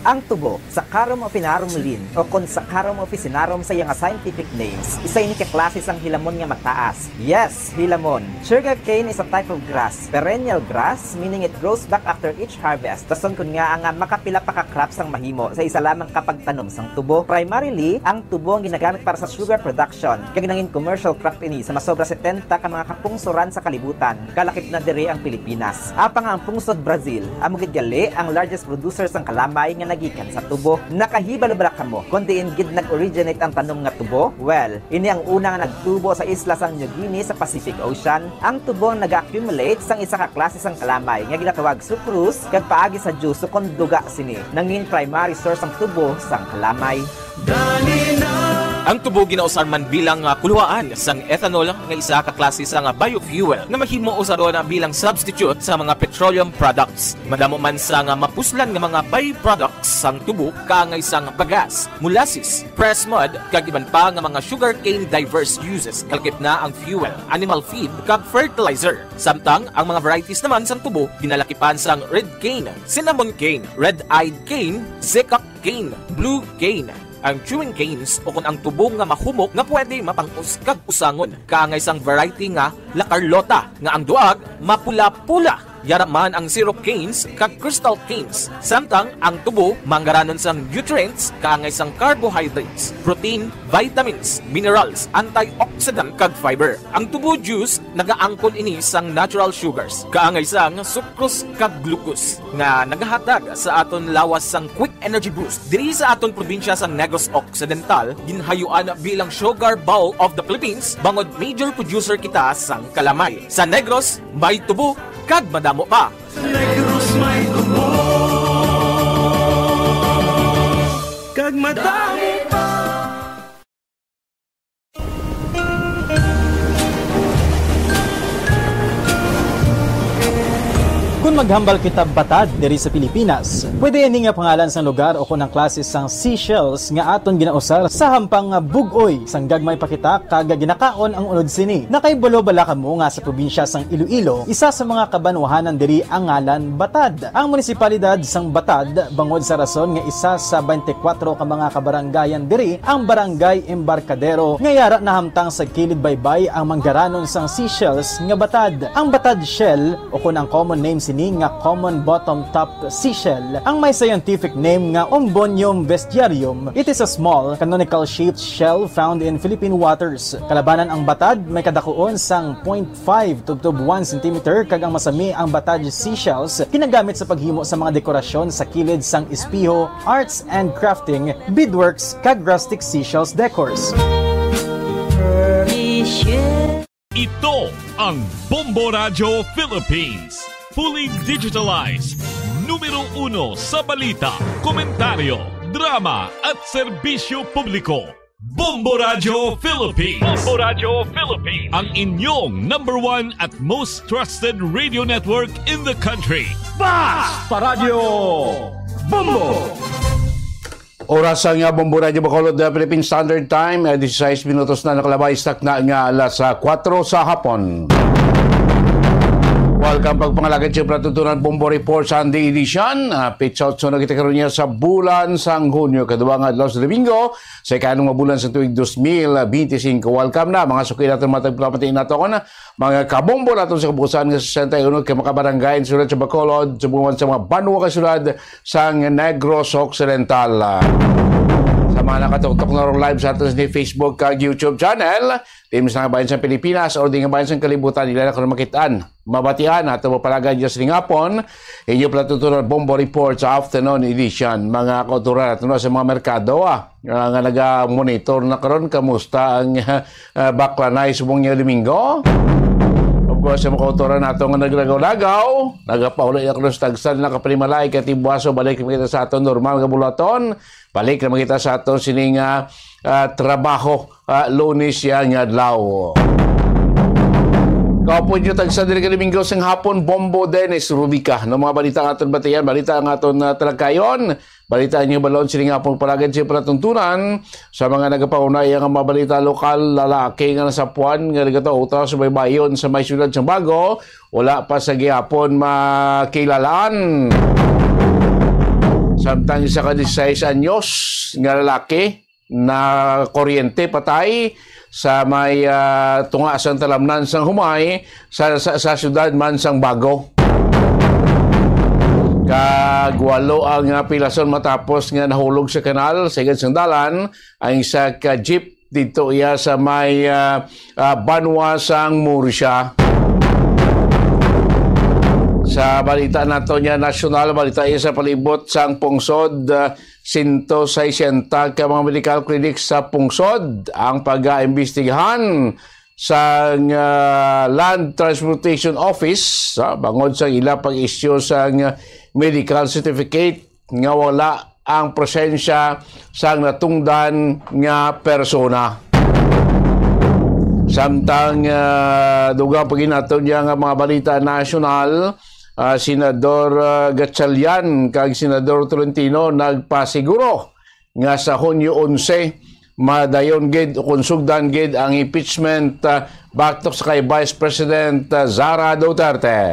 Ang tubo, Saccharum officinarum Lin, o kon Saccharum officinarum sa iya nga scientific names, isa ini ka klase sang hilamon nga mataas. Yes, hilamon. Sugarcane is a type of grass, perennial grass, meaning it grows back after each harvest. Rason kon ngaa nga makapila pa ka crops ang mahimo sa isa lamang ka pagtanom sang tubo. Primarily, ang tubo ang ginagamit para sa sugar production, kag nangin commercial crop ini sa masobra setenta ka mga kapungsoran sa kalibutan, kalakip na diri ang Pilipinas. Apang ang pungsod Brazil, amo gid gali ang largest producer sang kalamay nga nagikan sa tubo. Nakahibalo bala kamo kon diin gid nag-originate ang tanom nga tubo? Well, ini ang una nga nagtubo sa isla sang New Guinea sa Pacific Ocean. Ang tubo ang naga-accumulate sang isa ka klase sang kalamay nga ginatawag sucrose, kag paagi sa juice kon duga sini, nangin primary source ang tubo sang kalamay. Ang tubo ginausar man bilang, ah, kuluhaan sang ethanol, nga isa ka klase sang biofuel nga mahimo usaron bilang substitute sa mga petroleum products. Madamo man sang mapuslan nga mga byproducts sang tubo, kaangay sang bagas, molasses, pressed mud, kag iban pa nga mga sugarcane diverse uses, kalakip na ang fuel, animal feed, kag fertilizer. Samtang ang mga varieties naman sang tubo ginalakipan sang red cane, cinnamon cane, red-eyed cane, zecca cane, blue cane, ang chewing canes, ukon ang tubo nga mahumok nga pwede mapang-os kag usangon, kaangay sang variety nga La Carlota, nga ang duag mapula-pula. Yara man ang syrup canes kag crystal canes. Samtang ang tubo manggaranon sang nutrients kaangay sang carbohydrates, protein, vitamins, minerals, antioxidant, kag fiber. Ang tubo juice nagaangkon ini sang natural sugars, kaangay sang sucrose kag glucose, nga nagahatag sa aton lawas sang quick energy boost. Diri sa aton probinsya sang Negros Occidental, ginhayuan bilang sugar bowl of the Philippines, bangod major producer kita sang kalamay. Sa Negros, may tubo kag madamo pa. Sa Negros may tubo kag madamo pa. Kung maghambal kita batad diri sa Pilipinas, pwede ini nga pangalan sang lugar o kon ang klase sang seashells nga aton ginausar sa hampang nga bug-oy sang gagmay pa kita kag ginakaon ang unod sini. Nakahibalo bala kamo nga sa probinsya sang Iloilo, isa sa mga kabanwahanan diri ang ngalan Batad. Ang munisipalidad sang Batad, bangod sa rason nga isa sa twenty-four ka mga kabarangayan diri ang Barangay Embarcadero nga yara nahamtang sa kilid baybay ang manggaranon sang seashells nga batad. Ang batad shell, o kon ang common name sini nga common bottom top seashell, ang may scientific name nga Ombonium vestiarium. It is a small, canonical shaped shell found in Philippine waters. Kalabanan ang batad, may kadakuon sang point five tubtob one centimeter, kag ang masami ang batad seashells ginagamit sa paghimo sa mga dekorasyon sa kilid sang espeho, arts and crafting, beadworks, kag rustic seashells decors. Ito ang Bombo Radyo Philippines. Fully digitalized. Numero uno sa balita, komentaryo, drama, at serbisyo publiko. Bombo Radyo Philippines. Bombo Radyo Philippines. Ang inyong number one at most trusted radio network in the country. Basta Radyo Bombo! Oras sa nga Bombo Radyo Bacolod, the Philippine Standard Time, eh, disisais minutos na nakalabay sa takna nga alas, ah, kuwatro sa hapon. Welcome, pagpangalagad, siyempre, tutunan Bombo Report Sunday Edition. Ah, pitsa otso na kita karon niya sa bulan sang Hunyo, kaduwa nga adlaw sa Domingo, sa ikanom nga bulan sa tuig dos mil benti singko. Welcome na, mga suki naton, mga tagpamati naton, mga kabombo naton sa kabuusan nga sesenta y uno ka mga barangay, sulod sa Bacolod, subong man sa mga banwa kag syudad sang Negros Occidental. Sa mga nakatuktok na ron live sa aton sa Facebook kag YouTube channel, diin man sa bahin sa Pilipinas or diin nga bahin sa kalibutan, ila na karon makit-an, mabatian, ato mapalagan dyan sa lingapon, inyo pala tutunan Bombo Report sa afternoon edition. Mga kauturan nato na sa mga merkado, ah, ah, nga naga-monitor na karon, kamusta ang, ah, baklanay subong niya Domingo? Of course, sa mga kauturan nato nga naglagaw-lagaw, nagapauli na karon sa tagsa na kapanimalay, katibuaso, balik na kita sa aton normal nga bulaton, balik na kita sa aton sining, ah, ah, trabaho, ah, Lunes siya nga adlaw. Kaupod nyo tagsa diri ka Domingo sang hapon, Bombo Dennis Rubica. No, mga balita nga aton batian, balita nga aton, ah, talakayon, balita nga balon, sining hapon palagad siya palatuntunan sa mga nagapaunay nga mga balita lokal, lalaki nga nasapuan nga nagataw-taw sa baybayon sa may siyudad sa Bago, wala pa sa gihapon makilalaan. Samtang isa ka disisais anyos nga lalaki na kuryente patay sa may, ah, tunga sang talamnan sang Humay sa, sa, sa siyudad man sang Bago. Kag walo ang, ah, pilason matapos nga nahulog sa kanal sa igad sang dalan ang isa ka jeep dito iya sa may, ah, ah, banwa sang Murcia. Sa balita nato niya nasyonal, balita iya sa palibot sang pungsod, ah, sento sesenta ka mga medical clinics sa pungsod ang pag-aimbestigahan sang, ah, Land Transportation Office, ah, bangod sa ila pag-issue sang medical certificate nga wala ang presensya sang natungdan nga persona. Samtang, ah, dugang pa gid nato niya nga mga balita nasyonal, ah, Senador, ah, Gatchalian kag Senador Tolentino nagpasiguro nga sa Hunyo onse, madayon gid o kung sugdan gid ang impeachment, ah, batok sa kay Vice President, ah, Sara Duterte.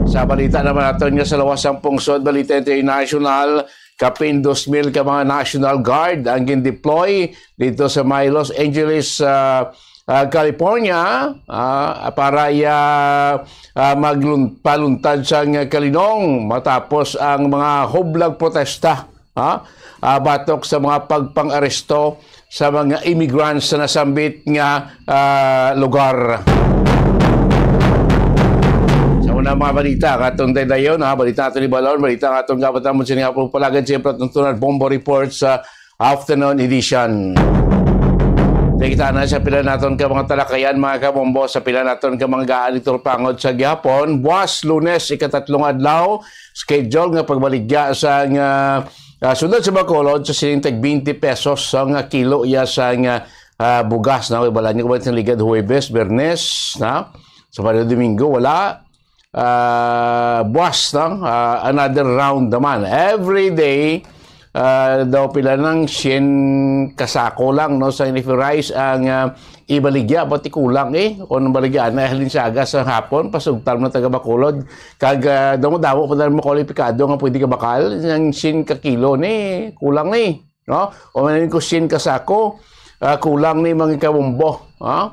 Sa balita naman naton nga sa lawas sang pungsod, balita international, kapin dos mil ka mga National Guard ang gin-deploy dito sa may Los Angeles, ah, ah, California, ah, para iya, ah, maglun-, paluntad sang kalinong matapos ang mga hublag protesta, ah, ah, batok sa mga pagpang-aresto sa mga immigrants sa nasambit nga, ah, lugar. Sa una mga balita, nga atong daydayon, ha, balita naton ni Balon, balita nga atong gabatamon sini nga pagpalagad sa Platon Tunad Bombo Report sa afternoon edition. Kita na sa pila naton ka mga talakayan, mga kabombo, sa pila naton ka mga gaan ito pangod sa gihapon. Buwas, Lunes, ikatatlong adlaw, schedule nga pagbaligya sa nga, ah, sundot sa Bacolod sa sining tag twenty pesos sa nga kilo ya sa nga, ah, bugas, na wala niyo ba sa ligad Huwebes, Bernes, na sa Domingo, wala. Ah, buwas, no? Ah, another round naman. Every day, ah, daw pila nang syen kasako lang, no? Sa if rice ang, ah, ibaligya, pati kulang eh. Kung baligya na, halin sa aga sa hapon, pasugtan mo taga Bacolod. Kag, ah, damo-damo pa na mo kwalipikado nga pwede ka bakal. Ang syen ka kilo ni, kulang ni. No? O man ko syen ka sako, ah, kulang ni mga kabombo, ha?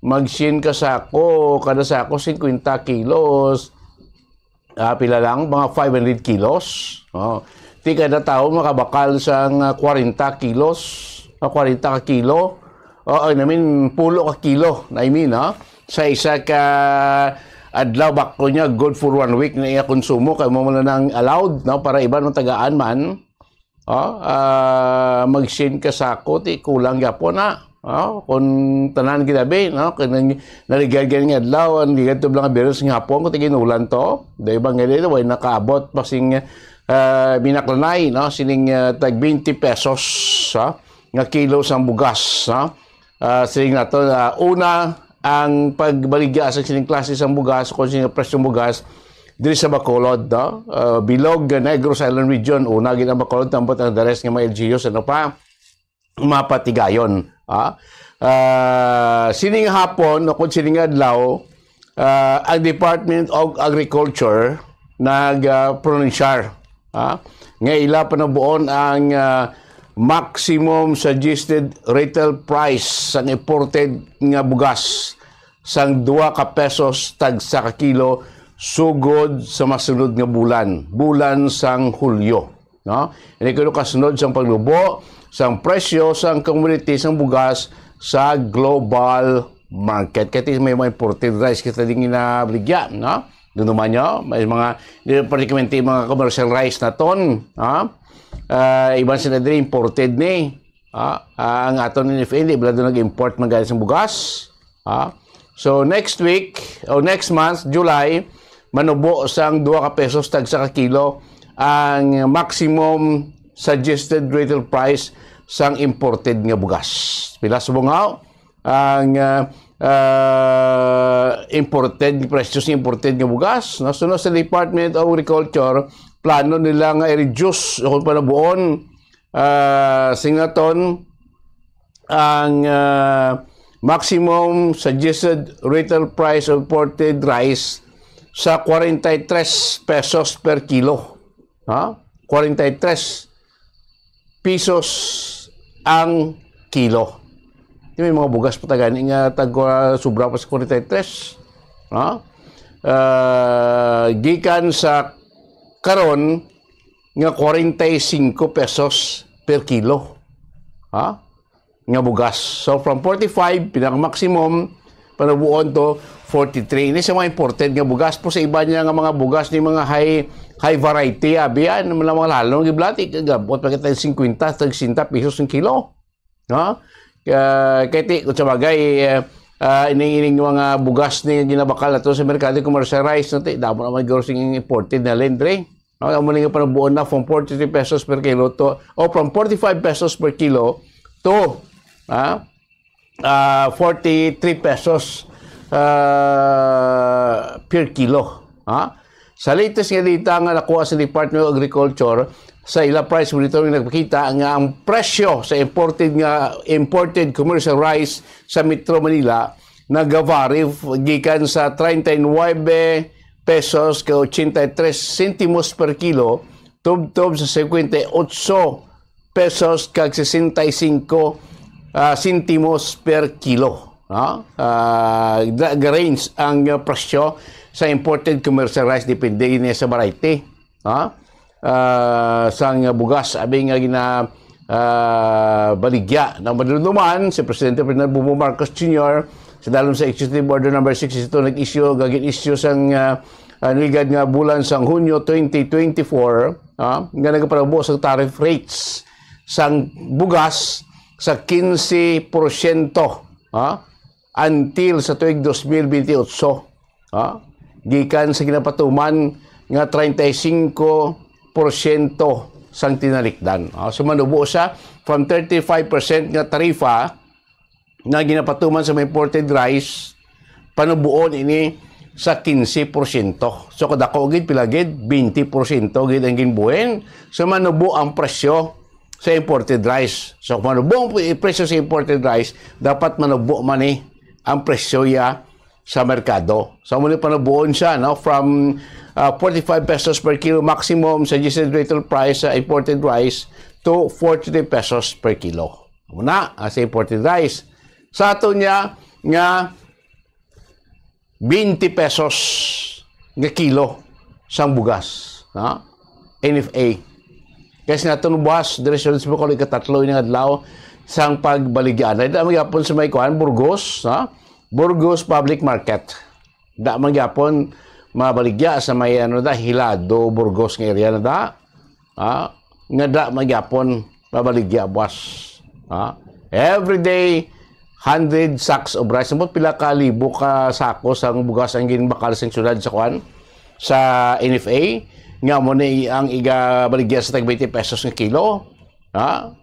Mag syen ka sako, kada sako singkwenta kilos. Ah, pila lang, mga five hundred kilos. Oh. Ti kada tawo makabakal sang, ah, kwarenta kilos, ah, kwarenta ka kilo. Oo, I mean, pulo ka kilo, I mean, ha? Sa isa ka adlaw, bako niya, good for one week na iya konsumo, kay mo na nang allowed, no? Para iban matagaan man. Oh, ah, mag-send ka sa ako, ti kulang gyapon na. Oh, kung tanan ginabi, no? Kung nang-, naligad gani nga adlaw, ang ligad to lang virus nga hapon, kung tiginulan to. Di ba nga dito, way nakaabot pa sing, ah, binaklanay, no? Sining, ah, tag twenty pesos, ha? Nga kilo sang bugas, ha? Ah, siling nato, ah, una, ang pagbaligya sa sining klase sang bugas, kung sino presyong bugas, diri sa Bacolod, no? Ah, bilog, Negros Island Region, una gid ang Bacolod, tambot ang the rest nga mga L G Us, ano pa, mapatigayon, ah. Ah, sining hapon, o kung sining adlaw, ah, ang Department of Agriculture nag, ah, pronunsyar, ah, nga ila panabuon ang, ah, maximum suggested retail price sang imported nga bugas sang dua ka pesos tagsa ka kilo sugod sa masunod nga bulan, bulan sang Hulyo, no? Ini kuno kasunod sang paglubo sang presyo sang commodity sang bugas sa global market. Kay ti may mga imported rice kita ding ginabaligya, no? Duduman nyo, may mga, di, pratikamente mga commercial rice naton, ha? Ah, iban sila diri imported ni. Ah, ah, ang aton N F A, di ba, doon nag-import man galing sa bugas? Ha? So, next week, o next month, July, manubo sang dua ka pesos tagsa ka kilo ang maximum suggested retail price sang imported nga bugas. Pila sa bungaw ang, ah, ah, imported, presyo sa imported nga bugas? Nasunod sa Department of Agriculture, plano nila nga i-reduce o kung panabuon, ah, sing naton, ang, ah, maximum suggested retail price of imported rice sa forty-three pesos per kilo. Ha? Forty-three pesos ang kilo. Di may mga bugas pa ta gani nga tag, ah, sobra pa sa forty-three. Ha? Ah, gikan sa karon nga forty-five pesos per kilo. Ha? Nga bugas. So, from forty-five, pinaka-maximum, panabuon to forty-three. Ini sa mga imported nga bugas po sa iba niya nga mga bugas ni mga high, high variety, abi, ah, mga, mga lalo, giblati, gabot pa kita fifty, tag sixty pesos ang kilo. No? Ah, kay ti, kung sa bagay, eh, ah, ining, ining mga bugas ni ginabakal nato sa merkado, commercial rice, no, ti, damo naman grocery imported na lendre. No? Amo ni nga panabuon na from forty-three pesos per kilo to, o from forty-five pesos per kilo to, ah, ah, forty-three pesos, ah, per kilo. Ha? Sa latest nga data nga nakuha sa Department of Agriculture, sa ila price monitor nga nagpakita nga ang presyo sa imported nga, imported commercial rice sa Metro Manila nagavary f-, gikan sa treinta y nueve pesos ka ochenta y tres centimos per kilo tubtob sa cincuenta y ocho pesos kag sesenta y cinco, ah, sentimos per kilo. no? Ah, ga-, ga-range ang, ah, presyo sa imported commercial rice, depende ini sa variety, no? Ah, sang bugas, abi nga gina-, ah, baligya. Ang madumduman, si Presidente Ferdinand Bongbong Marcos Junior, sa dalom sa Executive Order number sixty-two, nag-issue, gagin-issue sang, ah, ah, nilingkod nga bulan sang Hunyo twenty twenty-four, ah, nga nagapanabuo sang tariff rates sang bugas sa quince porsyento, ah, until sa tuig dos mil bentiocho, ah, gikan sa ginapatuman nga treinta y cinco porsyento sang tinalikdan. Ah, so, manubo siya from thirty-five percent nga tarifa nga ginapatuman sa mga imported rice, panubuon ini sa quince porsyento. So, kadako gid, pila gid? Twenty porsyento gid ang ginbuhin. So, manubo ang presyo sa imported rice. So, kung manubo ang pu-, presyo sa imported rice, dapat manubo man ni ang presyo ya sa merkado. So, muli panubuon siya, no? From, ah, forty-five pesos per kilo maximum sa G S T retail price sa imported rice to forty pesos per kilo. Muna, ah, sa imported rice. Sa ato niya nga twenty pesos nga kilo sang bugas, ha? N F A. Kaya sa nato buwas, dire sa Bacolod, ikatatlo ini nga adlaw sang pagbaligya. Dahil dami gyapon sa may kuan, Burgos, ha? Burgos Public Market. Da man gyapon mabaligya sa may, ano da, Hilado, Burgos nga area na da. Ah, nga da man gyapon mabaligya buwas. Ah, every day, hundred sacks of rice. Ambot pila ka libo ka sako sang bugas ang ginbakal sa syudad sa kuan, sa N F A, nga mo ni ang igabaligya sa tag twenty pesos nga kilo. Ah,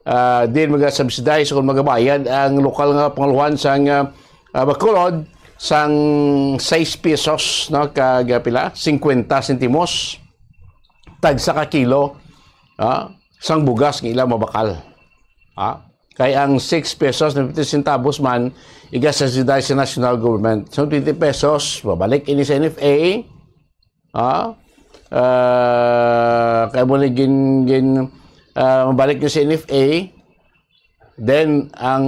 ah, din maga-subsidize kung magabayad ang lokal nga panguluhan sang, ah, ah, Bacolod sang sais pesos, no, kag, ah, pila? Cincuenta sentimos tagsa ka kilo, ah, sang bugas nga ila mabakal. Ah, kay ang six pesos na fifty centavos man, iga-subsidize sa national government. So, twenty pesos, mabalik ini sa N F A, ah, ah, kay mo ni gin-, gin-, ah, mabalik ni sa N F A, then ang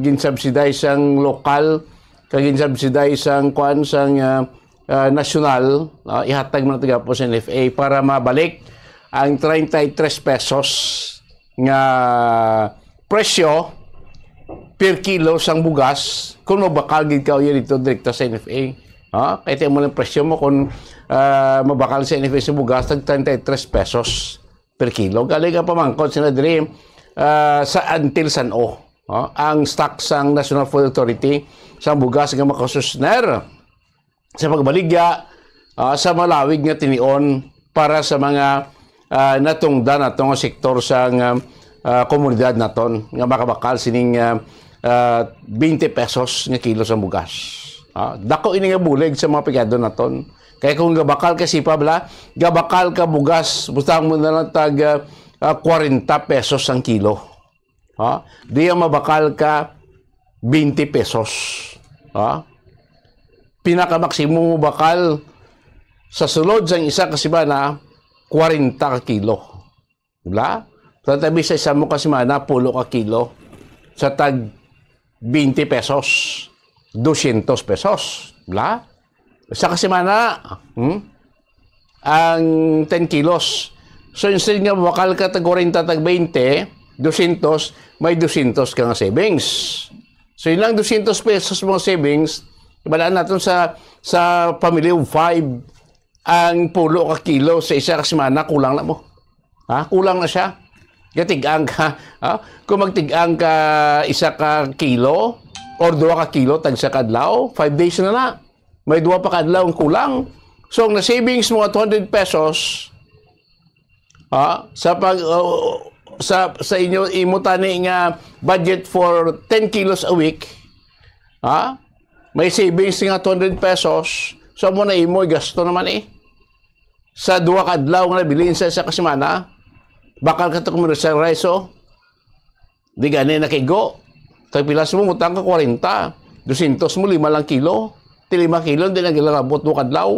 gin-subsidize sang lokal, kag gin-subsidize sang kuan sang, ah, ah, nasyonal, ah, ihatag man nato gihapon sa N F A para mabalik ang treinta y tres pesos nga presyo per kilo sang bugas kung magbakal gid ka uya dito direkta sa N F A. Ha? Kay ti mo lang presyo mo kung, ah, mabakal sa N F A sa bugas, tag treinta y tres pesos per kilo. Galing ang pamangkot sila diri, ah, sa until san-o, ha? Ang stock sang National Food Authority sang bugas nga makasusner sa pagbaligya, ah, sa malawig nga tinion para sa mga, ah, natungdan nato nga sektor sa nga, ah, komunidad naton nga makabakal sining, ah, ah, twenty pesos nga kilo sa bugas. Ah, dako ini nga bulig sa mga pigado naton. Kay kung gabakal ka, sipa bala, gabakal ka bugas, butang mo na lang tag, ah, ah, kwarenta pesos ang kilo. Ha? Di ang mabakal ka twenty pesos. Ha? Pinakamaksimo mo bakal sa sulod sang isa ka semana, kwarenta ka kilo. Diba? Sa tabi sa isa mo ka semana, pulo ka kilo. Sa tag twenty pesos, dosyentos pesos. Diba? Sa ka semana, hmm? Ang ten kilos. So, instead nga mabakal ka tag kwarenta, tag twenty, dosyentos, may dosyentos ka nga savings. So, yun lang dosyentos pesos mo savings, ibalaan natin sa, sa family of five, ang pulo ka kilo sa isa ka semana, kulang na mo. Ha? Kulang na siya. Gatig-ang ka, ha? Kung magtig-ang ka isa ka kilo or dua ka kilo tag sa kadlaw, five days na na. May dua pa ka adlaw ang kulang. So, ang na-savings mo nga two hundred pesos, ha, sa pag, uh, sa, sa inyo, imo tani nga budget for ten kilos a week, ha, may savings nga two hundred pesos, so mo na imo, gasto naman eh. Sa dua ka adlaw nga nabilin sa isa ka semana, bakal ka to commercial rice, oh. Di gani nakigo. Kay pila sa mo, utang ka kwarenta. Dosyentos mo, lima lang kilo. Ti lima kilo, di na gila labot mo kadlaw.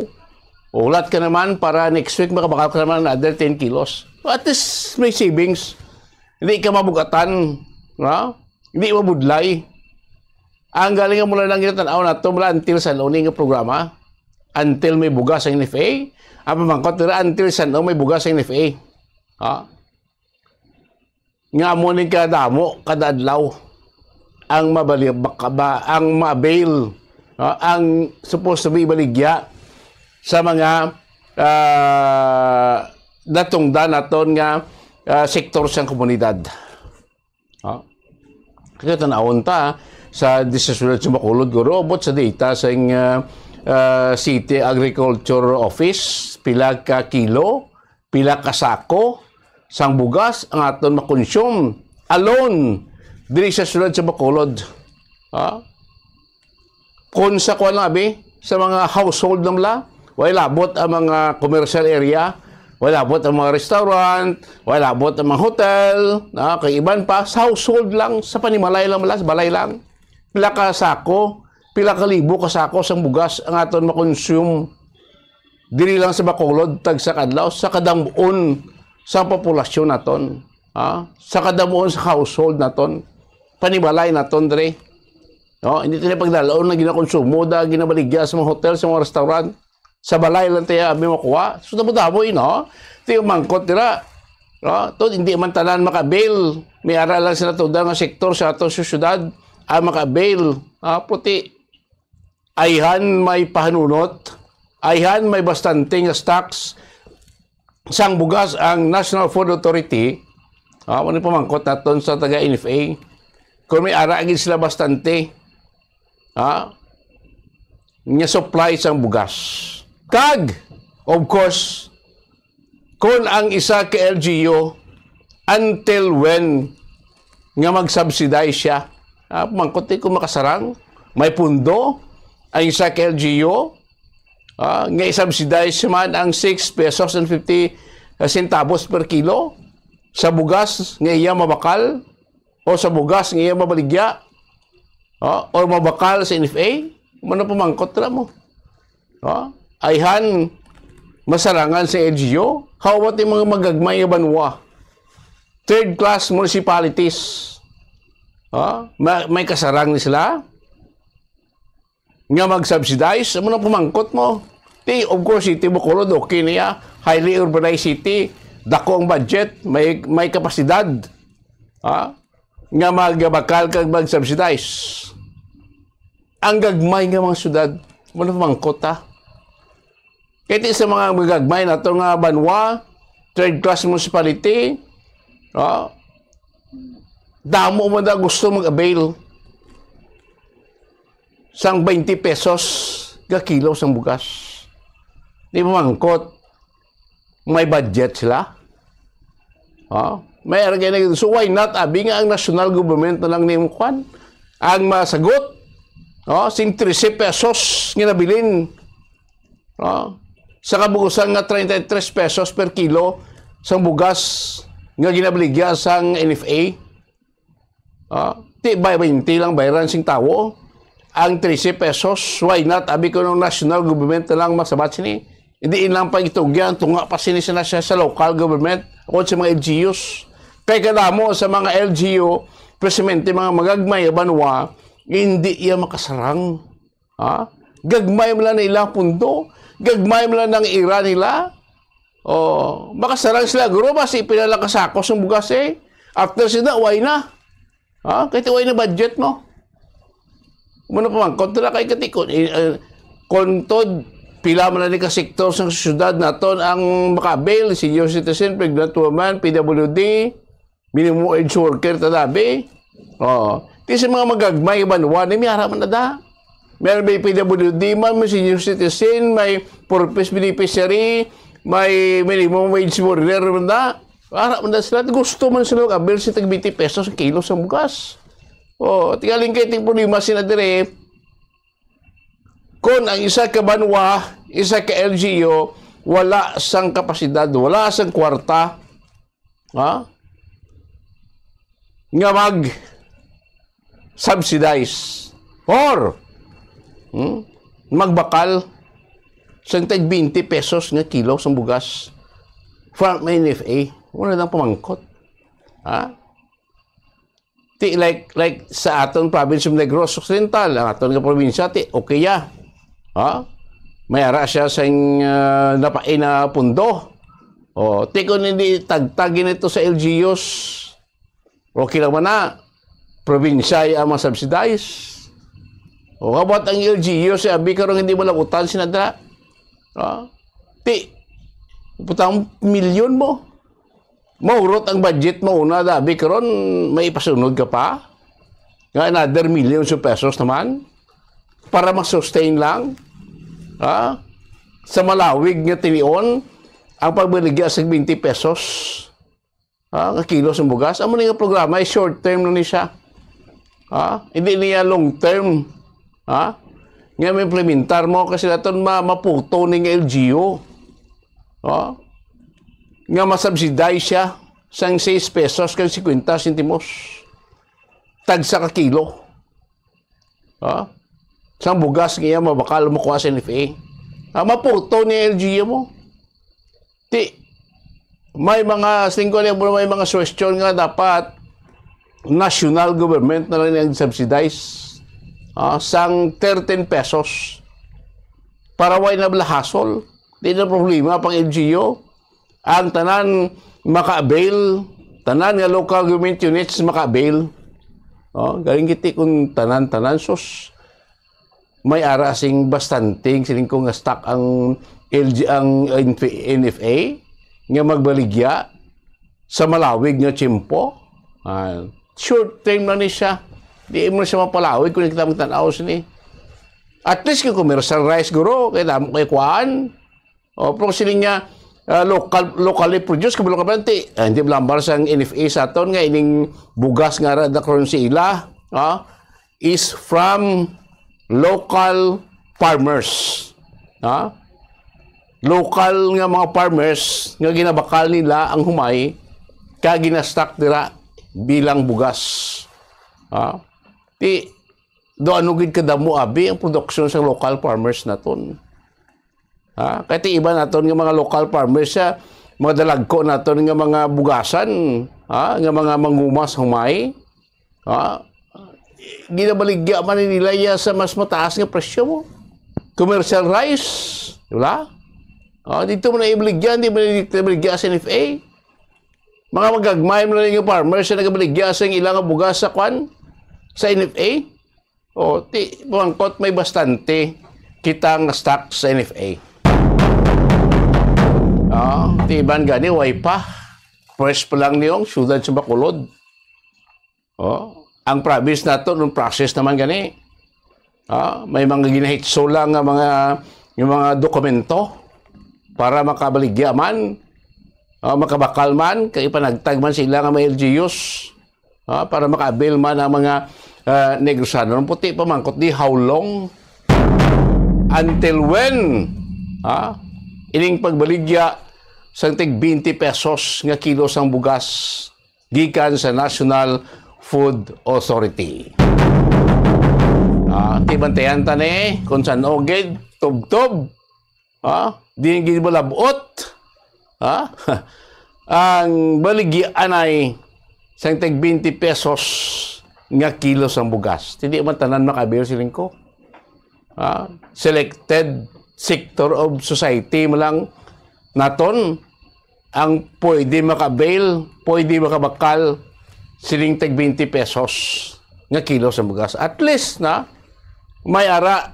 Ulat ka naman para next week, makabakal ka naman another ten kilos. At least, may savings. Hindi ka mabugatan. Ha? Hindi mabudlay. Ang galing nga mula nang ginatan-aw nato mula until sa luni nga programa, until may bugas ang N F A, ang pamangkot nila until sa may bugas ang N F A. Ha? Nga amo ni kadamo kada adlaw ang mabali-, baka ba, ang ma-avail, no? Ang supposed to be ibaligya sa mga, ah, natungdan naton nga, ah, sektor sang komunidad. No? Kaya tanawon ta sa di sa sulod sa Bacolod, guro, abot sa data sa, ah, ah, City Agriculture Office, pila ka kilo, pila ka sako sang bugas ang aton makonsume alone diri sa sulod sa Bacolod. Ha? Kung sa kuwan lang, abi, sa mga household lang la, way labot ang mga commercial area, way labot ang mga restaurant, way labot ang mga hotel, na, kay iban pa, sa household lang, sa panimalay lang, mala, sa balay lang. Pila ka sako, pila ka libo ka sako sang bugas ang aton makonsume diri lang sa Bacolod, tagsa ka adlaw, sa kadam-on sa populasyon naton, ha? Sa kadam-on sa household naton, panimalay naton diri. No? Hindi tayo pagdalaon na ginakonsumo da, ginabaligya sa mga hotel, sa mga restaurant. Sa balay lang tayo abi makuha. So, damo-damo, eh, no? Ito yung mangkot nila. No? Ito, hindi man tanan makabil. May ara lang sila tungdan nga sektor sa ato sa syudad ang makabil. Ah, puti. Ayhan may pahanunot, ayhan may bastante nga stocks sang bugas ang National Food Authority. Ah, ano pamangkot naton sa taga N F A? Kung may ara gid sila bastante, ah, nga supply sang bugas. Kag, of course, kung ang isa ka L G U, until when nga mag-subsidize siya? Ah, mangkot, eh, kung makasarang, may pundo ang isa ka L G U, ah, nga i-subsidize man ang six pesos and fifty centavos per kilo sa bugas nga iya mabakal o sa bugas nga iya mabaligya, ah, or mabakal sa N F A, ano pamangkot ra mo? Ha? Ayhan masarangan sa L G U? How about yung mga magagmay nga banwa? Third class municipalities. Ha? Ma-, may kasarang ni sila nga mag-subsidize? Ano na pamangkot mo? Ti, of course, City Bacolod, okay niya. Highly urbanized city. Dako ang budget. May, may kapasidad. Ha? Nga magbakal kag mag-subsidize. Ang gagmay nga mga syudad, wala mangkot, ha? Kaya sa mga magagmay nato nga banwa, third class municipality, ha? Damo man da gusto mag-avail sang twenty pesos ka kilo sang bugas. Di ba mangkot? May budget sila. Ha? May aragay na. So why not, abi nga ang national government na lang ning kwan? Ang masagot, ha? Sing trese pesos nga nabilin, ha? Sa kabugusan nga treinta y tres pesos per kilo sang bugas nga ginabaligya sang N F A. Ah, ti ba twenty lang bayran sing tawo? Ang trese pesos, why not? Abi ko nung national government na lang masabat sini. Hindi ilang pagitugyan, tunga pa sini sa, sa, sa local government, o sa mga L G Us. Kay kadamo sa mga L G U, precisamente mga magagmay nga banwa, hindi iya makasarang. Ha? Gagmay man lang na ilang pundo, gagmay man lang ang ira nila. Oh, makasarang sila, guro, basi pila lang ka sako sang bugas, eh. After sila, why na? Ha? Kahit why na budget mo. Muna pa man, kontra kay katikon, eh, eh, kontod, pila man lang ni ka sektor sa syudad naton ang makabil, senior citizen, pregnant woman, P W D, minimum wage worker ta dabi. Oh, ti sa mga magagmay banwa ni may ara man na da. Meron may P W D man, may senior citizen, may purpose beneficiary, may minimum wage worker man da. Ara man da sila, gusto man sila mag-avail sa tag twenty pesos ang kilo sa bugas. Oh, tingaling kay ting problema sila dire. Kung ang isa ka banwa, isa ka L G U, wala sang kapasidad, wala sang kwarta, ha? Nga mag-subsidize or, hmm, magbakal sang tag twenty pesos nga kilo sang bugas from N F A. Wala nang pamangkot. Ha? Ti, like, like sa aton province of Negros Occidental, ang aton nga probinsya, ti, okay ya. Ha? May ara siya sing, ah, napain na pundo. O, ti, kung hindi tagtagin ito sa L G Us, okay lang man na. Probinsya ay ang masubsidize. O, how about ang L G Us, abi karon hindi mo labutan sina dira. Ha? Ti, putang milyon mo. Maurot ang budget mo una, dabi karon may ipasunod ka pa. Nga another millions of pesos naman para ma-sustain lang, ha? Sa malawig nga tinion ang pagbaligya sa twenty pesos, ha, nga kilo sa bugas. Amo ni nga programa ay short term na ni siya. Ha? Hindi niya long term, ha? Nga ma-implementar mo kasi naton ma maputo ni nga L G U. Ha? Nga masubsidize siya sang sais pesos kag cincuenta sentimos. Tagsa ka kilo. Ha? Sang bugas nga iya mabakal makuha sa N F A. Ah, maputo ni L G U mo. Ti, may mga, sa tingin ko, may mga suwestyon nga dapat national government na lang ang subsidize, ah, sang thirteen pesos para way na bala hassle. Di na problema pang L G U. Ang tanan maka-avail, tanan nga local government units maka-avail. Oh, galing kiti kung tanan-tanan, sus. May ara sing bastante, siling ko nga stock ang L G, ang N F A nga magbaligya sa malawig nga tiyempo. Ah, short term na ni siya. Di mo na siya mapalawig kung kita magtan-aw sini. At least kung commercial rice, guro, kay damo kay kuan. O, pero siling niya, ah, local, locally produced, kabalo ka ba, ti? Ah, hindi lambar sang N F A sa aton nga ining bugas nga ra dakron sa ila, ah, is from local farmers. Ha? Local nga mga farmers nga ginabakal nila ang humay ka ginastock dira bilang bugas. Ha? Ti, do ano gid kadamo abi ang produksyon sa local farmers naton. Ha? Kay ti iba naton nga mga local farmers sa mga dalagko naton nga mga bugasan, ha? Nga mga mangumas humay, ha? Ginabaligya man nila iya sa mas mataas nga presyo mo. Commercial rice, di ba? Ah, dito mo na ibaligya, hindi mo na ibaligya sa N F A. Mga magagmay mo na nga farmers na nagabaligya sa ilang bugas sa kwan, sa N F A. O, ti, pamangkot may bastante kita nga stock sa N F A. Ah, ti iban gani, way pa. Fresh pa lang niyong siyudad sa Bacolod. Oh, ang province nato nung process naman gani. Ah, may mga ginahitso lang nga mga, nga mga dokumento para makabaligya man, ah, makabakal man, kay ipanagtag man sila nga may L G Us, ah, para maka-avail man ang mga, ah, Negrosano. Ang puti pamangkot di, how long? Until when? Ah, ining pagbaligya sang tig twenty pesos nga kilo sang bugas gikan sa National Food Authority. Ah, ti bantayan ta ni kung san-o gid tubtob. Ah, di gid malab-ot. Ah, ang baligya anay sang tag twenty pesos nga kilo sang bugas. Ti di man tanan maka-avail, siling ko. Ah, selected sector of society mo lang naton ang pwede maka-avail, pwede makabakal sining tag twenty pesos nga kilo sa bugas. At least na may ara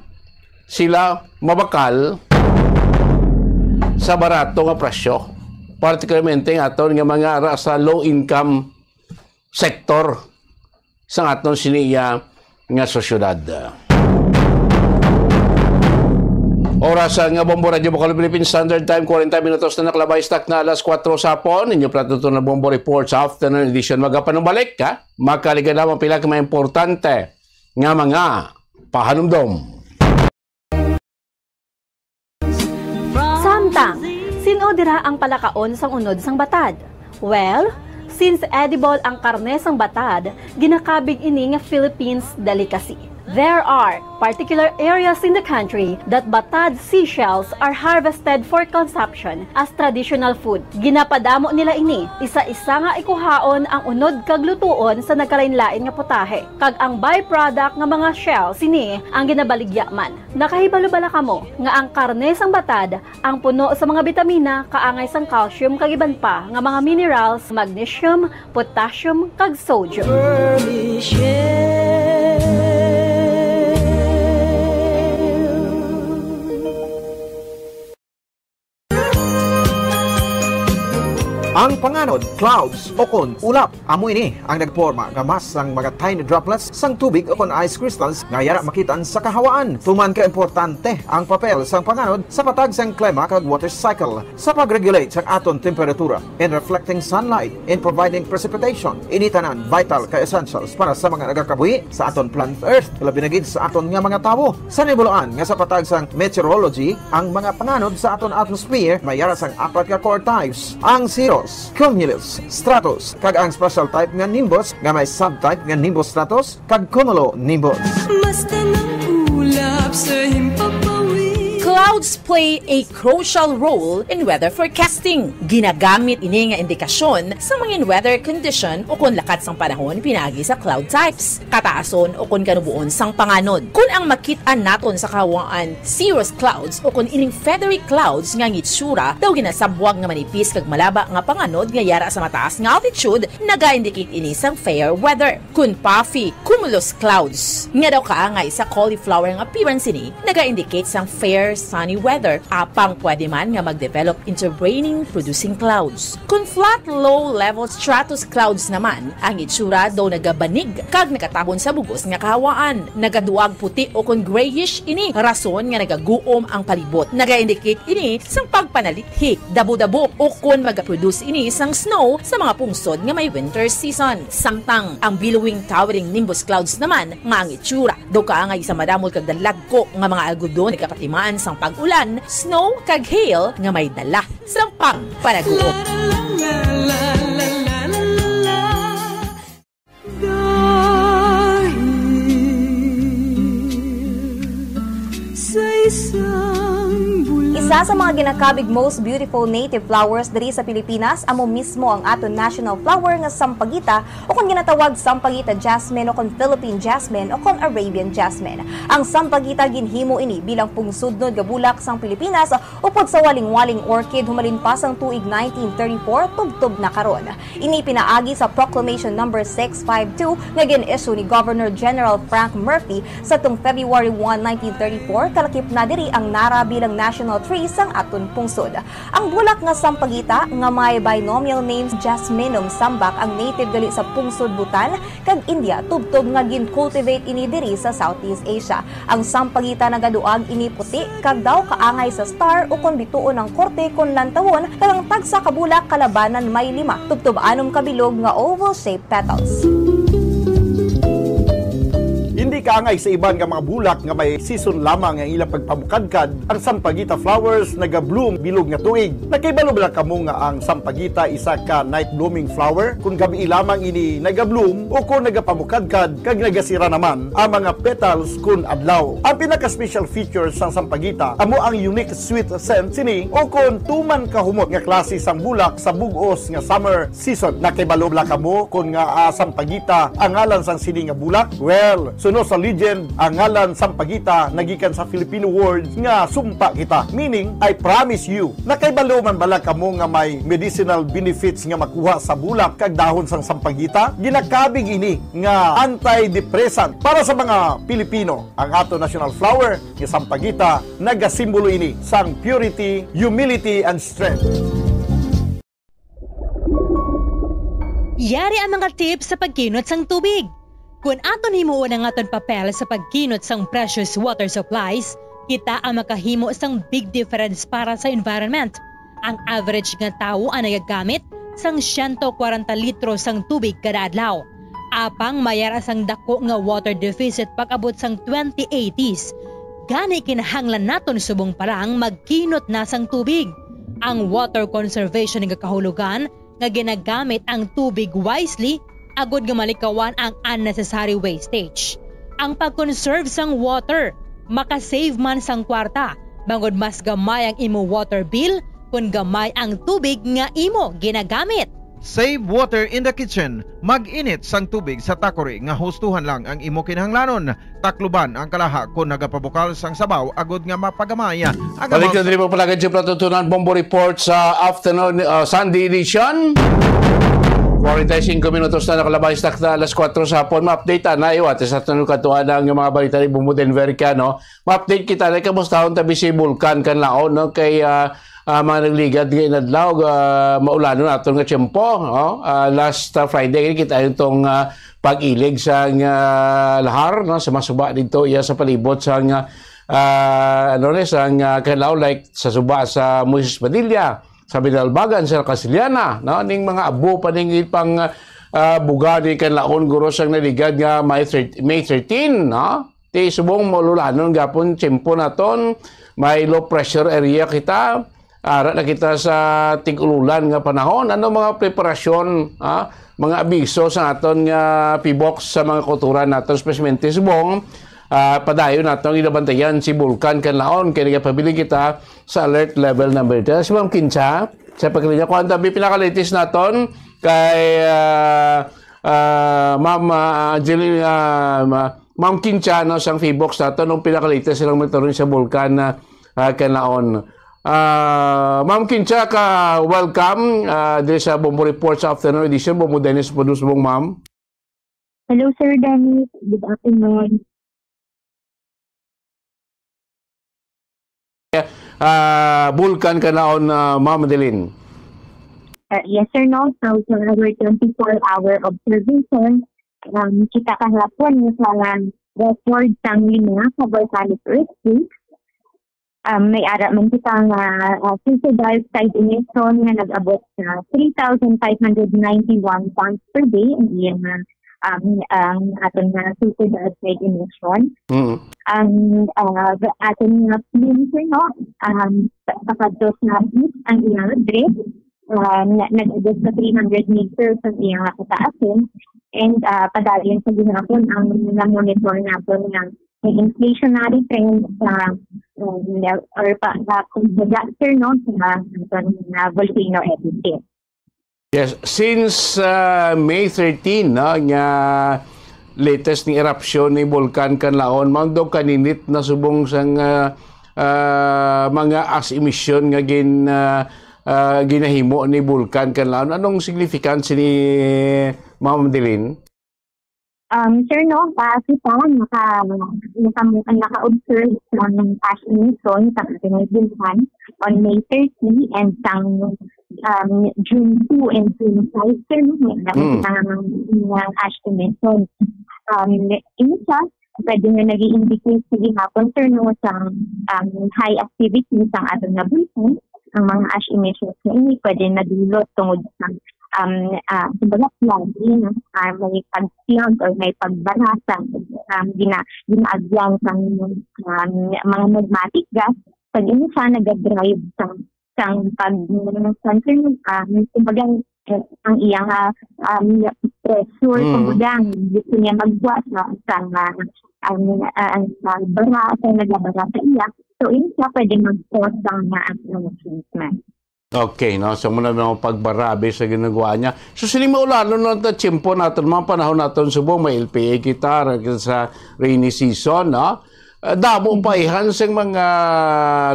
sila mabakal sa barato nga presyo, particularmente ang aton nga mga ara sa low income sector sa aton siniya nga sosyedad. Oras nga Bombo Radyo Bacolod Philippine Standard Time, forty-five minutos na nakalabay sa takna alas kuwatro sa hapon. Inyo pala tuto na Bombo Report sa afternoon edition. Magapanumbalik, ha? Makaligad lamang pila ka mga importante nga mga pahanumdom. Samtang, sin-o dira ang palakaon sang unod sang batad? Well, since edible ang karne sang batad, ginakabig ini nga Philippines delicacy. There are particular areas in the country that batad seashells are harvested for consumption as traditional food. Ginapadamo nila ini isa-isa nga ikuhaon ang unod kag lutuon sa nagkalain-lain nga putahe, kag ang byproduct nga mga shell sini ang ginabaligya man. Nakahibalo bala kamo nga ang karne sang batad ang puno sa mga bitamina, kaangay sang calcium kag iban pa nga mga minerals, magnesium, potassium, kag sodium. Ang panganod, clouds, o kon ulap, amo ini ang nagporma nga mass sang mga tiny droplets sang tubig o kon ice crystals nga yara makit-an sa kahawaan. Tuman ka importante ang papel sang panganod sa patag sang klima kag water cycle, sa pag-regulate sang aton temperatura, in reflecting sunlight, in providing precipitation. Ini tanan vital ka essentials para sa mga nagakabuhi sa aton planet Earth, labi na gid sa aton nga mga tawo. Sa nibuluan nga sa patag sang meteorology, ang mga panganod sa aton atmosphere may yara sang apat ka core types: ang cirrus, cumulus, stratus, kag ang special type nga nimbus nga may subtype nga nimbus stratus kag cumulonimbus. Basta ng ulap sa himpapawid. Clouds play a crucial role in weather forecasting. Ginagamit ini nga indikasyon sa mga weather condition o kon lakat sang panahon pinaagi sa cloud types, kataason o kon kanuboon sang panganod. Kon ang makit-an naton sa kahawaan cirrus clouds o kon ining feathery clouds nga ang itsura daw ginasabwag nga manipis kag malaba nga panganod nga yara sa mataas nga altitude, naga-indicate ini sang fair weather. Kon puffy cumulus clouds nga daw kaangay sa cauliflower nga appearance ini, naga-indicate sang fair sunny weather. Apang pwede man nga mag-develop into raining producing clouds. Kon flat low-level stratus clouds naman, ang itsura daw nagabanig kag nakatabon sa bug-os nga kahawaan. Nagaduag puti o kon grayish ini, rason nga nagaguom ang palibot. Naga-indicate ini sang pagpanalithi, dabo-dabo, o kon magaproduce ini sang snow sa mga pungsod nga may winter season. Samtang ang billowing towering nimbus clouds naman nga ang itsura daw kaangay sa madamol kag dalagko nga mga algodon nagapatimaan sang pag-ulan, snow, kag hail nga may dala sang pagpanaguom. Dahil sa isang bula- Isa sa mga ginakabig most beautiful native flowers diri sa Pilipinas amo mismo ang aton national flower nga sampagita, o kon ginatawag sampagita jasmine, o kon Philippine jasmine, o kon Arabian jasmine. Ang sampagita, ginhimo ini bilang pungsudnod nga bulak sang Pilipinas upod sa walingwaling orchid humalin pa sang tuig nineteen thirty-four tubtob na karon. Ini pinaagi sa Proclamation Number six five two nga gin-issue ni Governor General Frank Murphy sadtong February one, nineteen thirty-four, kalakip na diri ang nara bilang national tree sang aton pungsod. Ang bulak nga sampagita nga may binomial name Jasminum sambac ang native gali sa pungsod Bhutan kag India, tubtob nga gin-cultivate ini diri sa Southeast Asia. Ang sampagita nagaduag ini puti kag daw kaangay sa star o kon bituon ang korte kon lantawon, kag ang tagsa ka bulak kalabanan may lima, tubtob anom ka bilog nga oval-shaped petals. Hindi kaangay sa iban nga mga bulak nga may season lamang ang ilang pagpamukadkad, ang sampagita flowers naga-bloom bilog nga tuig. Nakahibalo bala kamo nga ang sampagita isa ka night blooming flower? Kon gabii lamang ini naga-bloom o kon nagapamukadkad kag nagasira naman ang mga petals kon adlaw. Ang pinaka-special feature sang sampagita amo ang unique sweet scent sini o kon tuman kahumot nga klase sang bulak sa bug-os nga summer season. Nakahibalo bala kamo kon ngaa sampagita ang ngalan sang sini nga bulak? Well, suno sa legend, ang ngalan sampagita nagikan sa Filipino word nga sumpa kita, meaning I promise you. Nakahibalo man bala kamo nga may medicinal benefits nga makuha sa bulak kag dahon sang sampagita? Ginakabig ini nga antidepressant para sa mga Pilipino. Ang ato national flower nga sampagita, nagasimbolo ini sang purity, humility, and strength. Yari ang mga tips sa pagkinot sang tubig. Kon aton himuon ang aton papel sa pagkinot sang precious water supplies, kita ang makahimo sang big difference para sa environment. Ang average nga tawo ang nagagamit sang siyento kwarenta litro sang tubig kada adlaw. Apang may ara sang dako nga water deficit pag-abot sang twenty eighties. Gani, kinahanglan naton subong pa lang magkinot na sang tubig. Ang water conservation nagakahulugan nga ginagamit ang tubig wisely agod nga malikawan ang unnecessary wastage. Ang pag-conserve sang water makasave man sang kwarta, bangod mas gamay ang imo water bill kon gamay ang tubig nga imo ginagamit. Save water in the kitchen. Mag-init sang tubig sa takori nga hustuhan lang ang imo kinahanglanon. Takluban ang kalaha kon nagapabukal sang sabaw agud nga mapagamay ang Balik amount. Na diri mo palagad sa Platutunan Bombo Report sa afternoon, uh, Sunday edition. Forty-five minutos na nakalabay sa takna alas kuwatro sa hapon. Ma-update na iwat sa tanong katuan ang mga balita ni Bombo Denver Cano. Ma-update kita na kamusta ang tabi si Bulkan Kanlaon, no? Kay, ah, ah, mga nagligad nga inadlaw, ah, maulanon naton nga tiyempo, no? Ah, last, ah, Friday, kita yung tong, ah, pag-ilig sa, ah, lahar, no? Sa masuba dito, iya sa palibot sa, ah, ah, ano ni, sa, ah, Kanlaon, like, sa suba sa Moises Padilla, sa Binalbagan, sa Casiliana, no? Ning mga abo pa ning ipang, ah, buga ni Kanlaon, guro, sang naligad nga May thirty, May thirteen, no? Ti subong maululanon gapon tiyempo naton, may low pressure area kita, ara na kita sa tig-ululan nga panahon. Ano mga preparasyon, ha? Mga abiso sa aton nga PHIVOLCS sa mga kultura naton, especially subong, ah, padayon naton ginabantayan si Bulkan Kanlaon kay nagapabilin kita sa alert level number three. Si Ma'am Kinsa, sa pagkalinya ko, ang tabi pinakalitis naton kay, ah, ah, Ma'am, ah, Angeline, ah, Ma-, Ma'am Kinsa, no, sang PHIVOLCS naton, nung pinakalitis silang monitor sa Bulkan na, ah, Kanlaon. Ah, Ma'am Kinsa, ka welcome, ah, diri sa Bombo Report sa afternoon edition. Bombo Dennis, Budus Bong, ma'am. Hello, Sir Dennis. Good afternoon. Ah, Bulkan Kanlaon, ah, Ma'am Madeline. Uh, yes, sir, no? So, for our twenty-four hour observation, um, kita kahapon sa record sang lima ka volcanic earthquake. Um, may ara man kita nga, uh, suicidal side emission nga nag-abot sa three thousand five hundred ninety-one tons per day ang iyang, uh, um, ang aton nga suicidal side emission. Mm. Ang, uh, aton nga plume, sir, no? Um, pakadto sa east ang iyang drift, uh, na-, nag-abot sa three hundred meters ang iyang kataasan. And, uh, padayon sa gihapon ang na-monitor naton nga may inflationary trend sa, um, or pa, sa, kumbaga, sir, no, sa, sa, na volcano epicenter. Yes, since, uh, May thirteen, no, nga latest ni eruption ni Bulkan Kanlaon, mao daw kaninit na subong sang, uh, uh, mga ash emission nga gin, uh, uh, ginahimo ni Bulkan Kanlaon. Anong significance ni, Ma'am Madeline? Um, sir, no, ah, kita naka-, naka-, naka-observe sang ash emission sa aton nga bulkan on May thirty and sang, um, June two and June five, sir, no, may Mm. nakita nga mga ash emission. Um, isa, pwede nga nag-i-indicate sa gihapon, sir, no, sang, um, high activity sang aton nga bulkan. Ang mga ash emissions nga ini pwede nadulot tungod sa, um, ah, kumbaga, flooding, ah, may pag-flood or may pagbara sa, um, gina-, ginaagyan sang, um, mga magmatic gas. Pag ini siya nagadrive sa, sang pag, sang, um, kumbaga, eh, ang iyang, ah, um, pressure, Mm. kumbaga, gusto niya magbuhat, no, sa, ah, ang, ah, ang, ah, bara, sa nagabara sa iya. So, ini siya pwede mag-cause sa mga accident. Okay, no? So, muna mga pagbarabi sa ginagawa niya. So, sini maulanon na ta tiyempo naton, mga panahon naton, subong may L P A kita, ra kita sa rainy season, no? Ah, damo Mhm. pa ihan sing mga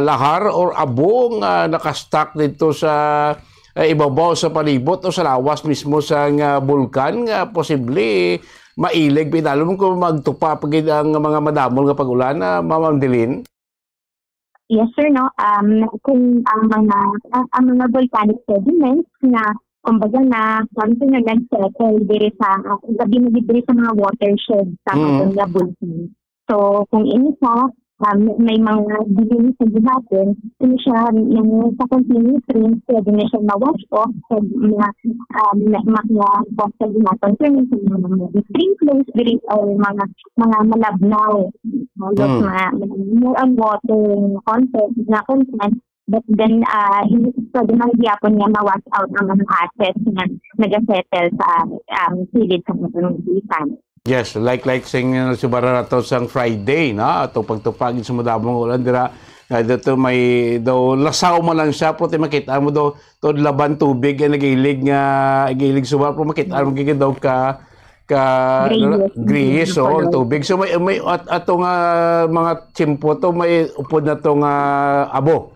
lahar or abo nga nakastock dito sa, eh, ibabaw sa palibot o sa lawas mismo sa nga bulkan nga posible mailig pinalom kung magtupa pa gid ang mga madamol nga pag-ulan, ah, Ma'am Angeline? Yes, sir, no? Um, kung ang mga, ang, ang mga volcanic sediments na, kumbaga, na, sabi ko nga, nag-settle diri sa, uh, gabi na diri sa mga watershed sa Mm. aton nga bulkan. So, kung ini siya, um, may mga delay sa gihapon, ini siya, yung sa continuous rain, pwede na siya ma-wash off, pwede na, um, ma-, ma-, ma-, sa gihapon. So, yung sa mga, mga sprinklers, diri, or mga, mga malabnaw, mga, Mm. mga, more on water content, na content, but then, ah, hindi, pwede man gihapon nga ma-wash out ang mga assets nga nagasettle sa, um, kilid sa mga bulkan. Yes, like, like sing, uh, subara nato sang Friday, no? Ato pagtupag sa madamo nga ulan dira. Nga dito may daw lasaw man lang siya, pero ti makita mo daw, to laban tubig, eh, nag-ilig nga, nag-ilig suba, pero makita mo gid daw ka, ka, Grayish. Grayish, oo, ang tubig. So may, may at, ato nga mga tiyempo to, may upod na to nga abo.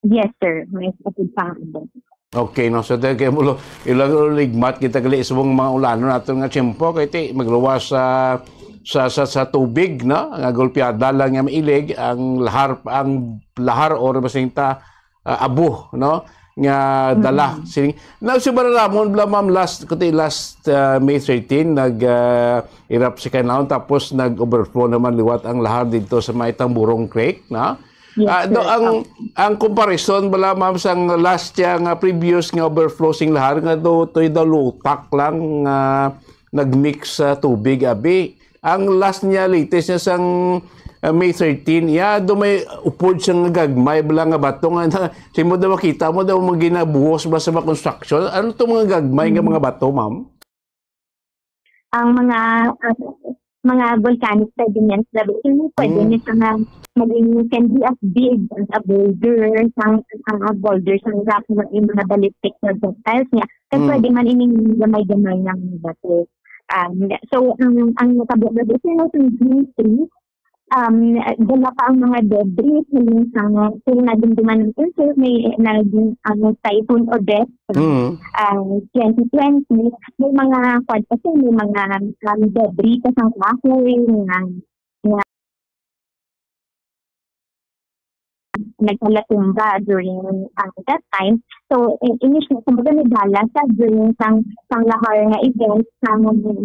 Yes, sir. May upod pa nga abo. Okay, no? So, dahil kay mulo, ilang ligmat kita gali subong mga ulanon nato nga tiyempo, kay ti, magluwas sa, sa, sa, sa tubig, no? Nga golpeada lang nga mailig, ang lahar, ang lahar or basinta, ah, abo, no? Nga dala. Mm. Sining, na, si Baralamon, bla, ma'am, last, kuti last, ah, May thirteen, nag, ah, erupt si Canlaon, tapos nag-overflow naman liwat ang lahar dito sa may Tamburong Creek, no? Yes, Ah, do, sir. ang, Opo. Ang comparison bala, ma'am, sang last year nga previous nga overflow sing lahar nga do, to'y daw lutak lang nga nag-mix sa tubig, abi. Ang last niya, latest niya sang, ah, May thirteen, ya, do may upod siya nga gagmay bala nga bato nga na, simo daw makita mo daw mga ginabuhos ba sa mga construction? Ano to mga gagmay nga Mm. mga bato, ma'am? Ang mga, ah, mga volcanic sediments, labi, yun, pwede Mm. niya siya nga maging, can be as big as a boulder, sang, ah, boulder, sang rock, nga yung mga ballistic projectiles niya. Kaya Mm. pwede man ining gamay-gamay nga mga bato. Um, so, ang, ang natabo na dito, no, sa June three, um, dala pa ang mga debris, halin sang, kung nadumduman natin, sir, may naging, um, Typhoon Odette, Mm. ah, twenty twenty, may mga, kwan pa, sir, may mga, um, debris pa sang kahoy, nga, nga nagkalatumba during, um, that time. So, i-, ini siya, kumbaga, nadala sa during sang, sang lahar nga event sa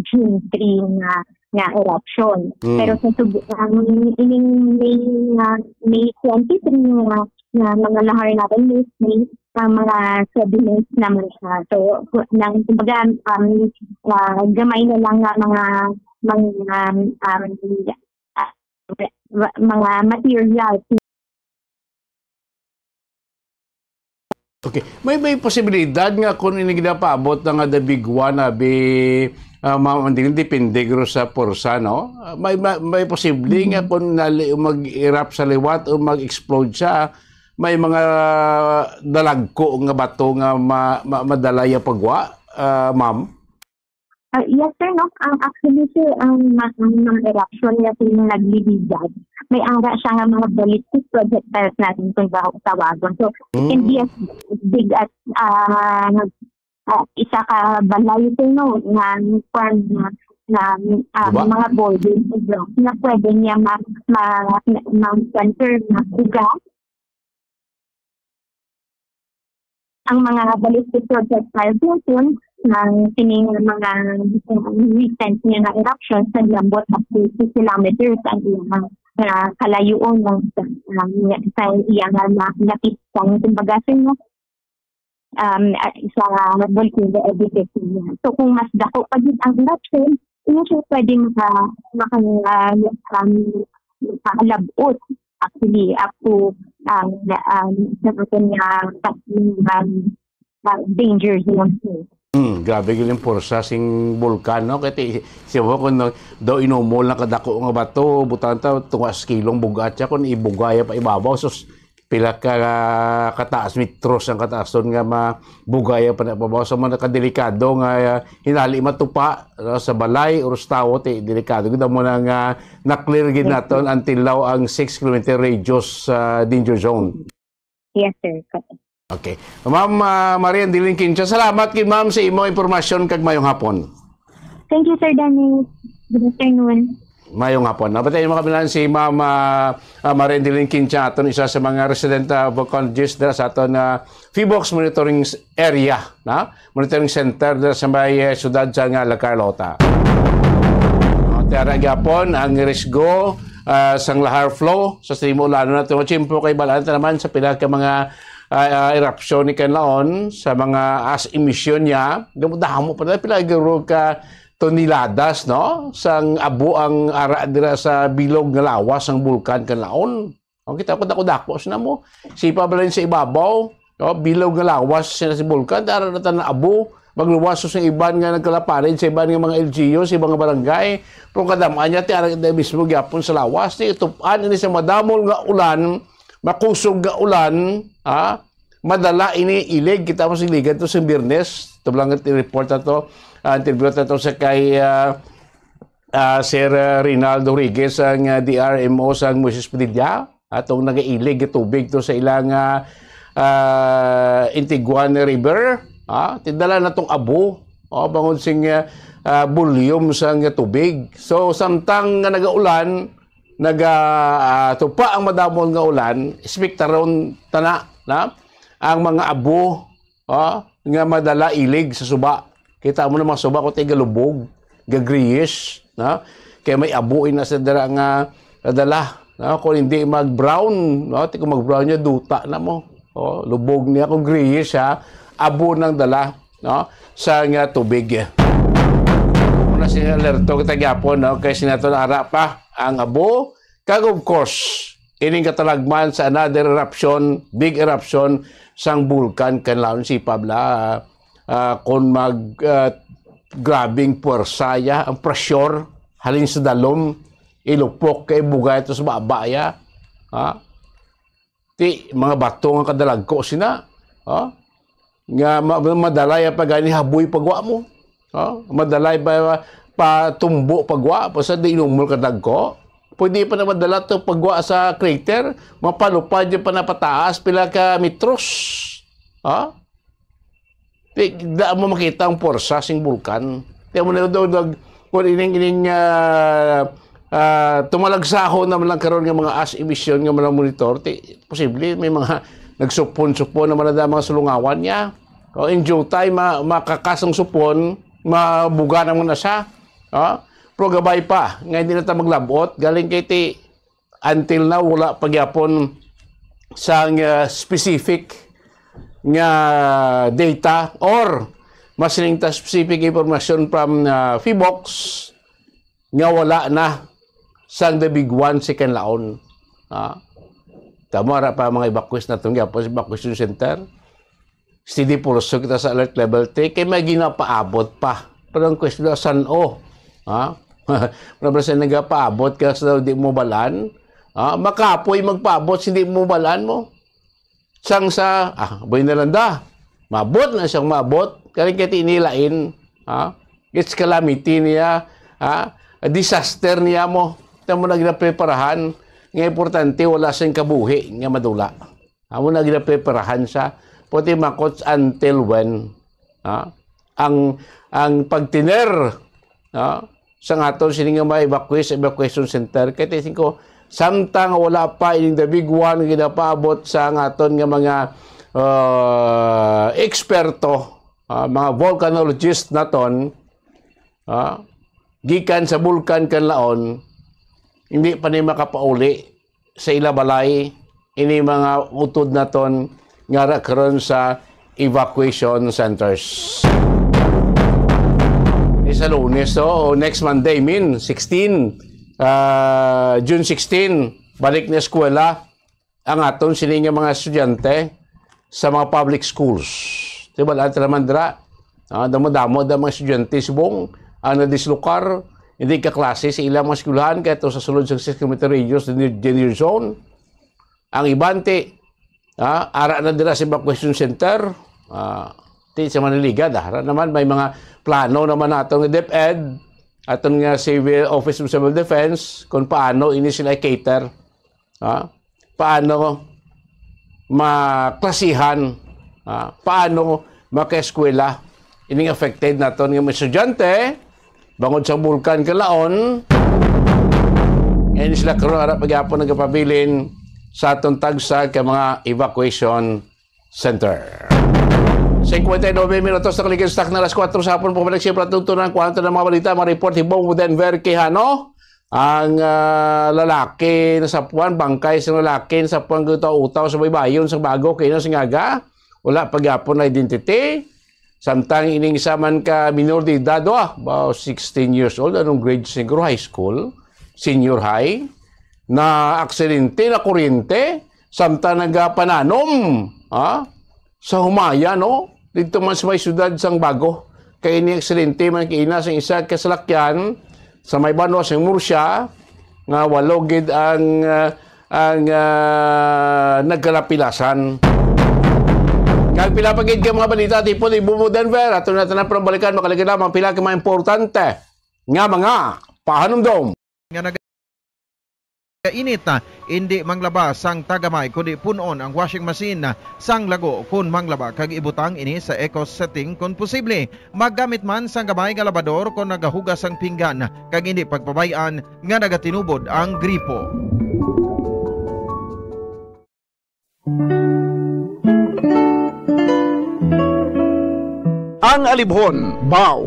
June three nga nga eruption. Mm. Pero sa sub-, ang ining May, ah, May twenty-three nga, nga mga lahar natin, May, May, ah, mga sediments naman siya. So, ku-, nang, kumbaga, um, ah, gamay na lang nga mga, mga, um, um, ah, mga materials. Okay. May, may posibilidad nga kung ini ginapaabot na nga the big one, abi, ah, ma-, hindi, depende guro sa porsa, no? Ah, may, may, may posible nga Mhm. kung nali-, mag-erupt sa liwat o mag-explode siya, may mga dalagko nga bato nga ma-, ma-, madala ya pagwa, ah, ma'am? Ah, yes, sir, no? Ang, actually, sir, ang ma-, ang mga eruption nga sila naglilibad, may ara siya nga mga ballistic projectiles natin kung ba tawagon. So, it can be Mm. as big as, ah, ah, isa ka balay, sir, no? Nga, kwan, nga, nga, ah, Diba? mga boulders, sir, no? Na pwede niya ma-, ma-, ma-, ma-, sir, mabuga. Ang mga ballistic projectiles naton, ang sining mga, uh, recent nga mga eruptions, naglambot up to two kilometers ang iyang, uh, kalayuon ng, um, sa iyang, uh, na-, napitang, kumbaga, sir, no? Um, uh, sa volcano edifice niya. So, kung mas dako pa gid ang eruption, hindi siya pwede maka-, maka-, uh, um, makalabot, actually, up to, um, um, sa aton nga, um, uh, danger zone. Hmm, grabe gyud yung porsa sing bulkan, no? Kaya ti-, siya mo kung no, daw inumol na kadako nga bato, butang ta, tunga sa kilong bugat siya, kung ibugaya pa ibabaw, sus, pila ka kataas, metros ang kataas doon nga mabugaya pa na ibabaw. So, mga kadelikado nga, uh, hinali matupa, no, sa balay, or sa tawo, ti, delikado. Kita mo na nga, na-clear gid Yes, naton sir. Until now ang six kilometer radius, uh, danger zone. Yes, sir. Correct. Okay. Ma'am, ah, Marian Dilin Quincha, salamat kay ma'am sa imo impormasyon kag mayong hapon. Thank you, Sir Danny. Good afternoon. Mayong hapon. Napatay mo kami lang si Ma'am, ah, ah, Marian Dilin Quincha, aton isa sa mga resident, ah, volcanologist dira sa aton, ah, PHIVOLCS monitoring s-, area, na? Monitoring center dira sa may, eh, siyudad sa nga La Carlota. No, tiara gyapon ang risgo, ah, sang lahar flow sa Simo, lalo na itong tiyempo kay balaan ta naman sa pila ka mga ah, ah, erupsyon ni Canlaon sa mga ash emission niya, damo-damo pa na, pila guro ka toneladas, no? Sang abo ang ara dira sa bilog nga lawas sang bulkan Canlaon. Ang kita ko dako-dako sina mo. Sipa ba lang sa ibabaw, no? Bilog nga lawas sina si bulkan, dara na tanan abo. Magluwas sa iban nga nagkalaparid sa iban nga mga L G U, sa iban nga barangay. Pero kadam-an niya, ti arang ida mismo gyapon sa lawas. Ti itup-an ini sa madamol nga ulan, makusog nga ulan, ha? Madala ini ilig. Kita mo sa iligan to sa Biyernes. Ito lang ang report na to. Ah, interview na to sa kay, ah, ah, Sir, ah, Rinaldo Riguez, ang, ah, D R M O sa Moises Padilla. Atong nagailig nga tubig to sa ilang, ah, ah, Intiguan River. Ah, tidala na tong abo. Oh, bangod sing, ah, ah, volume sang tubig. So, samtang nga nagaulan, naga, ah, tupa ang madamol nga ulan, espektaron tana na ang mga abo, oh, nga madala ilig sa suba. Kita mo na mga suba ko tigalubog, gagriis, na? Kaya may abo na sa dira nga nadala, no? Kung hindi mag-brown, no? Ti kung mag-brown niya, duta na mo. Oh, lubog niya kung grayish, ha? Abo nang dala, no? Sa nga tubig. Una sila alerto kita gyapon, no? Kay sinaton ara pa ang abo. Kag of course, ining katalagman sa another eruption, big eruption sang Bulkan Kanlaon, si Pabla. Ah, kung mag, ah, grabing puwersa ya, ang pressure halin sa dalom, ilupok kay bugay to sa baba ya. Ha? Ti, mga bato nga kadalagko sina. Ha? Nga ma-, madala ya pa gani haboy pagwa mo. Ha? Madala ya pa, patumbo pagwa, basta di inumol kadagko. Pwede pa na madala to pagwa sa crater, mapalupad ya pa na pataas, pila ka metros. Ha? Di, da mo makita ang puwersa sing bulkan. Di mo na daw, daw, kung ining, ining, ah, ah, tumalagsahon naman lang karon nga mga ash emission nga mga monitor, ti, posible may mga nagsupon-supon naman na mga sulungawan niya. O in due time, ma-, makakas ang supon, mabuga naman na siya. O, pero gabay pa, nga hindi na ta maglabot, galing kay ti, until now, wala pa gyapon sang, ah, specific nga data or mas sining ta specific information from, ah, PHIVOLCS nga wala na sang the big one, second laon. Ah, tama ra pa mga evacuees naton gyapon sa evacuation center. Steady pulso kita sa alert level three, kay may ginapaabot pa. Pero ang question na, san-o? Ha? Wala ba sa nagapaabot ka sa di mo balaan? Ha? Makapoy magpaabot, hindi mo balaan mo. Sang sa, ah, boy na lang da. Maabot na siyang maabot. Kaya kaya tinilain, ha? It's calamity niya, ha? A disaster niya mo. Ito mo na ginapreparahan. Nga importante, wala siyang kabuhi nga madula. Amo na ginapreparahan sa puti makots until when, ha? Ang, ang pagtiner, ha? Sa nga aton sini nga ma-evacuate sa evacuation center, kay testing ko, samtang wala pa ining the big one nga ginapaabot sa nga aton nga mga, ah, eksperto, ah, mga volcanologist naton, ah, gikan sa Bulkan Kanlaon, hindi pa ni makapauli sa ila balay ini mga utod naton nga ra karon sa evacuation centers. Ni sa Lunes, o next Monday, min sixteen, ah, June sixteen, balik na eskwela ang aton sini nga mga estudyante sa mga public schools. Di ba, lahat naman dira, ah, damo-damo ang mga estudyante subong ang nadislokar, hindi kaklase sa ilang mga eskwelahan kay ato sa sulod sa six kilometer radius danger, danger zone. Ang iban ti, ah, ara na dira sa evacuation center, ah, ti sa Maniliga, ara naman may mga plano naman naton nga DepEd, aton nga Civil Office of Civil Defense, kung paano ini sila i-cater. Ha? Paano maklasihan? Ha? Paano makaeskwela ining affected naton nga mga estudyante bangod sa Bulkan Kanlaon? Ngayon sila karon ara pagyapon nagapabilin sa aton tagsa ka mga evacuation center. Cincuenta y nueve minutos na kaligid sa alas kuwatro sa hapon. Pabalik siya para tuntunan ang kwanto ng mga balita, mga report, Hibong Denver Quijano. Ang, ah, lalaki nasapuan, bangkay sa lalaki nasapuan, utaw-utaw sa baybayon sa Bago, kay sa Naga. Wala pa gyapon na identity. Samtang ining isa man ka minor de edad, ah, about sixteen years old, anong grade, siguro high school, senior high, na aksidente, na kuryente, samtang nagapananom, ha? Sa humaya, no? didto man sa may siyudad sang Bago. Kay ini aksidente man kaina sang isa ka salakyan sa may banwa sang Murcia nga walo gid ang, ah, ang, ah, nagkalapilasan. Kag pila pa gid ka mga balita, tipon, ibubo Denver. Ato na tanan pambalikan, makaligid lamang pila ka mga importante nga mga pahanumdom. Nga nag-, init, ah, indi manglaba sang tagamay, kundi pun-on ang washing machine, ah, sang lago kon manglaba, kag ibutang ini sa eco setting kon posible. Maggamit man sang gamay nga labador kon nagahugas sang pinggan, kag indi pagpabay-an nga nagatinubod ang gripo. Ang alibhon, baw.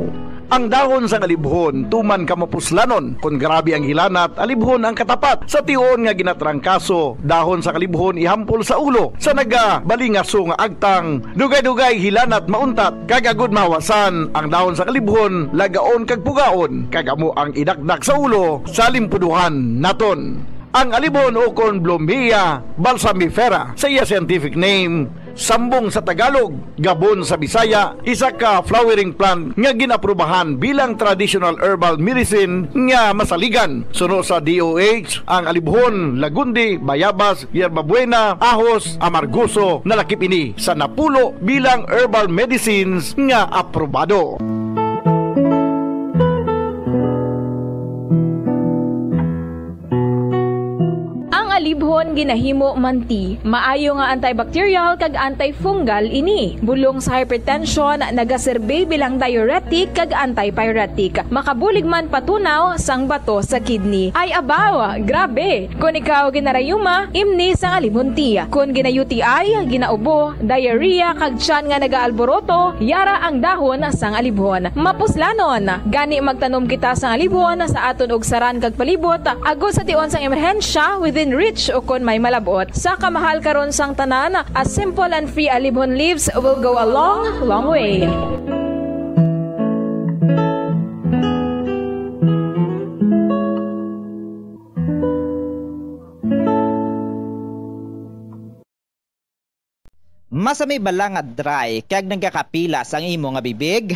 Ang dahon sang alibhon tuman ka mapuslanon. Kon grabe ang hilanat, alibhon ang katapat. Sa tion nga ginatrangkaso, dahon sang alibhon ihampol sa ulo. Sa nagabalingaso nga agtang, dugay-dugay hilanat mauntat. Kag agod mahawasan, ang dahon sang alibhon lagaon kag pugaon, kag amo ang idakdak sa ulo sa limpuduhan naton. Ang alibhon ukon Blumea balsamifera sa iya scientific name, sambong sa Tagalog, gabon sa Bisaya, isa ka flowering plant nga gin-aprubahan bilang traditional herbal medicine nga masaligan. Suno sa D O H, ang alibhon, lagundi, bayabas, yerbabuena, ahos, amargoso, nalakip ini sa napulo bilang herbal medicines nga aprobado. Ang alibhon ginahimo man ti maayo nga antibacterial kag antifungal ini. Bulong sa hypertension, nagaserbi bilang diuretic kag antipyretic. Makabulig man patunaw sang bato sa kidney. Ay abaw, grabe! Kon ikaw ginarayuma, imni sang alibhon ti. Kon gina-U T I, ginaubo, diarrhea, kag tiyan nga nagaalboroto, yara ang dahon sang alibhon. Mapuslanon, gani magtanom kita sang alibhon sa aton ugsaran kag palibot, agod sa tion sang emerhensya, within reach ukon may malab-ot. Sa kamahal karon sang tanan, a simple and free alibhon leaves will go a long, long way. Masami bala nga dry kag nagakapilas ang imo nga bibig?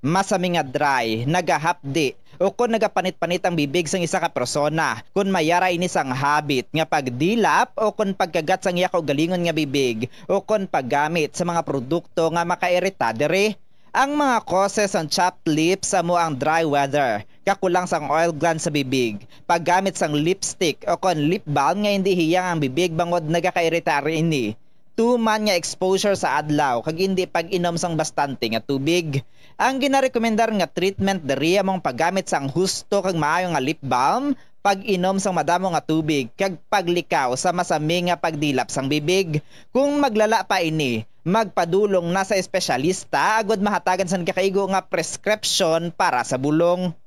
Masami nga dry, nagahapdi, ukon nagapanit-panit ang bibig sang isa ka persona. Kon may yara ini sang habit nga pagdilap ukon pagkagat sang iya kaugalingon nga bibig, ukon paggamit sa mga produkto nga makairita diri. Ang mga causes sang chapped lips amo ang dry weather, kakulang sang oil glands sa bibig, paggamit sang lipstick ukon lip balm nga indi hiyang ang bibig bangod nagakairita ini, tuman nga exposure sa adlaw kag indi pag-inom sang bastante nga tubig. Ang ginarekomendar nga treatment diri amo ang paggamit sang husto kag maayo nga lip balm, pag-inom sang madamo nga tubig, kag paglikaw sa masami nga pagdilap sang bibig. Kung maglala pa ini, magpadulong na sa espesyalista agod mahatagan sang nagakaigo nga prescription para sa bulong.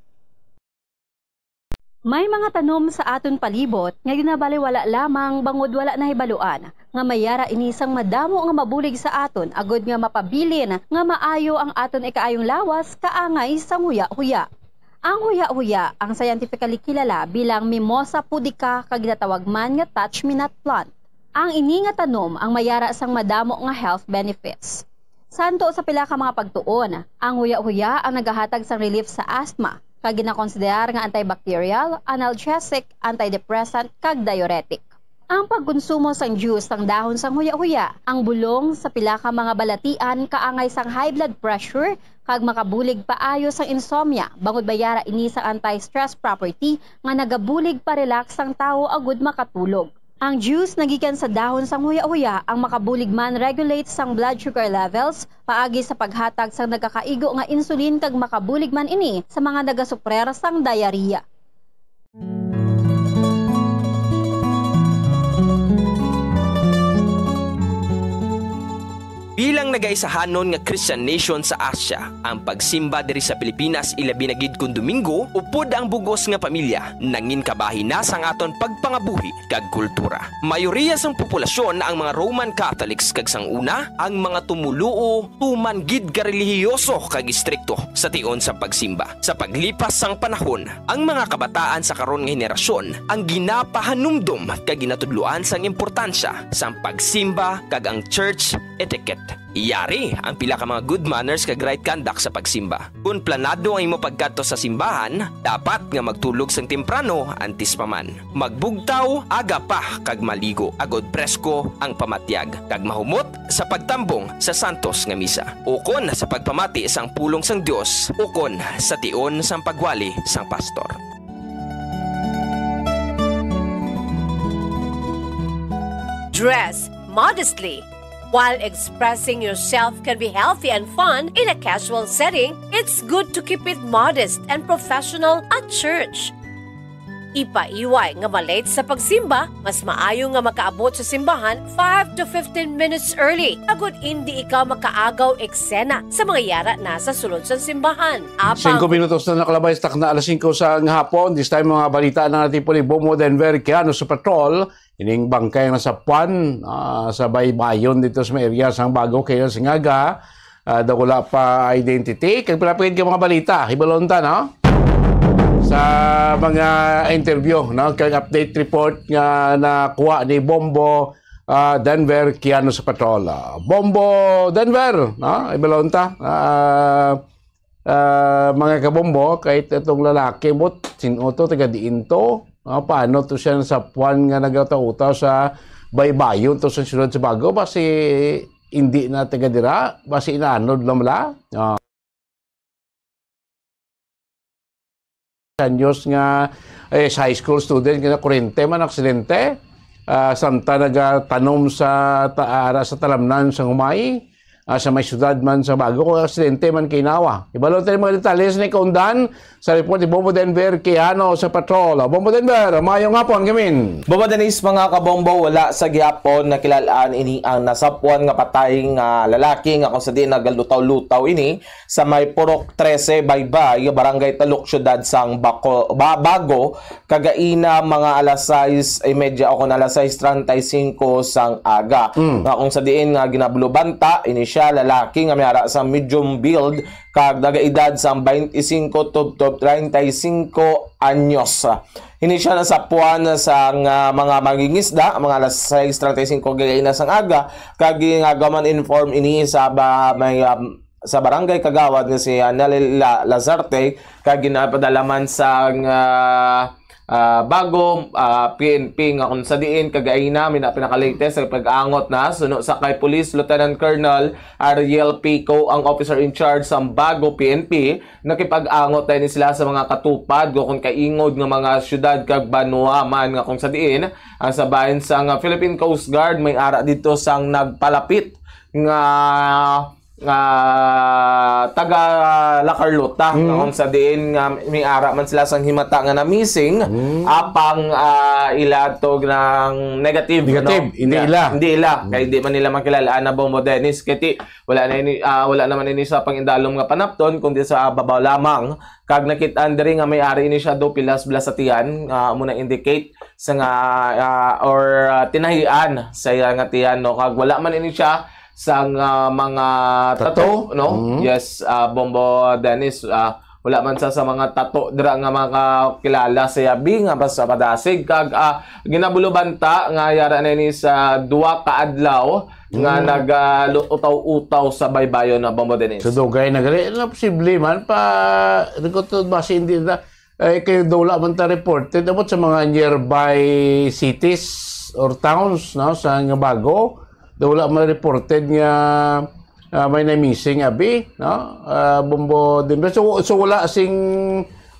May mga tanom sa aton palibot nga ginabaliwala lamang bangod wala nahibaluan nga may yara ini sang madamo nga mabulig sa aton agod nga mapabilin nga maayo ang aton ikaayong lawas kaangay sang huya-huya. Ang huya-huya ang scientifically kilala bilang Mimosa pudica kag ginatawag man nga touch-me-not plant. Ang ini nga tanom ang may yara sang madamo nga health benefits. Santo sa pila ka mga pagtuon, ang huya-huya ang nagahatag sang relief sa asthma, kag ginakonsiderar nga antibacterial, analgesic, antidepressant, kag diuretic. Ang pagkonsumo sang juice sang dahon sang huya-huya, ang bulong sa pila ka mga balatian kaangay sang high blood pressure kag makabulig paayo sang insomnia, bangod may yara ini sang anti-stress property nga nagabulig pa-relax sang tawo agud makatulog. Ang juice nagikan sa dahon sang huya-huya ang makabulig man regulate sang blood sugar levels paagi sa paghatag sang nagakaigo nga insulin kag makabulig man ini sa mga nagasuprer sang diarrhea. Bilang nagaisahanon nga Christian nation sa Asia, ang pagsimba diri sa Pilipinas, ilabi na gid kon Domingo, upod ang bug-os nga pamilya, nangin kabahin na sang aton pagpangabuhi kag kultura. Mayoriya sang populasyon ang mga Roman Catholics, kag sang una, ang mga tumoluo tuman gid ka relihiyoso kag istrikto sa tion sa pagsimba. Sa paglipas sang panahon, ang mga kabataan sa karon nga henerasyon ang ginapahanumdom kag ginatudloan sang importansya sang pagsimba kag ang church etiquette. Yari ang pila ka mga good manners kag right conduct sa pagsimba. Kon planado ang imo pagkadto sa simbahan, dapat nga magtulog sang temprano antes pa man. Magbugtaw aga pa kag maligo, agod presko ang pamatyag, kag mahumot sa pagtambong sa santos nga misa, ukon sa pagpamati sang pulong sang Dios, ukon sa tion sang pagwali sang pastor. Dress modestly. While expressing yourself can be healthy and fun in a casual setting, it's good to keep it modest and professional at church. Ipaiway nga ma-late sa pagsimba, mas maayo nga makaabot sa simbahan five to fifteen minutes early, agud indi ikaw makaagaw eksena sa mga yara na sa sulod sang simbahan. Apang Singko minutos na nakalabay sa takna alas singko sa hapon. This time, mga balita na natin po ni Bomo Denver Kiano sa patrol. Ining bangkay nga nasapuan, ah, sa baybayon dito sa may area sang Bago kay sa Ngaga, ah, daw wala pa identity. Kag pila pa gid ka mga balita, hibalon ta, no? Sa mga interview, no, kag update report nga nakuha ni Bombo, ah, Denver Kiano sa patrol. Ah, Bombo Denver, no? Hibalon ta. Ah, ah, mga kabombo, kahit itong lalaki mo, sino to, taga diin to? Ah, paano to siya nasapuan nga nagataw-taw sa baybayon to sa siyudad sa Bago? Basi hindi na taga dira, basi inanod lang bala. Ah. Anyos nga eh, sa high school student nga kurente man aksidente. Ah, samtang nagatanom sa ta- ara sa talamnan sa humay, ah, sa may syudad man sa Bago, kung aksidente man kay nawa. Ibalo tayo mga detalye sa ni Kaundan sa report ni Bombo Denver Kiano sa Patrol. Ah, Bombo Denver, mayong hapon, gamin. Bombo Dennis, mga kabombo, wala sa gihapon nakilalaan ini ang nasapuan nga patay nga lalaki nga kung sa diin nagalutaw-lutaw ini sa may Purok trese, Baybay, Barangay Taluk, Syudad sang Bako, ba, Bago, kagaina mga alas sais y media o kon alas sais treinta y cinco sang aga. Mm. Nga kung sa diin nga ginabulubanta, ini siya lalaki nga may ara sa medium build kag nagaedad sang twenty-five tubtob treinta y cinco anyos. Ini siya nasapuan sang ah, mga mangingisda, mga alas sais treinta y cinco kagaina sang aga, kag ginagaman inform ini sa ba, may um, sa barangay kagawad nga si Anel La, Lazarte kag ginapadala man sang ah, ah, Bago ah, P N P nga kung sa diin kagaina may na pinakalatest sa pag-angot na suno sa kay Police Lieutenant Colonel Ariel Pico ang officer in charge sa Bago P N P, nakipag-angot na ini sila sa mga katupad o kung kaingod nga mga syudad kag banwa man nga kung sa diin ang sa bahin sang Philippine Coast Guard may ara dito sang nagpalapit nga nga taga La Carlota mm. Kung sa diin nga may ara man sila sang himata nga na missing mm. Apang uh, ila to ng negative, negative. No? Hindi yeah. Ila hindi ila mm. Kay di man nila makilala na Bombo Dennis kay wala na ini uh, wala naman ini sa pangindalom nga panapton kundi sa babaw lamang kag nakit-an diri nga may ari ini siya do pilas blasatian uh, amo na indicate sa nga uh, or uh, tinahian sa iya nga tiyan no kag wala man ini siya sang uh, mga tato, tato no? Mm-hmm. Yes, uh, Bombo Dennis, uh, wala man sa sa mga tato dira nga makakilala sa yabi nga basta padasig kag uh, ginabulubanta nga yara na ini sa duwa ka adlaw nga mm. nagutaw-utaw sa baybayon na Bombo Dennis. Sa dugay na gali na posible man pa nagutod ba si hindi na eh, kay daw wala man ta reported about sa mga nearby cities or towns no sa nga bago daw wala man reported nga uh, may na missing abi no uh, bombo din so, so wala sing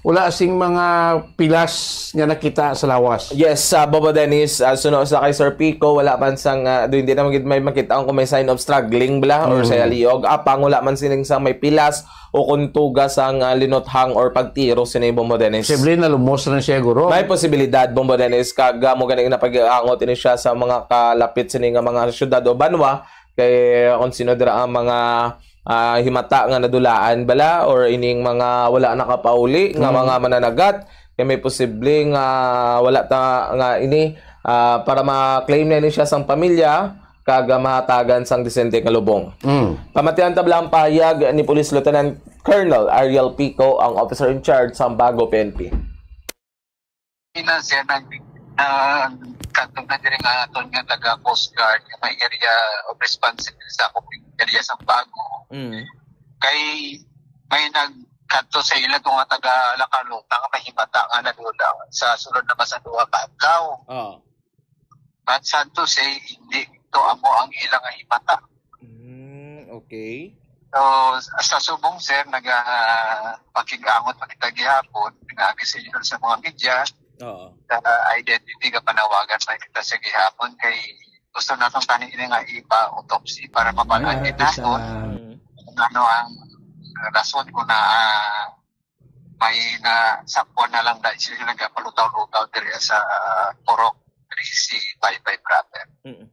wala sing mga pilas nga nakita sa lawas. Yes, uh, Bobo Dennis, uh, suno sa kay Sir Pico, wala man sang uh, hindi naman may makita kung may sign of struggling bla or mm. Sa liog. Apang wala man sining sa may pilas o kung tuga sang uh, linuthang or pagtiro sini Bombo Dennis. Posible na lumos na siya guro. May posibilidad Bombo Dennis kag uh, mo ganing napag-angot ini siya sa mga kalapit sini nga mga syudad o banwa kay uh, kung sino dira ang mga uh, himata nga nadulaan bala or ining mga wala nakapauli nga mm. Mga mananagat kay may posible nga wala ta nga ini uh, para ma-claim na ini siya sang pamilya kag mahatagan sang disente nga lubong. Mm. Pamatian tabla ang pahayag ni Police Lieutenant Colonel Ariel Pico, ang officer in charge sa Bago P N P. Ina siya nag Nagkadto na diri nga aton nga taga Coast Guard nga may area of responsibility sa akong area sa Bago. Mm. Kay may nagkadto sa ila to nga taga Lakaluta nga mahimata nga nadula sa sulod na ba sa duha ka adlaw. Oh. But sad to say, hindi to amo ang ilang himata. Mm, okay. So, sa subong, sir, nagapakig-angot pa kita gihapon, pinaagi sa inyo sa mga media, Oo. Sa identity nga panawagan pa kita sa gihapon kay gusto naton tani ini nga ipa-autopsy para mabal-an naton kung ano ang rason kung na may na sa kuwan na lang dahil sila nagapalutaw-lutaw diri sa Purok, diri si Baybay proper. Mm.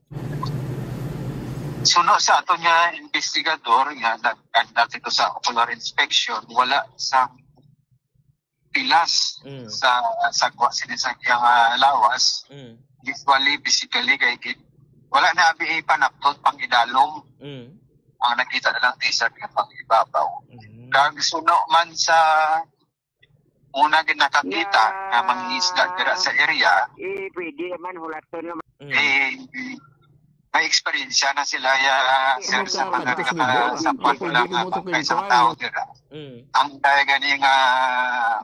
Suno sa ato nga investigador nga nag-conduct ito sa ocular inspection, wala sa pilas Mm. sa sagwa sini sa iyang, ah, lawas. Mm. Usually, basically, kay gid-, wala na abi ipanapton pang idalom. Mm. Ang nakita na lang t-shirt nga pang ibabaw. Mm. Kag suno man sa una gid nakakita nga mangingisda dira sa area, eh, pwede man hulaton nga Mm. eh, may eksperyensya na sila, ya, sir, sa mga naka-, sa pagkulang nga bangkay sa tao dira. Mm. Ang daya gani nga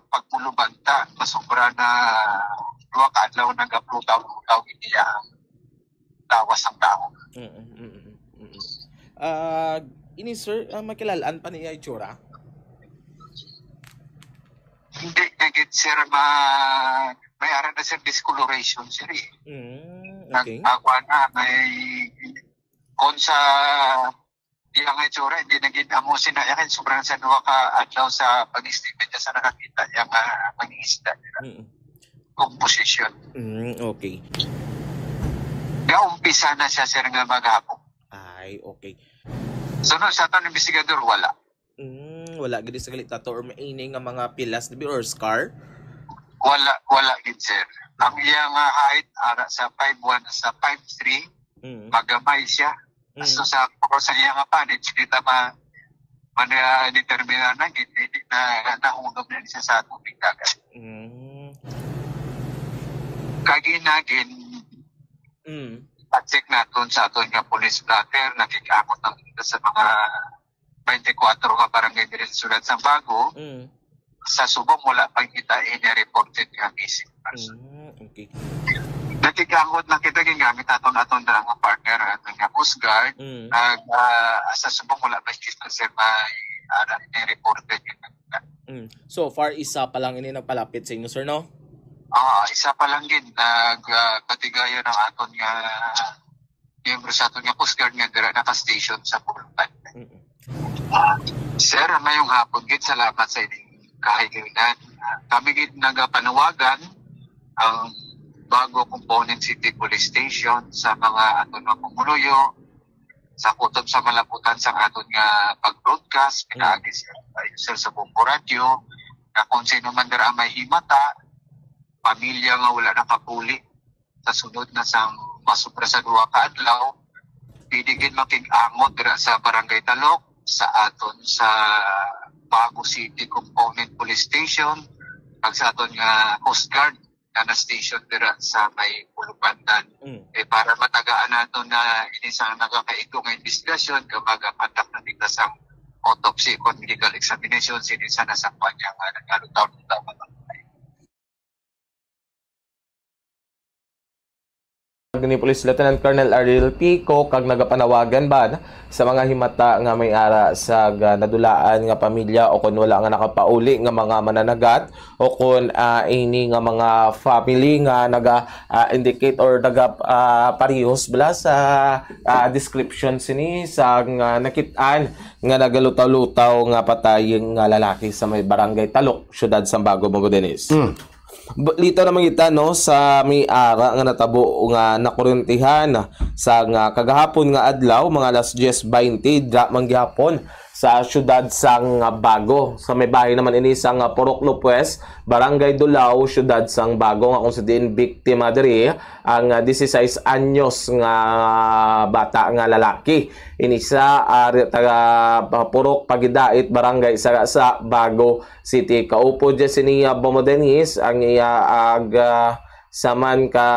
pagpulubanta, masubra na duha ka adlaw nagaplugaw-lugaw niya ang lawas sang tao. Mm, mm, mm, mm. Ah, ini, sir, ah, makilal-an pa niya itsura? Hindi na gid, sir, ma-, may ara na, sir, discoloration, sir, eh. Mm, okay. Nag-, ako na, may, kung sa iyang itsura, hindi na gid amo sina, yan, sobrang sa duha ka adlaw sa pag-estimate niya sa nakakita, yung, ah, pag-iisda nila. Mm. Composition. Mm, okay. Nga umpisa na siya, sir, nga maghapon. Ay, okay. Sunod sa atong investigador, wala. Mm, wala gid sa gali tato or maini nga mga pilas, dibi, or scar? Wala, wala gid, sir. Ang iya nga height, ara sa five one sa five three, Mm. magamay siya. Mm. Aso sa, sa iya nga panit, hindi ta ma-, man, ah, determina na, hindi, hindi na, nahulog na siya sa tubig dagat. Mm. Kag inagin, Mm. check naton sa aton nga police blotter, nakikakot ang sa mga twenty-four ka barangay diri sa Siyudad sa Bago. Mm. Sa subong, wala pa kita ini reported nga missing person. Mm, okay. Nagkikangot na kita, gingamit aton, aton na nga partner, aton nga Coast Guard. Mm. Nag, ah, sa subong, wala pa kita, sir, may, ah, ini reported. Mm. So far, isa pa lang ini nagpalapit sa inyo, sir, no? Ah, isa pa lang gid. Nag, ah, patigayon ang aton nga miyembro sa aton nga Coast Guard nga dira naka-station sa Pulutan. Mm-mm. Ah, sir, mayong hapon gid. Salamat sa inyong kahigayonan. Ah, kami gid nagapanawagan ang Bago Component City Police Station sa mga aton nga pumuluyo sa kutob sa malabutan sa aton nga pag-broadcast, Mm. pinaagi sa, sir, sa Bombo Radio, na kung sino man dira may himata, pamilya nga wala nakapuli, sa sunod na sang masubra sa duha ka adlaw, pwede gid makig-angot dira sa Barangay Talok, sa aton sa Bago City Component Police Station, kag sa aton nga Coast Guard nga na-station dira sa may Pulupandan. Mm. Eh, para matagaan naton na ini sa nagakaigo nga investigasyon, kag mag-conduct na kita sa autopsy kon medical examination, sini sa nasakpan niya nga nagalutaw-lutaw nga bangkay. Ni Police Lieutenant Colonel Ariel Pico kag nagapanawagan bad sa mga himata nga may ara sa ga-, nadulaan nga pamilya o kon wala nga nakapauli nga mga mananagat o kon, ah, ini nga mga family nga naga, ah, indicate or naga, ah, parehos bala sa, ah, description sini sa nga nakit-an nga nagalutaw-lutaw nga patay nga lalaki sa may Barangay Talok, Siyudad Sambago, Bobo Dennis. Mm. B-, litaw naman kita, no, sa may ara nga natabo nga nakuruntihan sa nga kagahapon nga adlaw, mga alas diyes baynte, dra man gihapon sa siyudad sang Bago. Sa may bahin naman ini sang Purok Lopez, Barangay Dulao, siyudad sang Bago, nga kung sa diin biktima diri ang, ah, dieciséis anyos nga bata nga lalaki. Ini sa, ah, taga Purok Pagidait, Barangay Sarasa, Bago City. Kaupod dyan si Nia Bomodenis, ang iya ag, ah, isa man ka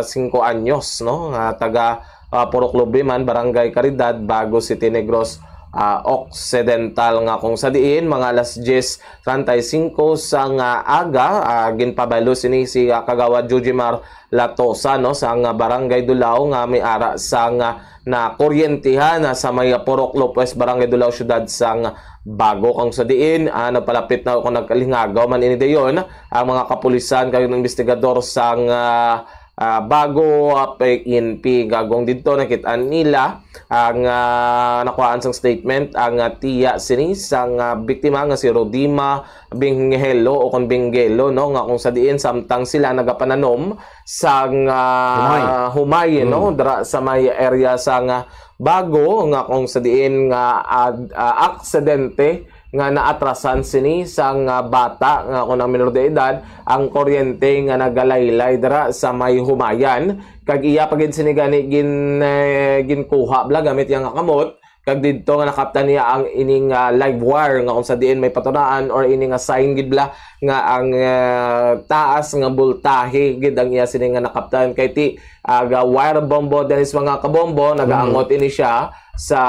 singko anyos, no, nga taga, ah, Purok Lube man, Barangay Caridad, Bago City, Negros, ah, Occidental, nga kung sa diin mga alas diyes treinta y cinco sa nga aga, ah, ginpabalo sini si, ah, Kagawad Jujimar Latosa, no, sa nga Barangay Dulao nga may ara sa nga na kuryentihan, ah, sa may Purok Lopez, Barangay Dulao, Siyudad sang Bago. Kung sa diin, ah, nagpalapit na kung nagkalingagaw man ini dayon ang mga kapulisan kag investigador sang, ah, ah, Bago, ah, P N P. Kag kung didto nakit-an nila ang, ah, nakuhaan sang statement ang, ah, tiya sini sang, ah, biktima nga si Rodima Binghelo o kon Binggelo, no, nga kung sa diin samtang sila nagapananom sang, ah, humay, no, dira sa may area sang Bago, nga kung sa diin nga ad- ah, aksidente nga naatrasan sini sang, ah, bata nga kun ang minor de edad ang kuryente nga nagalaylay dira sa may humayan, kag iya pa gid sini gani gin eh, ginkuha bala gamit iya nga kamot, kag didto nga nakaptan niya ang ining, ah, live wire nga kung sa diin may patunaan or ini nga sign gid bala nga ang, ah, taas nga boltahe gid ang iya sini nga nakaptan kay ti aga wire bombo dinis mga kabombo, nagaangot ini siya sa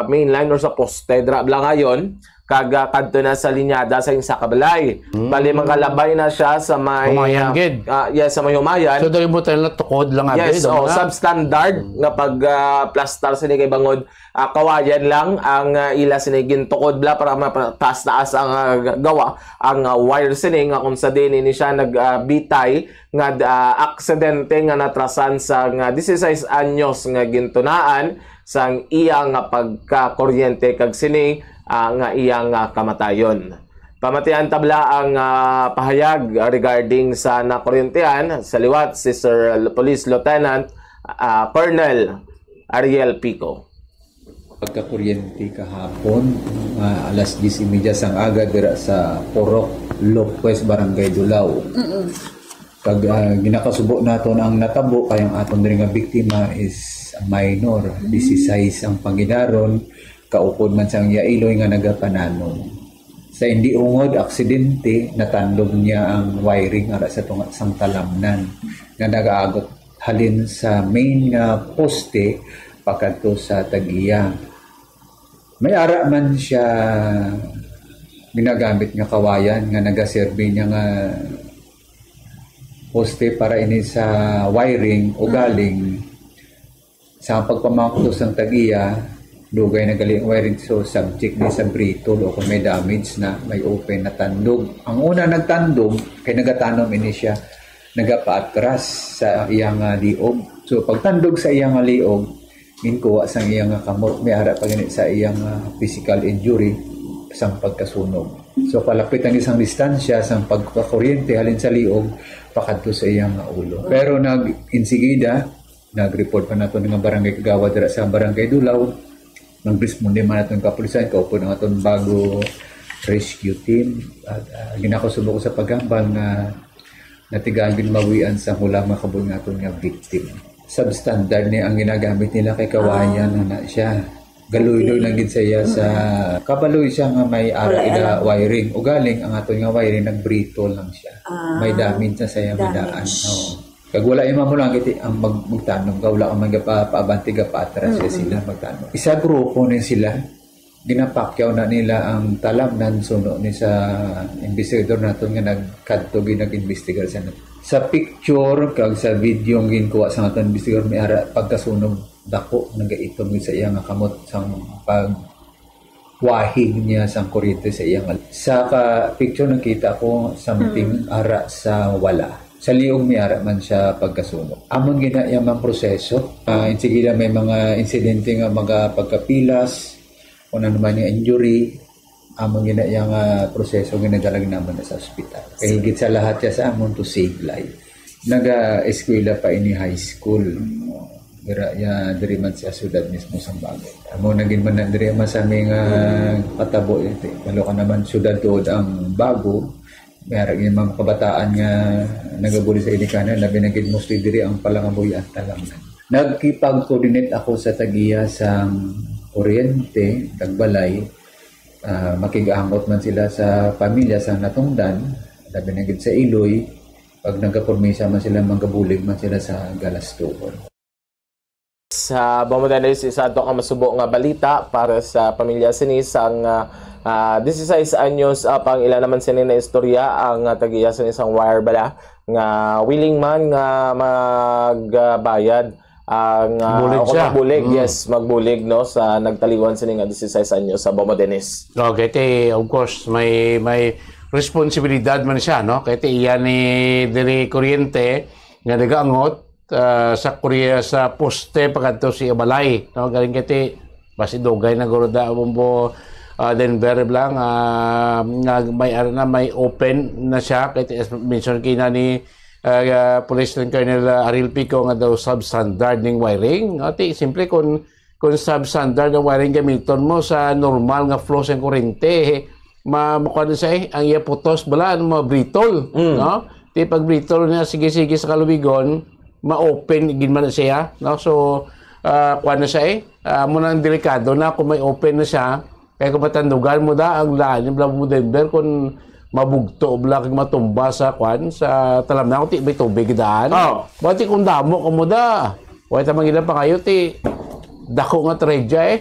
main line or sa poste dira bala ngayon, kag, ah, kadto na sa linyada sa isa ka balay. Bali, makalabay na siya sa may, Humayan ah, gid. ah, yes, sa may humayan. So, dali mo tayo na tukod lang Yes, agad, oh, mga substandard nga pag, ah, plastar sini kay bangod, ah, kawayan lang ang, ah, ila sini gintukod bala para mataas-taas ang, ah, gawa ang, ah, wire sini nga kung sa din ini siya nag, ah, bitay nga, ah, aksidente nga natrasan sa nga dieciséis anyos nga gintunaan sang iya nga pagkakuryente kag sini, ah, nga iya nga kamatayon. Pamatian tabla ang, ah, pahayag regarding sa nakuryentehan sa liwat si Sir Police Lieutenant, ah, Colonel Ariel Pico. Pagkakuryente kahapon, ah, alas diyes y media sang aga dira sa Purok Lopez, Barangay Dulao. Kag, ah, ginakasubo naton ang natabo kay ang aton diri nga biktima is a minor, dieciséis ang pangidaron, kaupod man sang iya iloy nga nagapananom. Sa hindi ungod aksidente, natandog niya ang wiring ara sa tunga sang talamnan nga nagaagot halin sa main nga poste pakadto sa tag-iya. May ara man siya ginagamit nga kawayan nga nagaserbi niya nga poste para ini sa wiring, ugaling sa pagpamangkot sang tag-iya, dugay na gali ang wiring, so subject ni sa brittle o kung may damage na, may open na tandog. Ang una nagtandog kay nagatanom ini siya, nagapaatras sa iyang, ah, liog. So pagtandog sa iyang, ah, liog, ginkuha sang iyang, ah, kamot, may ara pa gani sa iyang, ah, physical injury sang pagkasunog. So palapit ang isang distansya sang pagkakuryente halin sa liog pakadto sa iyang, ah, ulo. Pero nag-insigida, nag-report pa nato nga barangay kagawad dira sa Barangay Dulao. Nagresponde man aton kapulisan, kaupod ang aton Bago Rescue Team. At, ah, ginakasubo ko sa paghambal nga natigaan gid mawian sa hula nga kabuhi nga aton nga victim. Substandard ni ang ginagamit nila kay kawayan na na siya. Galuy-luy lang gid sa iya sa kabaloy siya nga may ara ila wiring. Ugaling ang aton nga wiring nagbrittle lang siya. May damage na sa iya madaan. Oo. Kag wala yung mamulang kiti ang mag magtanom ka, wala ka man gapa paabante gapa atras siya sila magtanom. Isa grupo ni sila, ginapakyaw na nila ang talamnan suno ni sa investigador naton nga nagkadto gid nag-investigar sa nat-, sa picture kag sa video nga ginkuha sa aton investigador, may ara pagkasunog dako nagaitom gid sa iya nga kamot sang pag wahig niya sang kuryente sa iyang al-, sa ka picture nakita ko something ara sa wala. Sa liog may ara man siya pagkasunog. Amon gina iya mang proseso. Ah, insigida may mga insidente nga mga pagkapilas, kung ano man yung injury, amon gina iya nga proseso ginadala naman na sa ospital. Kay higit sa lahat siya sa amon to save life. Naga-eskwela pa ini high school. Dira ya diri man sa siyudad mismo sang Bago. Amo nagin man na diri man sa aming, ah, patabo ito. Balo ka naman siyudad tuod ang Bago. May ara gid mga kabataan nga nagabuli sa inikanan, labi na gid mostly diri ang palangabuhian talamnan. Nagkipag-coordinate ako sa tag-iya sang kuryente, tagbalay. Ah, makig-angot man sila sa pamilya sa natungdan, labi na gid sa iloy, Pag nagkapormisa man sila, magabulig man sila sa galastuhon. Sa Bombo Dennis, isa to ka masubo nga balita para sa pamilya sini sang, ah, ah, disisais anyos, ah, pang ila naman sini na istorya ang, ah, tagiya sini sang wire bala nga willing man nga magbayad ang, ah, Bulig o kung siya. magbulig, yes, magbulig, no, sa nagtaliwan sini nga disisais anyos sa Bombo Dennis. Okay, ti, of course, may may responsibilidad man siya, no? Kay ti iya ni diri kuryente nga nagaangot, ah, sa kurye sa poste pagkadto sa balay, no? Galing kay ti basi dugay na guro da Bombo, ah, Denver lang, ah, nga may ara na, may open na siya kay ti, as mention kina ni, ah, Police Lieutenant Colonel, ah, Ariel Pico, nga daw substandard ning wiring. Ati, simple, kung kung substandard ang wiring gamiton mo sa normal nga flow sa kurente, ma makuha na siya, eh, ang iya putos bala, ano, mga brittle, no? Ti pag brittle niya, sige-sige sa kalubigon, ma-open gid man na siya, no? So, ah, kuha na siya, eh. Ah, mo nang delikado na kung may open na siya. Kaya kung matandugan mo da, ang daan yung bala mo Denver, kung mabugto bala kag matumba sa kwan, sa talamnan, kung ti may tubig daan. Oh. Bati kung damo ka mo da. Wala ta mangina pa kayo, ti dako nga trahedya, eh.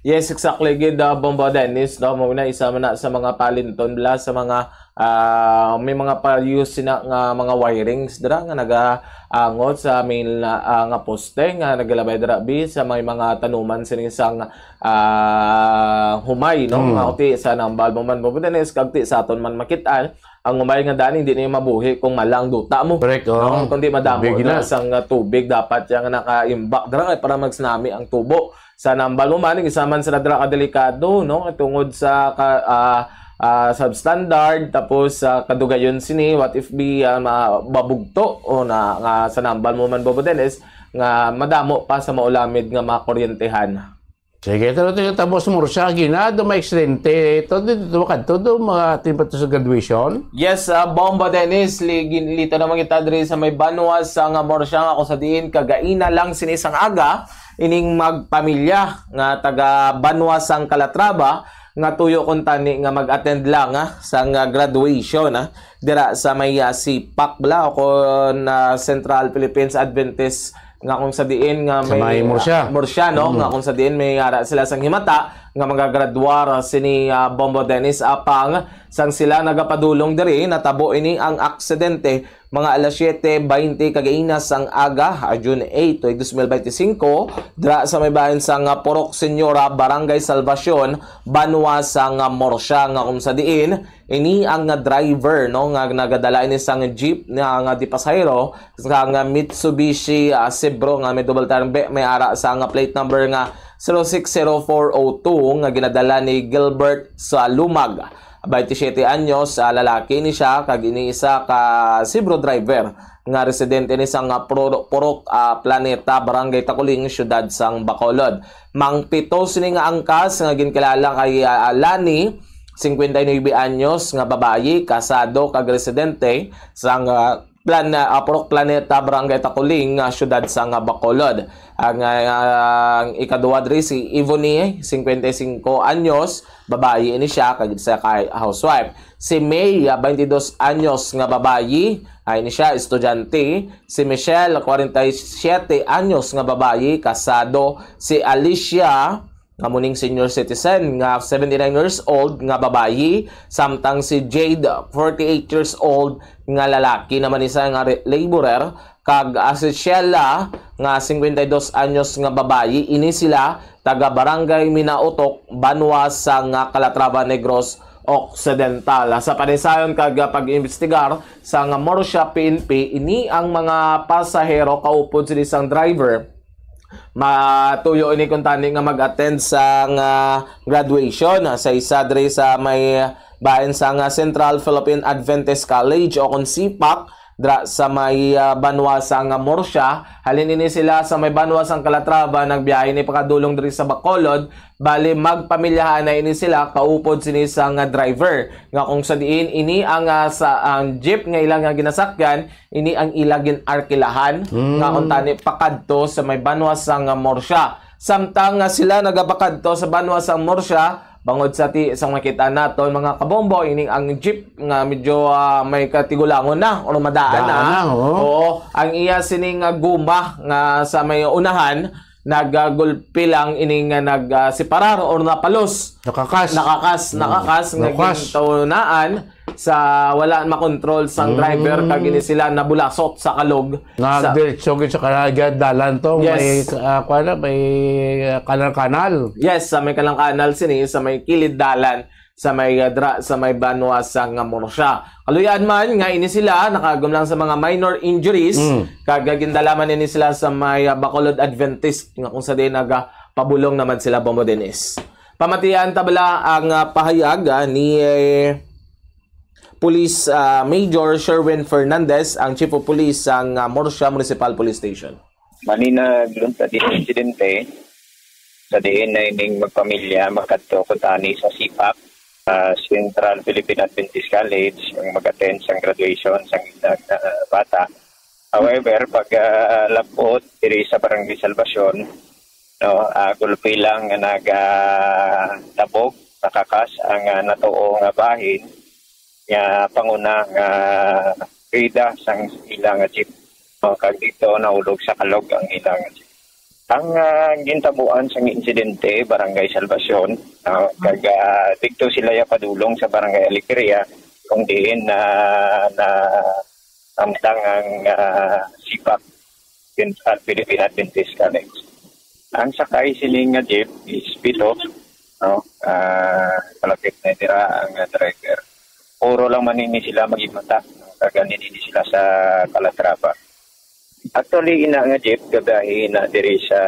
Yes, exactly gid, uh, Bombo Dennis, no? Mo na isa man na sa mga palinton bala sa mga, ah, may mga payos sina nga mga wirings dira nga nagaangot sa main, ah, nga poste nga nagalabay dira bi sa may mga tanuman sini sang, ah, humay, no? Nga uti sa nambal mo man, Bombo Dennis, kag ti sa aton man makit-an, ang humay nga daan hindi na mabuhi kung malang duta mo. Correct, oh. No? Kundi madamo Tubig na na. sang, ah, tubig dapat yang nakaimbak dira para magsinami ang tubo. Sa nambal mo man, isa man sila dira ka delikado, no? Tungod sa ka, ah, ah, substandard, tapos sa kadugayon sini, what if bi, ah, ma- mabugto o na nga sa nambal mo man, Bombo Dennis, nga madamo pa sa maulamid nga mga kuryentehan. Sige, ito natin yung tapos mo siya, ginado may aksidente. Ito, dito, kadto, do, mga atin pa to sa graduation. Yes, uh, Bombo Dennis, li, gin- lito naman kita diri sa may banwa sang Morsya nga kung sa diin kagaina lang sini sang aga ining magpamilya nga taga banwa sang Calatrava nga tuyo kuntani nga mag-attend lang, ah, sang, ah, graduation, ah, dira sa may, ah, sipak bala o kon, ah, Central Philippines Adventist nga kung sa diin nga Sa may, may Murcia. ah, Murcia, no? Nga kung sa diin may ara sila sang himata nga magagradwar, ah, sini, ah, Bombo Dennis, apang sang sila nagapadulong diri, natabo ini ang aksidente mga alas siete baynte kagaina sang aga, ah, June eight, tuig dos mil baynte singko, dira sa may bahin sang, ah, Purok Senyora, Barangay Salvacion, banwa sang, ah, Murcia, nga kung sa diin ini ang, ah, driver, no, nga nagadala ini sang jeep nga, nga di pasahero sang, ah, Mitsubishi, ah, Cerebro nga may double turn be, may ara sang, ah, plate number nga zero six zero four oh two nga ginadala ni Gilbert Salumag. Baynte siyete anyos, ah, lalaki ni siya, kag ini isa ka Cerebro driver nga residente ni sang, ah, Puro- Purok, ah, Planeta, Barangay Taculing, Siyudad sang Bacolod. Mang pito sini nga angkas nga ginkilala kay, ah, Lani, singkwenta y nuebe anyos, nga babayi, kasado kag residente sang, ah, Plan-, ah, Purok Planeta, Barangay Taculing, nga siyudad sang, ah, Bacolod. Ang, ah, ang ikaduha diri si Ivone, singkwenta y singko anyos, babayi ini siya, kag isa ka housewife. Si May, ah, baynte dos anyos nga babayi, ay ni siya, estudyante. Si Michelle, kwarenta y siyete anyos nga babayi, kasado. Si Alicia, nga muning senior citizen, nga seventy-nine years old nga babayi, samtang si Jade, forty-eight years old nga lalaki naman ni siya nga re- laborer, kag, ah, si Sheila, nga singkwenta y dos anyos nga babayi, ini sila taga Barangay Minautok, banwa sang, ah, Calatrava, Negros Occidental. Sa panisayon kag, ah, pag-imbestigar sang Murcia P N P, ini ang mga pasahero kaupod sini sang driver. Matuyo ini kuntani nga mag-attend sang, ah, graduation, ah, sa isa diri sa may bahin sang, ah, Central Philippine Adventist College o kon sipak, dira sa may, ah, banwa sang, ah, Murcia. Halin ini sila sa may banwa sang Calatrava, nagbiyahe ni pakadulong diri sa Bacolod. Bali, magpamilyahan na ini sila, kaupod sini sang, ah, driver. Nga kung sa diin, ini ang, ah, sa, ang jeep nga ila nga ginasakyan, ini ang ila gin-arkilahan, nga kuntani pakadto sa may banwa sang, ah, Murcia. Samtang nga sila nagapakadto sa banwa sang Murcia, Bangod sa ti-, sa makita naton, mga kabombo, ining ang jeep nga medyo, ah, may katigulangon na or madaan na. Daan na, oo. Oo, ang iya sining, ah, guma nga sa may unahan, nagagulpi lang ining nga nag, ah, separar or napalos. Nakakas. Nakakas, Mm. nakakas nga Nakakas. gintaunaan sa wala makontrol sang driver, Mm. kag ini sila nabulasot sa kalog. Nga Sa diretso gid sa kanal, gid dalan to, Yes. may, ah, kuwan na, may, ah, kanal-kanal. Yes, sa may kanal-kanal sini, sa may kilid dalan, sa may, ah, dra-, sa may banwa sang Murcia. Kaluy-an man nga ini sila nakagumlang sa mga minor injuries, Mm. kag gindala man ini sila sa may, ah, Bacolod Adventist, nga kung sa diin nagapabulong naman sila, Bombo Dennis. Pamatian ta bala ang, ah, pahayag, ah, ni, eh, Police, ah, Major Sherwin Fernandez, ang Chief of Police sang, ah, Murcia Municipal Police Station. Maninag luntad di insidente sa diin na ining magpamilya makadto kuntani sa sipak, ah, Central Philippine Adventist College, ang mag-attend sang graduation sang ilang, ah, bata. However, pag, ah, labot diri sa Barangay Salvacion, no, ah, gulpi lang nga nagatabog, nakakas ang, ah, natuo nga bahin nga panguna nga rida sang ila nga jeep. No, kag dito nahulog sa kalog ang ila nga jeep. Ang, ah, gintabuan sang insidente, Barangay Salvacion, no, kag, ah, dito sila ya padulong sa Barangay Alegria, kung diin na, na amtang ang, ah, sipak Central Philippine Adventist College. Ang sakay sini nga jeep is pito, no? Ah, palapit na dira ang, ah, driver. Puro lang man ini sila magimata, no? Kag ani ini sila sa Calatrava. Actually, ina nga jeep, gabiyahe na diri sa,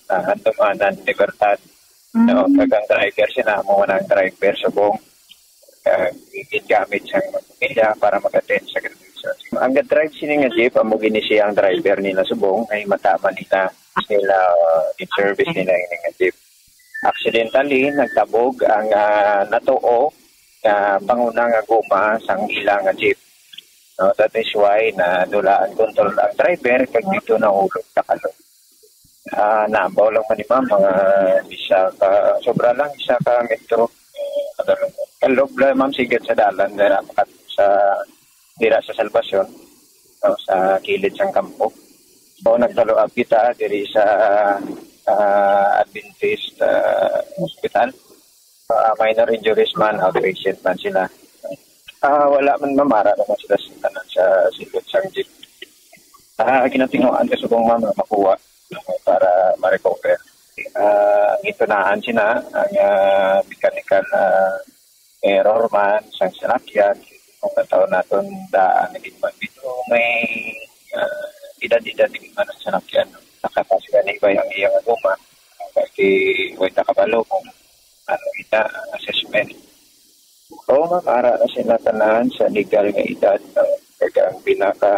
ah, Handumanan, Libertad. No? Mm. Kag ang driver sila, amo na ang driver subong, ah, gigamit sang pamilya para mag-attend sa graduation. Ang ga-drive sini nga jeep, amo gini siya ang driver nila subong, ay matama nila, nila, uh, in service nila ini nga jeep. Accidentally, nagtabog ang, ah, natuo nga panguna nga guma sang ila nga jeep. No, that is why na nula ang control ang driver kag dito nahulog sa kalog. Ah, naambaw lang man ni ma'am, mga isa ka, sobra lang isa ka metro. Kalog lang, ma'am, sigad sa dalan na napakat sa dira sa Salvacion, no, sa kilid sang kampo. So, nag-follow up kita diri sa, ah, Adventist, ah, Hospital. Ah, minor injuries man, outpatient man sila. Ah, wala man, ma'am, ara naman sila sa tanan sa silot sang jeep. Ah, ginatinguan ka subong, ma'am, nga makuha para ma-recover. Ah, ang gintunaan sina, ang, ah, mechanical, ah, error man sang salakyan, kung kataon naton daan na gid man bitaw may, ah, edad-edad na gid man ang salakyan, no? Nakakasira ni ba ang iyang guma? Kay way ta kabalo kung ano ita ang assessment. Oo, ma'am, ara na sila tanan sa legal nga edad, no? Kag ang pinaka,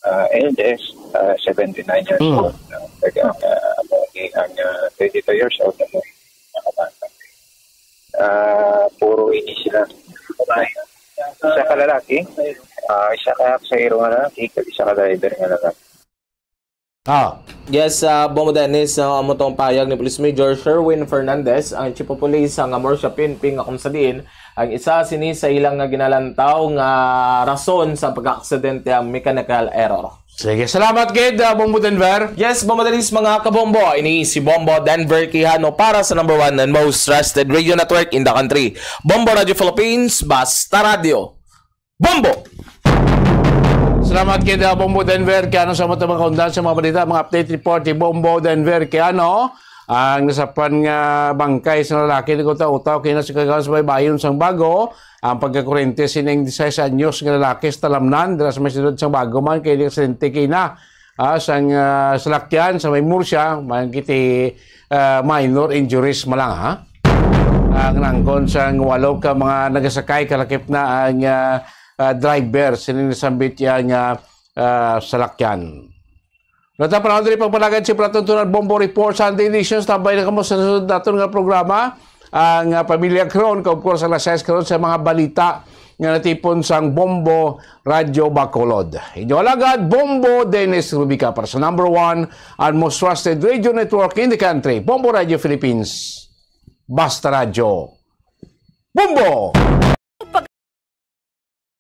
ah, eldest, ah, seventy-nine years Mm. old, no? Kag ang, ah, amo ni ang, ah, twenty-two years old, amo ni nakabata. Ah, puro ini sila babae. Isa ka lalaki, ah, isa ka pasahero nga lalaki, kag isa ka driver nga lalaki. Ah. Yes, ah, Bombo Dennis, no, amo tong pahayag ni Police Major Sherwin Fernandez, ang Chief of Police sa Murcia P N P, nga kung sa diin ang isa sini sa ilang nga ginalantaw nga rason sa pagkaaksidente ang mechanical error. Sige, salamat gid, ah, Bombo Denver. Yes, Bombo Dennis, mga kabombo, ini si Bombo Denver Quijano para sa number one and most trusted radio network in the country, Bombo Radio Philippines, basta radyo. Bombo! Salamat kay da Bombo Denver. Kaya ano sa mga kaundan sa mga balita, mga update report ni Bombo Denver. Kaya ano, ang nasapan nga bangkay sa lalaki, nagutaw-utaw kay na sa kagawas may bayon sang bago, ang pagkakurente sining disisais anyos nga lalaki sa talamnan, dira sa may siyudad sang bago man, kay di aksidente kay na, ah, sang, ah, salakyan sa may Murcia, man kiti, ah, minor injuries man lang, ha? Ang nangkon sang walo ka mga nagasakay, kalakip na ang, ah, ah, driver, sining nasambit iya nga, ah, salakyan. Nata panahon diri pagpalagad si Platon Tunal Bombo Report Sunday Edition. Tambay na kamo sa sunod naton nga programa, ang, ah, Pamilya Kron, kag of course, alas sais karon sa mga balita nga natipon sang Bombo Radyo Bacolod. Inyo alagad, Bombo Dennis Rubica para sa number one and most trusted radio network in the country, Bombo Radio Philippines. Basta Radyo. Bombo!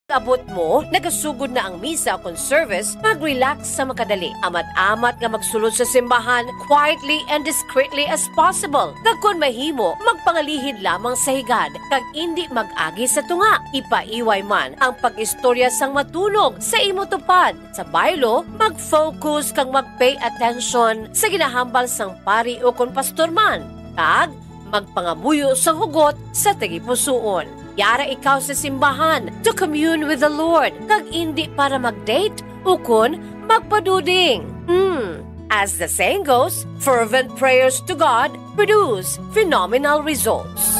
Pag-abot mo, nagasugod na ang misa kon service, mag-relax sa makadali. Amat-amat nga magsulod sa simbahan, quietly and discreetly as possible. Kag kon mahimo, magpangalihid lamang sa higad, kag indi mag-agi sa tunga. Ipaiway man ang pag-istorya sang matunog sa imo tupad. Sa baylo, mag-focus kag mag-pay attention sa ginahambal sang pari ukon pastor man, kag magpangamuyo sang hugot sa tagipusoon. Yara ikaw sa simbahan to commune with the Lord, kag indi para mag-date ukon magpaduding. Hmm. As the saying goes, fervent prayers to God produce phenomenal results.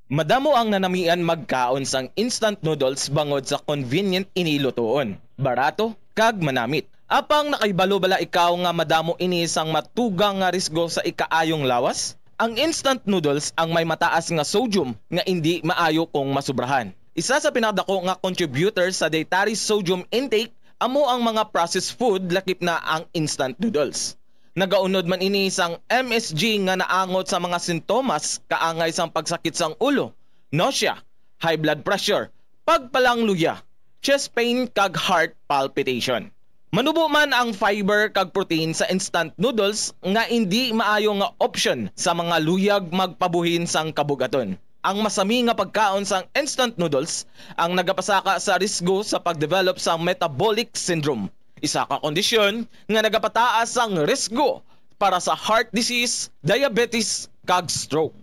Madamo ang nanamian magkaon sang instant noodles bangod sa convenient ini lutuon, barato, kag manamit. Apang nakahibalo bala ikaw nga madamo ini sang matugang nga risgo sa ikaayong lawas? Ang instant noodles ang may mataas nga sodium nga indi maayo kung masubrahan. Isa sa pinakadako nga contributor sa dietary sodium intake amo ang mga processed food, lakip na ang instant noodles. Nagaunod man ini sang M S G nga naangot sa mga sintomas kaangay sang pagsakit sang ulo, nausea, high blood pressure, pagpalangluya, chest pain, kag heart palpitation. Manubo man ang fiber kag protein sa instant noodles nga indi maayo nga opsyon sa mga luyag magpabuhin sang kabugaton. Ang masami nga pagkaon sang instant noodles ang nagapasaka sa risgo sa pag-develop sang metabolic syndrome, isa ka kondisyon nga nagapataas sang risgo para sa heart disease, diabetes, kag stroke.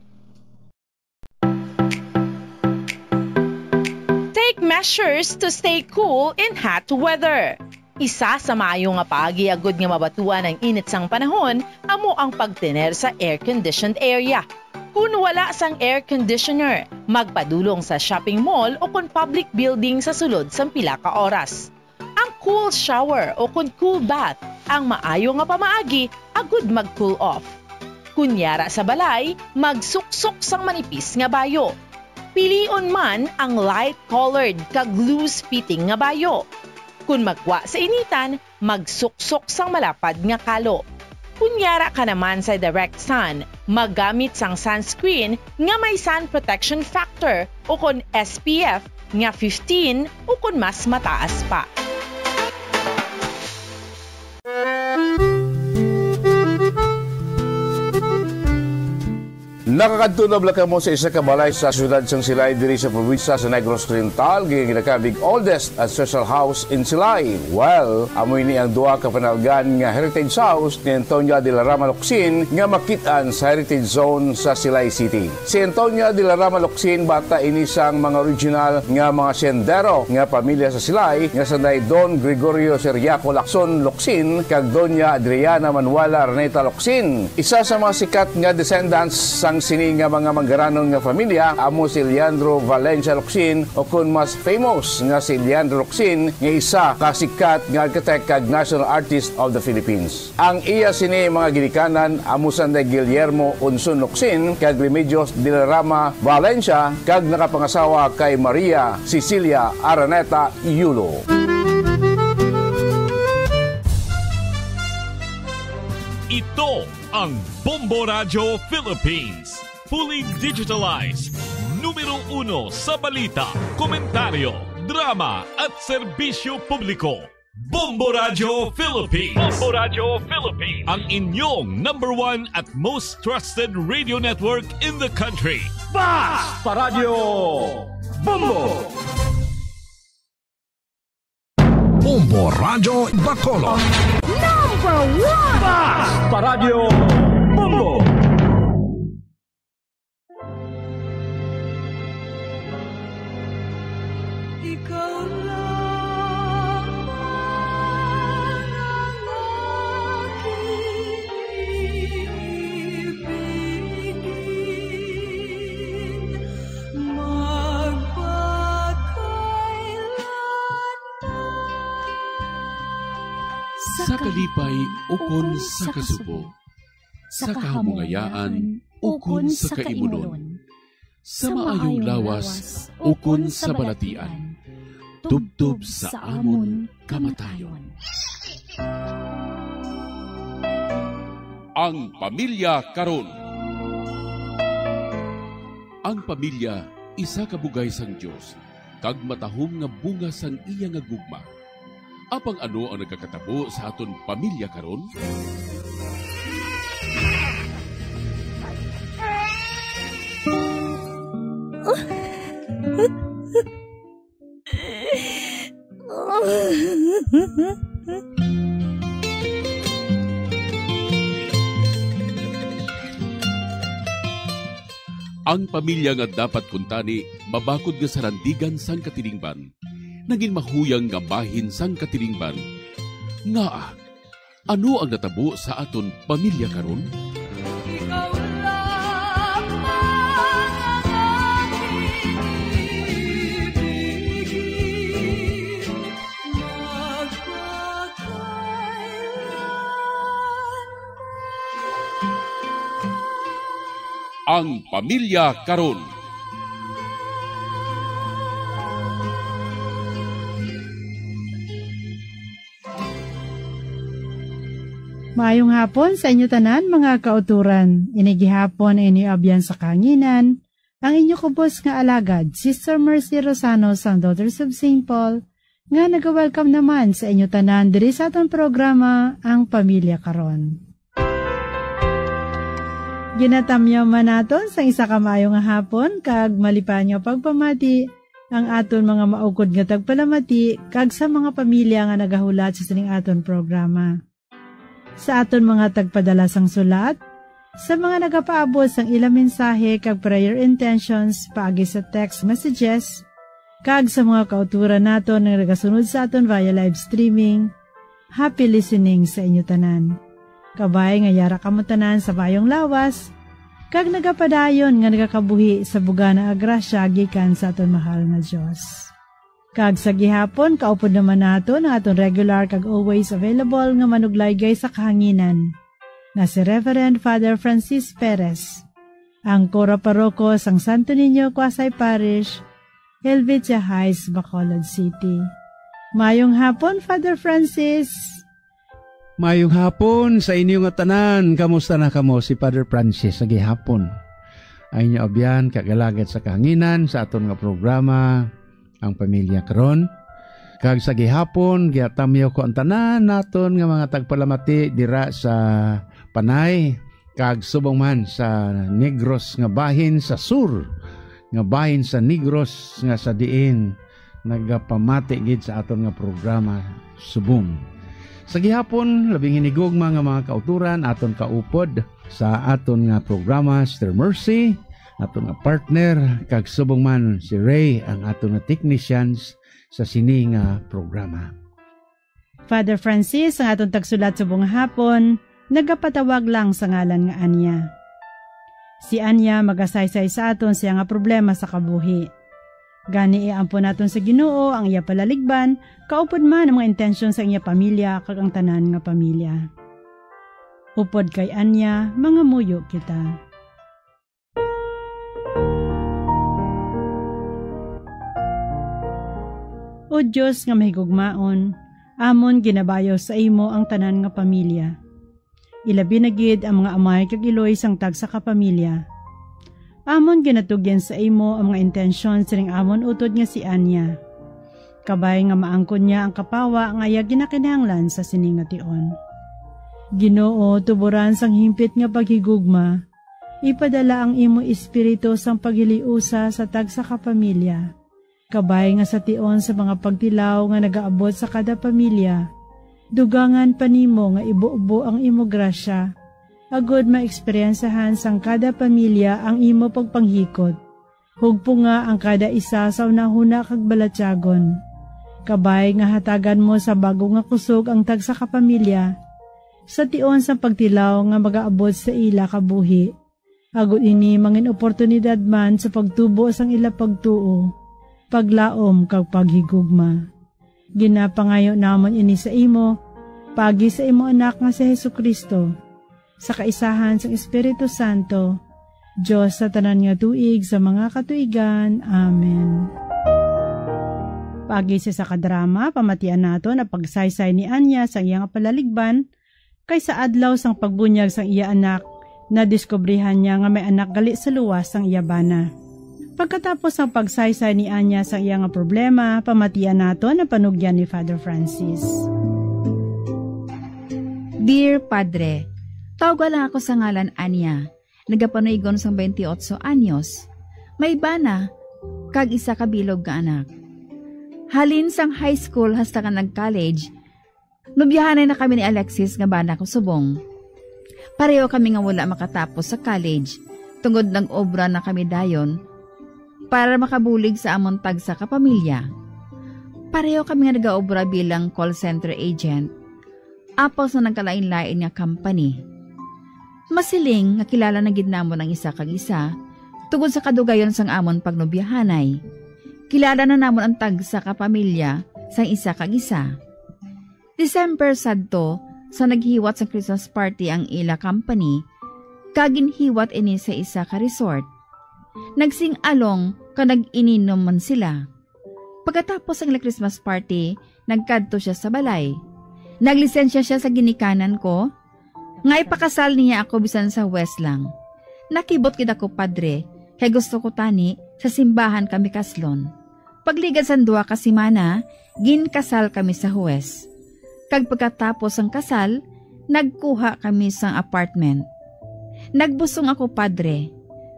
Take measures to stay cool in hot weather. Isa sa maayo nga paagi agud nga mabatuan ang init sang panahon amo ang pagtener sa air-conditioned area. Kon wala sang air conditioner, magpadulong sa shopping mall o kon public building sa sulod sang pila ka oras. Ang cool shower o kon cool bath ang maayo nga pamaagi agud mag-cool off. Kon yara sa balay, magsuksok sang manipis nga bayo. Pilion man ang light-colored kag loose-fitting nga bayo. Kon magwa sa initan, magsuksok sang malapad nga kalo. Kon yara ka naman sa direct sun, maggamit sang sunscreen nga may sun protection factor ukon S P F nga fifteen ukon mas mataas pa. Nakakadto na bala kamo sa isa ka balay sa siyudad sang Silay diri sa probinsya sa Negros Oriental, nga ginakabig Oldest Ancestral House in Silay? Well, amo ini ang duha ka panalgan nga heritage house ni Antonia de la Rama Locsin nga makit-an sa Heritage Zone sa Silay City. Si Antonia de la Rama Locsin bata ini sang mga original nga mga sendero nga pamilya sa Silay nga sanday Don Gregorio Ciriaco Lacson Locsin kag Doña Adriana Manuela Araneta Locsin. Isa sa mga sikat nga descendants sang sini nga mga manggaranon nga familya amo si Leandro Valencia Locsin, o kon mas famous nga si Leandro Locsin, nga isa ka sikat nga architect kag national artist of the Philippines. Ang iya sini mga ginikanan amo sanday Guillermo Unson Locsin kag Remedios de la Rama Valencia, kag nakapangasawa kay Maria Cecilia Araneta Yulo. Ito ang Bombo Radyo Philippines. Fully digitalized. Numero uno sa balita, komentaryo, drama, at serbisyo publiko. Bombo Radyo Philippines. Bombo Radyo Philippines. Ang inyong number one at most trusted radio network in the country. Basta Radyo Bombo! Bombo Radyo Bacolod. Number one! Basta Radyo Bombo! Ikaw lamang ang aking ibigin magpakailanman. Sa kalipay ukon sa kasubo, sa kahamungayaan ukon sa kaimunon, sa maayong lawas ukon sa balatian, Tubtob sa amon kamatayon. Ang pamilya karon. Ang pamilya, isa ka bugay sang Dios, kag matahom nga bunga sang iya nga gugma. Apang ano ang nagakatabo sa aton pamilya karon? Ang pamilya nga dapat kuntani mabakod nga sarandigan sang katilingban, nagin mahuyang nga bahin sang katilingban. Ngaa? Ano ang natabo sa aton pamilya karon? Ikaw lamang ang aking ibigin, magpakailanman. Ang pamilya karon. Maayong hapon sa inyo tanan, mga kauturan. Ini gihapon ang inyo abyan sa kahanginan, ang inyo kubos nga alagad, Sister Mercy Rosano sang Daughters of Saint Paul, nga nag-welcome naman sa inyo tanan diri sa aton programa, Ang Pamilya Karon. Ginatamyaw man naton sang isa ka maayo nga hapon kag malipayon nga pagpamati ang aton mga maukod nga tagpalamati kag sa mga pamilya nga nagahulat sa sining aton programa. Sa aton mga tagpadala sang sulat, sa mga nagapaabot sang ilang mensahe kag prayer intentions paagi sa text messages, kag sa mga kauturan naton nga nagasunod sa aton via live streaming, happy listening sa inyo tanan. Kabay nga yara kamo tanan sa maayong lawas, kag nagapadayon nga nagakabuhi sa bugana nga grasya gikan sa aton mahal nga Dios. Kag sa gihapon, kaupod naman naton ang aton regular kag always available nga manuglaygay sa kahanginan, nga si Reverend Father Francis Perez, ang Cura Paroko sang Santo Niño Quasay Parish, Helvetia Heights, Bacolod City. Mayong hapon, Father Francis. Mayong hapon sa inyo nga tanan. Kamusta na kamo? Si Father Francis sa gihapon. Ang inyo abyan, kag alagad sa kahanginan sa aton nga programa, Ang Pamilya Karon. Kag sa gihapon, giatamyaw ko ang tanan naton nga mga tagpalamati dira sa Panay, kag subong man sa Negros nga bahin sa sur, nga bahin sa Negros nga sa diin nagapamati gid sa aton nga programa subong. Sa gihapon, labing hinigugma nga mga kauturan, aton kaupod sa aton nga programa, Sister Mercy, aton nga partner, kag subong man si Ray, ang aton nga technicians sa sini nga programa. Father Francis, ang aton tagsulat subong nga hapon, nagapatawag lang sa ngalan nga Anya. Si Anya magasaysay sa aton sa iya nga problema sa kabuhi. Gani, iampo naton sa Ginoo ang iya palaligban, kaupod man ang mga intensyon sa iya pamilya kag ang tanan nga pamilya. Upod kay Anya, mangamuyo kita. O Dios nga mahigugmaon, amon ginabayaw sa imo ang tanan nga pamilya. Ilabi na gid ang mga amay kag iloy sang tagsa ka pamilya. Amon ginatugyan sa imo ang mga intensyon sining amon utod nga si Anya. Kabay nga maangkon niya ang kapawa nga iya ginakinahanglan sa sini nga tion. Ginoo, tuboran sang himpit nga paghigugma, ipadala ang imo espiritu sang paghiliusa sa tagsa ka pamilya. Kabay nga sa tion sa mga pagtilaw nga nagaabot sa kada pamilya, dugangan pa nimo nga ibubo ang imo grasya, agod maeksperiensiyahan sang kada pamilya ang imo pagpanghikot. Hugpunga ang kada isa sa hunahuna kag balatyagon. Kabay nga hatagan mo sa bago nga kusog ang tagsa ka pamilya, sa tion sang pagtilaw nga magaabot sa ila kabuhi. Agod ini mangin oportunidad man sa pagtubo sang ila pagtuo, paglaom, kag paghigugma. Ginapangayo namon ini sa imo, paagi sa imo Anak nga si Jesu-Cristo, sa kaisahan sang Espiritu Santo, Dios sa tanan nga tuig sa mga katuigan. Amen. Paagi sa isa ka drama, pamatian naton ang pagsaysay ni Anya sang iya nga palaligban, kay sa adlaw sang pagbunyag sang iya anak, nadiskubrihan niya nga may anak gali sa luwas sang iya bana. Pagkatapos sang pagsaysay ni Anya sang iya nga problema, pamatian naton ang panugyan ni Father Francis. Dear Padre, tawga lang ako sa ngalan Anya. Nagapanuygon sang twenty-eight anyos. May bana kag isa ka bilog nga anak. Halin sang high school hasta nga nag-college, nobyahanay na kami ni Alexis nga bana ko subong. Pareho kami nga wala makatapos sa college tungod nag-obra na kami dayon para makabulig sa amon tagsa ka pamilya. Pareho kami nga nagaobra bilang call center agent, apaw sa nagkalain-lain nga company. Masiling nga kilala na gid namon ang isa kag isa tungod sa kadugayon sang amon pagnobyahanay. Kilala na namon ang tagsa ka pamilya sang isa kag isa. December sadto sa naghiwat sa Christmas party ang ila company, kag ginhiwat ini sa isa ka resort. Nagsing-along ka nag-ininom man sila. Pagkatapos ang ila Christmas party, nagkadto siya sa balay. Naglisensya siya sa ginikanan ko nga ipakasal niya ako bisan sa huwes lang. Nakibot gid ako, Padre, kay gusto ko tani sa simbahan kami kaslon. Pagligad sang duha ka semana, ginkasal kami sa huwes. Kag pagkatapos sang kasal, nagkuha kami sang apartment. Nagbusong ako, Padre,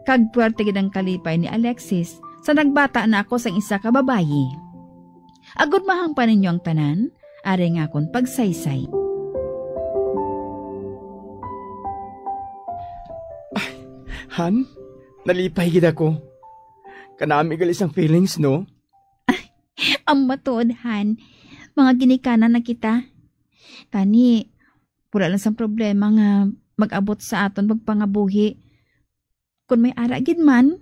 kag puwerte gid ang kalipay ni Alexis sa nagbata na ako sang isa ka babayi. Agod mahangpan ninyo ang tanan, ari nga akon pagsaysay. Han, nalipay gid ako. Kanami gali sang feelings, no? Ang matuod, Han, mga ginikanan na kita. Tani, wala lang sang problema nga mag-abot sa aton pagpangabuhi. Kun may ara gid man,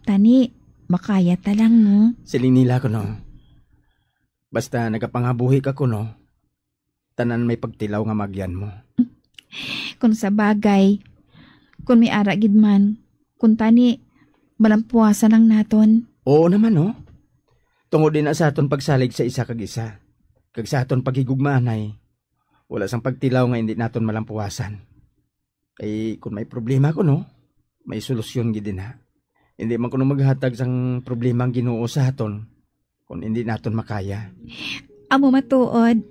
tani, makaya ta lang, no? Siling nila kuno, basta nagapangabuhi ka kuno, tanan may pagtilaw nga maagyan mo. Kung sa bagay, kun may ara gid man, kun tani, malampuasan lang naton. Oo naman, no? Tungod din na sa aton pagsalig sa isa kag isa, kag sa aton paghigugmaanay, wala sang pagtilaw nga hindi naton malampuasan. Kay kun may problema kuno, may solusyon gid dinha. Hindi man kuno maghatag sang problema ang Ginoo sa aton, kun hindi naton makaya. Amo matuod.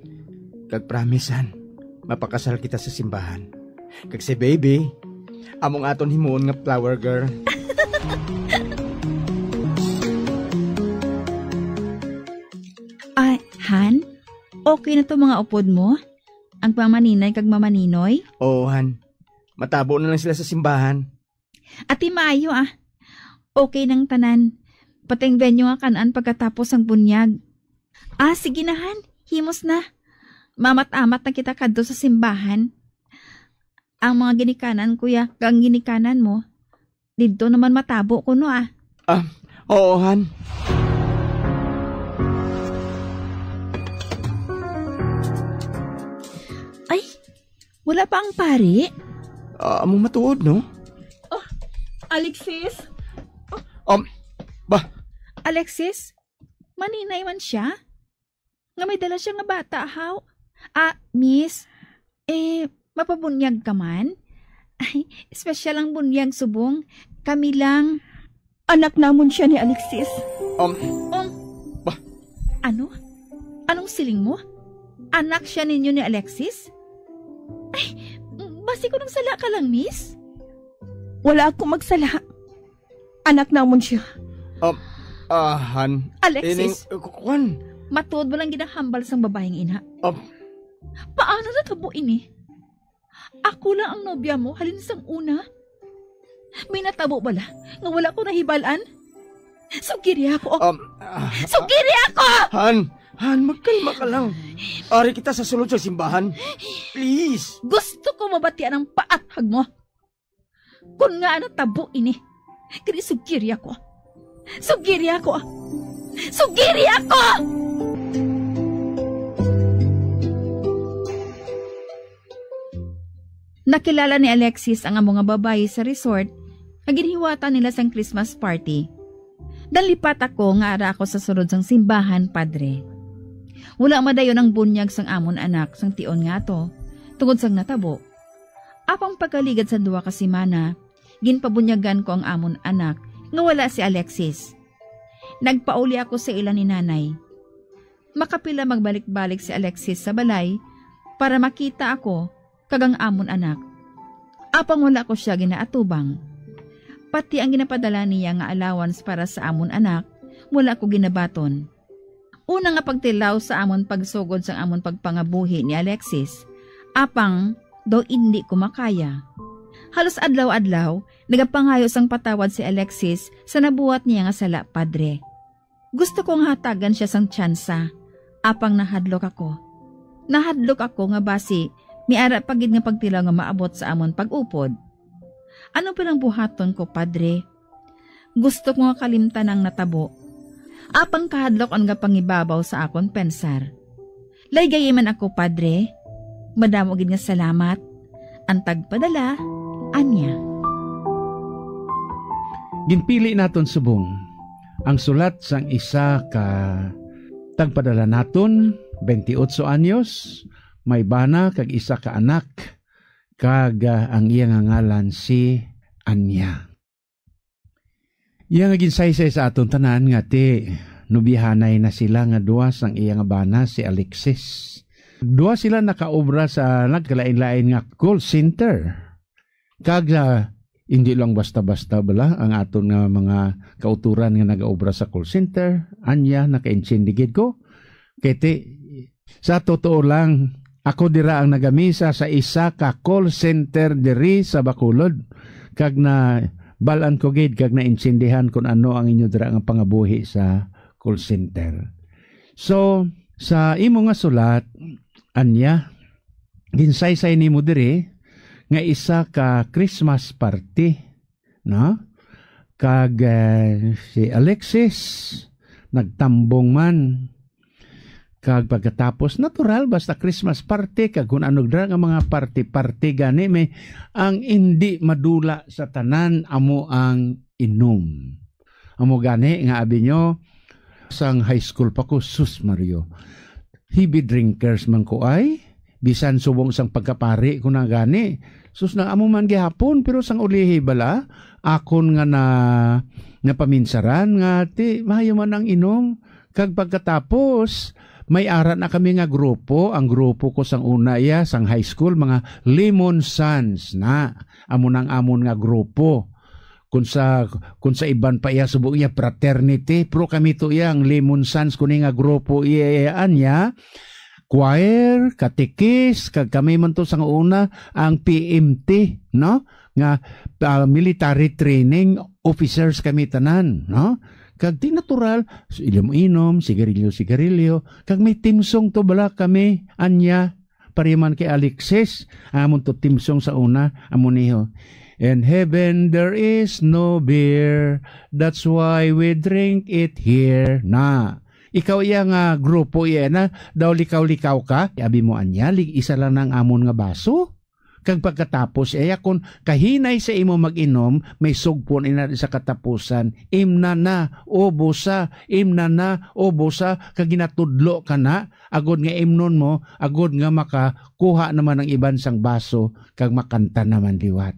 Kag promise, Han, mapakasal kita sa simbahan. Kag si baby, among aton himuon nga flower girl. Ah, Han, okay na to mga upod mo? Ang pamaninay kag mamaninoy? Oo, Han. Matabo na lang sila sa simbahan. Ati maayo, ah. Okay nang tanan. Pati ang venue nga kan-an pagkatapos ang bunyag. Ah, sige na, Han. Himos na. Mamat-amat na kita kadto sa simbahan. Ang mga ginikanan, kuya, kag ang ginikanan mo, didto naman matabo kuno, ah. Ah, oo, Han. Ay, wala pa ang pari? Ah, amo matuod, no? Oh, Alexis? Um, ba? Alexis, maninay man siya? Nga may dala siya nga bata, haw? Ah, miss, eh, mapabunyag ka man? Ay, espesyal ang bunyag subong. Kami lang. Anak namon siya ni Alexis. Um, Um, ba? Ano? Anong siling mo? Anak siya ninyo ni Alexis? Ay, basi ko nang sala ka lang, miss? Wala ako magsala. Anak namon siya. Um, ah, Han. Alexis. Ining, uh, ku-, kuwan. Matuod mo lang ginahambal sang babaeng ina. Um, Paano natabo ini? Ako lang ang nobya mo halin sang una. May natabo bala nga wala ko nahibalan? Sugiri ako. Um, ah, Sugiri ako! Han, Han, magkalma ka lang. Ari kita sa sulod sa simbahan. Please. Gusto ko mabatian ang paathag mo. Kun nga natabo ini, kini sugiri ako. Sugiri ako. Sugiri ako! Nakilala ni Alexis ang amo nga babayi sa resort nga ginhiwatan nila sang Christmas party. Nalipat ako nga ara ako sa sulod sang simbahan, Padre. Wala madayon ang bunyag sang amon anak sang tion nga ato, tungod sang natabo. Apang pagkaligad sa duha ka semana, ginpabunyagan ko ang amon anak nga wala si Alexis. Nagpauli ako sa ila ni Nanay. Makapila magbalik-balik si Alexis sa balay para makita ako kag ang amon anak. Apang wala ko sia ginaatubang. Pati ang ginapadala niya nga allowance para sa amon anak, wala ko ginabaton. Una nga pagtilaw sa amon pagsugod sang amon pagpangabuhi ni Alexis, apang daw indi ko makaya. Halos adlaw-adlaw, nagapangayo sang patawad si Alexis sa nabuhat niya nga sala, Padre. Gusto ko nga hatagan sia sang tsansa, apang nahadlok ako. Nahadlok ako nga basi may ara pa gid nga pagtilaw nga maabot sa amon pag-upod. Ano pa lang buhaton ko, Padre? Gusto ko nga kalimtan ang natabo. Apang kahadlok ang gapangibabaw sa akon pensar. Laygayi man ako, Padre. Madamo gid nga salamat. Ang tagpadala, Anya. Ginpili naton subong ang sulat sang isa ka tagpadala naton, twenty-eight anyos, may bana kag isa ka anak, kag, ah, ang iya nga ngalan si Anya. Iya nga ginsaysay sa aton tanan nga ti nobyahanay na sila nga duha sang iya nga bana, si Alexis. Duha sila nakaobra sa nagkalain-lain nga call center. Kag, ah, hindi lang basta-basta bala ang aton nga mga kauturan nga nagaobra sa call center. Anya, nakaintindi gid ko. Kay ti, sa totoo lang, ako dira ang nagamisa sa isa ka call center diri sa Bacolod, kag nabal-an ko gid kag naintindihan kon ano ang inyo dira nga pangabuhi sa call center. So, sa imo nga sulat, Anya, ginsaysay nimo diri nga isa ka Christmas party, no? Kag, eh, si Alexis nagtambong man. Kag pagkatapos, natural, basta Christmas party, kag kun ano dira nga mga party-party gani, may ang indi madula sa tanan amo ang inom. Amo gani nga abi nyo, sang high school pa ko, sus Mario, heavy drinkers man ko ay. Bisan subong sang pagkapari ko na gani. Sus, na amo man gihapon, pero sang ulihi bala, akon nga na, napaminsaran nga ti, maayo man ang inom. Kag pagkatapos, may ara na kami nga grupo. Ang grupo ko sang una iya, sang high school, mga Lemon Sons na. Amo nang amon nga grupo. Kung sa, kung sa iban pa iya, subong iya fraternity, pero kami to iya, ang Lemon Sons, kuni nga grupo iya, iya, anya, choir, katikis, kag kami man to sang una, ang P M T, no? Nga, ah, military training officers kami tanan, no? Kag di natural, inom-inom, sigarilyo-sigarilyo, kag may theme song to bala kami, anya, pareho man kay Alexis, amon to theme song sa una, amo niho, "In heaven there is no beer, that's why we drink it here." Na. Ikaw iya nga grupo iya na, daw likaw-likaw ka. Abi mo, "Anya, lig-isa lang ang amon nga baso." Kag pagkatapos, iya kon kahinay sa imo mag-inom, may sugpon ina sa katapusan, "Imna na, ubusa, imna na, ubusa," kag ginatudlo ka na, agod nga imnon mo, agod nga makakuha naman ang iban sang baso, kag makanta naman liwat.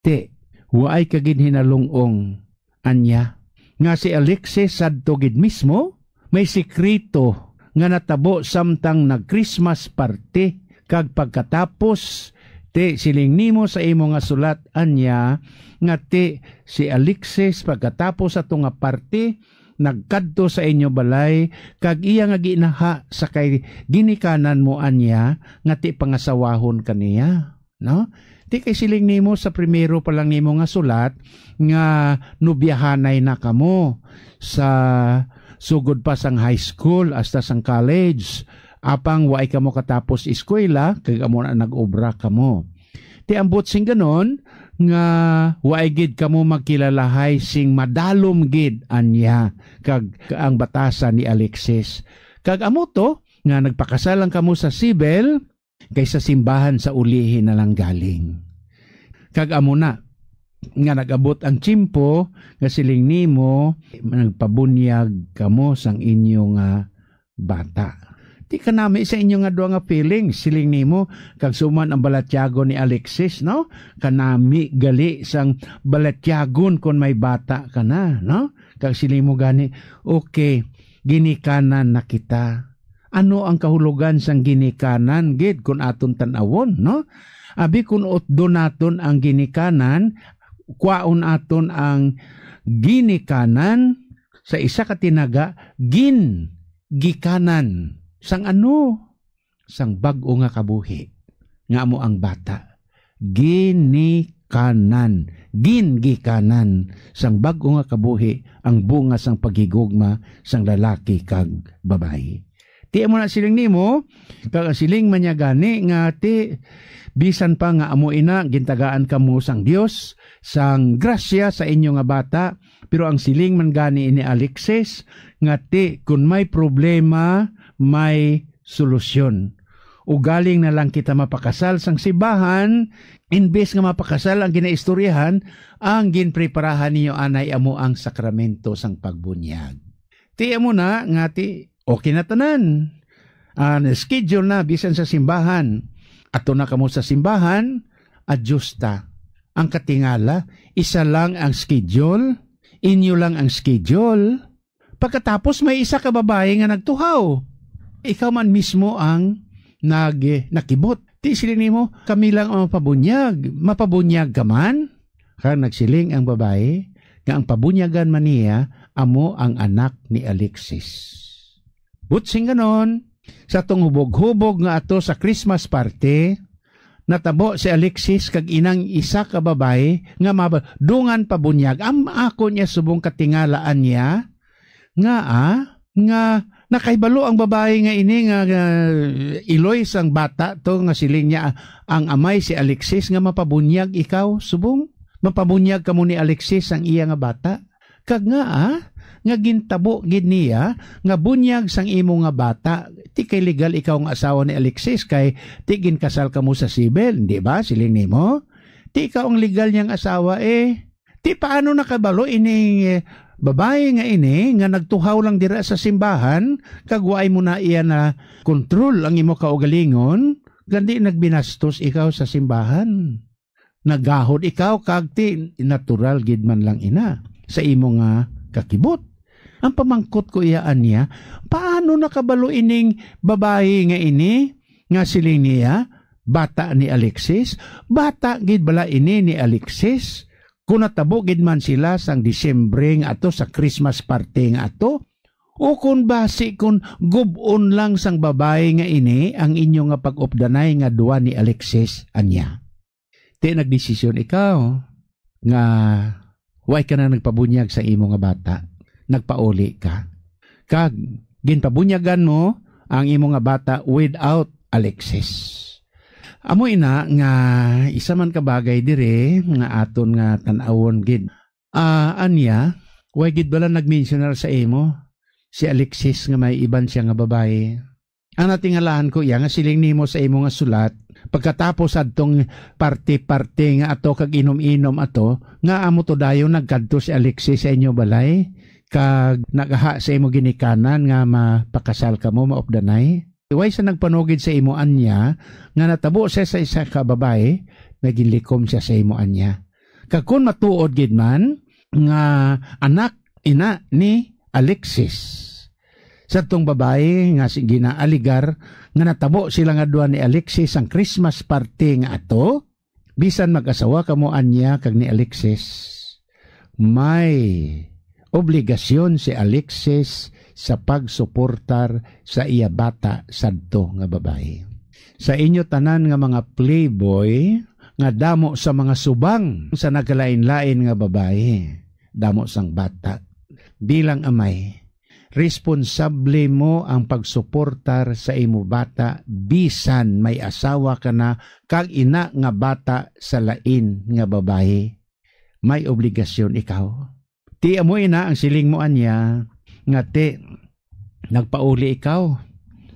Ti, waay ka gid hinalung-ong, anya, nga si Alexis sadto gid mismo may sikreto nga natabo samtang nag-Christmas party, kag pagkatapos, ti, siling nimo sa imo nga sulat, anya, nga ti, si Alexis pagkatapos ato nga party, nagkadto sa inyo balay, kag iya nga ginaha sa kay ginikanan mo, anya, nga ti pangasawahon ka niya, no? Ti kay siling nimo sa primero pa lang nimo nga sulat nga nobyahanay na kamo sa sugod pa sang high school hasta sang college, apang waay kamo katapos eskwela, kag amo na nag-obra kamo. Ti ambot sing ganon nga waay gid kamo magkilalahay sing madalom gid, anya, kag ang batasan ni Alexis. Kag amo to nga nagpakasal lang kamo sa civil, kay sa simbahan sa ulihi na lang galing. Kag amo na, nga nag-abot ang tiyempo nga siling nimo, nagpabunyag kamo sang inyo nga bata. Ti kanami sa inyo nga duha nga feelings, siling nimo, kag suman ang balatyagon ni Alexis, no? Kanami gali sang balatyagon kon may bata ka na, no? Kag siling mo gani, "Okay, ginikanan na kita." Ano ang kahulogan sang ginikanan gid kon aton tan-awon, no? Abi, kon utdon naton ang ginikanan, kwaon aton ang ginikanan sa isa ka tinaga, gin, gikanan. Sang ano? Sang bag-o nga kabuhi, nga amo ang bata. Ginikanan, gin, gikanan sang bag-o nga kabuhi ang bunga sang paghigugma sang lalaki kag babayi. Ti amo na siling nimo, kag ang siling man niya gani nga ti, bisan pa nga amo ina, gintagaan kamo sang Dios sang grasya sa inyo nga bata, pero ang siling man gani ni Alexis nga ti, kun may problema, may solusyon. Ugaling na lang kita mapakasal sang simbahan, imbes nga mapakasal ang ginaistoryahan, ang ginpreparahan ninyo anay amo ang sakramento sang pagbunyag. Ti amo na nga ti, okay na tanan. Ang schedule na bisan sa simbahan. Ato na kamo sa simbahan, adyos ta. Ang katingala, isa lang ang schedule, inyo lang ang schedule. Pagkatapos may isa ka babayi nga nagtuhaw. Ikaw man mismo ang nag-, nakibot. Ti siling nimo, "Kami lang ang mapabunyag." Mapabunyag ka man? Kag nagsiling ang babayi nga ang pabunyagan man niya amo ang anak ni Alexis. Butsing ganon, sa tong hubog-hubog nga ato sa Christmas party, natabo si Alexis kag inang isa ka babayi nga madungan pabunyag. Ang ako niya subong katingalaan niya nga, ah, nga nakahibalo ang babayi nga ini nga, nga iloy sang bata to nga siling niya, ang amay si Alexis nga mapabunyag ikaw, subong mapabunyag kamo ni Alexis ang iya nga bata. Kag nga, ah, nga gintabo gid niya nga bunyag sang imo nga bata. Ti kay legal ikaw nga asawa ni Alexis kay ti ginkasal kamo sa sibil, di ba? Siling nimo. Ti ikaw ang legal niyang asawa eh. Ti paano nakabalo ining, eh, babayi nga ini nga nagtuhaw lang dira sa simbahan kag waay mo na iya na kontrol ang imo kaugalingon, gandi nagbinastos ikaw sa simbahan. Nagahod ikaw kag ti natural gid man lang ina sa imo nga kakibot. Ang pamangkot ko iya anya, paano nakabalo ining babayi nga ini nga siling niya, bata ni Alexis? Bata gid bala ini ni Alexis? Kung natabo gid man sila sang Disyembre nga ato sa Christmas party nga ato, o kung basi kung gub-on lang sang babayi nga ini ang inyo nga pag-updanay nga duwa ni Alexis anya. Ti nagdesisyon ikaw nga way ka na nagpabunyag sa imo nga bata, nagpauli ka, kag ginpabunyagan mo ang imo nga bata without Alexis. Amo ina nga isa man ka bagay diri nga aton nga tan-awon gid. Ah, anya, way gid bala nagmensionar sa imo si Alexis nga may iban siya nga babayi? Ang natingalahan ko iya nga siling nimo sa imo nga sulat, pagkatapos adtong parte-parte nga ato kag inom-inom ato, nga amo to dayon nagkadto si Alexis sa inyo balay, kag nagaha sa imo ginikanan nga mapakasal kamo, maupdanay? Way sa nagpanugid sa imo anya nga natabo siya sa isa ka babayi, nga ginlikom siya sa imo anya. Kag kon matuod gid man nga anak ina ni Alexis, sadtong babayi nga si ginaaligar nga natabo sila nga duha ni Alexis sang Christmas party nga ato, bisan mag-asawa kamo anya kag ni Alexis, may obligasyon si Alexis sa pagsuportar sa iya bata sadto nga babayi. Sa inyo tanan nga mga playboy nga damo sa mga subang sa nagkalain-lain nga babayi, damo sang bata, bilang amay, responsable mo ang pagsuportar sa imo bata bisan may asawa ka na kag ina nga bata sa lain nga babayi. May obligasyon ikaw. Ti amo ina ang siling mo anya nga ti nagpauli ikaw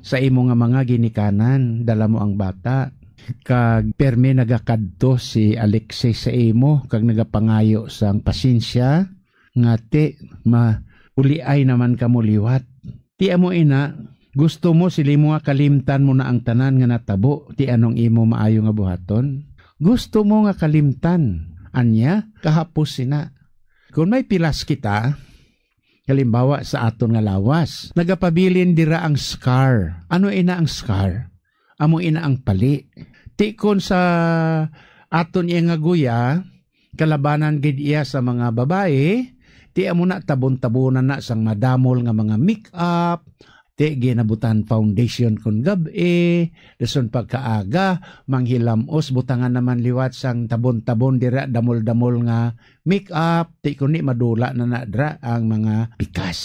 sa imo nga mga ginikanan, dala mo ang bata. Kag permi nagakadto si Alexis sa imo kag nagapangayo sang pasensya, nga, "Ti, ma, uliay naman kamo liwat. Ti amo ina, gusto mo sili mo nga kalimtan mo na ang tanan nga natabo, ti anong imo maayo nga buhaton? Gusto mo nga kalimtan, anya, kahapos sina." Kung may pilas kita, halimbawa sa aton nga lawas, nagapabilin dira ang scar. Ano ina ang scar? Amo ina ang pali. Ti kon sa aton iya nga guya, kalabanan gid iya sa mga babayi, ti amo na tabon-tabonan na sang madamol nga mga make-up, ti ginabutan foundation kon gab-i, dason pagkaaga, manghilamos, butangan naman liwat sang tabon-tabon dira, damol-damol nga make-up, ti kundi madula na na dira ang mga pikas.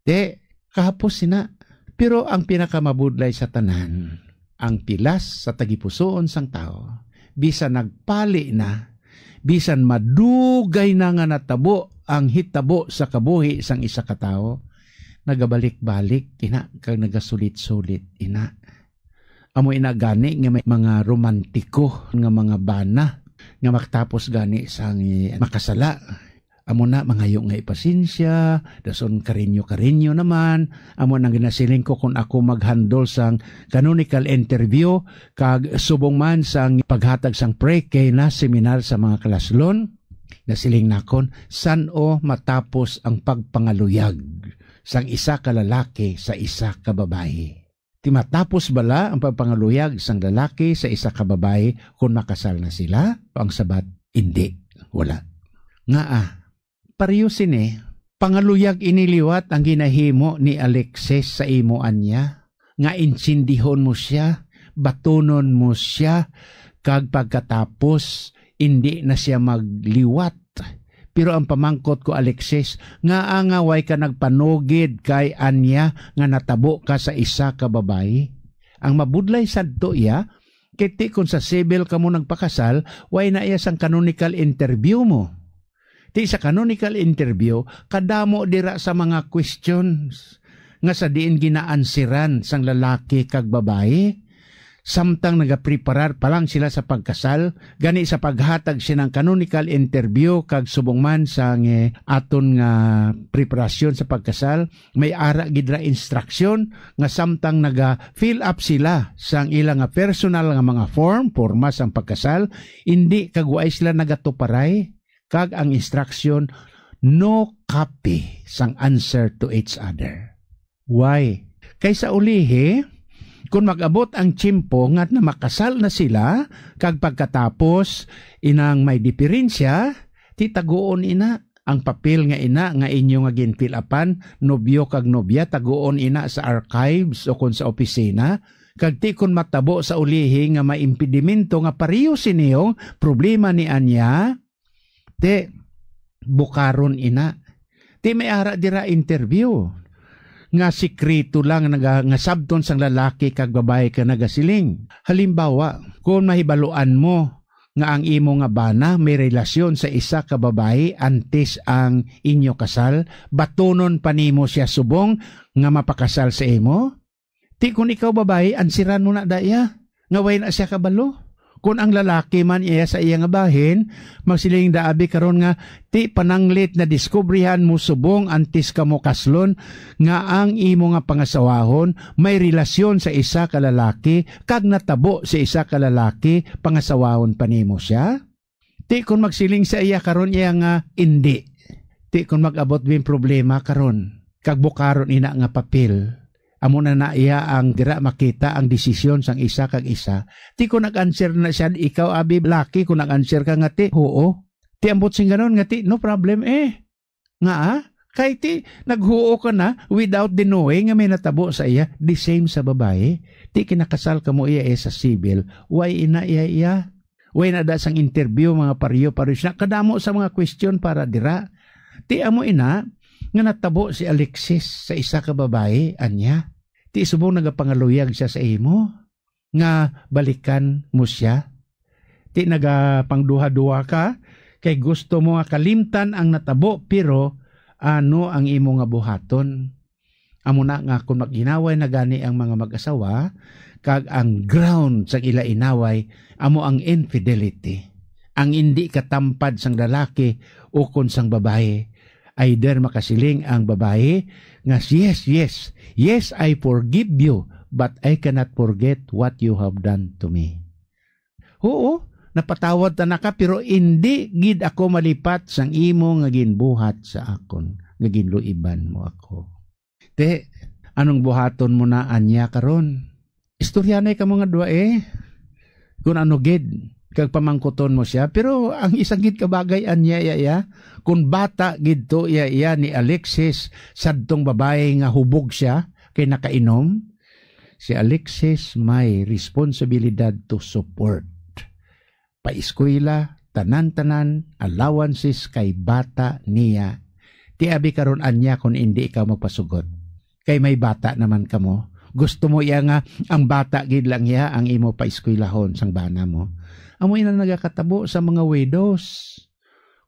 Ti, kahapos sina. Pero ang pinakamabudlay sa tanan, ang pilas sa tagipusoon sang tawo, bisan nagpali na, bisan madugay na nga natabo ang hitabo sa kabuhi sang isa ka tawo, nagabalik-balik ina kag nagasulit-sulit ina. Amo ina gani nga may mga romantiko nga mga bana nga makatapos gani sang makasala. Amo na, mangayo nga ipasensya, dason karinyo-karinyo naman. Amo nang ginasiling ko, kung ako maghandle sang canonical interview, kag subong man sang paghatag sang pre-K na seminar sa mga kalaslon, nasiling nakon, san-o matapos ang pagpangaluyag sang isa ka lalaki sa isa ka babayi? Ti matapos bala ang pagpangaluyag sang lalaki sa isa ka babayi kon makasal na sila? Ang sabat, indi, wala. Ngaa? Pareho sini, pangaluyag ini liwat ang ginahimo ni Alexis sa imo anya, nga insindihon mo sia, batunon mo sia, kag pagkatapos indi na sia magliwat. Pero ang pamangkot ko, Alexis, ngaa nga way ka nagpanugid kay anya nga natabo ka sa isa ka babayi? Ang mabudlay sadto iya, kay ti kon sa civil kamo nagpakasal, way na iya sang canonical interview mo. Ti sa canonical interview, kadamo dira sa mga questions nga sa diin ginaansiran sang lalaki kag babayi. Samtang nagapreparar pa lang sila sa pagkasal, gani sa paghatag siya ng canonical interview kag subong man sang, eh, aton nga preparasyon sa pagkasal, may ara gid ra instruction nga samtang naga-fill up sila sang ila nga personal nga mga form, porma sang pagkasal, indi kag waay sila nagatuparay, kag ang instruction, no copy sang answer to each other. Why? Kay sa ulihi, kung mag-abot ang tiyempo nga namakasal na sila, kag pagkatapos inang may diferensya, ti taguon ina ang papel nga ina nga inyo nga ginfill-upan, nobyo kag nobya, taguon ina sa archives o kon sa opisina, kag ti kon matabo sa ulihi nga may impedimento nga pareho sini ang problema ni anya, ti bukaron ina. Ti may ara dira interview nga sikreto lang naga-, nga sabton sang lalaki kag babayi ka nagasiling. Halimbawa, kung mahibaluan mo nga ang imo nga bana may relasyon sa isa ka babayi antes ang inyo kasal, batunon pa nimo sia subong nga mapakasal sa imo? Ti kon ikaw babayi, ansiran mo na da iya nga way na sia kabalo. Kon ang lalaki man iya sa iya nga bahin, magsiling da abi karon nga, ti pananglit na diskubrihan mo subong antes kamo kaslon nga ang imo nga pangasawahon may relasyon sa isa ka lalaki kag natabo sa isa ka lalaki, pangasawahon pa nimo sia? Ti kon magsiling sa iya karon iya nga indi. Ti kon mag-abot bin problema karon, kag bukaron ina nga papel. Amo na na iya ang dira makita ang desisyon sang isa kag isa. Ti kon nag-answer na siya, ikaw, abi, laki, kon nag-answer ka nga ti, huo. Ti ambot sing ganon nga ti, no problem eh. Nga, ah? Kay ti, naghuo ka na without the knowing nga may natabo sa iya. The same sa babayi. Ti kinakasal ka mo iya eh sa civil. Why ina iya iya? Way na da sang interview, mga pariyo, pariyo na kadamo sa mga question para dira. Ti amo ina nga natabo si Alexis sa isa ka babayi, anya. Ti subong nagapangaluyag siya sa imo nga balikan mo siya. Ti nagapangduha-duha ka kay gusto mo nga kalimtan ang natabo, pero ano ang imo nga buhaton? Amo na nga, kung mag-inaway na gani ang mga mag-asawa, kag ang ground sa ila inaway amo ang infidelity, ang indi katampad sang lalaki ukon sang babayi, either makasiling ang babayi nga, "Yes, yes, yes, I forgive you, but I cannot forget what you have done to me." Oo, napatawad ta na ka, pero indi gid ako malipat sang imo nga ginbuhat sa akon, nga ginluiban mo ako. Te, anong buhaton mo na anya karon? Istoryanay kamo nga duwa, eh. Kung ano gid, kag pamangkuton mo sia. Pero ang isa gid ka bagay anya, iya, iya, kung bata gid to, iya, iya, ni Alexis, sadtong babayi nga hubog sia, kay nakainom, si Alexis may responsibilidad to support. Paeskwela, tanan-tanan, allowances kay bata niya. Ti abi karon anya kung indi ikaw magpasugot. Kay may bata naman kamo. Gusto mo iya nga ang bata gid lang iya ang imo paeskwelahon sang bana mo. Amo ina nagakatabo sa mga widows.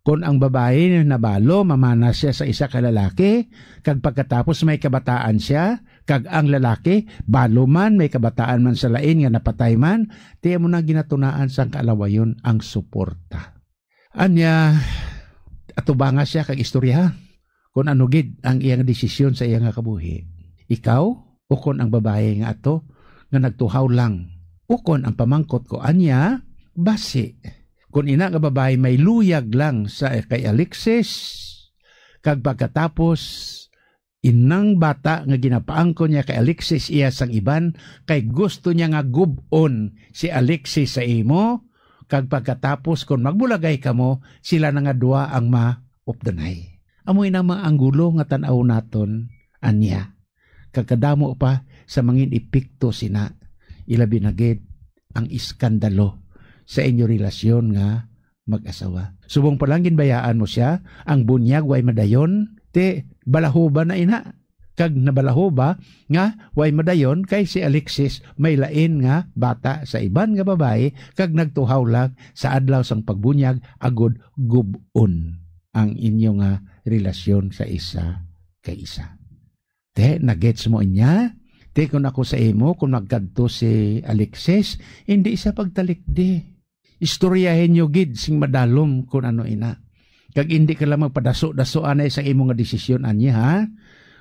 Kon ang babayi nabalo, mamana sia sa isa ka lalaki, kag pagkatapos may kabataan sia, kag ang lalaki, balo man, may kabataan man sa lain nga napatay man, ti amo na ginatunaan sang kaalawayon ang suporta. Anya, atubanga sia kag istoryaha kon ano gid ang iyang desisyon sa iya nga kabuhi. Ikaw, ukon ang babayi nga ato nga nagtuhaw lang, ukon ang pamangkot ko anya, basi. Kon ina nga babayi may luyag lang sa kay Alexis, kag pagkatapos, inang bata nga ginapaangkon niya kay Alexis iya sang iban, kay gusto niya nga gub-on si Alexis sa imo, kag pagkatapos kon magbulagay kamo, sila na nga duha ang maupdanay. Amo ina mga anggulo nga tan-aw naton anya. Kag kadamo pa sa mangin epekto sina, ilabi na gid ang iskandalo sa inyo relasyon nga mag-asawa. Subong pa lang ginbayaan mo sia, ang bunyag way madayon, ti balahuba na ina. Kag nabalahuba nga way madayon kay si Alexis may lain nga bata sa iban nga babayi kag nagtuhaw lang sa adlaw sang pagbunyag agod gub-on ang inyo nga relasyon sa isa kay isa. Te, nagets mo inya? Te, kun ako sa imo, kun magkadto si Alexis, hindi siya pagtalikdi. Istoryahin niyo gid sing madalom kun ano ina. Kag hindi ka lang magpadaso-daso anay sa imo nga desisyon, anya, ha?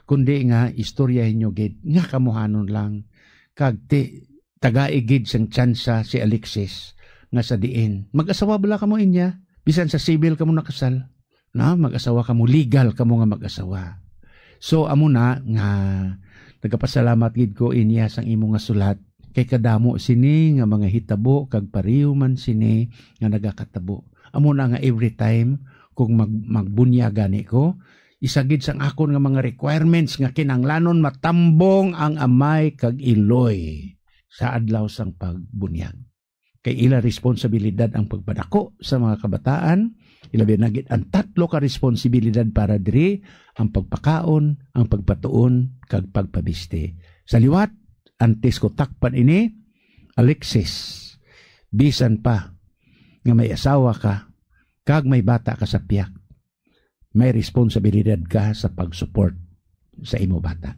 Kundi nga istoryahin niyo gid nga kamuhanon lang. Kag ti, tagai gid sang tsansa si Alexis nga sa diin. Mag-asawa bala kamo inya? Bisan sa civil kamo nakasal. Na, mag-asawa kamo, legal kamo nga mag-asawa. So, amo na nga nagapasalamat gid ko inya sang imo nga sulat, kay kadamo sini nga mga hitabo kag pareho man sini nga nagakatabo. Amo na nga every time kung mag-, magbunyag gani ko, isa gid sang akon nga mga requirements nga kinahanglanon matambong ang amay kag iloy sa adlaw sang pagbunyag. Kay ila responsabilidad ang pagpadako sa mga kabataan, ilabi na gid ang tatlo ka responsibilidad para diri, ang pagpakaon, ang pagpatuon, kag pagpabisti. Sa liwat, antes ko takpan ini, Alexis, bisan pa nga may asawa ka, kag may bata ka sa piyak, may responsibilidad ka sa pag-support sa imo bata.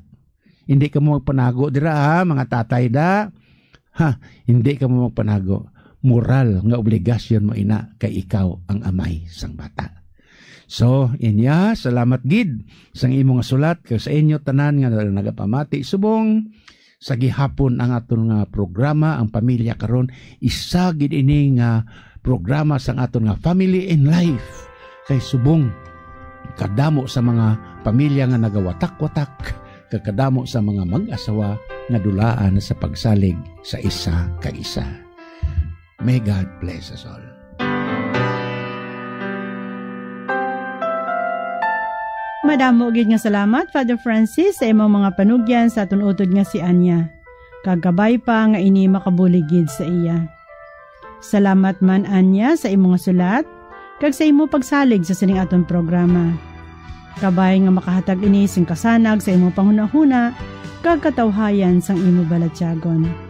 Hindi ka mo magpanago dira, ha, mga tatay da. Ha, hindi ka mo magpanago. Moral nga obligasyon mo ina kay ikaw ang amay sang bata. So, inya, salamat gid sang imo nga sulat kag sa inyo tanan nga nagapamati subong sa gihapon ang aton nga programa, ang pamilya karon. Isa gid ini nga programa sang aton nga Family in Life. Kay subong kadamo sa mga pamilya nga nagawatak-watak, kag kadamo sa mga mag-asawa nga dulaan sa pagsalig sa isa kag isa. May God bless us all. Madamo gid nga salamat, Father Francis, sa imong mga panugyan sa aton utod nga si Anya. Kag kabay pa nga ini makabulig gid sa iya. Salamat man, Anya, sa imo nga sulat, kag sa imo pagsalig sa sining aton programa. Kabay nga makahatag ini sing kasanag sa imo panghunahuna kag katawhayan sang imo balatyagon.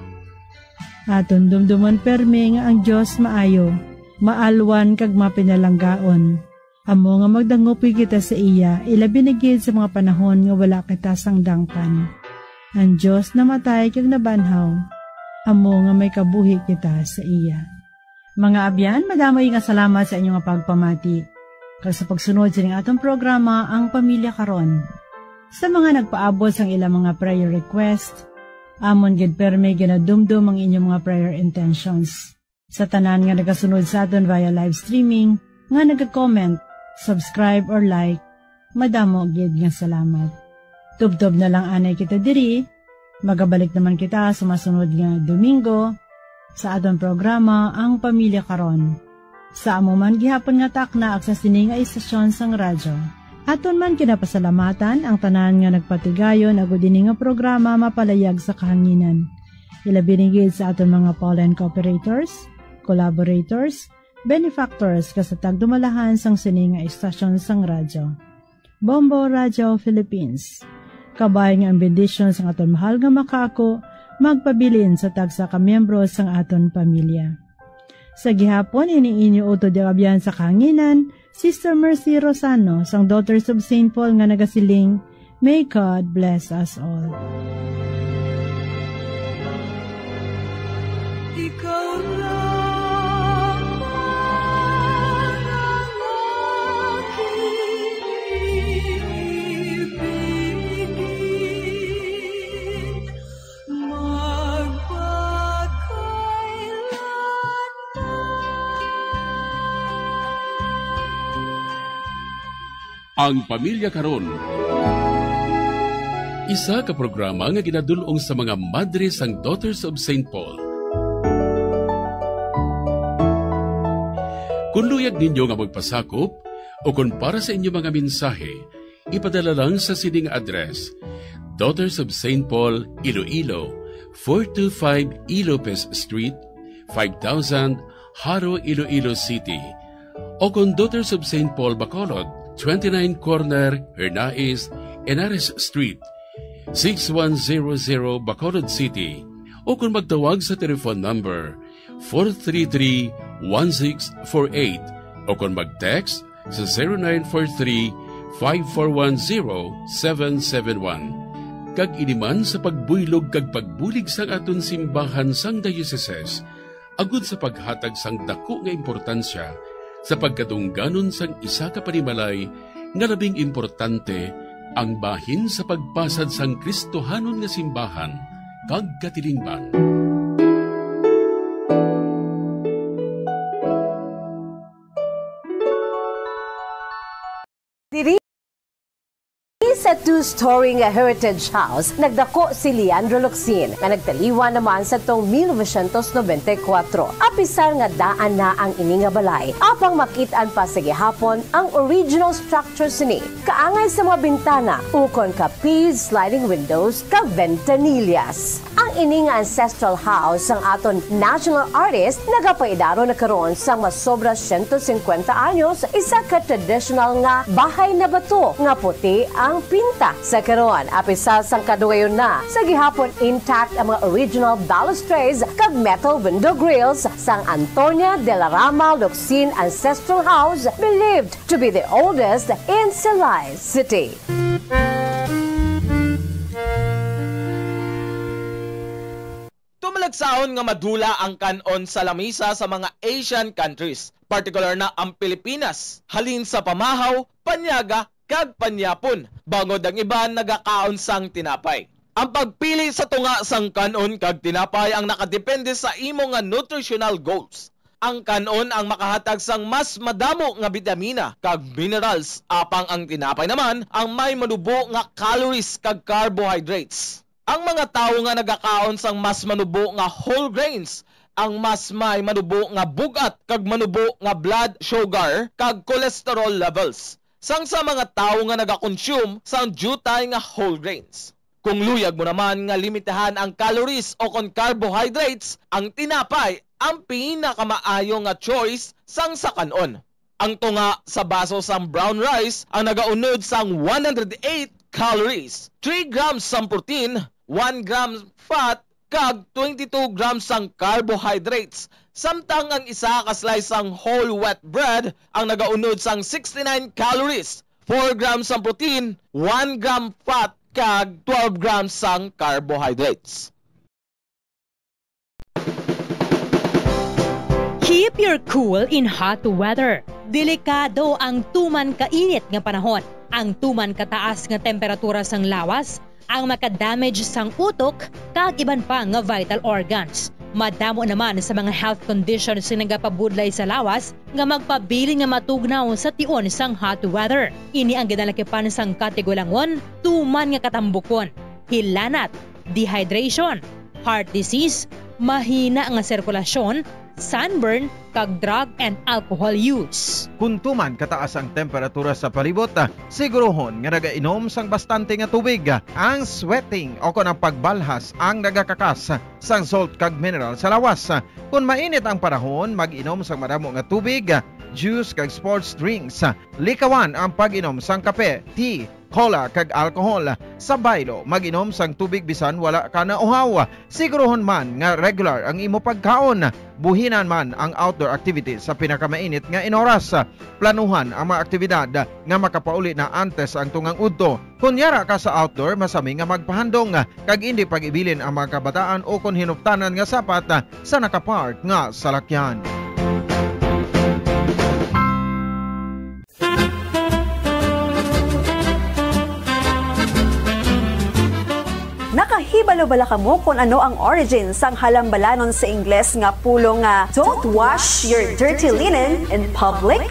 Aton dumdumon permi nga ang Dios maayo, maalwan kag mapinalanggaon. Amo nga magdangupoy kita sa iya, ilabi na gid sa mga panahon nga wala kita sang dangpan. Ang Dios namatay kag nabanhaw, amo nga may kabuhi kita sa iya. Mga abyan, madamo nga salamat sa inyo nga pagpamati kag sa pagsunod sining aton programa, Ang Pamilya Karon. Sa mga nagpaabot sang ilang mga prayer request, amon gid permi ginadumdom ang inyong mga prayer intentions. Sa tanan nga nagasunod sa aton via live streaming, nga naga-comment, subscribe, or like, madamo gid nga salamat. Tubtob na lang anay kita diri. Magabalik naman kita sa masunod nga Domingo sa aton programa, Ang Pamilya Karon. Sa amo man gihapon nga takna kag sa sini nga istasyon sang radyo, aton man ginapasalamatan ang tanan nga nagpatigayon agud ini nga programa mapalayag sa kahanginan. Ilabi na gid sa aton mga pollen cooperators, collaborators, benefactors, kag sa tagdumalahan sang sini nga istasyon sang radyo, Bombo Radio Philippines. Kabay nga ang bendisyon sang aton mahal nga makaako magpabilin sa tagsa ka miyembro sang aton pamilya. Sa gihapon, ini inyo utod nga abyan sa kahanginan, Sister Mercy Rosano sang Daughters of Saint Paul nga nagasiling, "May God bless us all." Ikaw lamang ang aking ibigin. Magpakailanman. Ang Pamilya Karon. Isa ka programa nga ginadul-ong sa mga madre sang Daughters of Saint Paul. Kung luyag ninyo nga magpasakop o kung para sa inyo mga mensahe, ipadala lang sa sining address: Daughters of Saint Paul, Iloilo, four two five E Lopez Street, five thousand, Jaro, Iloilo City. O kon Daughters of Saint Paul, Bacolod, twenty-nine Corner Hernais, Henares Street, six one zero zero, Bacolod City. O kon magtawag sa telephone number four three three, one six four eight, o kon mag-text sa zero nine four three, five four one, zero seven seven one. Kag ini man sa pagbuylog kag pagbulig sang aton simbahan sang diocese, agud sa paghatag sang daku nga importansya sa pagkadungganon sang isa ka panimalay nga labing importante, ang bahin sa pagpasad sang Kristohanon nga simbahan kag katilingban. Diri sa two-story nga Heritage House, nagdako si Leandro Locsin, nga nagtaliwan naman sadtong mil novecientos noventa y cuatro. Apisar nga daan na ang ini nga balay, apang makit-an pa sa gihapon ang original structure sini, kaangay sa mga bintana ukon ka P sliding windows kag ventanillas. Ang ini nga ancestral house sang aton national artist nagapaidaro na karon sang masobra siyento singkwenta anyos, isa ka traditional nga bahay na bato nga puti ang pinta. Sa karon, apisar sang kadugayon na, sa gihapon intact ang mga original balustrades kag metal window grills sang Antonia de la Rama Locsin Ancestral House, believed to be the oldest in Silay City. Tumalagsahon nga madula ang kan-on sa lamisa sa mga Asian countries, partikular na ang Pilipinas, halin sa pamahaw, panyaga, kag panyapon, bangod ang iban nagakaon sang tinapay. Ang pagpili sa tunga sang kan-on kag tinapay ang nakadepende sa imo nga nutritional goals. Ang kan-on ang makahatag sang mas madamo nga bitamina kag minerals, apang ang tinapay naman ang may manubo nga calories kag carbohydrates. Ang mga tawo nga nagakaon sang mas manubo nga whole grains ang mas may manubo nga bug-at kag manubo nga blood sugar kag cholesterol levels, sang sa mga tawo nga nagakonsume sang diutay nga whole grains. Kung luyag mo naman nga limitahan ang calories o kon carbohydrates, ang tinapay ang pinakamaayo nga choice sang sa kan-on. Ang tunga sa baso sang brown rice ang nagaunod sang one hundred eight calories, three grams sang protein, one gram fat, kag twenty-two grams sang carbohydrates, samtang ang isa ka slice sang whole wheat bread ang nagaunod sang sixty-nine calories, four grams sang protein, one gram fat, kag twelve grams sang carbohydrates. Keep your cool in hot weather. Delikado ang tuman kainit nga panahon. Ang tuman kataas nga temperatura sang lawas ang makadamage sang utok kag iban pa nga vital organs. Madamo naman sa mga health conditions nga nagapabudlay sa lawas nga magpabilin nga matugnaw sa tion sang hot weather. Ini ang ginalakipan sang katigulangon, tuman nga katambukon, hilanat, dehydration, heart disease, mahina nga sirkulasyon, sunburn, kag drug and alcohol use. Kon tuman kataas ang temperatura sa palibot, sigurohon nga nagainom sang bastante nga tubig. Ang sweating o kon ang pagbalhas ang nagakakas sang salt kag mineral sa lawas. Kon mainit ang panahon, mag-inom sang madamo nga tubig, juice kag sports drinks. Likawan ang pag-inom sang kape, tea, cola, kag alcohol. Sa baylo, mag-inom sang tubig bisan wala ka nauhaw. Sigurohon man nga regular ang imo pagkaon. Buhinan man ang outdoor activities sa pinakamainit nga inoras. Planuhan ang mga aktibidad nga makapauli na antes ang tungang udto. Kon yara ka sa outdoor, masami nga magpahandom kag indi pag-ibilin ang mga kabataan o kon hinuptanan nga sapat sa nakapark nga salakyan. Nakahibalo bala kamo kon ano ang origin sang halambalanon sa Ingles nga pulong nga "Don't wash your dirty linen in public"?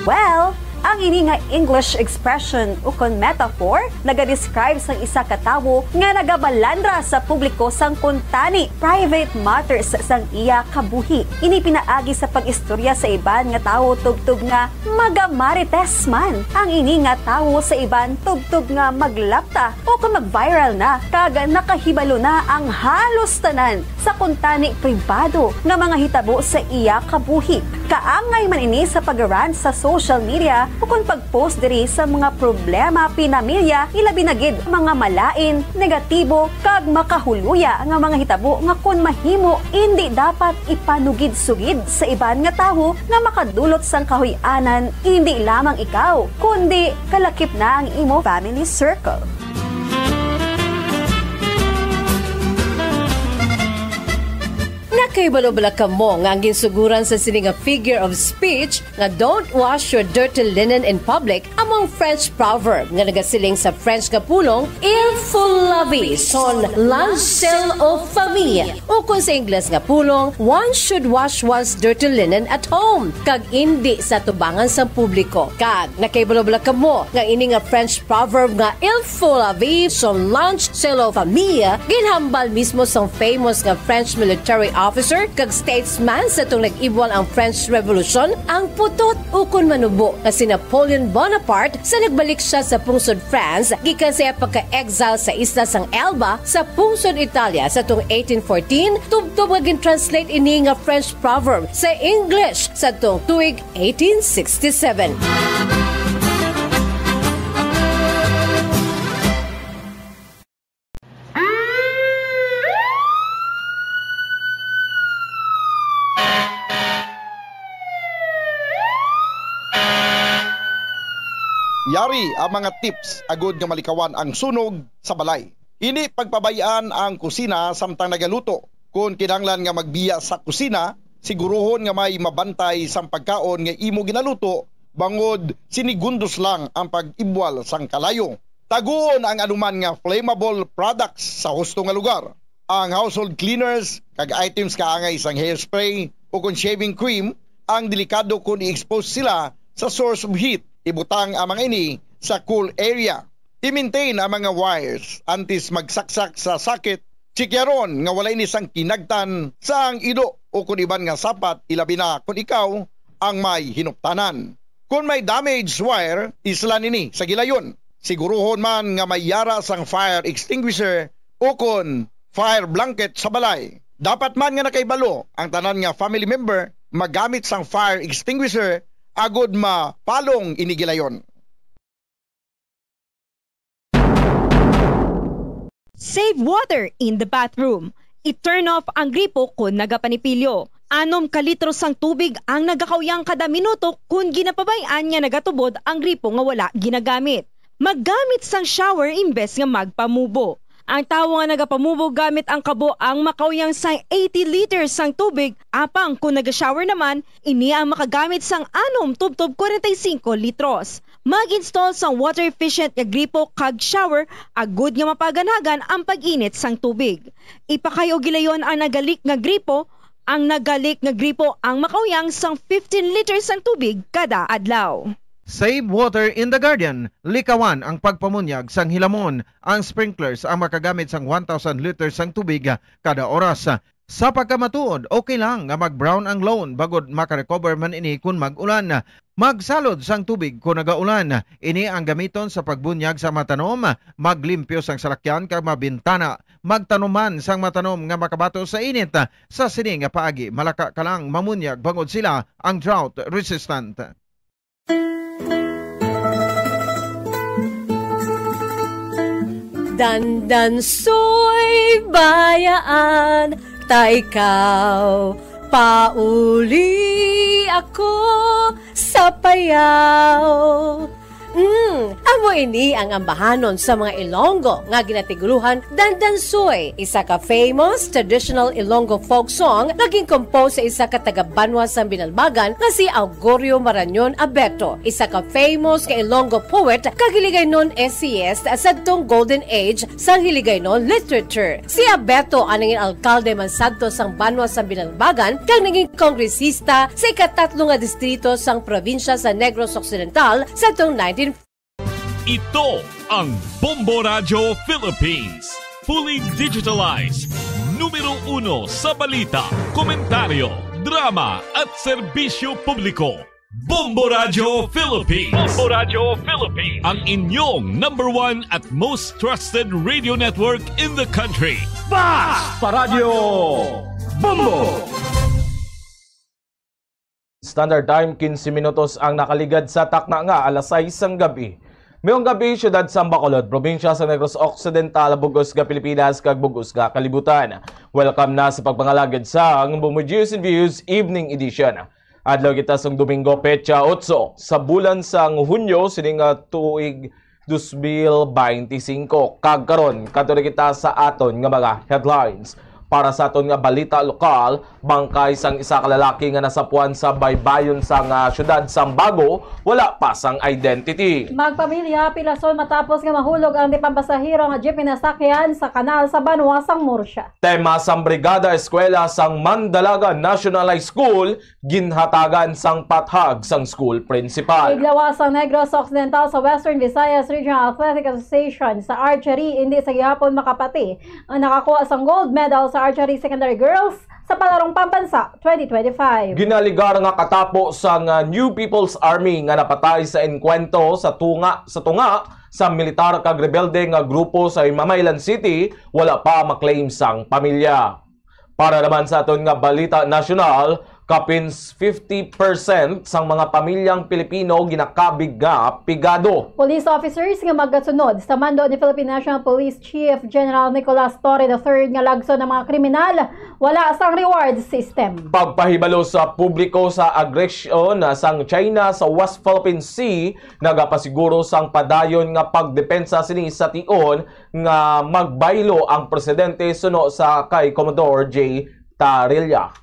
Well, ang ini nga English expression ukon metaphor nagadescribe sang isa ka tawo nga nagabalandra sa publiko sang kuntani, private matters, sang iya kabuhi. Ini pinaagi sa pag-istorya sa iban nga tawo tubtob nga magamarites man ang ini nga tawo sa iban tubtob nga maglapta o kon mag-viral na kag nakahibalo na ang halos tanan sa kuntani pribado nga mga hitabo sa iya kabuhi. Kaangay man ini sa pag-rant sa social media ukon pag-post diri sa mga problema pinamilya, ilabi na gid mga malain, negatibo, kag makahuluya nga mga hitabo nga kon mahimo, indi dapat ipanugid-sugid sa iban nga tawo nga makadulot sang kahuy-anan, indi lamang ikaw, kundi kalakip na ang imo family circle. Nakahibalo bala kamo nga ang ginsugoran sa sini nga figure of speech nga "Don't wash your dirty linen in public" amo ang French proverb nga nagasiling sa French nga pulong "Il faut laver son linge sale aux femmes," ukon sa Ingles nga pulong "One should wash one's dirty linen at home," kag indi sa tubangan sang publiko. Kag nakahibalo bala kamo nga ini nga French proverb nga "Il faut laver son linge sale aux femmes" ginhambal mismo sang famous nga French military officer kag statesman sa tong nag-ibwal ang French Revolution, ang putot ukon manubo nga si Napoleon Bonaparte sa nagbalik sia sa pungsod France gikan sa iya pagka-exile sa isla sang Elba sa pungsod Italia sa tong eighteen fourteen, tubtob nga gin-translate ini nga French proverb sa English sa tong tuig eighteen sixty-seven. Yari ang mga tips agud nga malikawan ang sunog sa balay. Indi pagpabay-an ang kusina samtang nagaluto. Kon kinahanglan nga magbiya sa kusina, siguruhon nga may mabantay sang pagkaon nga imo ginaluto, bangod sinigundos lang ang pag-ibwal sang kalayo. Taguon ang anuman nga flammable products sa husto nga lugar. Ang household cleaners kag items kaangay sang hairspray ukon shaving cream ang delikado kon i-expose sila sa source of heat. Ibutang ang mga ini sa cool area. I-maintain ang mga wires antes magsaksak sa socket. Chikyaron nga wala ini sang kinagtan sang ido ukon iban nga sapat, ilabi na kon ikaw ang may hinuptanan. Kon may damaged wire, islan ini sa gilayon. Siguruhon man nga may yara sang fire extinguisher ukon fire blanket sa balay. Dapat man nga nakahibalo ang tanan nga family member magamit sang fire extinguisher agud mapalong ini gilayon. Save water in the bathroom. I-turn off ang gripo kon nagapanipilyo. Anom ka litro sang tubig ang nagakauyang kada minuto kon ginapabay-an nga nagatubod ang gripo nga wala ginagamit. Maggamit sang shower imbes nga magpamubo. Ang tawo nga nagapamubo gamit ang kabo ang makauyang sang eighty liters sang tubig, apang kon naga-shower naman, ini ang makagamit sang anom tubtob kwarenta y singko litros. Mag-install sang water-efficient nga gripo kag shower agud nga mapaganhagan ang pag-init sang tubig. Ipakay-o gilayon ang nagalik nga gripo. Ang nagalik nga gripo ang makauyang sang fifteen liters sang tubig kada adlaw. Save water in the garden. Likawan ang pagpamunyag sang hilamon. Ang sprinklers ang makagamit sang one thousand liters sang tubig kada oras. Sa pagkamatuod, okay lang nga mag-brown ang lawn bangod makarecover man ini kon mag-ulan. Magsalod sang tubig kon nagaulan. Ini ang gamiton sa pagbunyag sa mga tanom, maglimpyo sang salakyan kag mga bintana. Magtanom man sang mga tanom nga makabato sa init. Sa sini nga paagi, malaka ka lang mamunyag bangod sila ang drought resistant. Dandansoy, bayaan ta ikaw, pauli ako sa payaw. Mm, amo ini ang ambahanon sa mga Ilonggo nga ginatiguruhan Dandansoy, isa ka famous traditional Ilonggo folk song nga gincompose sa isa ka taga-banwa sang Binalbagan nga si Augurio Marañon Abeto, isa ka famous nga Ilonggo poet kag Hiligaynon essayist sadtong Golden Age sang Hiligaynon literature. Si Abeto ang nangin alkalde man sadto sang banwa sang Binalbagan kag naging kongresista sa ikatatlo nga distrito sang probinsya sa Negros Occidental sadtong nineteen. Ito ang Bombo Radyo Philippines, fully digitalized, numero uno sa balita, komentaryo, drama at serbisyo publiko. Bombo Radyo Philippines. Bombo Radyo Philippines. Ang inyong number one at most trusted radio network in the country. Basta Radyo Bombo! Standard Time, quince minutos ang nakaligad sa takna nga alas sais sang gabi. Mayong gabi, siyudad sang Bacolod, probinsya sa Negros Occidental, bug-os nga Pilipinas, kag bug-os nga kalibutan. Welcome na sa pagpangalagad sang Bombo News and Views Evening Edition. Adlaw kita sang Domingo, petsa otso sa bulan sang Hunyo, sini nga tuig dos mil beinti singko. Kag karon, kadto na kita sa aton nga mga headlines. Para sa aton nga balita lokal, bangkay sang isa ka lalaki nga nasapuan sa baybayon sang, ah, siyudad sang Bago, wala pa sang identity. Magpamilya, pilason matapos nga mahulog ang di pampasahero nga jeep nga nasakyan sa kanal sa banwa sang Murcia. Tema sang Brigada Eskwela sang Mandalaga National High School, ginhatagan sang pathag sang school principal. Iglawas ang Negros Occidental sa Western Visayas Regional Athletic Association sa archery, indi sa gihapon makapati ang nakakuha sang gold medal sa archery secondary girls sa Palarong Pambansa twenty twenty-five. Ginaligar nga katapo sang, ah, New People's Army nga napatay sa engkwentro sa tunga, sa tunga sa militar kag rebelde nga grupo sa Himamaylan City, wala pa maklaim sang pamilya. Para naman sa aton nga balita nasyonal, kapin fifty percent sang mga pamilyang Pilipino ginakabig nga pigado. Police officers nga magasunod sa mando ni Philippine National Police Chief General Nicolas Torre the third nga lagson ang mga kriminal, wala sang reward system. Pagpahibalo sa publiko sa agresyon sang China sa West Philippine Sea, nagapasiguro sang padayon nga pagdepensa sini sa tion nga magbaylo ang presidente suno sa kay Commodore J Tarilla.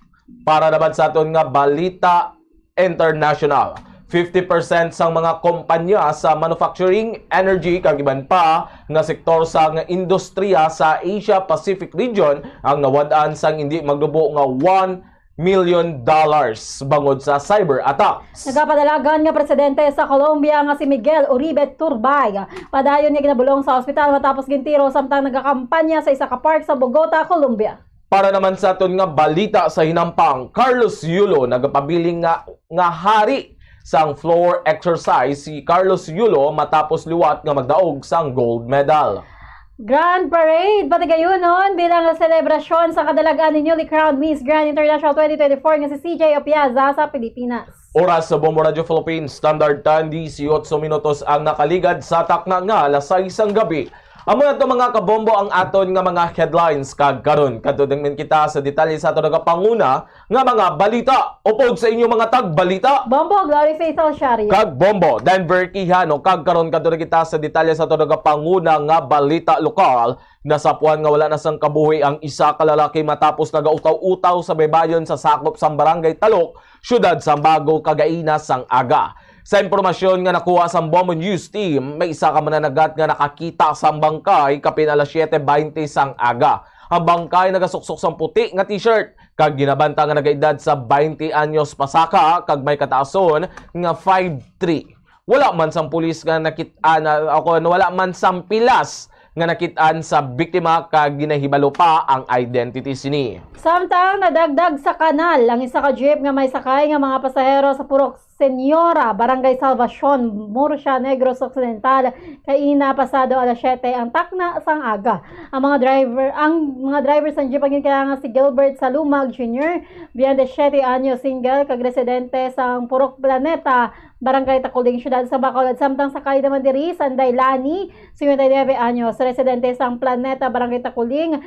Para naman sa aton nga balita international, fifty percent sang mga kompanya sa manufacturing, energy, kag iban pa nga sektor sang industriya sa Asia Pacific region ang nawad-an sang indi maglubo nga one million dollars bangod sa cyber attacks. Nagapadalagan nga presidente sa Colombia nga si Miguel Uribe Turbay padayon nga ginabulong sa ospital matapos gintiro samtang nagakampanya sa isa ka park sa Bogota, Colombia. Para naman sa aton nga balita sa hinampang, Carlos Yulo nagapabiling nga, nga hari sang floor exercise si Carlos Yulo matapos liwat nga magdaog sang gold medal. Grand Parade, Patigayunon, bilang selebrasyon sa kadalag-an ni newly crowned Miss Grand International twenty twenty-four nga si C J Opiaza sa Pilipinas. Oras sa Bombo Radio Philippines Standard Time, disiotso minutos ang nakaligad sa takna nga alas sais sang gabi. Amo na to, mga kabombo, ang aton nga mga headlines, kag karon kadto naman kita sa detalye sa aton nagapanguna nga mga balita. Upod sa inyo, mga tagbalita, Bombo, Glory Faisal Sharia. Kag Bombo, Denver Quijano. Kag karon kadto na kita sa detalye sa aton nagapanguna nga balita lokal. Nasapuan nga wala na sang kabuhi ang isa ka lalaki matapos nagautaw-utaw sa baybayon sa sakop sang Barangay Talok, siyudad sang Bago, kagaina sang aga. Sa impormasyon nga nakuha sang Bombo News Team, may isa ka mananagat nga nakakita sang bangkay kapin alas siyete baynte sang aga. Ang bangkay nagasuksok sang puti nga t-shirt kag ginabanta nga nagaedad sa baynte anyos pasaka kag may kataason nga five three. Wala man sang pulis nga nakit-, ah, na, ako, wala man sang pilas nga nakit-an sa biktima kag ginahibalo pa ang identity sini. Samtang nadagdag sa kanal ang isa ka jeep nga may sakay nga mga pasahero sa Purok Señora, Barangay Salvacion, Murcia, Negros Occidental, kaina pasado alas siyete ang takna sang aga. Ang mga driver, ang mga driver sang jeep ang ginkaila nga si Gilbert Salumag Junior, biyente siyete anyos, single, kag residente sang Purok Planeta, Barangay Taculing, Siyudad sa Bacolod. Samtang sakay naman diri, Sanday Lani, singkwenta y nuebe anyos, residente sang Planeta, Barangay Taculing,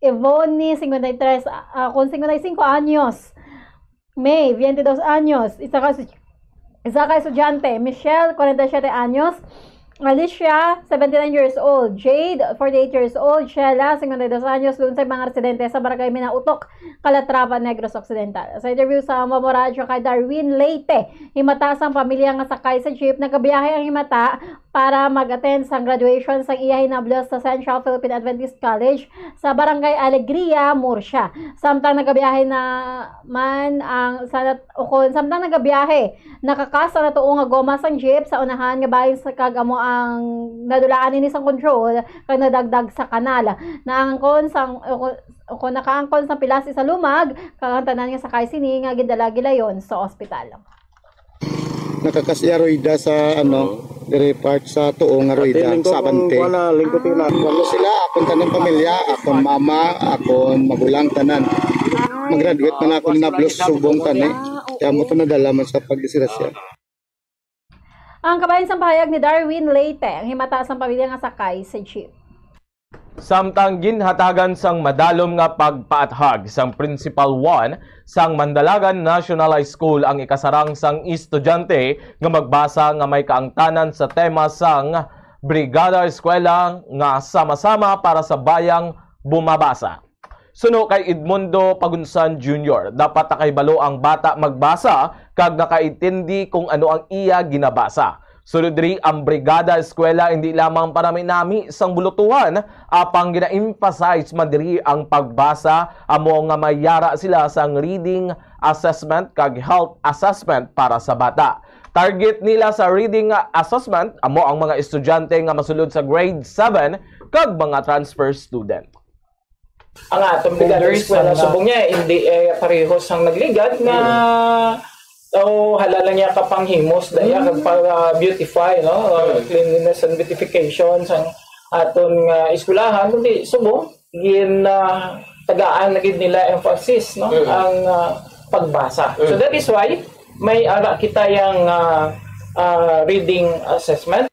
Evony, singkwenta y tres, ah, kon singkwenta y singko anyos, May, biyente dos anyos, isa ka, isa ka estudyante, Michelle, kwarenta y siyete anyos, Alicia, seventy-nine years old. Jade, forty-eight years old. Sheila, singkwenta y dos anyos, lunsay mga residente sa Barangay Minautok, Calatrava, Negros Occidental. Sa interview sa Mamo Radyo kay Darwin Leyte, himata sang pamilya nga sakay sa jeep, nagabiyahe ang himata para mag-attend sang graduation sang iya hinablos sa Central Philippine Adventist College sa Barangay Alegria, Murcia. Samtang nagabiyahe na man ang sa nat-, ukon, samtang nagabiyahe, nakakas ang natuo nga goma sang jeep sa unahan nga bahin sa kag amo ang nadulaan ini sang control kag nadagdag sa kanal. Naangkon sang, ukon, ukon nakaangkon sang pilas isa lumag kag ang tanan nga sakay sini nga gindala gilayon sa ospital. Nakakas iya rueda sa, ano, diri part sa tuo nga rueda, lingkod sa abante. Kuan na, lingkod na. Ano sila, akon tanan pamilya, akon mama, akon magulang, tanan. Mag-graduate man ako ni Nablos subong tani. Kaya mo to nadala man sa pagdisgrasya. Ang kabahin sang pahayag ni Darwin Leyte, ang himata sang pamilya nga sakay sa jeep. Samtang ginhatagan sang madalom nga pagpaathag sang Principal One sang Mandalagan National High School ang ikasarang sang estudyante nga magbasa nga may kaangtanan sa tema sang Brigada Eskwela nga Sama-Sama para sa Bayang Bumabasa. Suno kay Edmundo Pagunsan Junior, dapat nakahibalo ang bata magbasa kag nakaintindi kung ano ang iya ginabasa. Sulod diri, ang Brigada Eskwela indi lamang panami-nami sang bulutuhan, apang gina-emphasize man diri ang pagbasa, amo nga may yara sila sang reading assessment kag health assessment para sa bata. Target nila sa reading assessment amo ang mga estudyante nga masulod sa grade seven kag mga transfer student. Ang atong Brigada Eskwela subong niya, hindi, eh, pareho sang nagligad nga, oh, halala niya kapanghimos, daya, kag para beautify, no? Uh, cleanliness and beautification sang aton nga eskwelahan, kundi subong gin, ah, tagaan na gid nila emphasis, no? Ang, ah, pagbasa. So that is why may ara kita yang, ah, ah, reading assessment.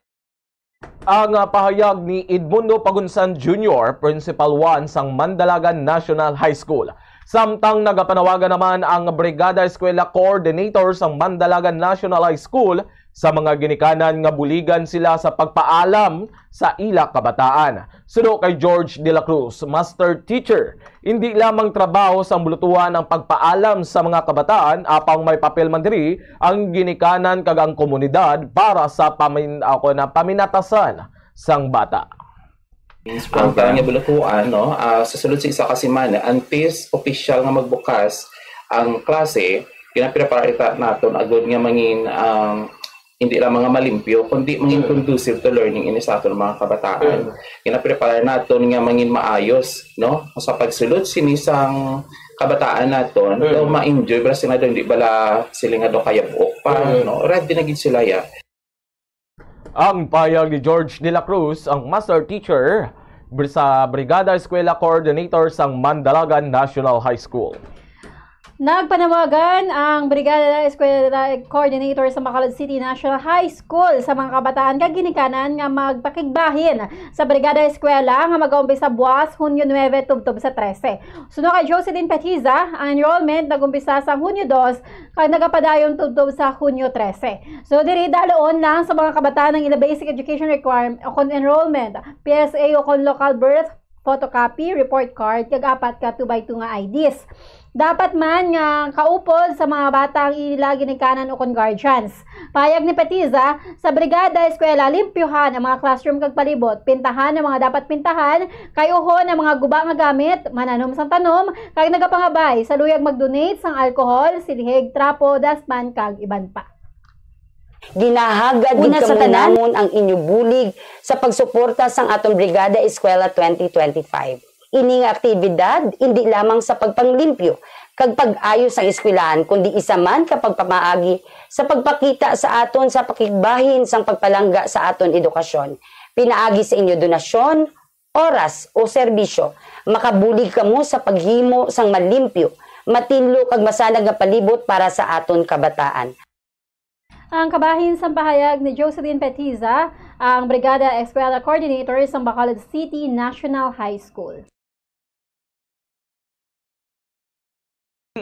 Ang, ah, pahayag ni Edmundo Pagunsan Junior, Principal One sang Mandalagan National High School. Samtang nagapanawagan naman ang Brigada Eskwela Coordinator sang Mandalagan National High School sa mga ginikanan nga buligan sila sa pagpaalam sa ila kabataan. Suno kay George de la Cruz, master teacher, indi lamang trabaho sang bulutuhan ang pagpaalam sa mga kabataan, apang may papel man diri ang ginikanan kag ang komunidad para sa pamin-, ako na, paminatasan sang bata. Ang tanan nga bulutuhan, no, ah, sa sulod sa isa ka semana, antes opisyal nga magbukas ang klase, ginaprepare ta naton agud nga mangin, um, hindi lang mga malimpyo, kundi mangin conducive to learning ini sa aton mga kabataan. Ginaprepare naton nga mangin maayos, no? Sa pagsulod sini sang kabataan naton, daw ma-enjoy, bala sila daw, hindi bala sila nga daw kaya buok pa, no? Ready na gid sila, ya. Ang pahayag ni George de la Cruz, ang master teacher br-, sa Brigada Eskwela Coordinator sang Mandalagan National High School. Nagpanawagan ang Brigada Eskwela Coordinator sa Bacolod City National High School sa mga kabataan kag ginikanan nga magpakigbahin sa Brigada Eskwela nga mag-umpisa buwas Hunyo nuebe tubtob sa trese. Suno kay Jocelyn Petiza, ang enrollment nag-umpisa sa Hunyo dos kag nagapadayon tubtob sa Hunyo trese. So diri, daloon lang sa mga kabataan ang ila basic education requirement o kon enrollment, P S A o kon local birth photocopy, report card, kag apat ka two by two nga I Ds. Dapat man nga kaupod sa mga bata ang ila ginikanan o kon guardians. Payag ni Petiza, sa brigada eskwela, limpyuhan ang mga classroom kag palibot, pintahan ang mga dapat pintahan, kay uhon ang mga guba nga gamit, mananom sang tanom, kag nagapangabay sa luyag mag-donate sang alcohol, silhig, trapo, dustpan, kag iban pa. Ginahagad gid kamo namon ang inyo bulig sa pagsuporta sang aton Brigada Eskwela twenty twenty-five. Ini nga aktibidad indi lamang sa pagpanglimpyo kag pag-ayo sang eskwelahan, kundi isa man ka pagpamaagi sa pagpakita sa aton sa pakigbahin sang pagpalangga sa aton edukasyon. Pinaagi sa inyo donasyon, oras, o serbisyo, makabulig kamo sa paghimo sang malimpyo, matinlo kag masanag nga palibot para sa aton kabataan. Ang kabahin sang pahayag ni Jocelyn Petiza, ang Brigada Eskwela Coordinator sang Bacolod City National High School.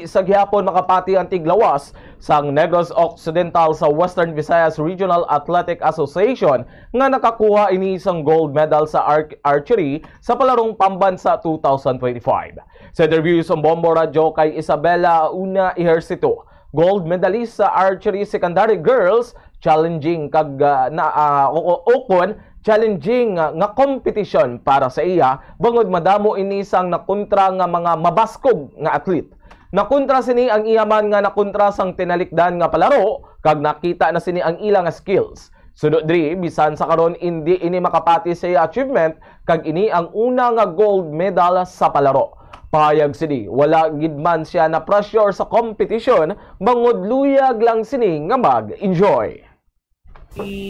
Sa gihapon makapati ang tiglawas sang Negros Occidental sa Western Visayas Regional Athletic Association nga nakakuha ini sang gold medal sa arc- archery sa palarong pambansa two thousand twenty-five. Sa interview sa Bombo Radyo kay Isabella Una Ejercito, gold medalist sa archery secondary girls, challenging kag ah, na ah, o- o- ukon challenging ah, nga kompetisyon para sa iya, bangod madamo ini sang nakontra nga mga mabaskog nga athlete. Nakontra sini ang iya man nga nakontra sang tinalikdan nga palaro, kag nakita na sini ang ila nga skills. Suno diri, bisan sa karon indi ini makapati sa iya achievement, kag ini ang una nga gold medal sa palaro. Pahayag sini, wala gid man siya na-pressure sa kompetisyon, bangod luyag lang sini nga mag-enjoy.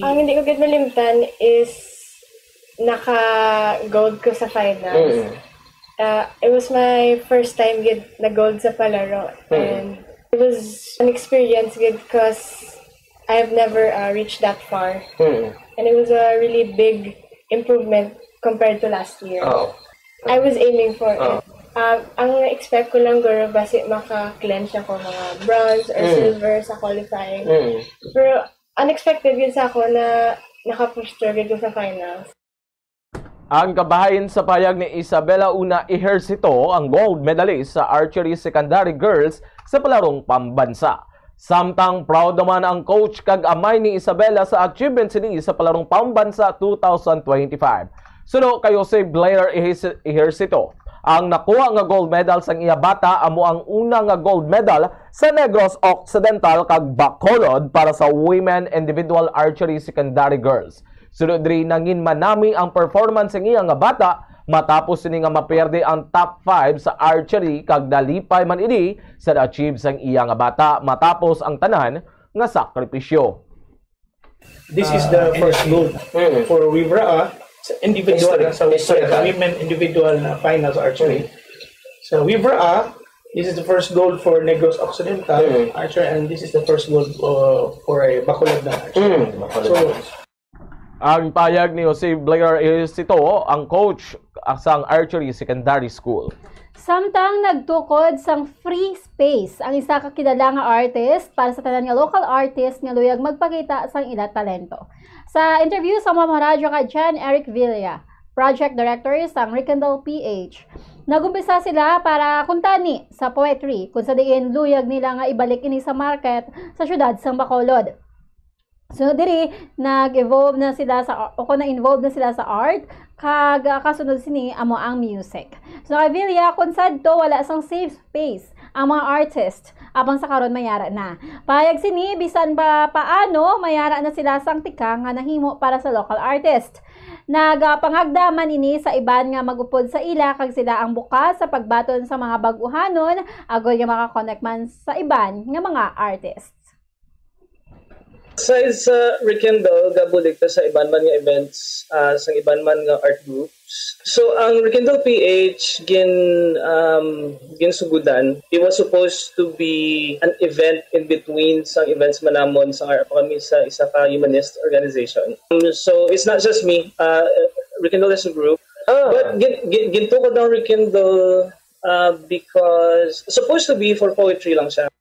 Ang hindi ko gid malimtan is naka-gold ko sa finals. Mm. Uh, it was my first time gid na gold sa palaro. Mm. And it was an experience gid because I've never uh, reached that far. Mm. And it was a really big improvement compared to last year. Oh. I was aiming for Oh. it. Uh, ang expect ko lang guro basi maka-clinch ako mga bronze or Mm. silver sa qualifying. Mm. Pero unexpected yun sa ako na naka-push through gid ko sa finals. Ang kabahin sa payag ni Isabella Una Ejercito, ang gold medalist sa archery secondary girls sa palarong pambansa. Samtang proud naman ang coach kag amay ni Isabella sa achievement sini sa palarong pambansa two thousand twenty-five. Suno kay Jose Blair Ejerci- Ejercito, ang nakuha nga gold medal sang iya bata amo ang una nga gold medal sa Negros Occidental kag Bacolod para sa women individual archery secondary girls. Suno diri, nangin manami ang performance sang iya nga bata matapos sini nga mapierde ang top five sa archery kag nalipay man ini sa na-achieve sang iya nga bata matapos ang tanan nga sakripisyo. This is the first gold Mm. for Wivraa sa individual Historic. sa Historical. Women individual na finals archery. Sa Wivraa, this is the first gold for Negros Occidental Mm. archery, and this is the first gold uh, for a Bacolod na archery. Mm. So, Ang payag ni Jose Blair Ejercito, ang coach sang Archery Secondary School. Samtang nagtukod sang free space ang isa ka kilala nga artist para sa tanan nga local artist nga luyag magpakita sang ila talento. Sa interview sa Mama Radyo kay Jan Eric Villa, project director sang Rikendall P H, nagumpisa sila para kuntani sa poetry, kung sa diin luyag nila nga ibalik ini sa market sa siyudad sang Bacolod. So diri, nag-evolve na sila sa, o kung na-involve na sila sa art, kag ah, kasunod sini amo ang music. So kay Villa, kung sadto wala sang safe space ang mga artist, apang sa karon mayara na. Payag sini, bisan pa paano, mayara na sila sang tikang nga nahimo para sa local artist. Nagapangagda man ini sa iban nga mag-upod sa ila kag sila ang bukas sa pagbaton sa mga bag-uhanon agod nga maka-connect man sa iban nga mga artists. Aside sa Rekindle, gabulig ta sa iban man nga events, ah, sa iban man nga art groups. So, ang Rekindle P H gin, um, ginsugudan, it was supposed to be an event in between sa events man namon sa nga pa kami sa isa ka humanist organization. Um, so, it's not just me. Uh, Rekindle is a group. Ah. But gin, gin, gintukod ang Rekindle, uh, because supposed to be for poetry lang siya.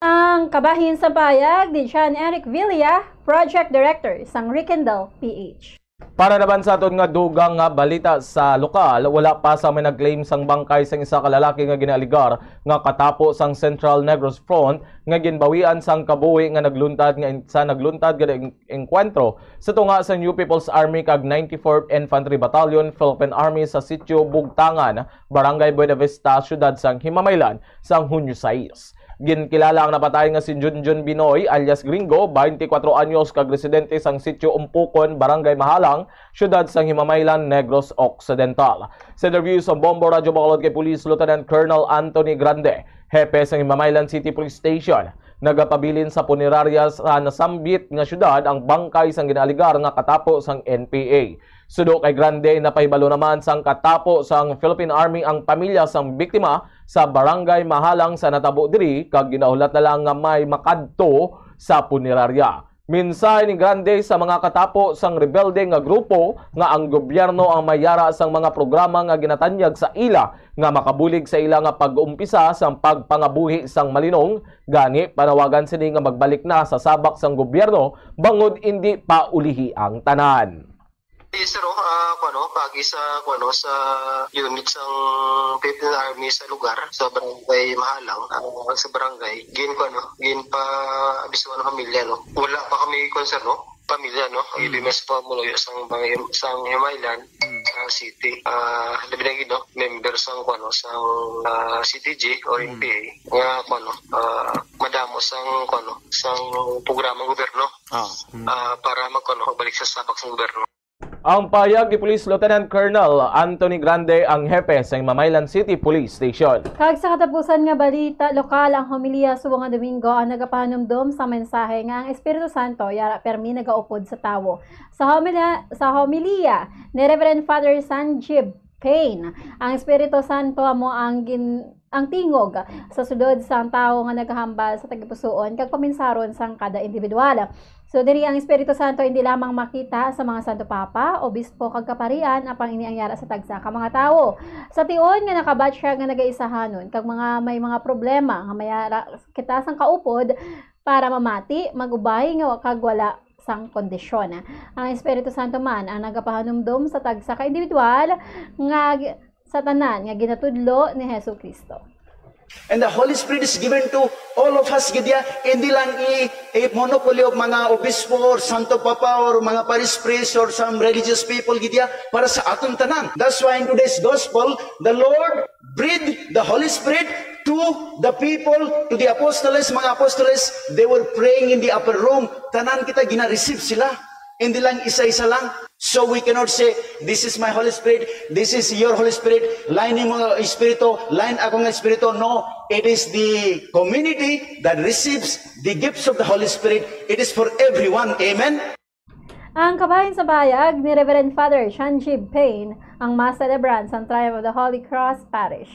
Ang kabahin sa payag ni John Eric Villa, Project Director sang Rekindle P H. Para naman sa aton nga dugang nga balita sa lokal, wala pa sa may nag-claim sang bangkay sang isa ka lalaki nga ginaaligar nga katapo sang Central Negros Front nga ginbawian sang kabuhi nga nagluntad nga in- sa nagluntad nga eng- engkwentro sa tunga sa New People's Army kag ninety-fourth Infantry Battalion Philippine Army sa Sitio Bugtangan, Barangay Buenavista, Siyudad sang Himamaylan, sang Hunyo sais. Ginkilala ang napatay nga si Junjun Binoy alias Gringo, twenty-four anyos, kag residente sang Sitio Umpukon, Barangay Mahalang, Siyudad sang Himamaylan, Negros Occidental. Sa interview sa Bombo Radyo Bacolod kay Police Lieutenant Colonel Anthony Grande, hepe sang Himamaylan City Police Station, nagapabilin sa punerarya sa nasambit nga siyudad ang bangkay sang ginaaligar nga katapo sang N P A. Suno kay Grande, napahibalo naman sang katapo sang Philippine Army ang pamilya sang biktima sa Barangay Mahalang sa natabo diri, kag ginahulat na lang nga may makadto sa punerarya. Mensahe ni Grande sa mga katapo sang rebelde nga grupo nga ang gobyerno ang may yara sang mga programa nga ginatanyag sa ila nga makabulig sa ila nga pag-umpisa sang pagpangabuhi sang malinong, gani panawagan sini nga magbalik na sa sabak sang gobyerno bangod indi pa ulihi ang tanan. Yes, sir, oh, ah, kuno, pagi sa, kuno, sa unit sang Philippine Army sa lugar, sa barangay Mahalang, ah, sa barangay, gin, kuno, gin pa abisuhan ang pamilya, no? Wala pa kami, kuno, sir, no? Pamilya, no? Ang ibig mas pamuluyo sang, bang-, sang Himaylan, sa city. Ah, labi na gid, no? Member sang, kuno, sang, ah, C T G o N P A, nga, kuno, ah, madamo sang, kuno, sang programa ng gobyerno. Ah, para mag, kuno, magbalik sa sabak sang gobyerno. Ang pahayag ni Police Lieutenant Colonel Anthony Grande, ang hepe sa Himamaylan City Police Station. Kag sa katapusan nga balita lokal, ang homilya subong nga Domingo ang nagapahanumdom sa mensahe nga ang Espiritu Santo yara permi nagaupod sa tawo. Sa homilya, sa homilya ni Reverend Father Sanjib Payne, ang Espiritu Santo amo ang gin, ang tingog sa sulod sang tawo nga nagahambal sa tagipusoon kag paminsaron sang kada individual. So, diri ang Espiritu Santo indi lamang makita sa mga Santo Papa, obispo kag kaparian, apang ini ang yara sa tagsa ka mga tawo. Sa tion nga nakabatch siya nga nagaisahanon kag mga may mga problema nga mayara kita sang kaupod para mamati, mag-ubay nga wa kag wala sang kondisyon. Ang Espiritu Santo man ang nagapahanumdom sa tagsa ka individual nga sa tanan nga ginatudlo ni Jesu-Cristo. And the Holy Spirit is given to all of us, gid ya. Hindi lang i, i monopoli of mga obispo or santo papa or mga parish priest or some religious people, gid ya, para sa aton tanan. That's why in today's gospel, the Lord breathed the Holy Spirit to the people, to the apostles, mga apostoles. They were praying in the upper room. Tanan kita gina-receive sila. Hindi lang isa-isa lang. So we cannot say, "This is my Holy Spirit, this is your Holy Spirit, lain ni mga Espiritu, lain ako nga Espiritu." No, it is the community that receives the gifts of the Holy Spirit. It is for everyone. Amen? Ang kabahin sa bayag ni Reverend Father Shanjib Payne, ang mas celebrant sa Triumph of the Holy Cross Parish.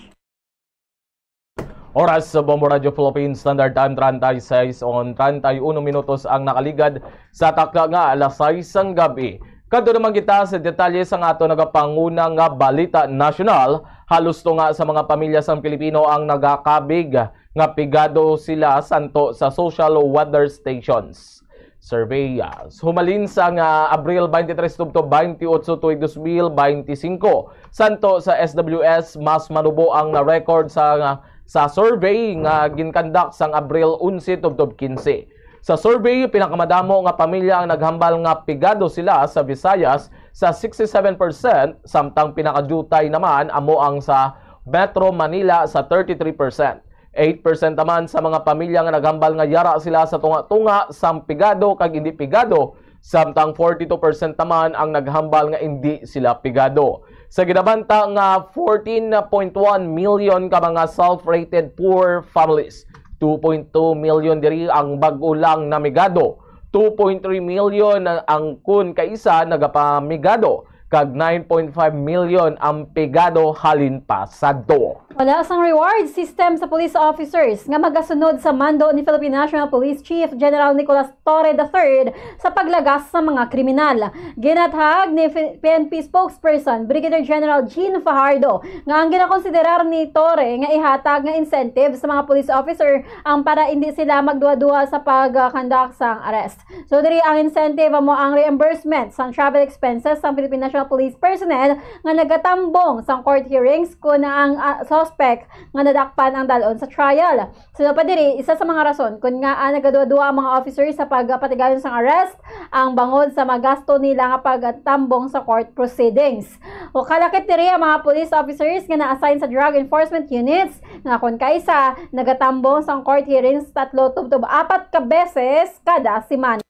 Oras sa Bombo Radio Philippines Standard Time, treinta y seis on treinta y uno minutos ang nakaligad sa takna nga alas sais sang gabi. Kadto naman kita sa detalye sang ato nagapanguna nga balita nasyonal. Halos tunga sa mga pamilya sang Pilipino ang nagakabig nga pigado sila santo sa social weather stations. Survey. Humalin sang, ah, Abril twenty-three tubtob twenty-eight tuig dos mil beintisinko, santo sa S W S, mas manubo ang na-record sa, sa survey nga ginkandak sang Abril onse tubtob kinse. Sa survey, pinakamadamo nga pamilya ang naghambal nga pigado sila sa Visayas sa sixty-seven percent, samtang pinakadiutay naman amo ang sa Metro Manila sa thirty-three percent. Eight percent naman sa mga pamilya nga naghambal nga yara sila sa tunga-tunga sang pigado kag indi pigado, samtang forty-two percent naman ang naghambal nga indi sila pigado. Sa ginabanta nga fourteen point one million ka mga self-rated poor families, Two point two million diri ang bag-o lang namigado. Two point three million ang, ang kun kaisa nagapamigado, kag nine point five million ang pigado halin pa sadto. Wala sang reward system sa police officers nga magasunod sa mando ni Philippine National Police Chief General Nicolas Torre the third sa paglagas sa mga kriminal. Ginathag ni F-, P N P spokesperson Brigadier General Jean Fajardo nga ang ginakonsiderar ni Torre nga ihatag nga incentive sa mga police officer ang para hindi sila magduha-duha sa pag-conduct sang arrest. So, diri ang incentive amo ang reimbursement sang travel expenses sang Philippine National Police personnel nga nagatambong sang court hearings kon ang, ah, suspect nga nadakpan ang dal-on sa trial. Suno pa diri, isa sa mga rason kon ngaa nagaduha-duha ang mga officers sa pagpatigayon sang arrest ang bangod sa magasto nila nga pagtambong sa court proceedings. O kalakip diri ang mga police officers nga na-assign sa drug enforcement units nga kon kaisa nagatambong sang court hearings tatlo tubtob apat ka beses kada semana.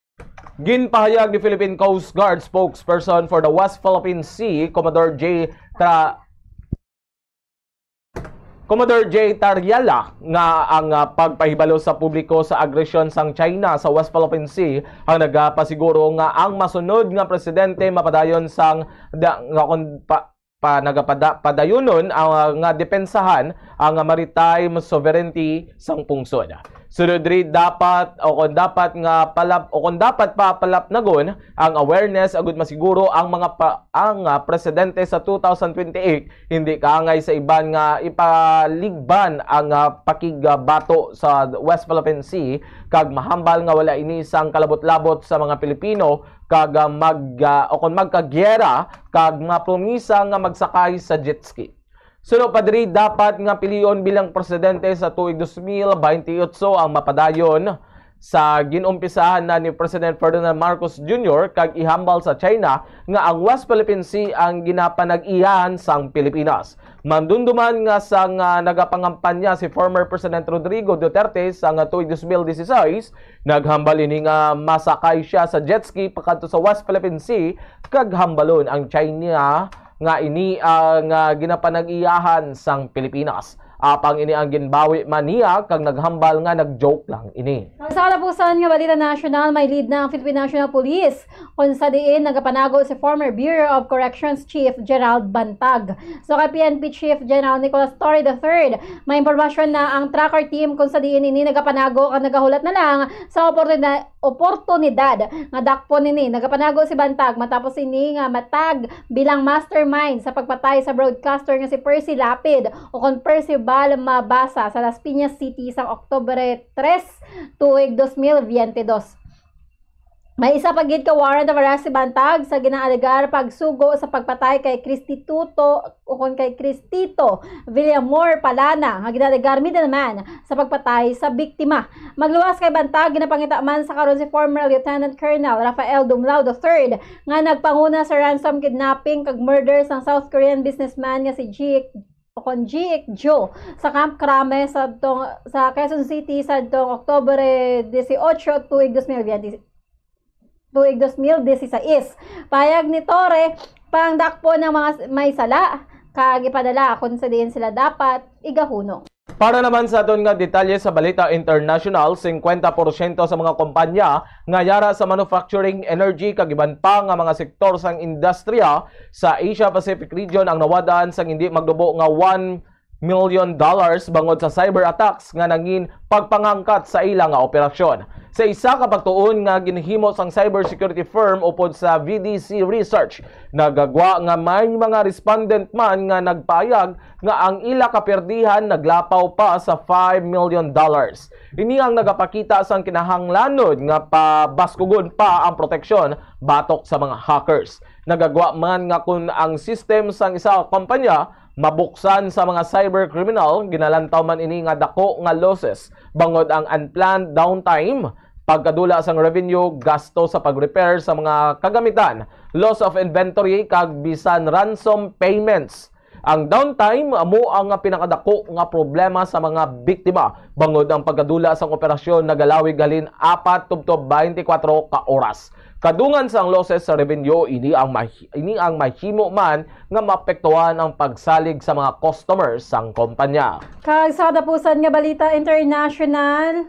Ginpahayag ni Philippine Coast Guard spokesperson for the West Philippine Sea, Commodore J. Tra-, Commodore J. Tariala nga ang, ah, pagpahibalo sa publiko sa agresyon sang China sa West Philippine Sea ang nagapasiguro nga ang masunod nga presidente mapadayon sang da-, nga kon pa, pa nagapada-, padayonon ang, ah, nga depensahan ang, ah, maritime sovereignty sang pungsod. Sunod diri dapat o kon dapat nga palap-, o kon dapat pa palapnagon ang awareness agud masiguro ang mga pa, ang, ah, presidente sa two thousand twenty-eight hindi kaangay sa iban nga ipaligban ang, ah, pakigbato sa West Philippine Sea, kag mahambal nga wala ini sang kalabot-labot sa mga Pilipino kag, ah, mag, ah, o kon magkagyera kag mga promisa nga magsakay sa jet ski. Suno pa diri, dapat nga pilion bilang presidente sa tuig dos mil baynte otso ang mapadayon sa gin-umpisahan na ni President Ferdinand Marcos Junior kag ihambal sa China nga ang West Philippine Sea ang ginapanag-iyahan sang Pilipinas. Mandumduman nga sang, ah, nagapangampanya si former President Rodrigo Duterte sa nga tuig dos mil dieciséis, naghambal ini nga masakay sia sa jet ski pakadto sa West Philippine Sea kag hambalon ang China nga ini ang, ah, ginapanag-iyahan sang Pilipinas. Apang ini ang ginbawi man niya kag naghambal nga nag-joke lang ini. Sa katapusan nga balita nasyonal, may lead na ang Philippine National Police, kung sa diin nagapanago si former Bureau of Corrections Chief Gerald Bantag. So kay P N P Chief General Nicolas Torre the third, may impormasyon na ang tracker team kung sa diin ini nagapanago kag nagahulat na lang sa oportuna-, oportunidad nga dakpon ini. Nagapanago si Bantag matapos ini nga matag bilang mastermind sa pagpatay sa broadcaster nga si Percy Lapid o kon Percival Mabasa sa Las Piñas City sa Oktubre tres, tuig dos mil biyente dos. May isa pa gid ka warrant of arrest si Bantag sa ginaalegar pagsugo sa pagpatay kay Christy Tuto o kon kay Cristito Villamor Palana nga ginaalegar middleman sa pagpatay sa biktima. Magluwas kay Bantag, ginapangita man sa karon si former Lieutenant Colonel Rafael Dumlao the third nga nagpanguna sa ransom kidnapping kag murder sang South Korean businessman nga si Ji o kon Jiik Jo sa Camp Crame sa tong, sa Quezon City sa tong Oktubre dieciocho, tuig dos mil veinte, tuig dos mil dieciséis. Payag ni Torre, pangdakpon ang mga s-, may sala kag ipadala kung sa diin sila dapat igahunong. Para naman sa aton nga detalye sa balita international, singkwenta porsyento sa mga kompanya nga yara sa manufacturing, energy, kag iban pa nga mga sektor sang industriya sa Asia Pacific region ang nawad-an sang hindi magnubo nga one million dollars bangod sa cyber attacks nga nangin pagpangangkat sa ila nga operasyon. Sa isa ka pagtuon nga ginhimo sang cybersecurity firm upod sa V D C Research, nagagwa nga may mga respondent man nga nagpayag nga ang ila kaperdihan naglapaw pa sa five million dollars. Ini ang nagapakita sang kinahanglanon nga pabaskugon pa ang proteksyon batok sa mga hackers. Nagagwa man nga kun ang system sang isa ka kompanya mabuksan sa mga cyber criminal, ginalantaw man ini nga dako nga losses bangod ang unplanned downtime, pagkadula sang revenue, gasto sa pag-repair sa mga kagamitan, loss of inventory, kag bisan ransom payments. Ang downtime amo ang pinakadako nga problema sa mga biktima, bangod ang pagkadula sang operasyon nagalawig halin apat tubtob twenty-four ka oras. Kadungan sang losses sa revenue, ini ang mahi-, ini ang mahimo man nga maapektuhan ang pagsalig sa mga customers sang kompanya. Kag sa katapusan nga balita international,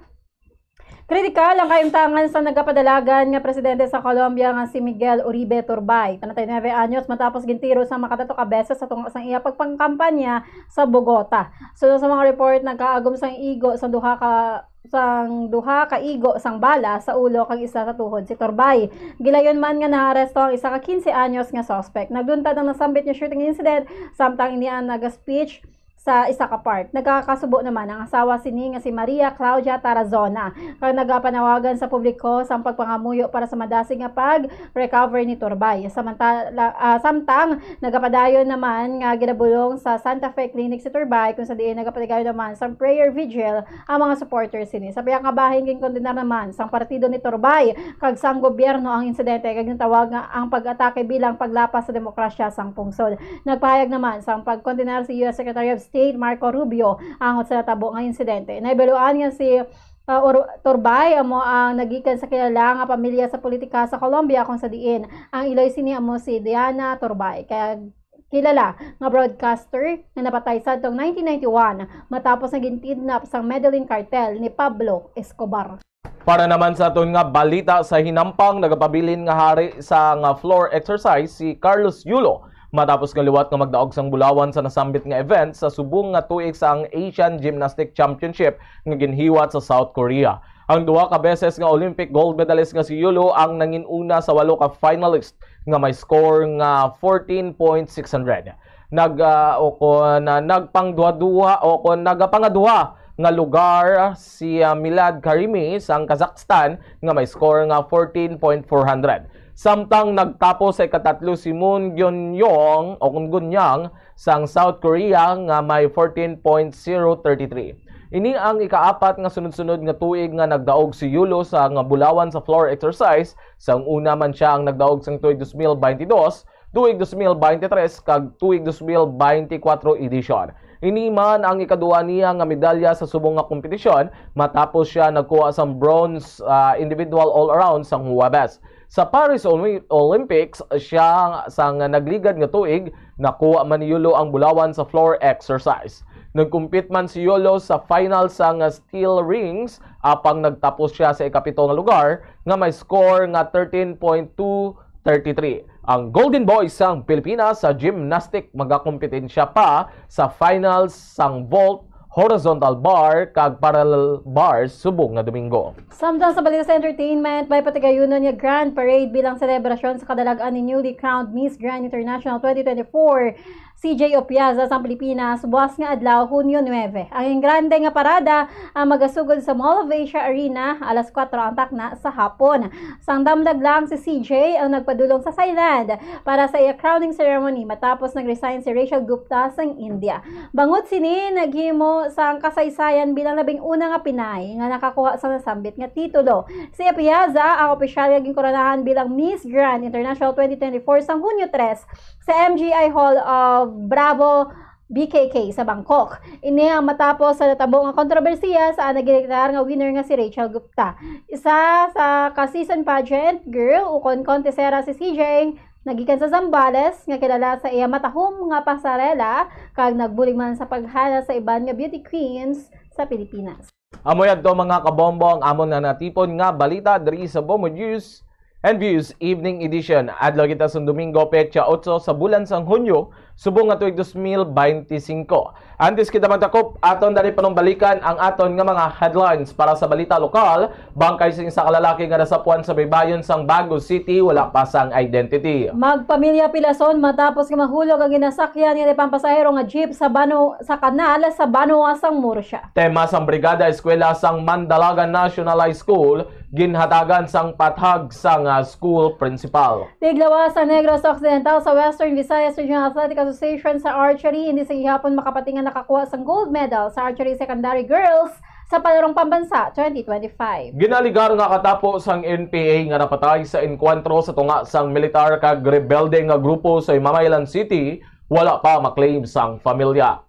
kritikal ang kahimtangan sa nagapadalagan nga presidente sa Colombia nga si Miguel Uribe Turbay, treinta y nueve anyos, matapos gintiro sa makadato ka beses sa tunga sang iya pagpangkampanya sa Bogota. Suno sa mga report, nagkaagom sang igo sang duha ka sang duha ka igo sang bala sa ulo kag isa sa tuhod si Turbay. Gilayon man nga naaresto ang isa ka quince anyos nga suspect. Nagduntad ang nasambit nga shooting incident samtang ini ang naga-speech sa isa ka park. Nagakasubo naman ang asawa sini nga si Maria Claudia Tarazona, kag nagapanawagan sa publiko sang pagpangamuyo para sa madasig nga pag-recover ni Turbay. Samantala, ah, samtang nagapadayon naman nga ginabulong sa Santa Fe Clinic si Turbay, kung sa diin nagapadayon naman sa prayer vigil ang mga supporters sini. Sa pihak nga bahin, ginkondenar naman sang partido ni Turbay kag sang gobyerno ang insidente, kag nitawag nga ang pag-atake bilang paglapas sa demokrasya sang pungsod. Nagpahayag naman sang pagkondenar si U S Secretary of State Marco Rubio angot sa natabo nga insidente. Nahibaluan nga si, ah, Or-, Turbay amo ang nagikan sa kilala nga pamilya sa politika sa Colombia, kung sa diin ang iloy sini amo si Diana Turbay, kag kilala nga broadcaster nga napatay sadtong nineteen ninety-one matapos nga ginkidnap sang Medellin cartel ni Pablo Escobar. Para naman sa aton nga balita sa hinampang, nagapabilin nga hari sa nga floor exercise si Carlos Yulo matapos nga liwat nga magdaog sang bulawan sa nasambit nga event sa subong nga tuig sang Asian Gymnastic Championship nga ginhiwat sa South Korea. Ang duha ka beses nga Olympic gold medalist nga si Yulo ang nangin-una sa walo ka finalist nga may score nga fourteen point six hundred. Nag, ah, o kon, ah, nagpangduha-duha o kon nagapangaduha nga lugar si, ah, Milad Karimi sang Kazakhstan nga may score nga fourteen point four hundred. Samtang nagtapos sa ikatatlo si Moon Gyun-yong o kon Gunyang sang South Korea nga may fourteen point zero thirty-three. Ini ang ikaapat nga sunod-sunod nga tuig nga nagdaog si Yulo sa nga bulawan sa floor exercise. Sang una man sia ang nagdaog sang tuig dos mil baynte dos, tuig dos mil baynte tres, kag tuig dos mil baynte kuwatro edition. Ini man ang ikaduha niya nga medalya sa subong nga kompetisyon matapos sia nagkuha sang bronze, ah, individual all-around sang Huwebes. Sa Paris Olympi-, Olympics, sia sang nagligad nga tuig, nakuha man ni Yulo ang bulawan sa floor exercise. Nagkumpit man si Yulo sa final sang steel rings, apang nagtapos sia sa ikapito nga lugar nga may score nga thirteen point two thirty-three. Ang Golden Boy sang Pilipinas sa gymnastic magakompetensya pa sa finals sang vault, horizontal bar, kag parallel bar subong nga Domingo. Samtang sa balita sa entertainment, may patigayunon nga grand parade bilang selebrasyon sa kadalag-an ni newly crowned Miss Grand International twenty twenty-four, C J Opiaza sang Pilipinas, buas nga adlaw, Hunyo nuebe. Ang grande nga parada ang magasugod sa Mall of Asia Arena alas kuwatro ang takna sa hapon. Sang damlag lang, si C J ang nagpadulong sa Thailand para sa iya crowning ceremony matapos nag-resign si Rachel Gupta sang India. Bangod sini, naghimo sang kasaysayan bilang labing una nga Pinay nga nakakuha sa nasambit nga titulo. Si Opiaza ang opisyal nga ginkoronahan bilang Miss Grand International twenty twenty-four sang Hunyo tres sa M G I Hall of Bravo, B K K sa Bangkok. Ini ang matapos sa natabo nga kontrobersiya sa nagideklara nga winner nga si Rachel Gupta. Isa sa ka-season pageant girl ukon contestera si C J, nagikan sa Zambales, nga kilala sa iya matahom nga pasarela kag nagbulig man sa paghana sa iban nga beauty queens sa Pilipinas. Amo yadto, mga kabombo, ang amon na natipon nga balita diri sa Bombo News and Views Evening Edition. Adlaw kita sa Domingo, petsa otso sa bulan sang Hunyo, subong nga tuig dos mil baynte singko. Antes kita magtakop, aton dali panumbalikan ang aton nga mga headlines para sa balita lokal. Bangkay sing isa ka lalaki nga nasapuan sa baybayon sang Bago City, wala pa sang identity. Magpamilya pilason matapos nga mahulog ang ginasakyan nga pampasahero nga jeep sa bano-, sa kanal sa banwa sang Murcia. Tema sang Brigada Eskwela sang Mandalagan National High School, ginhatagan sang pathag sang, ah, school principal. Tiglawas sa Negros Occidental sa Western Visayas Regional Athletic Association sa archery, hindi sa gihapon makapatingan nakakuha sang gold medal sa archery secondary girls sa Palarong Pambansa twenty twenty-five. Ginaligar nga katapo sang N P A nga napatay sa enkwentro sa tunga sang militar kag rebelde nga grupo sa Himamaylan City, wala pa maklaim sang pamilya.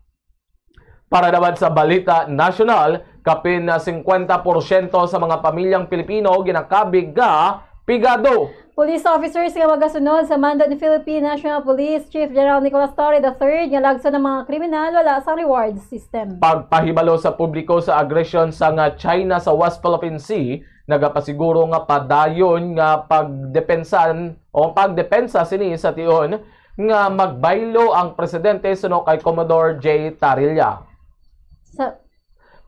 Para naman sa balita nasyonal, kapin na singkwenta porsyento sa mga pamilyang Pilipino ginakabig nga pigado. Police officers nga magasunod sa mando ni Philippine National Police Chief General Nicolas Torre the third nga lagson ang mga kriminal wala sa reward system. Pagpahibalo sa publiko sa agresyon sa nga China sa West Philippine Sea, nagapasiguro nga padayon nga pagdepensan o pagdepensa sini sa tion nga magbaylo ang presidente suno kay Commodore J Tarilla. Sa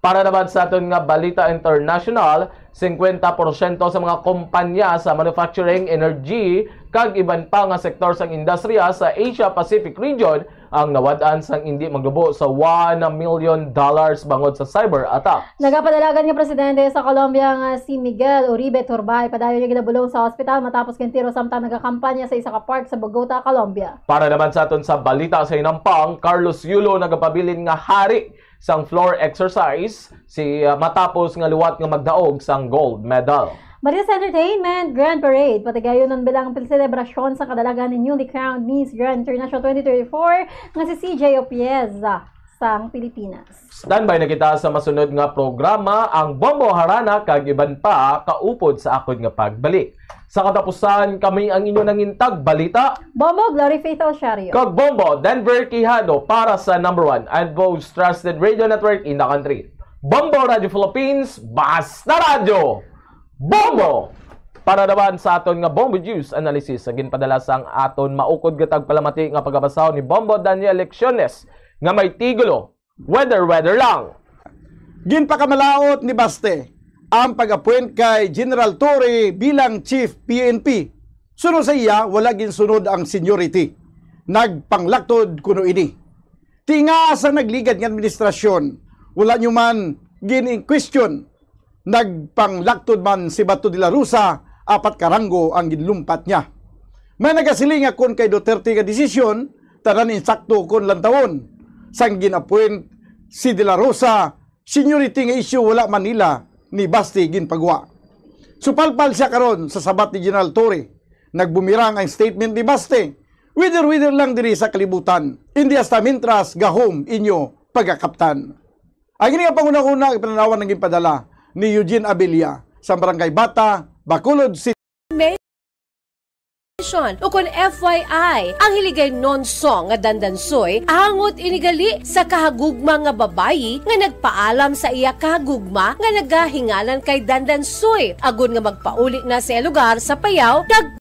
Para naman sa aton nga balita international, singkwenta porsyento sa mga kumpanya sa manufacturing, energy, kag iban pa nga sektor sang industriya sa Asia Pacific region ang nawad-an sang indi maglubo sa one million dollars bangod sa cyber attack. Nagapadalagan nga presidente sa Colombia nga si Miguel Uribe Turbay padayon nga ginabulong sa ospital matapos gintiro samtang nagakampanya sa isa ka park sa Bogota, Colombia. Para naman sa aton sa balita sa hinampang, Carlos Yulo nagapabilin nga hari sang floor exercise si, ah, matapos nga liwat nga magdaog sang gold medal. Balita sa entertainment, Grand Parade, patigayon ang bilang selebrasyon sa kadalagan ni newly crowned Miss Grand International twenty twenty-four nga si C J Opieza sang Pilipinas. Standby na kita sa masunod nga programa, ang Bombo Harana kag iban pa kaupod sa akon nga pagbalik. Sa katapusan, kami ang inyo nangintag balita. Bombo, Glory Faith Alciario. Kag Bombo, Denver Quijano para sa number one and most trusted radio network in the country. Bombo Radio Philippines, basta radyo! Bombo! Para naman sa aton nga Bombo Juice Analysis, sa ginpadala sang aton maukod nga tagpalamati nga pagabasahon ni Bombo Daniel Lecciones nga may titulo, Weather, weather lang. Ginpakamalaot ni Baste ang pag-appoint kay General Torre bilang Chief P N P. Suno sa iya, wala ginsunod ang seniority. Nagpanglaktod kuno ini. Tinga sa nagligad nga administrasyon, wala nyo man gin-question. Nagpanglaktod man si Bato de la Rosa, apat ka ranggo ang ginlumpat niya. May nagasiling nga kon kay Duterte nga desisyon, tanan insakto kon lantawon. Sang gin-appoint si de la Rosa, seniority nga issue wala man nila ni Baste ginpagwa. Supalpal siya karon sa sabat ni General Torre. Nagbumirang ang statement ni Baste. Wither-wither lang diri sa kalibutan. Indi hasta mintras gahom inyo pagakaptan. Ang ini nga panghunahuna, ang pinanawan nga ginpadala ni Eugene Abella sa Barangay Bata, Bacolod City. Mention, ukon F Y I, ang Hiligaynon song nga Dandansoy, angot ini gali sa kahagugma nga babayi nga nagpaalam sa iya kahagugma nga nagahinganan kay Dandansoy, agod nga magpauli na sa iya lugar sa Payao, nag-